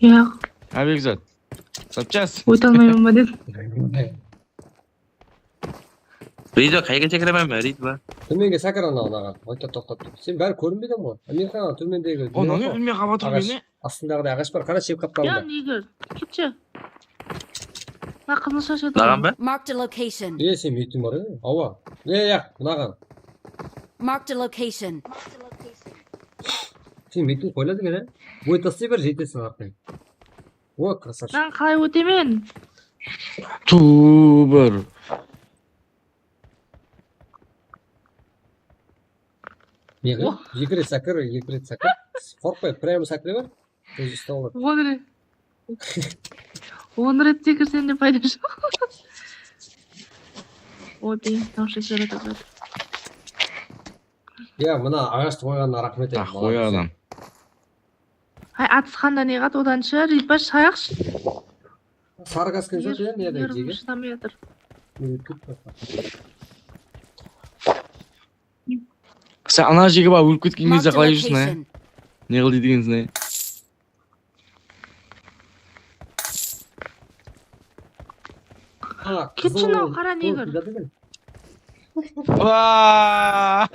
Yoq. Ha, Bekzat. Запчас. Óte almayman ba dedim. Reydo, qayerge sekiremen men, Reydo? Tómenge sekir, anaw, anaǵa. Oyta, toqtap tur. Sen bári kórinbediń ǵoy. Amirxan, tómendegi. O, ne bilmey qalıp atır meni. Astındaǵıday aǵash bar, qara, shep qaptalında. Ya, Igor, ketshi. Mına qızıl shash edi. Mınaǵan ba? Marked a location. E, sen meytiń bar, e? Awa. E, ya, mınaǵan. Marked a location. Sen meytiń qoyladı eken, e? Boy taslay ber, jeteseń artıq. O, красавчик. Mınan qalay ótemen? Tuber. Eki ret sekir, eki ret sekir. Qorqpay, прямо sekire ber. Ózi uslap aladı. On ret. On ret sekirsem de payda joq. Oy, beyin tawshı jarata baradı. Ya, mına aǵashtı qoyǵanına raxmet. Tah qoy adam. Hay, atısqanda ne qat odan shı, Ritba shayaqshı. Sarı kasken joq ya, ne Nervim degen? Shıdamay atır. Mine, kútip atır. Sen ana jege barıp ólip ketken gezde Marked a qalay júrsiń, ay? location. Ne qıl deydi ekensiń, ay? Ha, Ketshi qızıl mınaw qara qol negr. kiydi degen. Waa!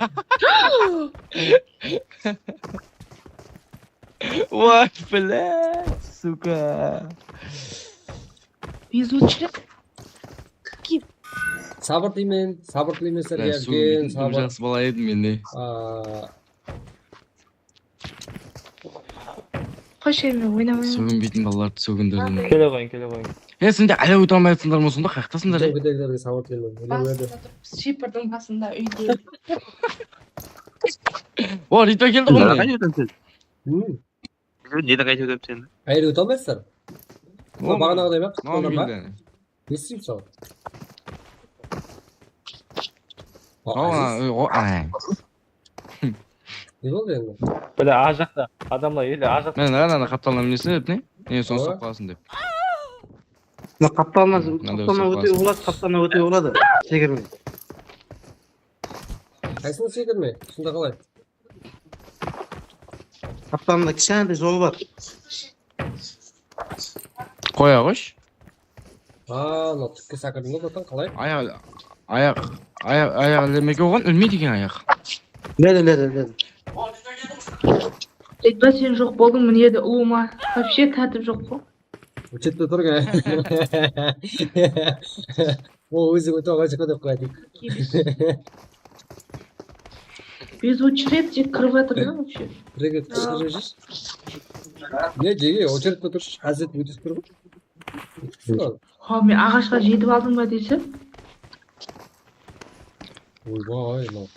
Vay, блядь, suka. Bezúchilik. Sabır tilemen, sabır tilemen sizlerge. Ya, suka, biytim jaqsı bala edim men de. Aa, Qosh, endi oynamayman. Sóginbeytin balalardı sógindirdim. Kele qoyıń, kele qoyıń. E, sende álew uta almay atırsańlar ma, sonda qayaqtasıńlar, e? Jawgidegilerde sabır tilemen. Basında turıp, shiypirdiń qasında úyde. O, Rita keldi ǵoy mine. Qayda sen? Hmm. Neden qaytıp ótemiz endi? Áyel óte almaysızlar. O, Baǵanaǵıday ma? mınaw Onnan ba? keldi. Ne isleymiz al? O, o, ay. Ne boldı endi? Bile ar jaqta adamlar ele ar jaqta. Men ana, ana qaptalına minese dep ne? Ne, soń Awa. uslap qalasın dep. Mına qaptalına Mınanday qaptalına uslap ótiwge qalasın. Boladı, qaptalına ótiwge boladı. Segermey. Qaysın segermey? Sonda qalay? Qaptalında kishkene jol bar. Qoya qoysh. Aa, mına túpke sakırdım da, batan qalay? Ayaq, ayaq, ayaq, ayaq ilemege bolǵan, ilmeydi eken ayaq. Nede, nede, nede? Jetpa, sen joq boldıń, mine edi ulıwma. Вообще tártip joq ǵo. Jetpe tur. Ol ózi óte alǵan joq dep qoyayın. Bezúchilik, jek kirip atır da вообще. Bir ret qıshqırıp júr. Ne, jege, ocheredte turshı, házir ótip tur ǵoy. Ha, men aǵashqa jetip aldıń ba desem. Oybay, mınaw.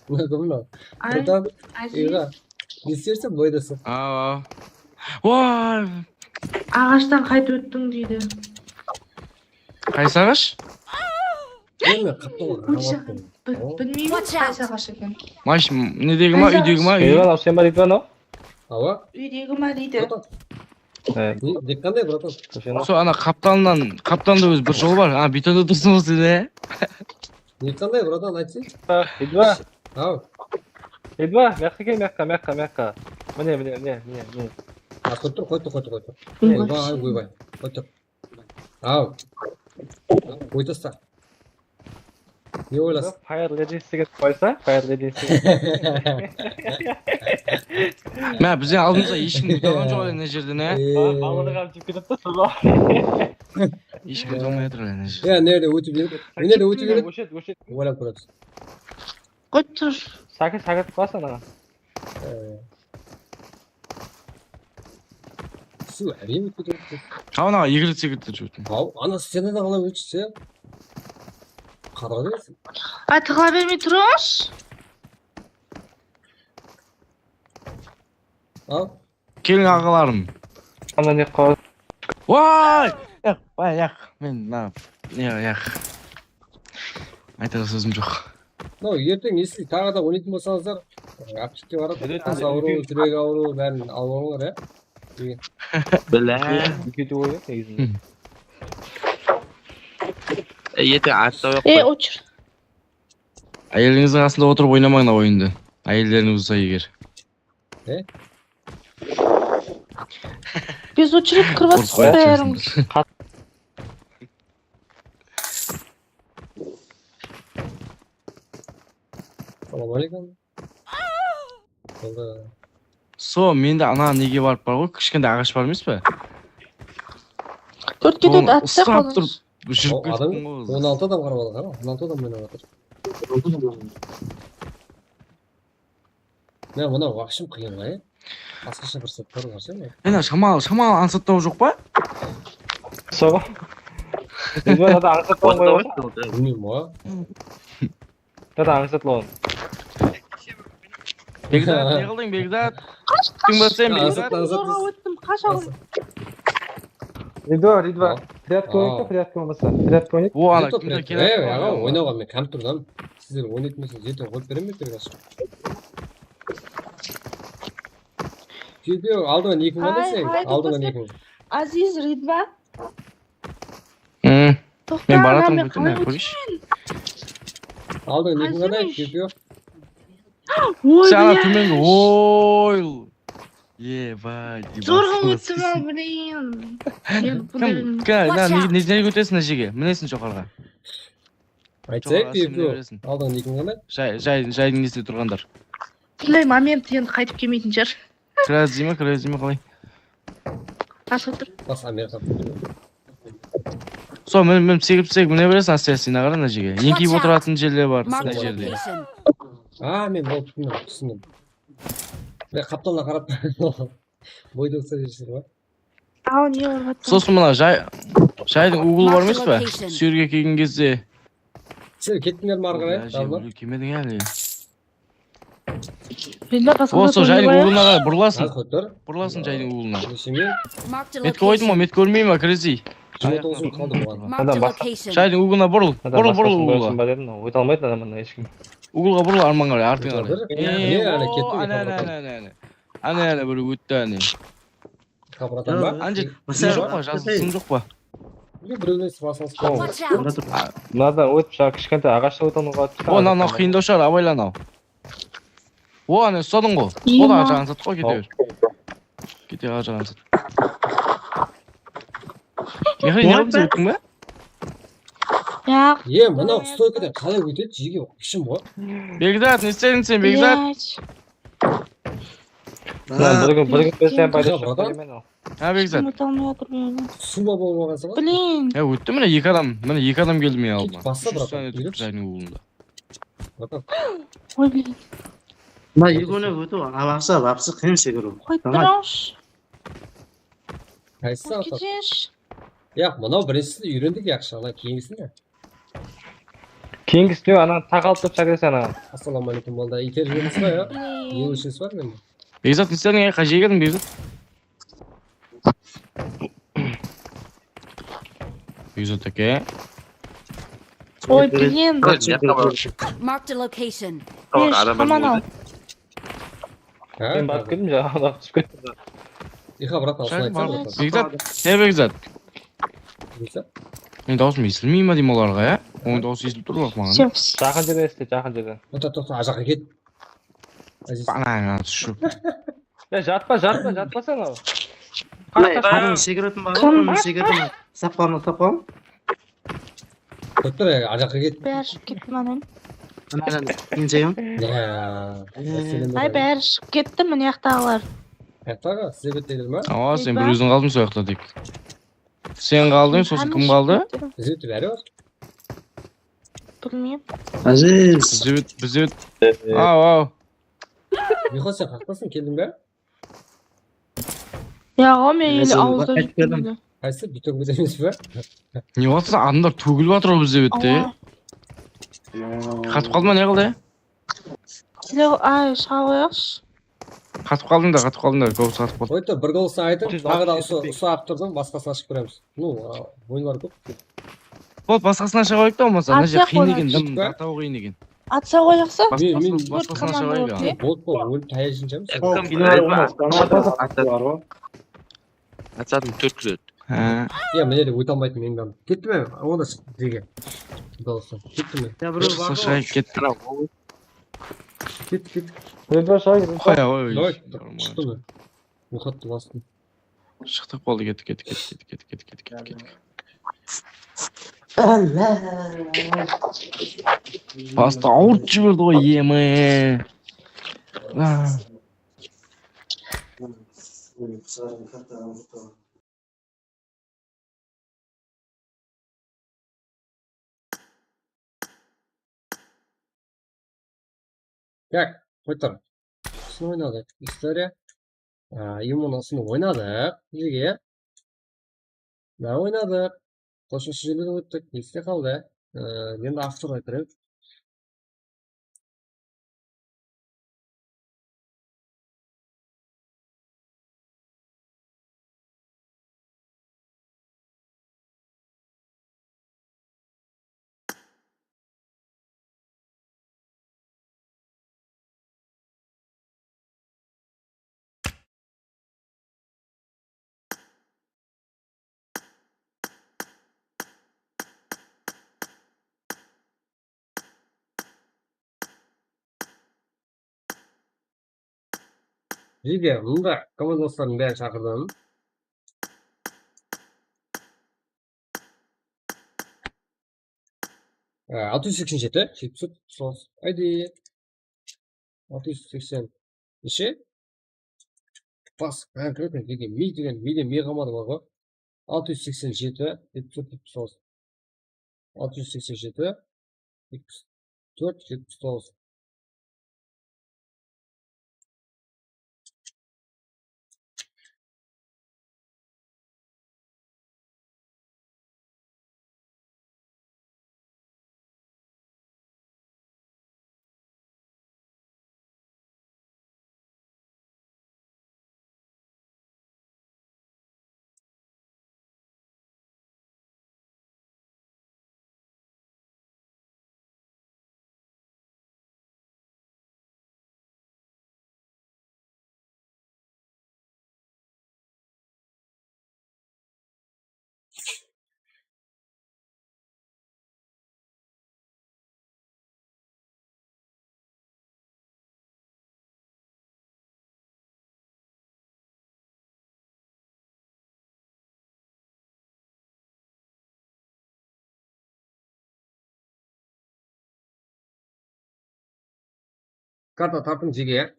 Mınaw kim mınaw? Ay, Bratан, Aziz. Eyra. Ne istersen, boydasın. Awa. Vay. Aǵashtan qaytıp óttiń deydi. Qaysı aǵash? Endi qaptal. Ótshaqın. Bil- Bilmeymen qaysı aǵash eken. Mash, nedegi ma, úydegi ma, úy? Eyvallah, sen ba deydi anaw? Awa. Úydegi ma deydi. Bratан. Evet. Ne, dek qanday, bratан? Sen Sol ana qaptalından, qaptalında ózi bir jol bar. A, betondo tursın bolsa ne? Ne qanday, bratан, aytsayshı. Edba, Aw. Edba, mıyaqqa kel, mıyaqqa, mıyaqqa, mıyaqqa. Mine, mine, mine, mine, mine. A, qoyıp tur, qoyıp tur, qoyıp tur, qoyıp tur. Mine. Oybay, oybay. Qoyıp tur. Aw. Qoy tasta. Ne oylasın? Fire Legends degen qoysa, Fire Legends degen. Mine, bizden aldımızda hesh kim óte alǵan joq ele mına jerden, e? Ee, Balıǵı alıp jep ketipti, sonda. Hesh kim óte almay atır ele mına jerden. Ya, nerede ótip júrip? Nerede ótip júrip? Óshet, óshet. Oylap kóremiz. Qoyıp tur. Sakit, sakit bas anaǵa. Ee, Su, áriye ótip ketip. Haw, mına egilip sekirip júrdi. Haw, ana scenadan qalay ótse? Qaraǵa bersin. Ay, tıǵıla bermey turıńız. Al. Keliń, aǵalarım. Ana ne qıl. Vay! Yaq, vay, yaq. Men mına, yaq, yaq. Aytar sózim joq. Mınaw erteń esli taǵı da oynaytın bolsańızlar, aptekke barıp, Júredi, bas awırıw, júrek awırıw, bárin alıp alıńlar, ya. Bilá. Ketiw oy yoq negizinde. Erteń artsa oq. E, ochır. Áyelińizdiń qasında otırıp oynamań mına oyındı. Áyellerińiz bolsa eger. Biz ochırıp kirip atırsız bárińiz. Salam aleykum. So, mende ana nege barıp bar ǵoy, kishkene aǵash bar emes pe? Tórtke tórt atsa uslap qolın. Turıp júrip O, adam kettim ǵoy. on altı adam qarap atır, qara, on altı adam oynap atır. Ya, mına вообще qıyın ǵoy. Basqasha bir zat bar, qarasana. Ena, shamal, shamal ansatlaw joq pa? Soǵa. Biz bana da ańsatlaw qoyıp atır. Bilmeymen, o. Dada, ańsat lan. Begzat, ne qıldıń, Begzat? Kim ba sen, Begzat? Ańsat, Zorǵa óttim, qash aǵım. Ridva, Ridva. Pryatka oynayıq pa, Aa. Pryatka bolmasa? Pryatka oynayıq. O, ana, kimler keledi? Ey, aǵa, oynawǵa men kompyuterden. Sizler oynaytın bolsańız, erteń qoyıp beremen, erteń ashıp. Jebe, aldıńa nekiń qanday sen? Aldıńa nekiń? Aziz, Ridva. Hmm. Men baratırman, qoytın, men kóreyshi. Aldıńa nekiń qanday? Jebe. Sen ana tómenge, oy. Eba, eba. Zorǵa óttim-aw, блин. Kim, kim, ne, ne, ne ótesiń mına jerge? Minesin joqarıǵa. Aytsayıq, Piyuku, aldıń nekiń qanday? Jay, jay, jaydıń nesinde turǵanlar. Bunday moment endi qaytıp kelmeytin shıǵar. Crazy ma, crazy ma, qalay? Basqa tur. Bas, Amerika. Sol, mine, mine, segip, segip, mine beresiń, asta, asta, qara mına jerge. Eńkeyip otıratın jerler bar, mına jerde. A, men bolıp túsindim, túsindim. Mine, qaptalına qarap. Boyda uqsap júrsizler ǵoy. Aw, ne urıp atır? Sosın mına jay, jaydıń uglı bar emes pa? Suyerge kelgen gezde. Sen kettińler me arı qaray? Kelmediń ále. Sol, sol jaydıń uglına qaray burılasın. Burılasın jaydıń uglına. Metke qoydım ǵoy, metke kórmey ma, crazy. Jigirma toǵız qaldı buǵan. Jaydıń uglına burıl, burıl, burıl uglına. Oy, talmaydı adam mına hesh kim. Uglına burıl, arman qaray, artıń qaray. Áne, áne, áne, áne. Áne, áne, bir ótti, áne. Anda joq pa, jazılsın joq pa? Birewden sıpasıńız. Mınadan ótip, jańa kishkentay aǵashtan ótip almaǵa. O, mınaw, mınaw qıyındaw shıǵar, abaylan-aw. O, áne, usladıń ǵo. O da ajaǵan zat ǵo, kete ber. Kete ajaǵan zat. Mehri, ne qılıp óttiń be? Yaq. E, mınaw stoykadan qalay ótedi, jege, ishim ǵo. Begzat, ne islediń sen, Begzat? Ulan, bir kún, bir kún bersen, payda shıǵıp qoyaman. Ha, Begzat. Kim óte almay atır meni? Suwa bolmaǵan saǵan. Блин. Ya, ótti, mine, eki adam, mine, eki adam keldi meniń aldıma. Basta, brat. Úsh dane turıptı jaydıń uglında. Oy, блин. Mına ekewine ótiw, alaqsa, vapsı qıyın sekiriw. Qoyıp turıńız. Qaysı atat? Yaq, mınaw birinshisi úyrendik, yaqshı, ana keyingisine. Keyingisine ana taqalıp turıp sákirese ana. Assalawma aleykum, balda. Iter jerińiz ba ya? Ne ushıńız bar mende? Begzat, ne islediń, qay jerge keldiń, Begzat? Begzat aka. Oy, блин. Marked a location. Besh, qaman al. Men barıp keldim, jańa adam túsip ketti. Ixa, brat, asıl aytsam, brat. Begzat, ne Begzat? Begzat? Meniń dawısım esitilmey ma deymen olarǵa, ya? Onıń dawısı esitilip tur, biraq, maǵan. Jaqın jerden esitedi, jaqın jerden. Toqta, toqta, ajaqqa ket. Aziz. Banańa túsip. Ya, jatpa, jatpa, jatpa sen al. Qara, qara. Segiretin bar ǵoy, kim? Segiretin. Saqlanıń, saqlanıń. Kóptir, ajaqqa ket. Bári shıǵıp ketti, manan. Manan, men jayam. Ya. Ay, bári shıǵıp ketti, mine jaqtaǵılar. Jaqtaǵı, siz ebetleyler ma? Awa, sen bir óziń qaldıń sol jaqta tek. Sen qaldıń, sosın kim qaldı? Biz ebetti bári bar. Bilmeymen. Aziz. Biz ebet, biz ebet. Aw, aw. Miyxo, sen qaqtasın, keldiń be? Yaǵo, men ele awızda júrip keldim. Qaysı, bitońbet emes pe? Ne bolsa, adamlar tógilip atır ǵoy bizde bette. Qatıp qaldı ma, ne qıldı? Sile, ay, shıǵa qoyayıqshı. Qatıp qaldıń da, qatıp qaldıń da, kóbisi qatıp qaldı. Qoydı, bir golsın aytıń, taǵı da usı, usı avtordıń basqasına shıǵıp beremiz. Ну, oyunlar kóp. Bol, basqasına shıǵa qoyayıq ta, bolmasa, mına jer qıyın eken, dım, ataw qıyın eken. Atsa qoyaqsa? Basqasına shıǵayıq. Bot pa, ólip tayajın jamız. Atsadım tórt kúledi. Ha. Ya, mine de óte almaytın meniń. Ketti me? O da shıqtı bizge. Dawısı. Ketti me? Ya, bir basqasına shıǵayıq, ketti. Ketti, ketti. Qoya qoy. Shıqtı me? Oqattı bastım. Shıqtı, boldı, kettik, kettik, kettik. Bastı awırtıp jiberdi ǵoy, eme. Tak, qoytır. Usını oynadıq. Istoriya. A, imенно usını oynadıq. Bizge. Mına oynadıq. Qosımsha jerlerden óttik. Este qaldı. A, endi avtor aytırayıq. Jige, mında komandalıslardıń bárin shaqırdım. Á, altı júz seksen jeti, jetpis tórt, jetpis toǵız. Aydı. Altı júz seksen. Neshe? Bas, konkretno jige, mi degen, mi de, mi qamadı bar ǵoy. Altı júz seksen jeti, jetpis tórt, jetpis toǵız. Altı júz seksen jeti, jetpis tórt, jetpis toǵız. Karta tartıń jige.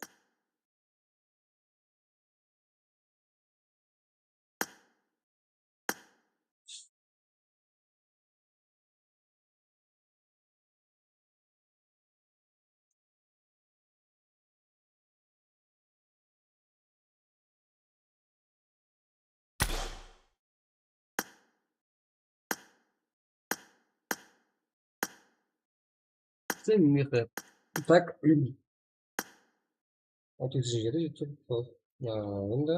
Sen mexi. Так. Altı júz jeti, jeti, ya, endi.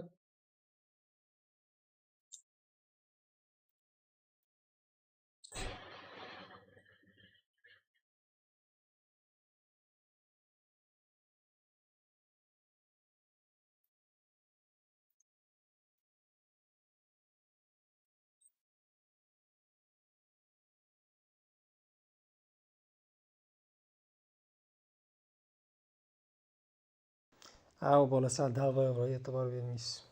Aw, bola sál dalboyobǵa etibar bermeysiz.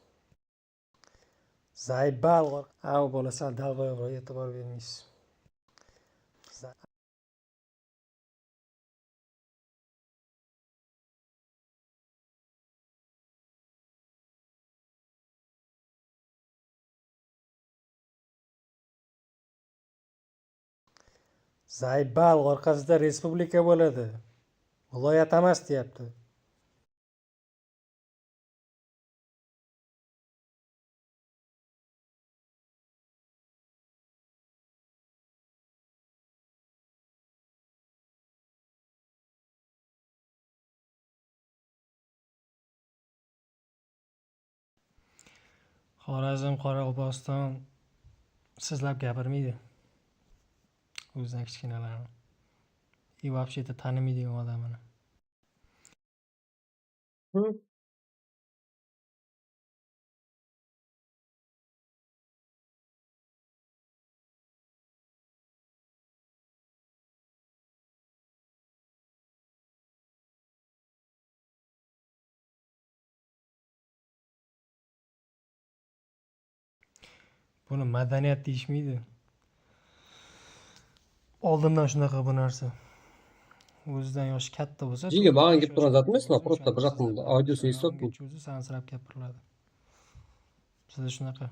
Zaybal, aw, bola sál dalboyobǵa etibar bermeysiz. Za- Zaybal, qorqasızda respublika boladı. Viloyat emas deyapti. Xorazm, Qoraqalpog'iston, sizlab gapirmaydi. O'zidan kichkinalarni. И вообще-то tanimaydi u odamini. Buni madaniyat deyishmaydi. Oldindan shunaqa bu narsa. O'zidan yoshi katta bo'lsa, Jige, maǵan kelip turǵan zatım emes, mına, просто bir jaqtan audiosin esitip atırman. O'zi sansirab gapiriladi. Bizda shunaqa.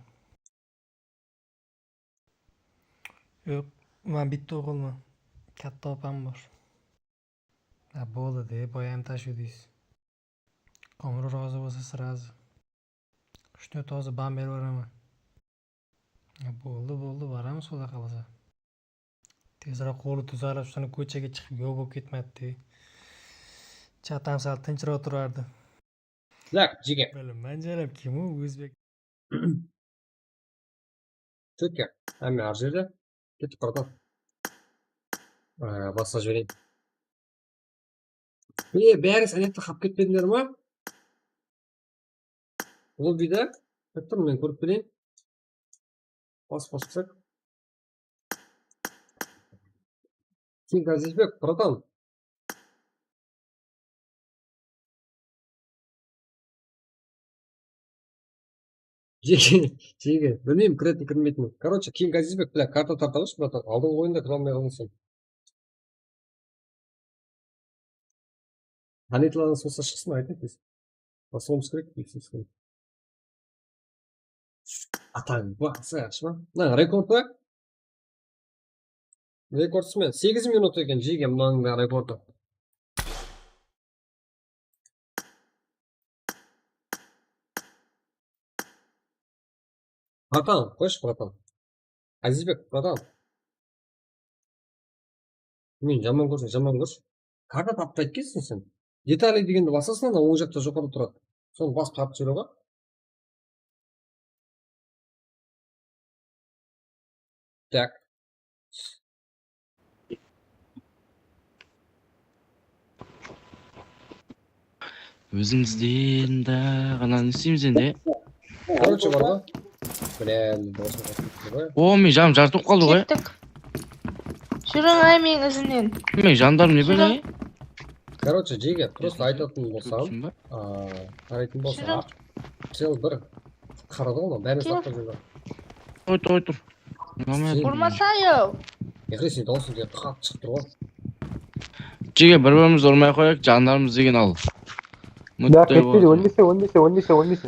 Yo'q, men bitta o'g'ilman. Katta opam bor. Ha, bo'ldi, deb boyam tashuv deysiz. Qo'ng'iroq rozi bo'lsa, сразу. Uch to'rt hozir ban berib yuboraman. Ha, bo'ldi, bo'ldi, boramiz, Xudo xohlasa. Tezroq qo'li tuzalib, shuni ko'chaga chiqib, yov bo'lib ketmadi. Chatam sal tinchroq turardi. Так, jige. Bilaman, jalam, kim u, o'zbek? Четко. Hámme hár jerde. Ketip baradı. Ee, baslap jibereyin. Mine, bári sánekte qap ketpediler ma? Lobbide. Kettim, men kórip keleyin. Bas, bas, bas. Sen Gazizbek, bratан. Jege, jege. Bilmeymen, kiretin, kirmeytin. Короче, King Azizbek, бля, karta tarta qoyshı, bratan. Aldınǵı oyında kire almay qaldıń sen. Tanıytuǵınıńız bolsa shıqsın, aytıń tez. Baslıwımız kerek, bilseysiz. Atań, bası, yaqshı ma? Mına, rekord pa? Rekord men segiz minut eken, jege, mınanıń da rekordı. Bratan, qoyshı, bratan. Azizbek, bratan. Men jaman kórseń, jaman kórshi. Karta tappaydı ekenseń sen. Detali degendi basasıń da, oń jaqta joqarıda turadı. Sonı basıp tartıp júre ǵoy. Так. Ózimizden de ǵana ne isteymiz endi? Короче, bar ǵoy. Блин, dosım qoyıp ketipti ǵoy. O, men janım jartı bolıp qaldı ǵoy. Kettik. Júriń, ay, meniń izimnen. Men jandarım ne bileyim? Короче, jege, просто aytatın bolsam, a, qaraytın bolsam, Júriń. Sen bir qaradı ǵoy, bárin sattı júr. Qoy, qoy, tur. Sen urmasayıq. Mehri, sen dawısıń da qattı shıǵıp tur ǵoy. Jege, bir-birimizdi urmay-aq qoyayıq, jandarmız degen al. Ya, ketpeydi, ólmese, ólmese, ólmese, ólmese.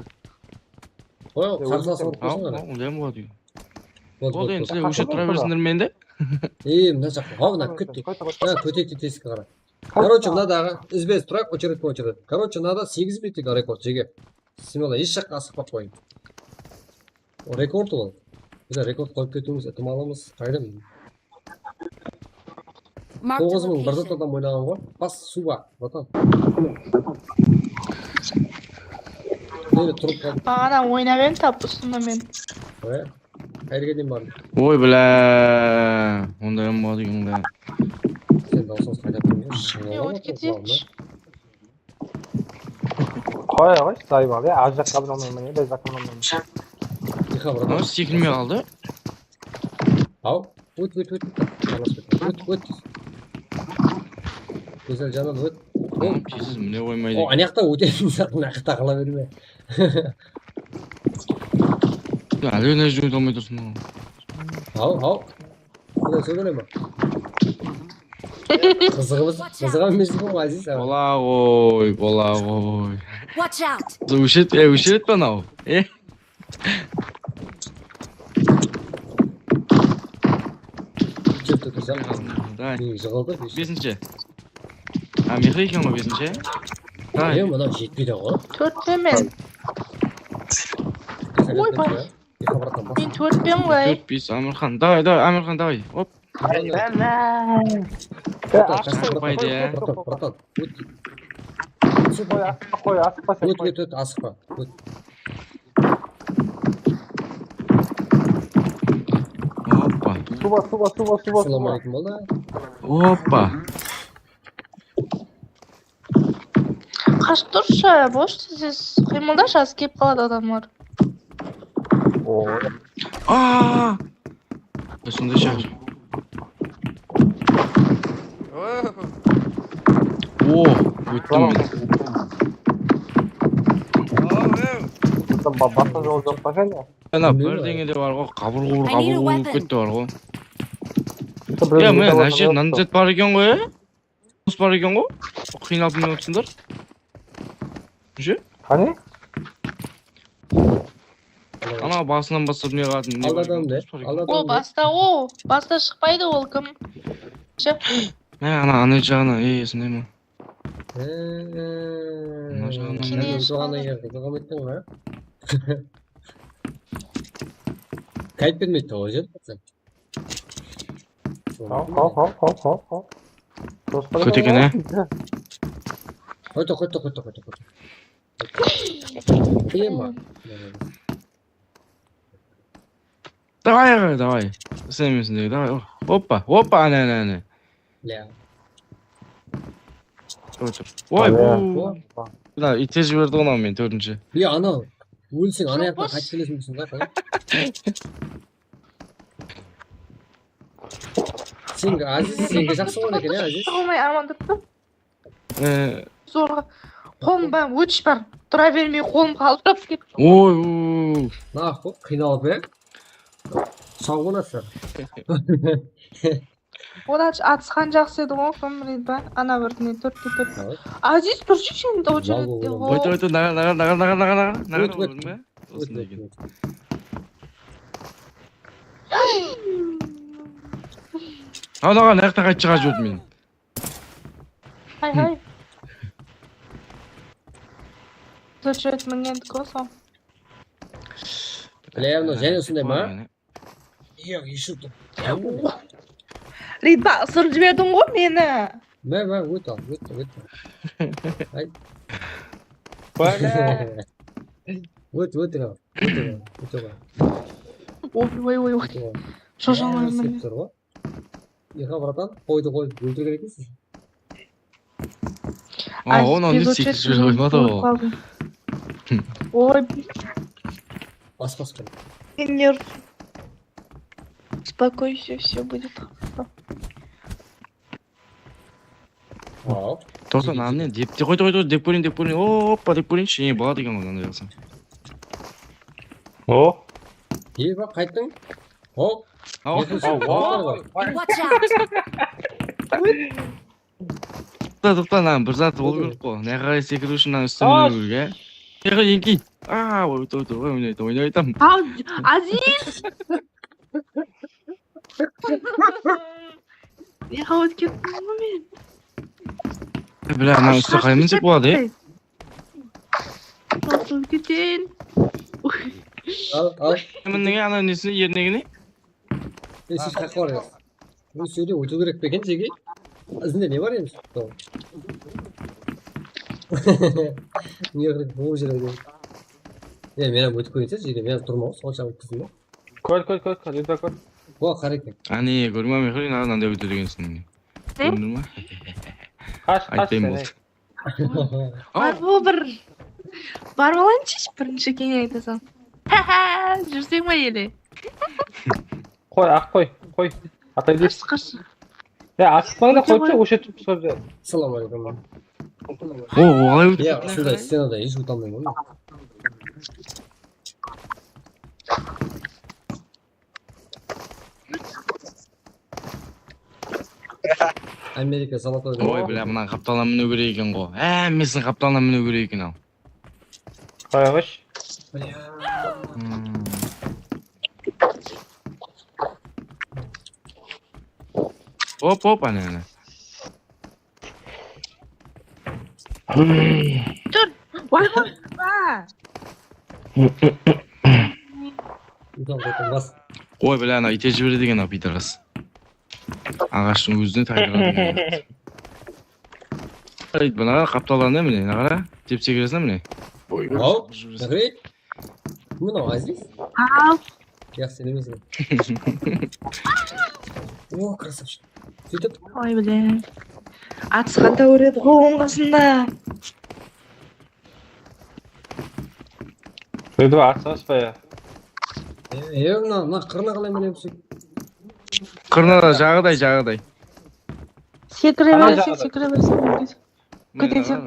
Qoy, qarsalasıp urıp qoysın ǵana. Olayam boladı. Boldı, boldı, endi sizler óshirip tura bersinler mende. Ey, mına jaqqa, haw, mına kóteyik. Mına kóteyik, tesik qara. Короче, mınadaǵı izbe turayıq, очередь, очередь. Короче, mınada segiz minut rekord, jege. Смело, hesh jaqqa asıqpay-aq qoyıń. O rekord ol. Biz rekord qoyıp ketiwimiz itimalımız qayda? Toǵız mıń bir zat adam oynaǵan ǵoy. Bas, suwba, bratan. Nege turıp qaldı? Baǵana oynap edim tap usında men. Oy, qayerge deyin bardıń? Oy, bilá. Onday ham boladı eken da. Sen dawısıńız qayda turdı? E, ótip keteyikshi. Qoya ǵoy, sayıp al, ya, ar jaqqa bir oynayman, ya, bir jaqqa bir oynayman. Tiyxan, bratan. Sekirmey qaldı. Haw, ót, ót, ót, ót. Aralap ket. Ót, ót. Gózzal, janan, ót. Tamam, tiysiz, mine qoymaydı. O, anaqta ótetin zat, mına jaqta qala berme. Ya, ále ne júrip almay tursın. Haw, haw. Mına sógele ma? Qızıǵımız, qızıǵan emes ǵoy, Aziz aǵa. Bola ǵoy, bola ǵoy. Watch out! Óshiret, e, óshiret pe anaw? E? Júrip tursam, davay. Meniń jıǵıldı, besinshi. A, Mehri eken ǵoy besinshi. Davay. E, mınaw jetpeydi ǵoy. Tórtpemen. Oy, bay. Men tórtpen ǵoy. Tórt, bes, Amirxan. Davay, davay, Amirxan, davay. Hop. Bratan, bratan, bratan, bratan, bratan, ót. Qoy, asıqpa, qoy, asıqpa sen, qoy. Ót, ót, ót, asıqpa. Ót. Hoppa. Suwba, suwba, suwba, suwba, suwba. Assalamu aleykum, boldı. Hoppa. Qashıp turshı, bosh, siz qıymılda, jazı kelip qaladı adamlar. Oo. Aa! Ya, sonday shahar. Oo, óttim men. Ba-, basqa jol joq pa eken? Ana, bir denge de bar ǵoy, qabır-qubır, qabır-qubır bolıp ketti bar ǵoy. Ya, mine, mına jerde mınaday zat bar eken ǵoy, ya? Bus bar eken ǵoy. Qıynalıp mine otırsınlar. Nushe? Qáne? Ana basınan baslap ne qılatın, ne bar eken, bus bar eken. Ol basta, o, basta shıqpaydı, ol kim? Mine, ana, ana jaǵına, e, sonday ma? Mına jaǵına. Kine soǵan eken, qızıǵa ettiń ǵoy. Kayıt bermeydi ǵoy, jedi. Haw, haw, haw, haw, haw. Kóte eken, á? Qoydı, qoydı, qoydı, qoydı, qoydı. Tema. Davay, davay. Sen emesin, davay. Hoppa, hoppa, áne, áne, áne. Otur. Oy, bu. Mına, ite jiberdi ǵoy mınaw meni tórtinshi. Ya, anaw. Ólseń, ana jaqtan qaytıp keleseń deseń da. Sen, Aziz, senke jaqsı bolǵan eken, ya, Aziz? Olmay aman turıptı. Ee. Zorǵa. Qolım bar, ótish bar. Tura bermey qolım qaltırap ketti. Oy, oy. Nah, qo-, qıynalıp, e? Sawǵın asır. Odan atısqan jaqsı edi ǵoy, kim biledi ba? Ana bir ne, tórtte tórt. Aziz, turshı sen, o jerde. Oyta, oyta, naǵar, naǵar, naǵar. Ót, ót. Ót, ót, ót. Anaǵa, mına jaqta qayt shıǵarıp jiberdim men. Hay, hay. Zachot mingendik ǵo soń. Bile, mına jáne usınday ma? Yoq, eshittim. Ritba, ısırıp jiberdiń ǵo meni. Mine, mine, ót al, ót, ót. Ay. Bile. Ót, ót, ót, ót, ót. Oy, oy, oy, oy. Shoshań mine. Iha, bratan, qoydı qoyıp óltirgen ekensiz. Aa, onı ne sekizge qoymadı ol. Oy. Bas, bas, bas. Nerv. Успокойся, всё будет хорошо. Toqta, mınaw ne? Dep, qoy, qoy, qoy, dep kóreyin, dep kóreyin. Oppa, dep kóreyinshi. E, boladı eken ǵoy, mınday qılsam. O. Eba, qayttıń? Hop. Aw. Watch out! Toqta, toqta, mınaw bir zat bolıw kerek ǵoy. Mına qaray sekiriw ushın mınaw ústine miniw kerek, ya. Mına qaray eńkey. Aa, oyta, oyta, oyta, oyta, oyta. Aw, Aziz! Mına qaray ótip kettim ǵoy men. Bile, mınaw ústi qay minsek boladı, e? Basılıp keteyin. Al, al. Mınıń anaw nesine, ernegine? Esis qaqı bar ya. Bul sóyde ótiw kerek pe eken, jege? Izinde ne bar endi? Ne qılıp, bul jerge. E, men hám ótip kóreyin, jege, men turmaǵan, sonsha ótkizdim ba? Kór, kór, kór, kór, Ridba, kór. O, qara eken. Áne, kórme, men qarayn, mınanday ótedi ekensiń. Ne? Kórdiń ba? Qash, qash, sen, ey. Bar bol bir. Barıp alayınshı, birinshi keyin aytasań. Ha-ha, júrseń ba ele? Qoy, aq qoy, qoy. Atay deysiz. Qashsın. Ya, asıqpań da, qoyıp tur, óshe turıp sol jerde. Assalawma aleykum. O, qalay ótedi? Ya, usınday scenada hesh óte almayman. Amerika zolotoy. Oy, bile, mına qaptalına miniw kerek eken ǵo. Hámmesin qaptalına miniw kerek eken al. Qoyaǵoyshı. Hop, hop, áne, áne. Tur. Oy, oy, oy. Oy, bile, ana, ite jiberedi eken, ana, piydarас. Aǵashtıń ózine taydıradı. Qaraydı, mına qaptallarına mine, mına qara, dep sekireseń mine. Oy, oy, aw, shapırıp jibereseń. Mınaw Aziz. Al. Yaqshı emes. O, krasavshik. Sóytip. Oy, bile. Atısqa táwiredi ǵo oń qasında. Ridba, atsańız ba ya? E, e, mına, mına qırına qalay minemiz? Qırına da jaǵıday, jaǵıday. Sekire berseń, sekire berseń, mine, keteseń.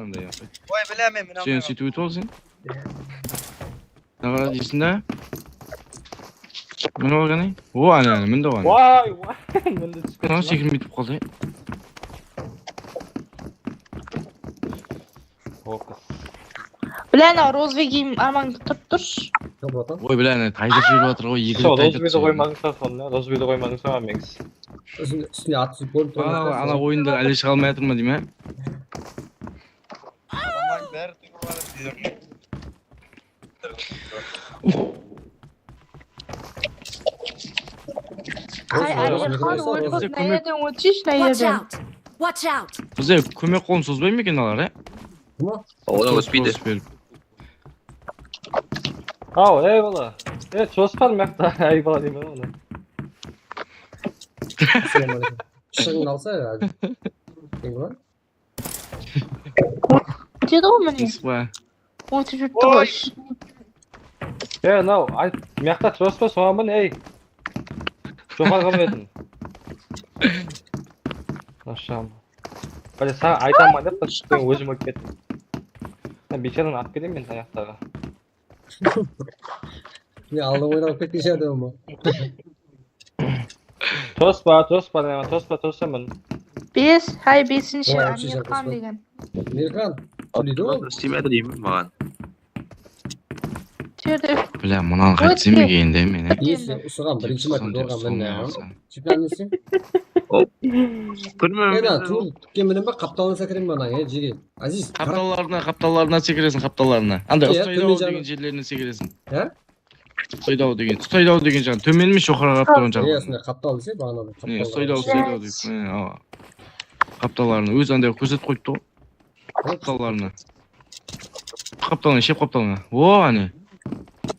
Oy, bileme, mına. Sen sóytip ótip al sen. Naǵara deyseń da? Mine baq, qáne. O, áne, áne, mindi ǵoy. Vay, vay, mindi túsip ketti. Mına sekirmey turıp qaldı. Fokus. Bile, ana, Rozbegim aman turıp turshı. Oy, bile, ana, tayda júrip atır ǵoy, eki rет tayda túsedi. Rozbedi qoymadıń sa sonda, Rozbedi qoymadıń sa, Meńis. Ústine, ústine at túsip qoyıp. Ana, ana oyında ále shıǵa almay atır ma deymen. Adamlardıń bári túrip atır. Ay, Aliyxan, ót, ót, mına jerden ótshi, mına jerden. Bizge kómek qolın sozbay ma eken alar, e? Olar ótpeydi. Aw, ey bala. E, jospar mıyaqta, ey bala deymen onı. Shıǵıńdı alsa ya. Ótedi ǵoy mine. Ótip júripti ǵoy. E, mınaw, ayt, mıyaqta turasız ba, soǵan mine, ey. Joqarıǵa mine. Masham. Bile, saǵan aytaman dep, men ózim ótip kettim. Ha, biysharadan alıp keleyin men tayaqtaǵı. Ne, aldıń oynalıp ketken shıǵar dep ama. Tospa, tospa, ne, tospa, tosaman. Bes, hay, besinshi, Oy, a, sheshe Mirxan qospa. degen. Mirxan, túleydi ǵoy. Istemedi deymen maǵan. Serde. Bla, mınan qaytsam eken endi men. Esi usıǵan birinshi márte Sonda dorǵan sonda mine. alsa. Chiplanesi. Bilmem. Ena, tuwır tikken menen be qaptalına sekirem be anań, e, jege. Aziz, Qaptallarına, qaptallarına sekireseń, qaptallarına. Anda Iya, ustaydı-aw tómen jaǵı. Degen jerlerine sekireseń. Ha? Ustaydı-aw degen, ustaydı-aw degen jaǵı. Tómen emes, joqarı qaptalǵan jaǵı. Iya, sonday qaptal dese, baǵana bir Mine, qaptal. ustaydı-aw, ustaydı-aw dep. Mine, awa. Qaptallarına ózi anday kórsetip qoyıptı ǵoy. Qaptallarına. Qaptalına, shep qaptalına. O, áne.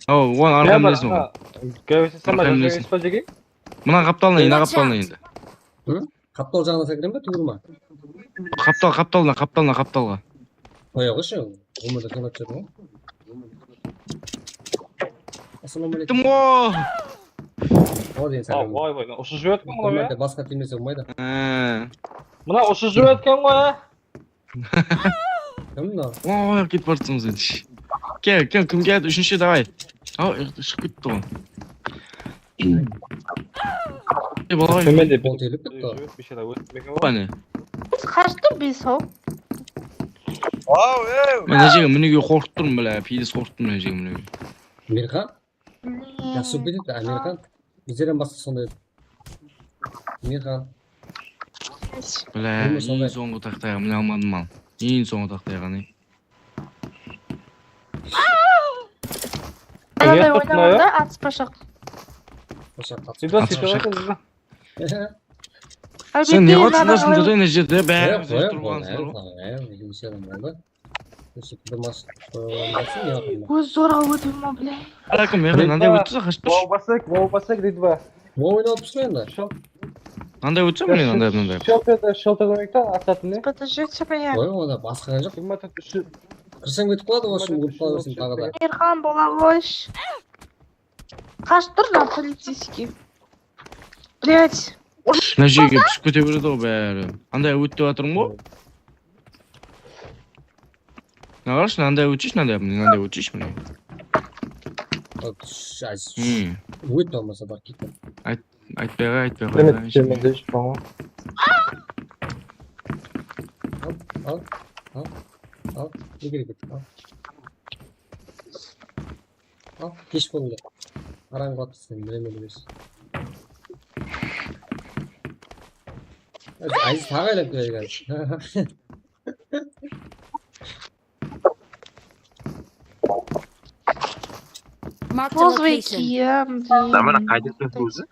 Awa, oǵan arqamdasın ǵoy. Gávese sama Arqamdasın. jazayız ba jege? Mına qaptalına, mına qaptalına endi. Qaptal jaǵına sekirem be, tuwrı ma? Qaptal, qaptalına, qaptalına, qaptalǵa. Qoya ǵoyshı, omırda tónat júr ǵoy. Assalawma aleykum. Kim o? O degen A, sekirem. vay vay, ushıp júredi ǵoy ya. Omırda basqa tiymese bolmaydı. Ha. Mına ushıp júredi eken ǵoy ya. Kim mınaw? O, ketip barıpsıń sen. Kel, kel, kim keldi? Úshinshi, davay. Aw, ıyaqta shıǵıp ketti ǵoy. Ey, bala, Tómende Bol telip ketti. Biyshara ótip eken. Qáne. Qashtı bes-aw. Men mına jerge miniwge qorqıp turman, bla, piydes qorqıp turman mına jerge miniwge. Mirxan? Jaqsı bolıp ketedi, Amirxan. Bizlerden basqa sonday. Amirxan. Bla, eń sońǵı taxtayǵa mine almadım al. Eń sońǵı taxtayǵa ne? Anaday Uyat tutma ya. Oynamanda atıspashaq. Qoshaq Sıyda Atıspashaq. Sıyda. Sen ne qılıp shıldasıń Qalbekte dede, bárimiz Qoyıp, turǵansız ǵoy. Qoyıp, qoyıp, qoyıp. Óz zorǵa ótip ma, bla. Balakim, men mınanday ótse qash tursh. Wow basek, wow basek deydi ba. Oynap tursa endi. Mınanday ótse mine mınanday mınanday. Shelterda, shelterda oynadı atatın ne? Подождите меня. Qoy, onda basqan joq. Jigirma tórt úshi. Kirsem ketip qaladı, вообще, ótip qaladı sen taǵı da. Mirxan bola qoysh. Qash tur, na полицейский. Блять. Mına jerge túsip kete beredi ǵoy bári. Anday ót dep atırım ǵoy. Mına qarash, mınanday ótsesh, mınanday, mınanday ótsesh mine. Hmm. Ót bolmasa bar kete. Aytpay ǵoy, aytpay ǵoy. Demek, mende hech bor. Al, al, al, al. Ne kerek edi? Al. Al, kesh boldı. Qarań, qılıp sen, mine, mine, mine. Aziz taǵı aylap keledi házir. Marked a Розовый location. кием. Mana qayda turdi o'zi?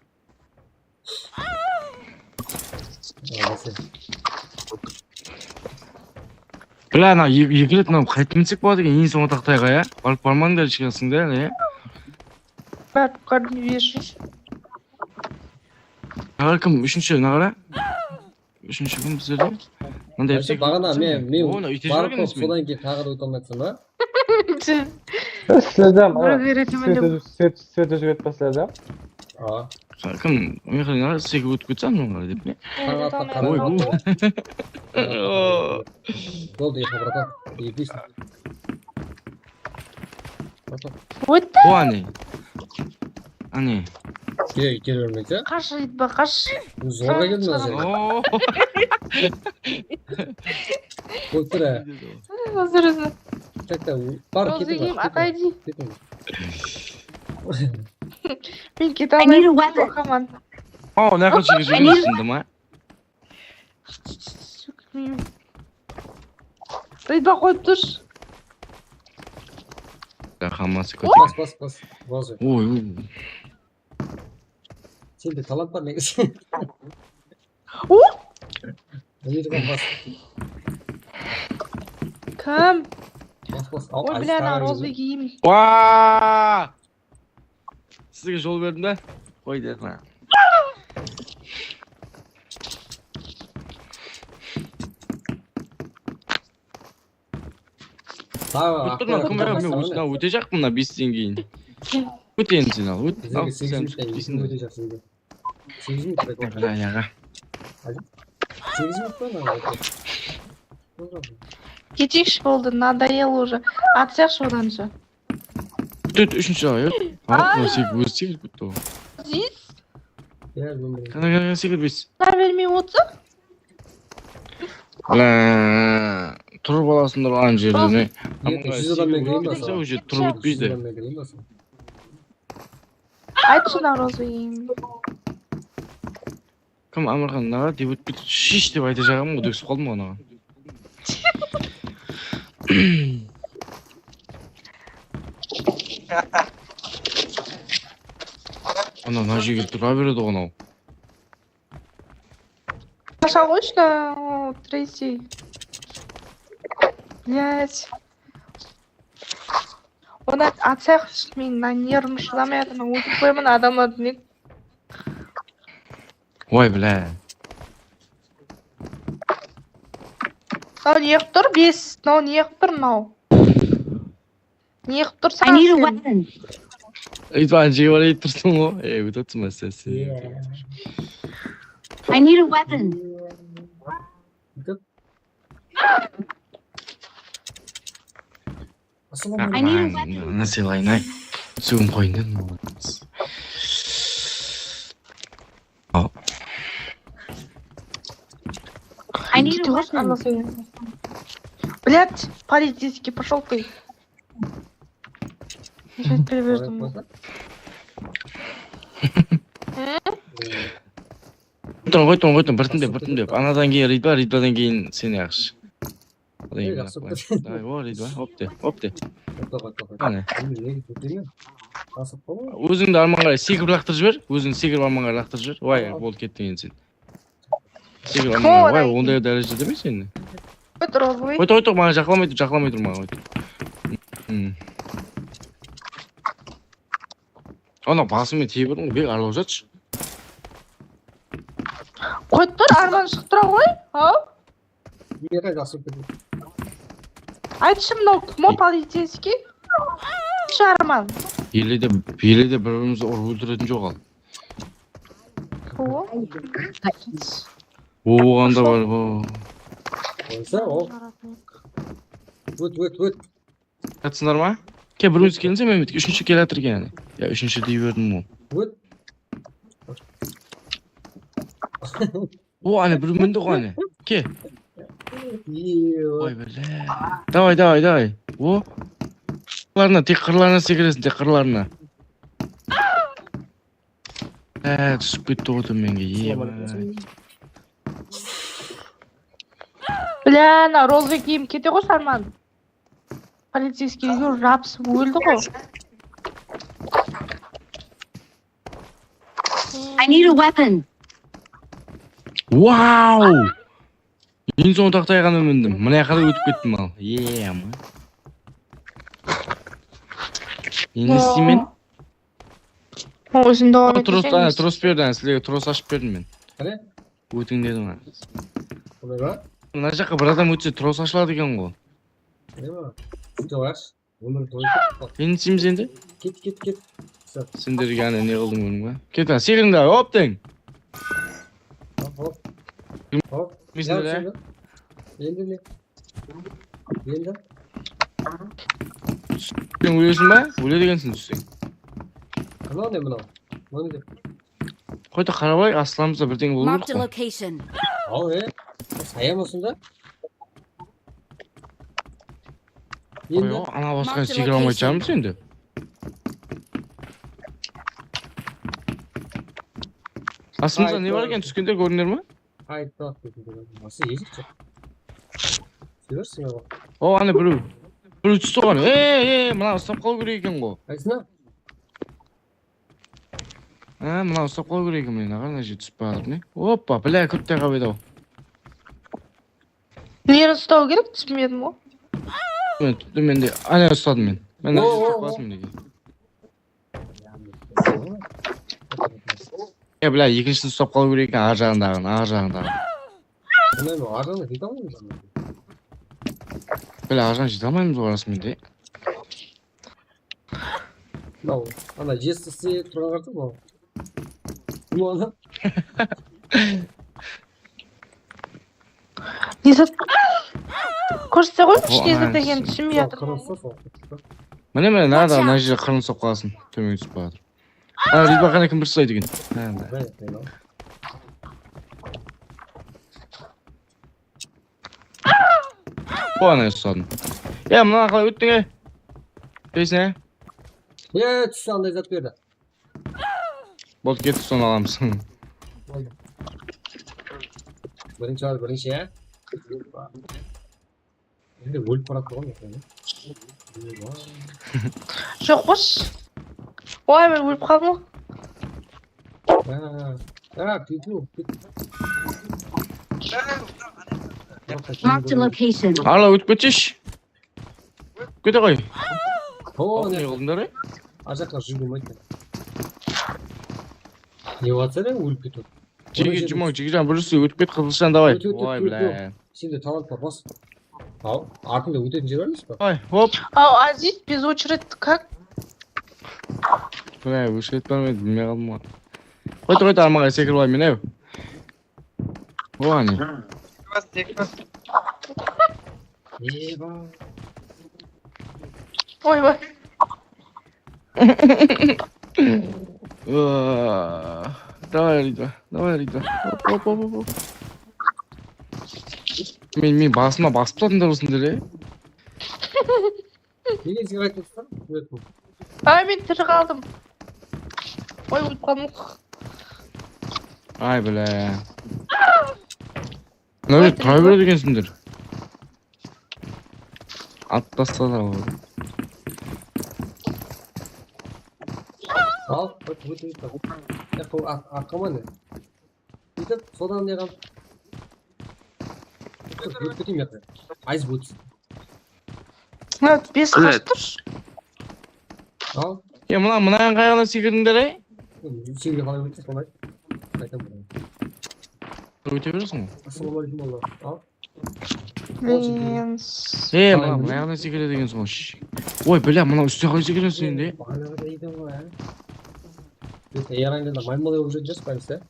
Bla, ana eki ret mınaw qaytıp minsek boladı eken, eń sońǵı taxtayǵa, ya. Barıp barmańlar, ishkesinde, ne? Barıp kórdim, bershi. Mına kim, úshinshi, mına qara. Úshinshi kim bizlerde? Mınday Aysa, baǵana men, men Ona, úytep barıp jibergen sodan keyin taǵı da óte almay atırsań ba? Sizlerden Bir kere tümende. Svet ózgertip basladı. Aa. Kim? Men qara, sizge ótip ketsem, mınalar dep ne? Tań attı, qarań Oy, bu. attı. Boldı, endi, bratan. Endi. Ótti. Bu áne. Áne. Kele, kele bermeydi. Qash, aytpa, qash. Zorǵa keldim házir. Oo. Boldı, ha. Házir, házir. Tak, tak, bar, Rozı ketiń, yeyim, bar, atay ketiń. dey. Ketiń. Men kete almayman, qorqaman. O, mına qara jerge júrgen usındı ma? Bilmeymen. Aytpa qoyıp tursh. Ya, hammasi Bas, bas, bas. Bas. Oy, oy. Sende talant bar, negizinde. O? Endi bas. Kim? Bas, bas. Al, Oy, Aziz bla, taǵı na berdi. Rozı kiyim. Waa! Sizge jol berdim da. Qoy, dep. Taǵı Kútip turman, aqpar kim, men ótejaqpın mına besten keyin. Ót endi sen al, ót. Al, Bizlerge sen segiz minut kútkeyseń. ótejaqsın. Segiz minut. Aǵa, aǵa. Segiz minut pa mına? Keteyikshi, boldı, надоел уже. Atsayıqshı odan sha. Tórt, úshinshi ayaq. Ay. Mına sekirip, ózi sekirip ketti ǵoy. Aziz. Gel, men bilen. Qáne, qáne, qáne, sekir, bes. Qara bermey otsa? Bla, turıp alasınlar anaw jerden. Ros. Erte júz adam menen kireyin ba? Уже turıp ótpeydi. Júz adam menen kireyin ba? Aytshı, Narazı. Kim, Amirxan, naǵa debut bit shish dep aytajaǵım ǵoy, dep qaldım ǵoy naǵa. Ana, mına jerge tura beredi ǵoy anaw. Aşaǵı qoyshı, Treysi. Блядь. Onı atsayıq, men mına nervim shıdamay atır, mına ótip qoyaman adamlardı, ne? Oy, bla. Mınaw ne qılıp tur, bes? Mınaw ne qılıp tur, mınaw? Ne qılıp tursań sen? I need a weapon. Ey, tuwǵan jege barayın tursań ǵoy. Ey, ótip atırsań ba sen? I need a weapon. Assalamu aleykum. I need a weapon. Mına sıylayın, ay. Súgin qoyın dedim. Al. I need a weapon. Блядь, полицейский, пошёл ты. Мешать перевернул. Qoy tur, qoy tur, qoy tur, birtindep, birtindep. Anadan keyin Ridva, Ridvadan keyin sen yaqshı. Ey, jaqsı. Davay, o, Ridva, hop de, hop de. Toqta, toqta, toqta. Qáne. Endi nege toqtayman? Asıp qalma. Ózińdi armanǵa sekirip laqtırıp jiber, óziń sekirip armanǵa laqtırıp jiber. Vay, boldı, kettiń endi sen. Sekirip armanǵa. Vay, onday dárejede emes endi. Qoy tur, qoy tur, qoy tur, maǵan jaqlamay tur, jaqlamay tur maǵan, qoy tur. Hmm. Ana, basıma tiyip atırıń, bek arlaw jatshı. Qoyıp tur, Arman shıǵıp tura ǵoy. Haw? Mine qay jaqsı kóre. Aytshı, mınaw kim o, полицейский? Shıǵarman. Ele de, ele de bir-birimizdi urıp óltiretin joq al. O? O, oǵan da bar ǵo. Oysa ol. Ót, ót, ót. Attıńlar ma? Ke, birinshi kelinse, men úshinshi kelatır eken. Ya, úshinshi dey berdim ǵoy. Ót. O, áne, bir mindi ǵoy, áne. Ke. Oy, bile. Davay, davay, davay. O. Qırlarına, tek qırlarına sekireseń, tek qırlarına. Há, túsip ketti ǵoy tómenge. Bile, ana, rozıǵa kiyim kete ǵoy, Arman. Полицейский jabısıp óldi ǵoy. I need a weapon. Wow! Eń sońı taxtayǵa mindim. Mına jaqqa da ótip kettim al. Yeah, man. Endi ne isteymen? Tros, tros berdi, sizlerge tros ashıp berdim men. Qáne? Ótiń dedim. Qolay ba? Mına jaqqa bir adam ótse, tros ashıladı eken ǵoy. Neme? Júte bar. Ómir boyı. Endi simiz endi? Ket, ket, ket. Senlerge áne ne qıldım, kórdiń be? Ket, sekiriń de, hop deń. Hop, hop. Hop. Endi ne? Endi. Sen ólesiń be? Óledi ekensiń tússeń. Mınaw ne mınaw? Mınaw ne? Qoy da, qarap alayıq, aslanımızda birdeńe bolıw kerek ǵoy. Marked a location. Al, e. Saya bolsın da. Qoy, ana basqa sekire almaydı janım endi. Astımızda ne bar eken, túskende kórinder me? Qayıttı alıp ketedi. Nasıl ezik çık. Seversin ya. O, ana birew. Birew tústi ǵoy. Ey, ey, mına uslap qalıw kerek eken ǵoy. Qaysına? Ha, mına uslap qalıw kerek eken, mına qara, mına jerde túsip baratır ne? Oppa, bile, kirip te qalıp edi-aw. Neni ustaw kerek, túsinbedim ǵoy. Men túsindim, men de. Áne, ustadım men. Men túsip qalsın, minekey. Ya, bile, ekinshisin ustap qalıw kerek eken, ar jaǵındaǵın, ar jaǵındaǵın. Bilmeymen, ar jaǵına jete almaymız. Bile, ar jaǵına jete almaymız ǵoy, rasında. Mınaw, ana, jesti istep turǵan qartı mınaw. Kim o adam? Ne zat? Kórse ǵoy, ishine degen túsinbey atır. Mine, mine, mına da, mına jerde qırın soqıp qalsın. Tómenge túsip baratır. A, Rizba qana kim bir uslay degen. O, ana usladım. Ya, mına qalay óttiń, ey? Bileseń, e? E, tústi anday zat berdi. Boldı, kettik, sonı alamız. Boldı. Birinshi al, birinshi, ya. Endi ólip baratır ǵoy, men. Joq, bos. Oy, men ólip qaldım. Ha, ha, ketiw, ketiw. Marked a location. Ala, ótip ketseshi. Kete qoy. O, ne qıldıńlar, ey? Ajaqqa júrip bolmaydı. Ne bolsa da ólip ketiw. Jigit, Jumon, Jigitjan, Bruce Lee, ótip ket, Qızılshan, davay. Ót, ót, ót, ót, ót. Oy, bля. Sende talant bar, bas. Al, artıngda ótetin jer bar emes pa? Oy, hop. Al, Aziz, без очередь как? Bля, очередь bar ma edi, bilmey qaldım ǵoy. Qoydı, qoydı, armanǵa sekirip alayın men, ew. O, áne. Oybay. Aa, davay, Rita, davay, Rita. Hop, hop, hop, hop. Men, men basıma basıp turatınlar usınday, e. Nege sen aytıp atırsań? Ay, men tiri qaldım. Oy, ólip qaldım. Ay, bile. Mına jerde tura beredi ekensińder. At tasta da ol. Al, ót, ót, ót. Ya, bul ar-, arqama ne? Ótip, sodan ne qaldı? Ótip, ótip keteyim ya. Ayız ótsin. Mına bes qashıp tur. Al. Ya, mına, mınaǵan qayǵına sekirdińler, ey? Sen de qalay ótse, solay. Qaytam buradan. Óte beresiń ǵoy. Assalawma aleykum, Allah. Al. Men. E, mına, mına jaqtan sekiredi ekenseń ǵoy. Oy, bля, mına ústine qalay sekiresiń sen de? Baǵanaǵı deydi ǵoy, á. Biz Erangelda maymılday bolıp júredi, jas, bárisi.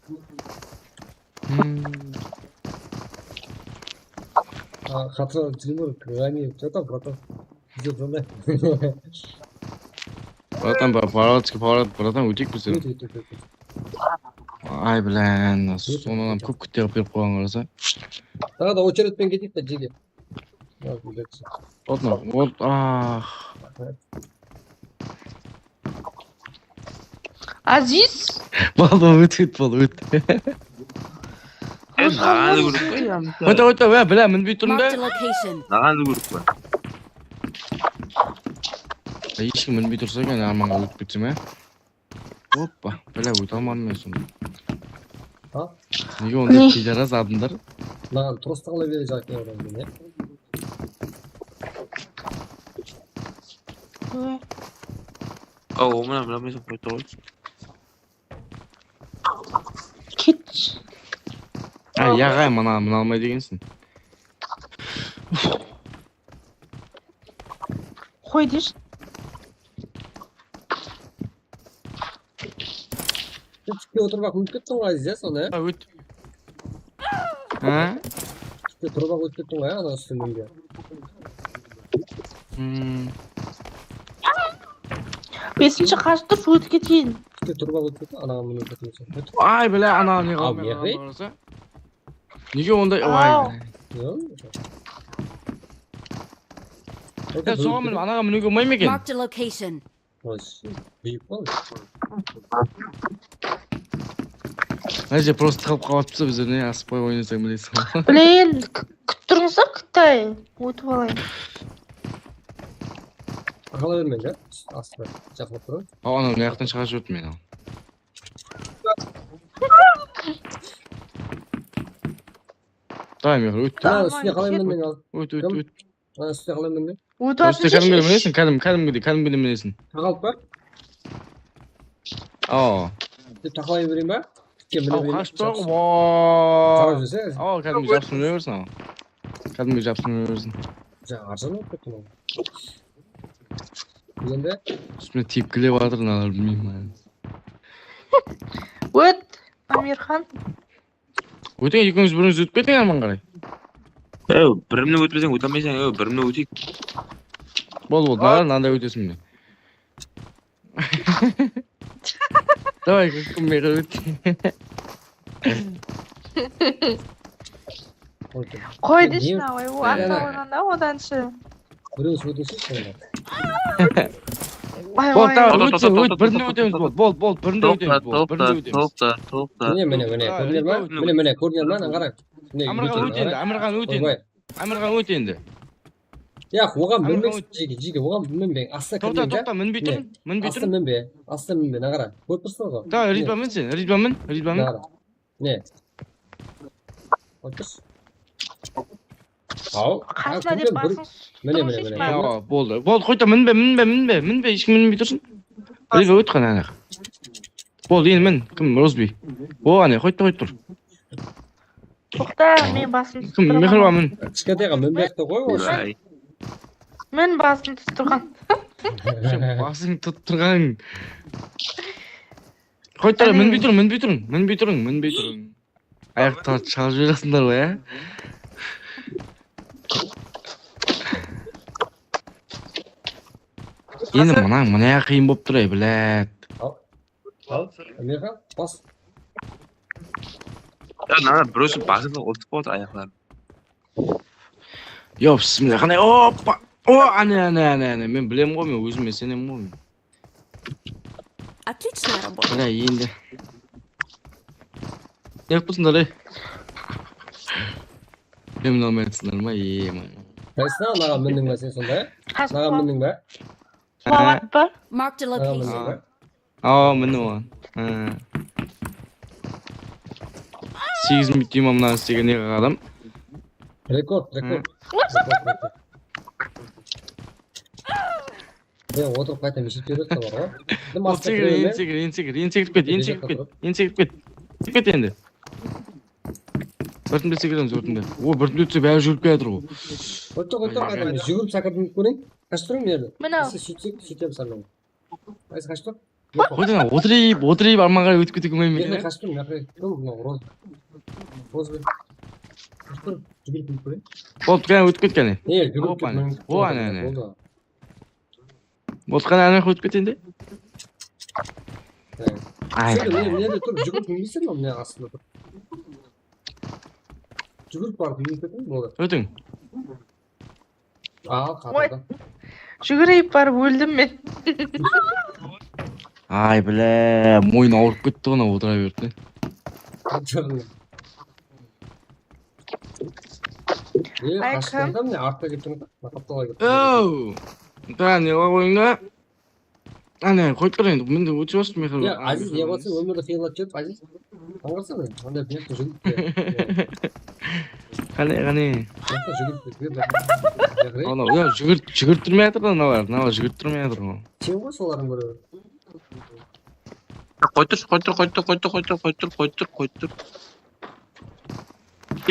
Hmm. A, xatıra Timur, Rami, что там, братан? Идёт, да? Bratan, по-, по-, по-, bratan, óteyik biz. Ót, ót, ót, ót. Ay, bilen, sonı hám kóp kútte qılıp berip qoyǵan qarasa. Taǵı da очередьпен keteyik ta, jege. Ot, ot, ah. Aziz. Bal, bal, ót, ót, bal, ót. E, naǵan kórip qoy. Óte, óte, ya, bile, minbey turın da. Marked a location. Naǵan kórip qoy. Hesh kim minbey tursa eken, armanǵa ótip ketsem, e. Hoppa, bile, óte almadım men sonı. Ha? Nege onday piydaraz adımlar? Mınaǵan turıstı qıla berejaq eken odan keyin, ya. Aw, mına, mına, mına qoydı ǵoy. Ket. Ay, yaǵay, mına, mına almay degensiń. Qoy deyshi. Túpke otırıp-aq minip kettiń ǵoy, Aziz, ya, sonı, ya? Ha, ót. Ha? Túpke turıp-aq ótip kettiń ǵoy, ya, ana ústinen de. Hmm. Besinshi qashıp tur, ótip keteyin. Túpke turıp-aq ótip kettiń, anaǵa minip kettiń. Ay, bile, ana ne qaldı, men qarasa. Nege onday? Ay. Ya, soǵan minip, anaǵa miniwge bolmay ma eken? Marked a location. Oy, buyıp qal. Mına jerde prosta qalıp qalıptı, bizler ne asıqpay oynasań bilesiń. Блин, k-, kútip turıńızlar, Qıtay. Ótip alayın. Qala bermeń de, astına jaqınlap turıń. Aw, anaw mına jaqtan shıǵarıp jiberdi meni. Davay, men óttim. Ha, ústine qalay mindiń al? Ót, ót, ót. Ha, ústine qalay mindiń? Ótip atır. Kádimgidey minesiń, kádim-, kádimgidey, kádimgidey minesiń. Taqalıp pa? Aw. Dep taqalay bereyin ba? Tikke mine bereyin ba? Aw, qashıp tur. Aw, kádimgidey jabısıp mine bersin aw. Kádimgidey jabısıp mine bersin. Jańa arzan bolıp ketti mınaw. Endi? Ústime tepkilep atır mınalar, bilmeymen. Ót, Amirxan. Ótiń, ekewińiz birińiz ótip ketiń, arman qaray. Ew, birimni ótpeseń, óte almaysań, ew, birimni óteyik. Bol, bol, mınadan mınanday ótesiń mine. Davay, kúlme qılıp ót. Qoy deshin, away, o aqta oyǵanda odan shı. Birew ótishi shıǵın. Bol, davay, ót, ót, birinde ótemiz, bol, bol, bol, birinde ótemiz, bol, birinde ótemiz. Toqta, toqta, toqta. Mine, mine, mine, kórdińler ma? Mine, mine, kórdińler ma? Qara. Mine, Amirxan, ót endi, Amirxan, ót endi. Amirxan, ót endi. Yaq, oǵan minbeń, jeke, jeke, oǵan minbeń. Asta kirmeń da. Toqta, toqta, minbey turıń, minbey turıń. Asta minbe, asta minbe, mına qara. Kórip tursań ǵoy. Davay, Rizba, min sen, Rizba, min, Rizba, min. Mına qara. Ne? Otur. Aw, qasına dep basıń. Mine, mine, mine. Awa, boldı. Boldı, qoyta, minbe, minbe, minbe, minbe, hesh kim minbey tursın. Rizba, ót qana, ana. Boldı, endi min, kim, Rozbi. O, ana, qoyıp tur, qoyıp tur. Toqta, men basım tutıp turǵan. Kim, Mehribamın. Kishkentayǵa minbey qoy, oshı. Men basım tutıp turǵan. Basıń tutıp turǵan. Qoyıp tur, minbey turıń, minbey turıń, minbey turıń, minbey turıń. Ayaqtı shalıp jiberesińler ǵoy, ya? Endi mına, mına qıyın bolıp tur, ey, blad. Al. Al. Mına bas. Ya, mına birewsiz basıp otırıp qoydı ayaqların. Yo, bismillah, qanday, oppa! O, áne, áne, áne, áne, men bilem ǵoy, men ózime isenem ǵoy men. Отличная работа. Mine, endi. Ne qıpsınlar, ey? Emin almay atırsınlar ma? Ey, man. Qaysına, mınaǵan mindiń be sen sonda, ya? Mınaǵan mindiń be? Mınaǵan mindiń be? Awa, mindim oǵan. Segiz minut deyman mına istegen ne adam. Rekord, rekord. Rekord, rekord. Ya, otırıp qayta mishit beredi bar ǵoy. Dim astı sekir, endi sekir, endi sekir, endi sekirip ket, endi sekirip ket, endi sekirip ket. Sekirip ket endi. Birtindep sekiremiz, birtindep. O, birtindep dese bári júgirip kiyatır ǵoy. Qoyta, qoyta, qayta júgirip sekirip kóreyin. Qashıp turıń mına jerden. Mına. Biz sóytsek, sóytemiz, sannan. Qaysı qashıp tur? Qoydı, otırıp, otırıp, armanǵa ótip kete qoymayın. Mına qashıp tur, mına kim, mına Roz. Roz be. Qashıp tur, júgirip kóreyin. Boldı, qáne, ótip ket qáne. E, júgirip ket. O, áne, áne. Boldı. Boldı, qáne, áne, ótip ket endi. Ay. Sen mine, mine de turıp, júgirip minbeyseń be, mine astında turıp. Júgirip barıp minip ketiń, boldı. Ótiń. Al, qatıldı. Júgirip barıp óldim men. Ay, bile, moyın awırıp ketti ǵo, mına otıra berdi. Ay, qashqanda mine artqa kelip turıp, qaptalǵa kelip. Ow! Da, ne bar oyında? Áne, qoyıp tur endi, mende ótip atır, men. Ya, Aziz, ne qılsın, ómirdi qıyınlap kelip, Aziz. Tańǵarsana, mında buyaqta júgirip. Qáne, qáne. Buyaqta júgirip, júgirip. Ana, ya, júgirt, júgirttirmey atır da, mınalar, mınalar júgirttirmey atır ǵoy. Sen ǵoy solardıń birewi. Qoyıp tur, qoyıp tur, qoyıp tur.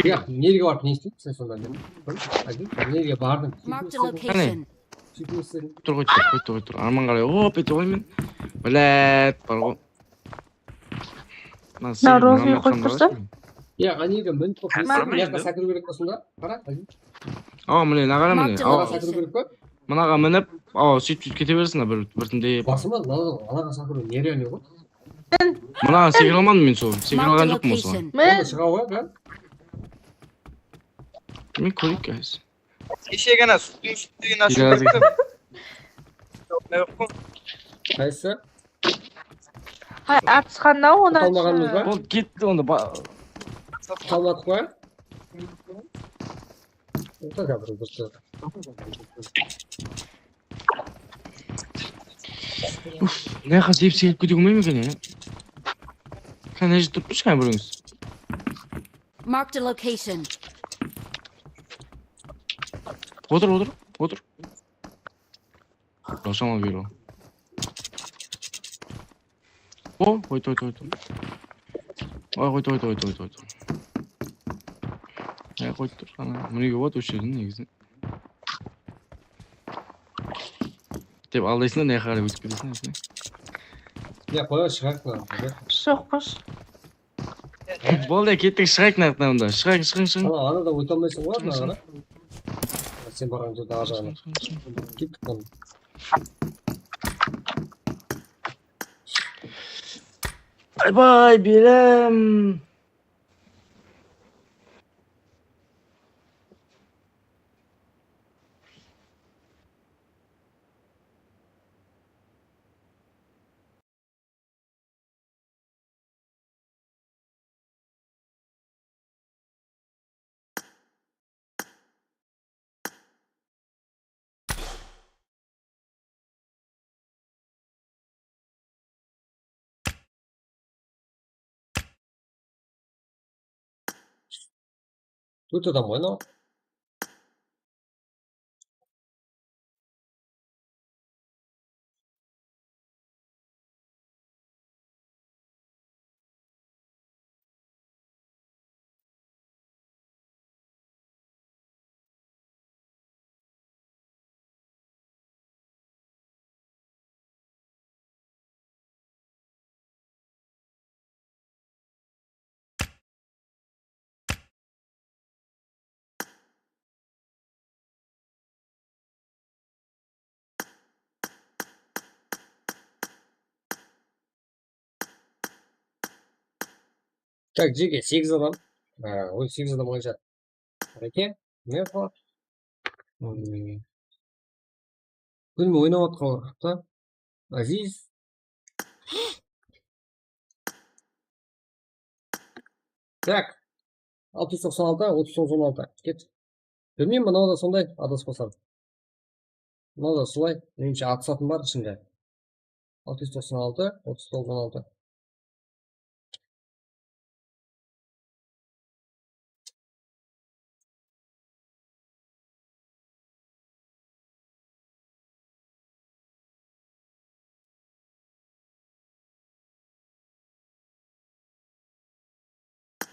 Ya, nerge barıp ne isleydiń sen sonda? Nerge bardıń? Marked a location. Tur, qoyıp tur, qoyıp tur, qoyıp tur. Arman qaray, hop, ete qoy men. Blad, bar ǵoy. Mına Rozıy qoyıp tursa? Ya, qáne, minip, mına jaqqa sekiriw kerek bolsın da. Qara, qáne. Awa, mine, mına qara, mine. Awa, sekiriw kerek pe? Mınaǵa minip, awa, sóytip, sóytip kete bersin, bir, birtindep. Basıma, mına, mınaǵa sekiriw nerealnıy ǵoy. Mına sekire almadım men sol. Sekire alǵan joqpan sol. Onda shıǵa qoy, da. Men kóreyik, guys. Eshek ana, suttıń ústündegin ashıp kettim. Qaysı? Hay, atısqanda onnan qalmadıq pa? Ol ketti onda. Qalmadıq pa? Oqta, házir bir. Uf, mına jaqqa dep sekirip kete qoymaydı ma eken, ya? Qáne, turıp turshı, qáne, birewińiz. Marked a location. Otır, otır, otır. Rawshan al beri. O, qoy, qoy, qoy, qoy. Oy, qoy, qoy, qoy, qoy, qoy. Ya, qoyıp tur, ana, minege boladı, ósherin, negizinde. Dep aldaysın da, mına jaqqa qarap ótip keteseń, óshe. Ya, qoya, shıǵayıq, mına. Joq, qosh. Boldı, kettik, shıǵayıq, mına jaqtan onda. Shıǵayıq, shıǵıń, shıǵıń. Ana, ana da óte almaysań ǵoy, mına qara. Sen barǵan jerde arjaǵına. Kettik onı. Bay bay, belim. Tórt adam ǵoy mınaw. Tak, jeke, segiz adam. Ha, ol segiz adam qansha? Qara eken, ne qılar? Hmm. Bilmey, oynap atqan waqıtta. Aziz. Tak. Altı júz toqsan altı, otız toǵız, on altı. Ket. Bilmeymen, mınaw da sonday, adaspasam. Mınaw da solay. Menimshe, atısatın bar ishinde. Altı júz toqsan altı, otız toǵız, on altı.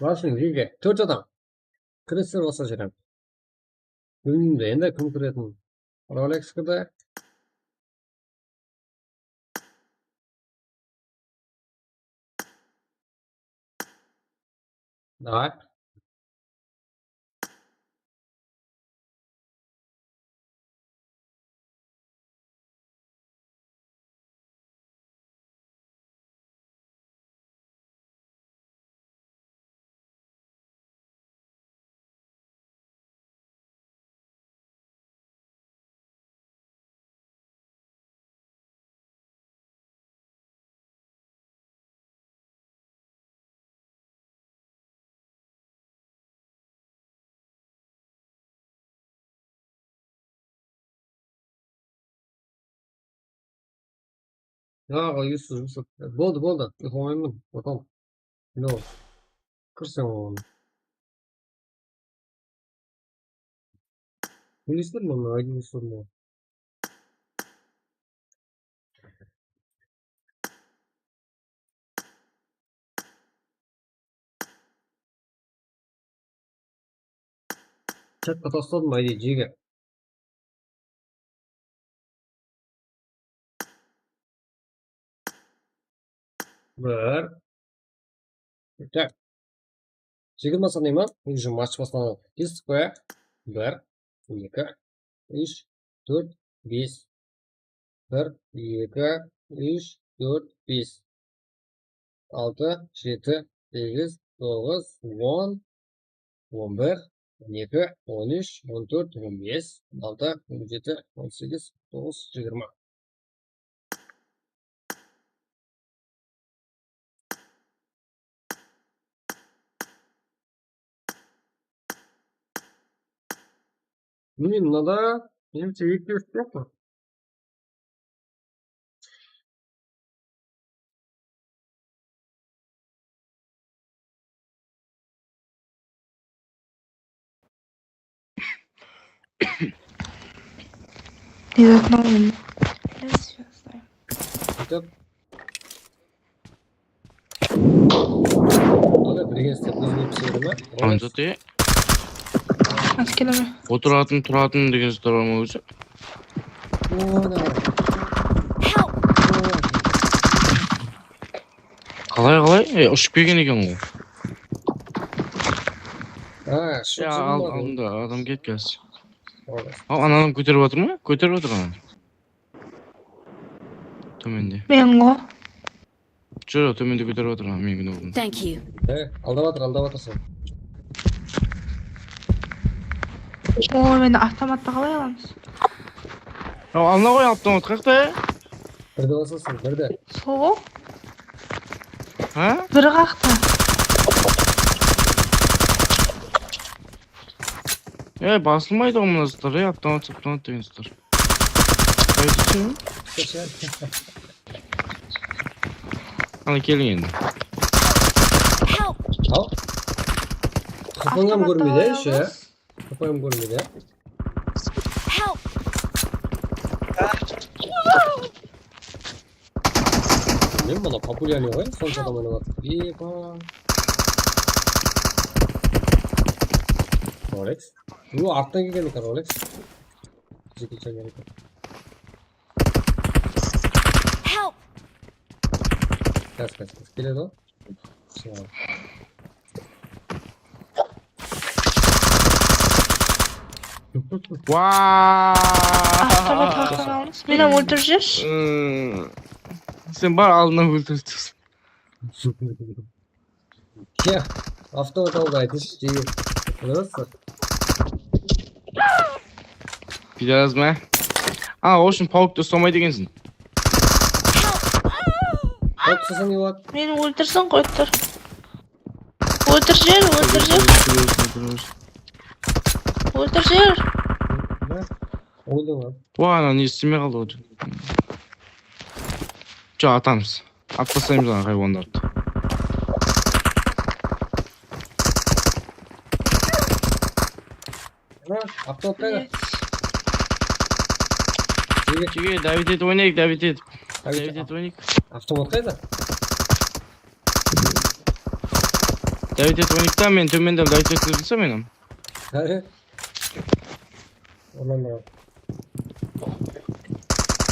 Basın, jeke, tórt adam. Kiresizler basqa jerden. Bilmeymen, endi kim kiretin. Rolex kirdi. Давай. Jaǵı, Yusuf, Yusuf. Boldı, boldı. Uyqılamayman. Otam. No. Kirseń oǵan. Bilesizler me, mına Yusufnı? Chatqa tasladım, ayde, jege. Bir. Tak. Jigirma sanayman, уже match baslanadı. Kestik pe? Bir, eki, úsh, tórt, bes. Bir, eki, úsh, tórt, bes. Altı, jeti, segiz, toǵız, on, on bir, on eki, on úsh, on tórt, on bes, on altı, on jeti, on segiz, toǵız, jigirma. Mine, mınada, menimshe, eki úsh joq pa? Не знаю. Блядь, всё, знаю. Aytıp. Ana, birge islep, bizge pisirdi ma? Anzıtı. Atı keleme. Otıratın, turatın degen zıtlar bar ma ózi? O, da. Qalay, qalay? E, ushıp kelgen eken ǵoy. Ha, shu. Ya, al, aldında adam ketken. Al, anadan kóterip atır ma? Kóterip atır ana. Tómende. Men ǵo. Joq, joq, tómende kóterip atır ana, meniń aldımda. Thank you. E, aldap atır, aldap atır sen. O, endi avtomattı qalay alamız? Ya, alına qoy, avtomat qayaqta? Birde basasın, birde. Sol. Ha? Biri qaqtı. E, basılmaydı ǵo mına zatlar, e, avtomat, avtomat degen zatlar. Qaytısı? Ana, keliń endi. Help! Al. Qapıń hám kórmeydi, ya, ещё, ya? Qapıń hám kórmeydi, ya? Help! Men bana populyarnıy ǵoy, sonsha adam oynap atır. Epa. Rolex. Bu arttan kelgen eken Rolex. Jackie Chan eken. Help! Gaz, gaz, gaz. Keledi ǵo. Vaa! Avtomat haqqın alıńız. Meni hám óltirip jibershi. Sen bar aldına óltirip tursań. Ya, avtomat aldı aytısh, jege. Kóresiz? Pidaraz ma? A, o ushın pauktı uslamaydı ekensiń. Pauktı uslasań ne boladı? Meni óltirsin, qoyıp tur. Óltir jer, óltir jer. Óltir jer. Oyda bar. Wa, ana ne istemey qaldı ǵoy. Joq, atamız. Atıp taslaymız ana haywanlardı. Ana, avtomat qayda? Jege, jege, dáwet etip oynayıq, dáwet etip. Dáwet etip oynayıq. Avtomat qayda? Dáwet etip oynayıq ta, men tómende dáwet etip bilsem men. Há. Onnan da.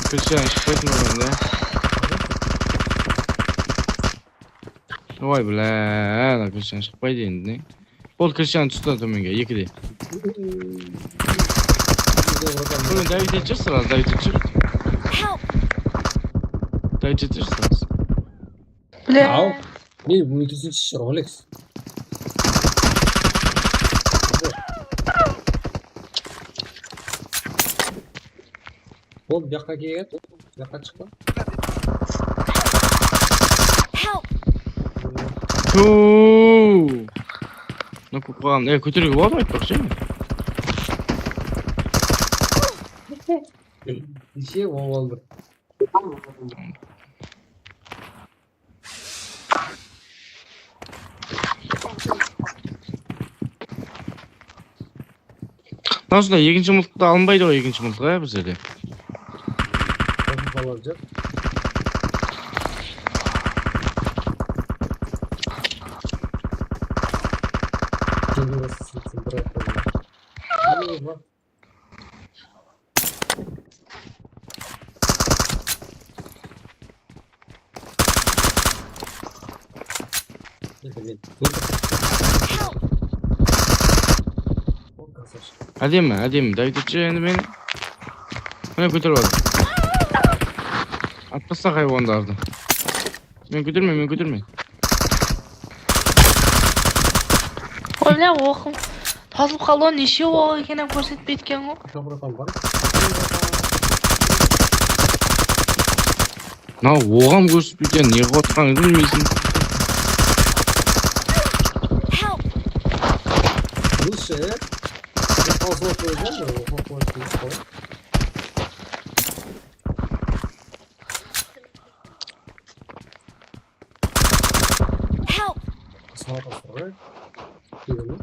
Krishnan shıqpaytın bolǵan da. Oy, bla, Krishnan shıqpaydı endi, ne? Ol Krishnan tústi tómenge, ekide. Búgin dáwet etip júr, sırası dáwet etip júr. Dáwet etip júr, sırası. Bile. Al. Ne, óltirsinshi, Rolex. Ol bu jaqqa kelgen, bu jaqqa shıqtı. Help! Tuu! Mına kóp qalǵan. E, kóteriwge boladı ǵoy, aytpaqshı. Neshe, on aldı. Mına usınday ekinshi mıltıqtı alınbaydı ǵoy, ekinshi mıltıq, ya, bizlerde. Qoqıp alar joq. Jenge basılsın, bir aytpayın. Ájemi, ájemi, dáwet etshi endi meni. Mine, kóterip aldım. Atıp tasta haywanlardı. Men kótermey, men kótermey. Oy, bla, oqım tazılıp qaldı, neshe oq eken, kórsetpey etken ǵo. Mına oǵam kórsetpeydi, ne qılıp atqanıńdı bilmeysiń. Help! Lúshe, e? Oqıp qoyacağım, oqıp qoyacağım. Help! Sağa bastılar, e? Kelin.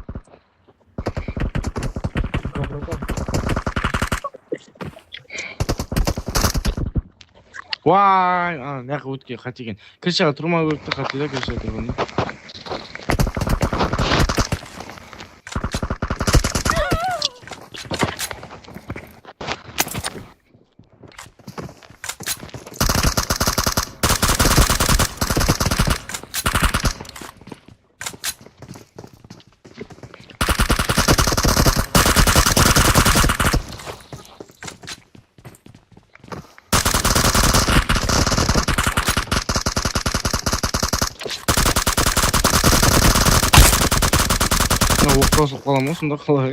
Vay, a, mına jaqqa ótken qáte eken. Kirshaǵa turmaw kerek te, qáte de kirshaǵa turǵan. qosılıp qalaman, sonda qalay?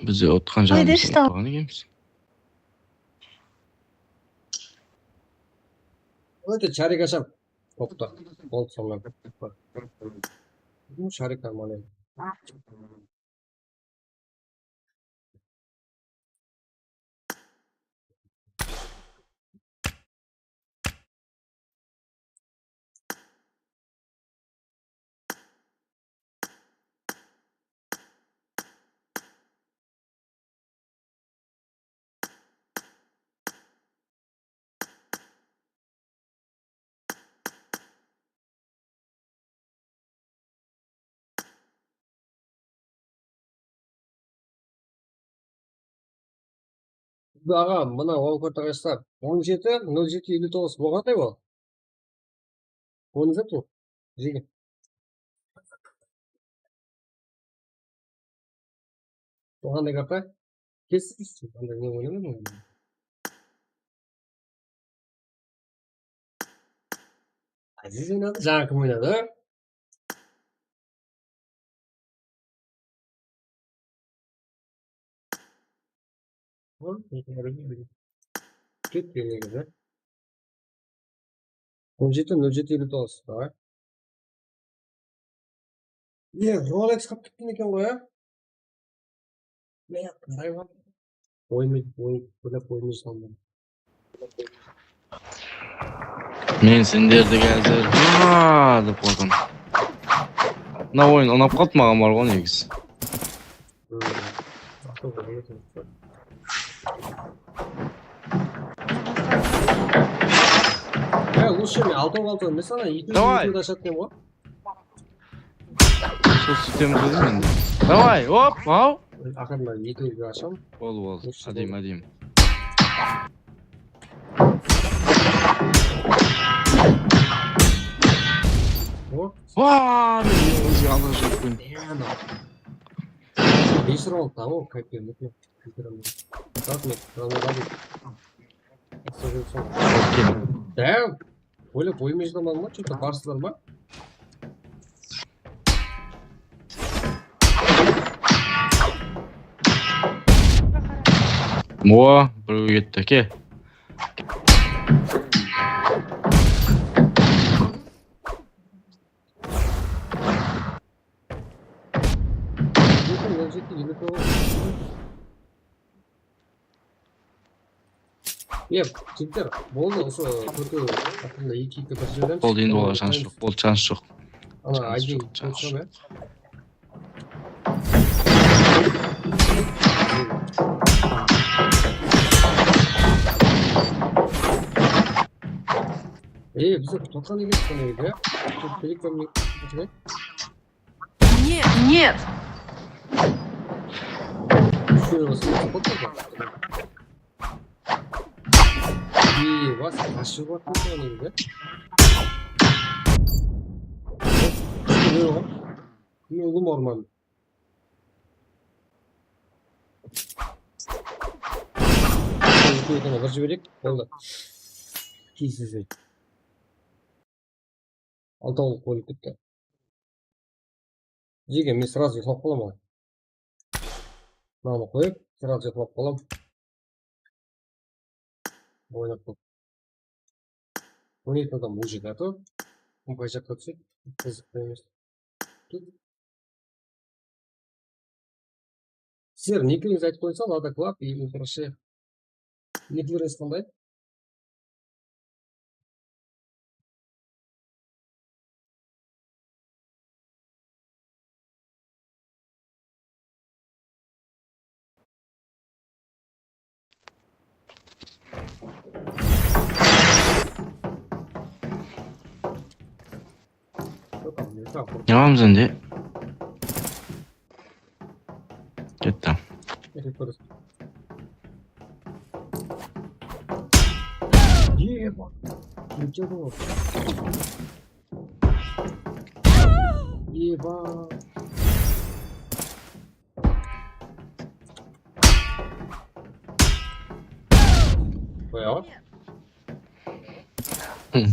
Bizde otqan janımız işte, otqan ekenbiz. Давайте, charik asham. Topta. Boldı, sonlar. Bu charik nормально. Aǵa, mına on kórtagayslar, on jeti nol jeti eliw toǵız bolǵanday ol. Onı zat ol. Jege. Oǵan da karta. Kes, kes, anday ne oynamadım. Aziz oynadı, jańa kim oynadı? Ket, ketken endi. On jeti nol jeti eliw toǵız, davay. E, Rolex qap ketken eken ǵoy, a? Men qarayman. Oyın, oyın, oylap oyın saldım. Men senderdi házir, aa, dep qoydım. Mına oyın unap qaldı maǵan bar ǵoy negizi. Ya, lучше men altı altı emes, ana, eki, davay, eki ashatın ǵoy. Sol sistema qoydım endi. Davay, hop, haw. Aqırında eki asham. Bol, bol. Lучше. Adem, adem. Hop. Vaa, men ózi alǵa júrip qoydım. Bes raund ta, o, qaytpen, qaytpen. Dark Knight, Ramazan. Okey. Damn. Oylap oyıma jıtamadım ǵoy, что-то barsızlar ma? O, birew ketti, ke. Yep, jigitler, boldı, usı tórtew haqqında eki, eki bir jiberemiz. Boldı, endi olar jansı joq, boldı, jansı joq. Ana, jansı joq, jansı joq. Ey, biz de tutqan edik, ya. Нет, нет. Ещё раз. Ебать, а что вот это, да? Что было? Ну, ну, нормально. Bir jibereyik, boldı. Keysizlik. Altı alıp qoyıp ketti. Jege, men сразу uxlap qalaman. Mınanı qoyıp, сразу uxlap qalaman. Oynap tur. On eki adam уже готов. Kim qay jaqqa túsedi? Qızıq emes. Sizler niklerińizdi aytıp qoysa, Lada Club, Elim Qurıshı. Niklerińiz qanday? Ne alamız endi? Ketti. Eba. Eba. Qoyaman. Hı.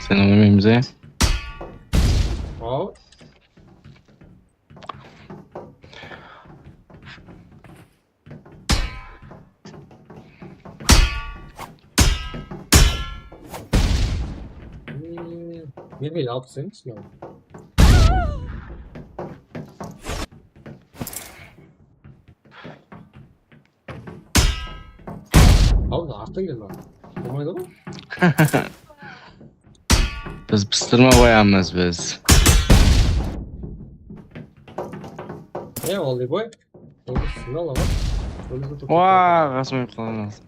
Sen oynamaymiz, e? Al. Hmm, meni alıp islemiz mi? Al, artı gel lan. Olmaydı ǵoy. Biz pıstırma qoyamız biz. E, Olliboy. Oǵız, sınal aǵa. Oǵız, oǵız. Waa, qasım ayıp qalmaz.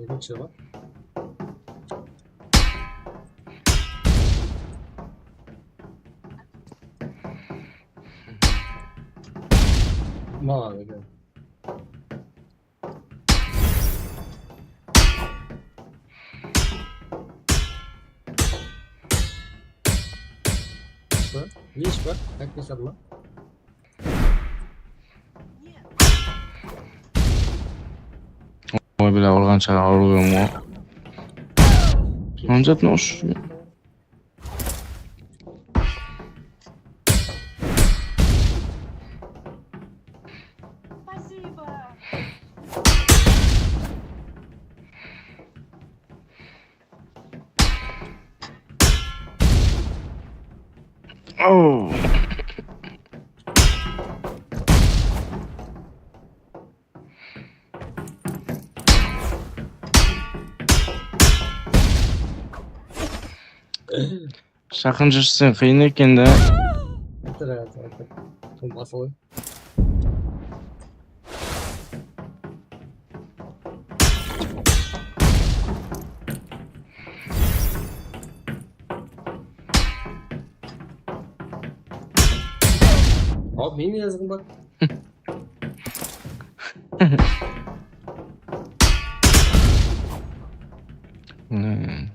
Ekінші ǵoy. Maǵan eken. Ne ish bar? Aytpaysań ba? Oy, bilá, urǵansha urıp edim ǵoy. Onjatın ush. Oh. Shaqın júrseń, qıyın eken da. Aytır, aytır, aytır. Bul basılı. Al, meniń yazıǵım bar. Hmm.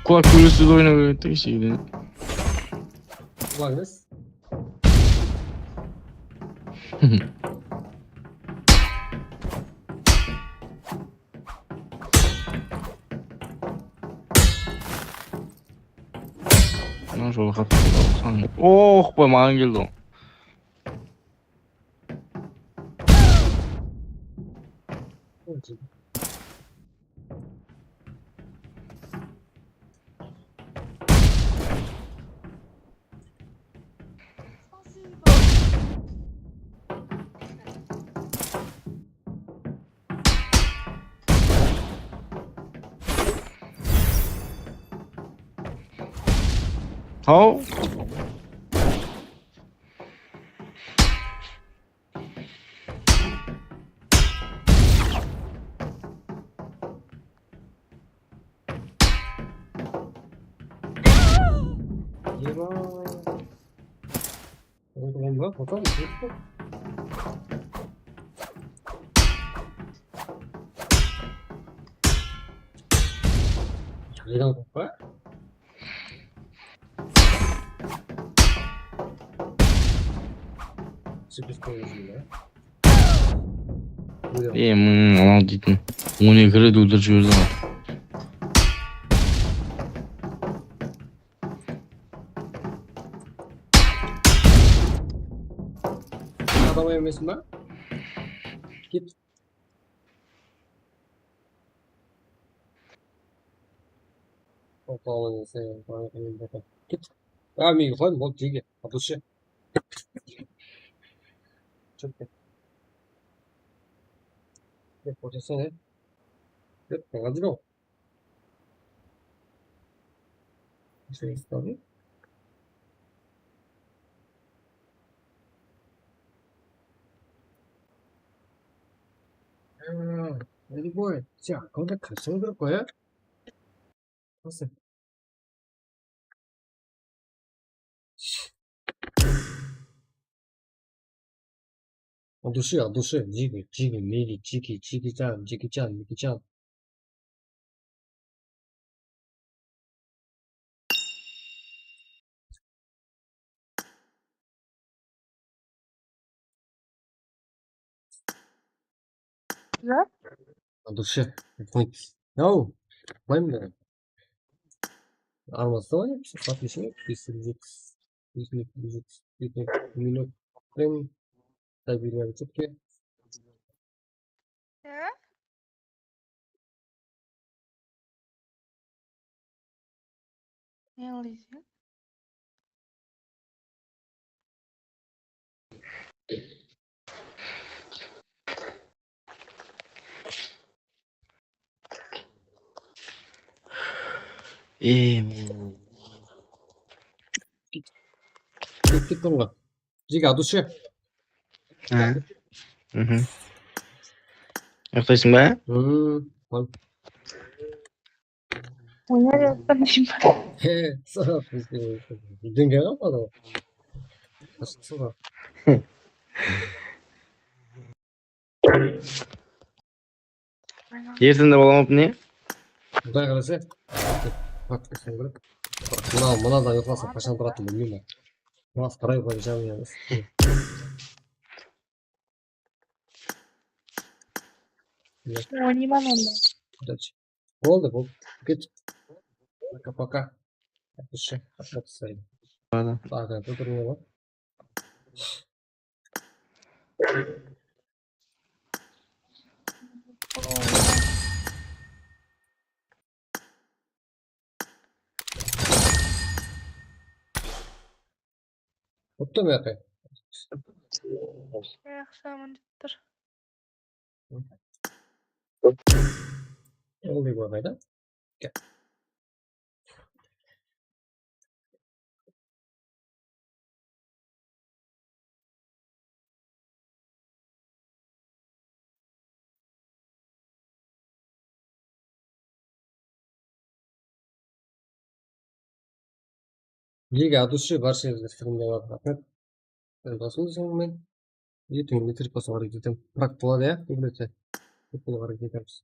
Kulak kúresi de oynaw kerek te keshegiden. Kulak emes. Mına jol qattı. Oh, qoy, maǵan keldi ol. Haw. Eba. Onda bakalım. Jaydan qoqpa. Sipis qoyasın da. E, mınıń anaw deytin. On eki ret óltirip jiberdi ǵoy. Adam emesin ba? Ket. Ket. A, meni qoy, boldı, jege. Atılshı. Chiqıp ket. Ket, kórseyseń, e. Ket, qaldı ǵo. Любой, sen akkauntqa kirseń kerek ǵoy, a? От души, от души. Джиги, Джиги, Миги, Чики, Чики-чан, Джеки-чан, Мики-чан. От души. Ау, Uqpayman men. Armasta oynaymız, saat neshe? Bes elli jeti. Bes minut, bes elli jeti, bes minut. Prem, stabilno ketke. Ya? Ne qılaysın? Em. Kettik bunga. Jeki, от души. Ha. Mhm. Uyıqtaysıń ba? Hmm, ol. Oynar yatırıp deyim. He, sağ ol. Denge qalmadı ǵoy. Qasıqsız ǵoy. Ertende bola ma, ne? Quday qálese. Mına, mınadan uyıqlasa, qashan turatın bilmeymen. Mına, qaray qoyacağım ya. Oynayman onda. Удачи. Boldı, boldı. Ket. Пока-пока. Yapışı. Yapışı. Boldı. Zaten durma bak. Uttım yaqı. Yaqshı, aman dep tur. Ol ne bolmaydı? Gel. Jeki, от души, bársheńizge strimge barıp raxmet. Sen basıń deseń men. Erteń metrika basıwǵa háreket etemiz. Prak boladı, ya, kóbinese. Kóp bolıwǵa háreket etemiz.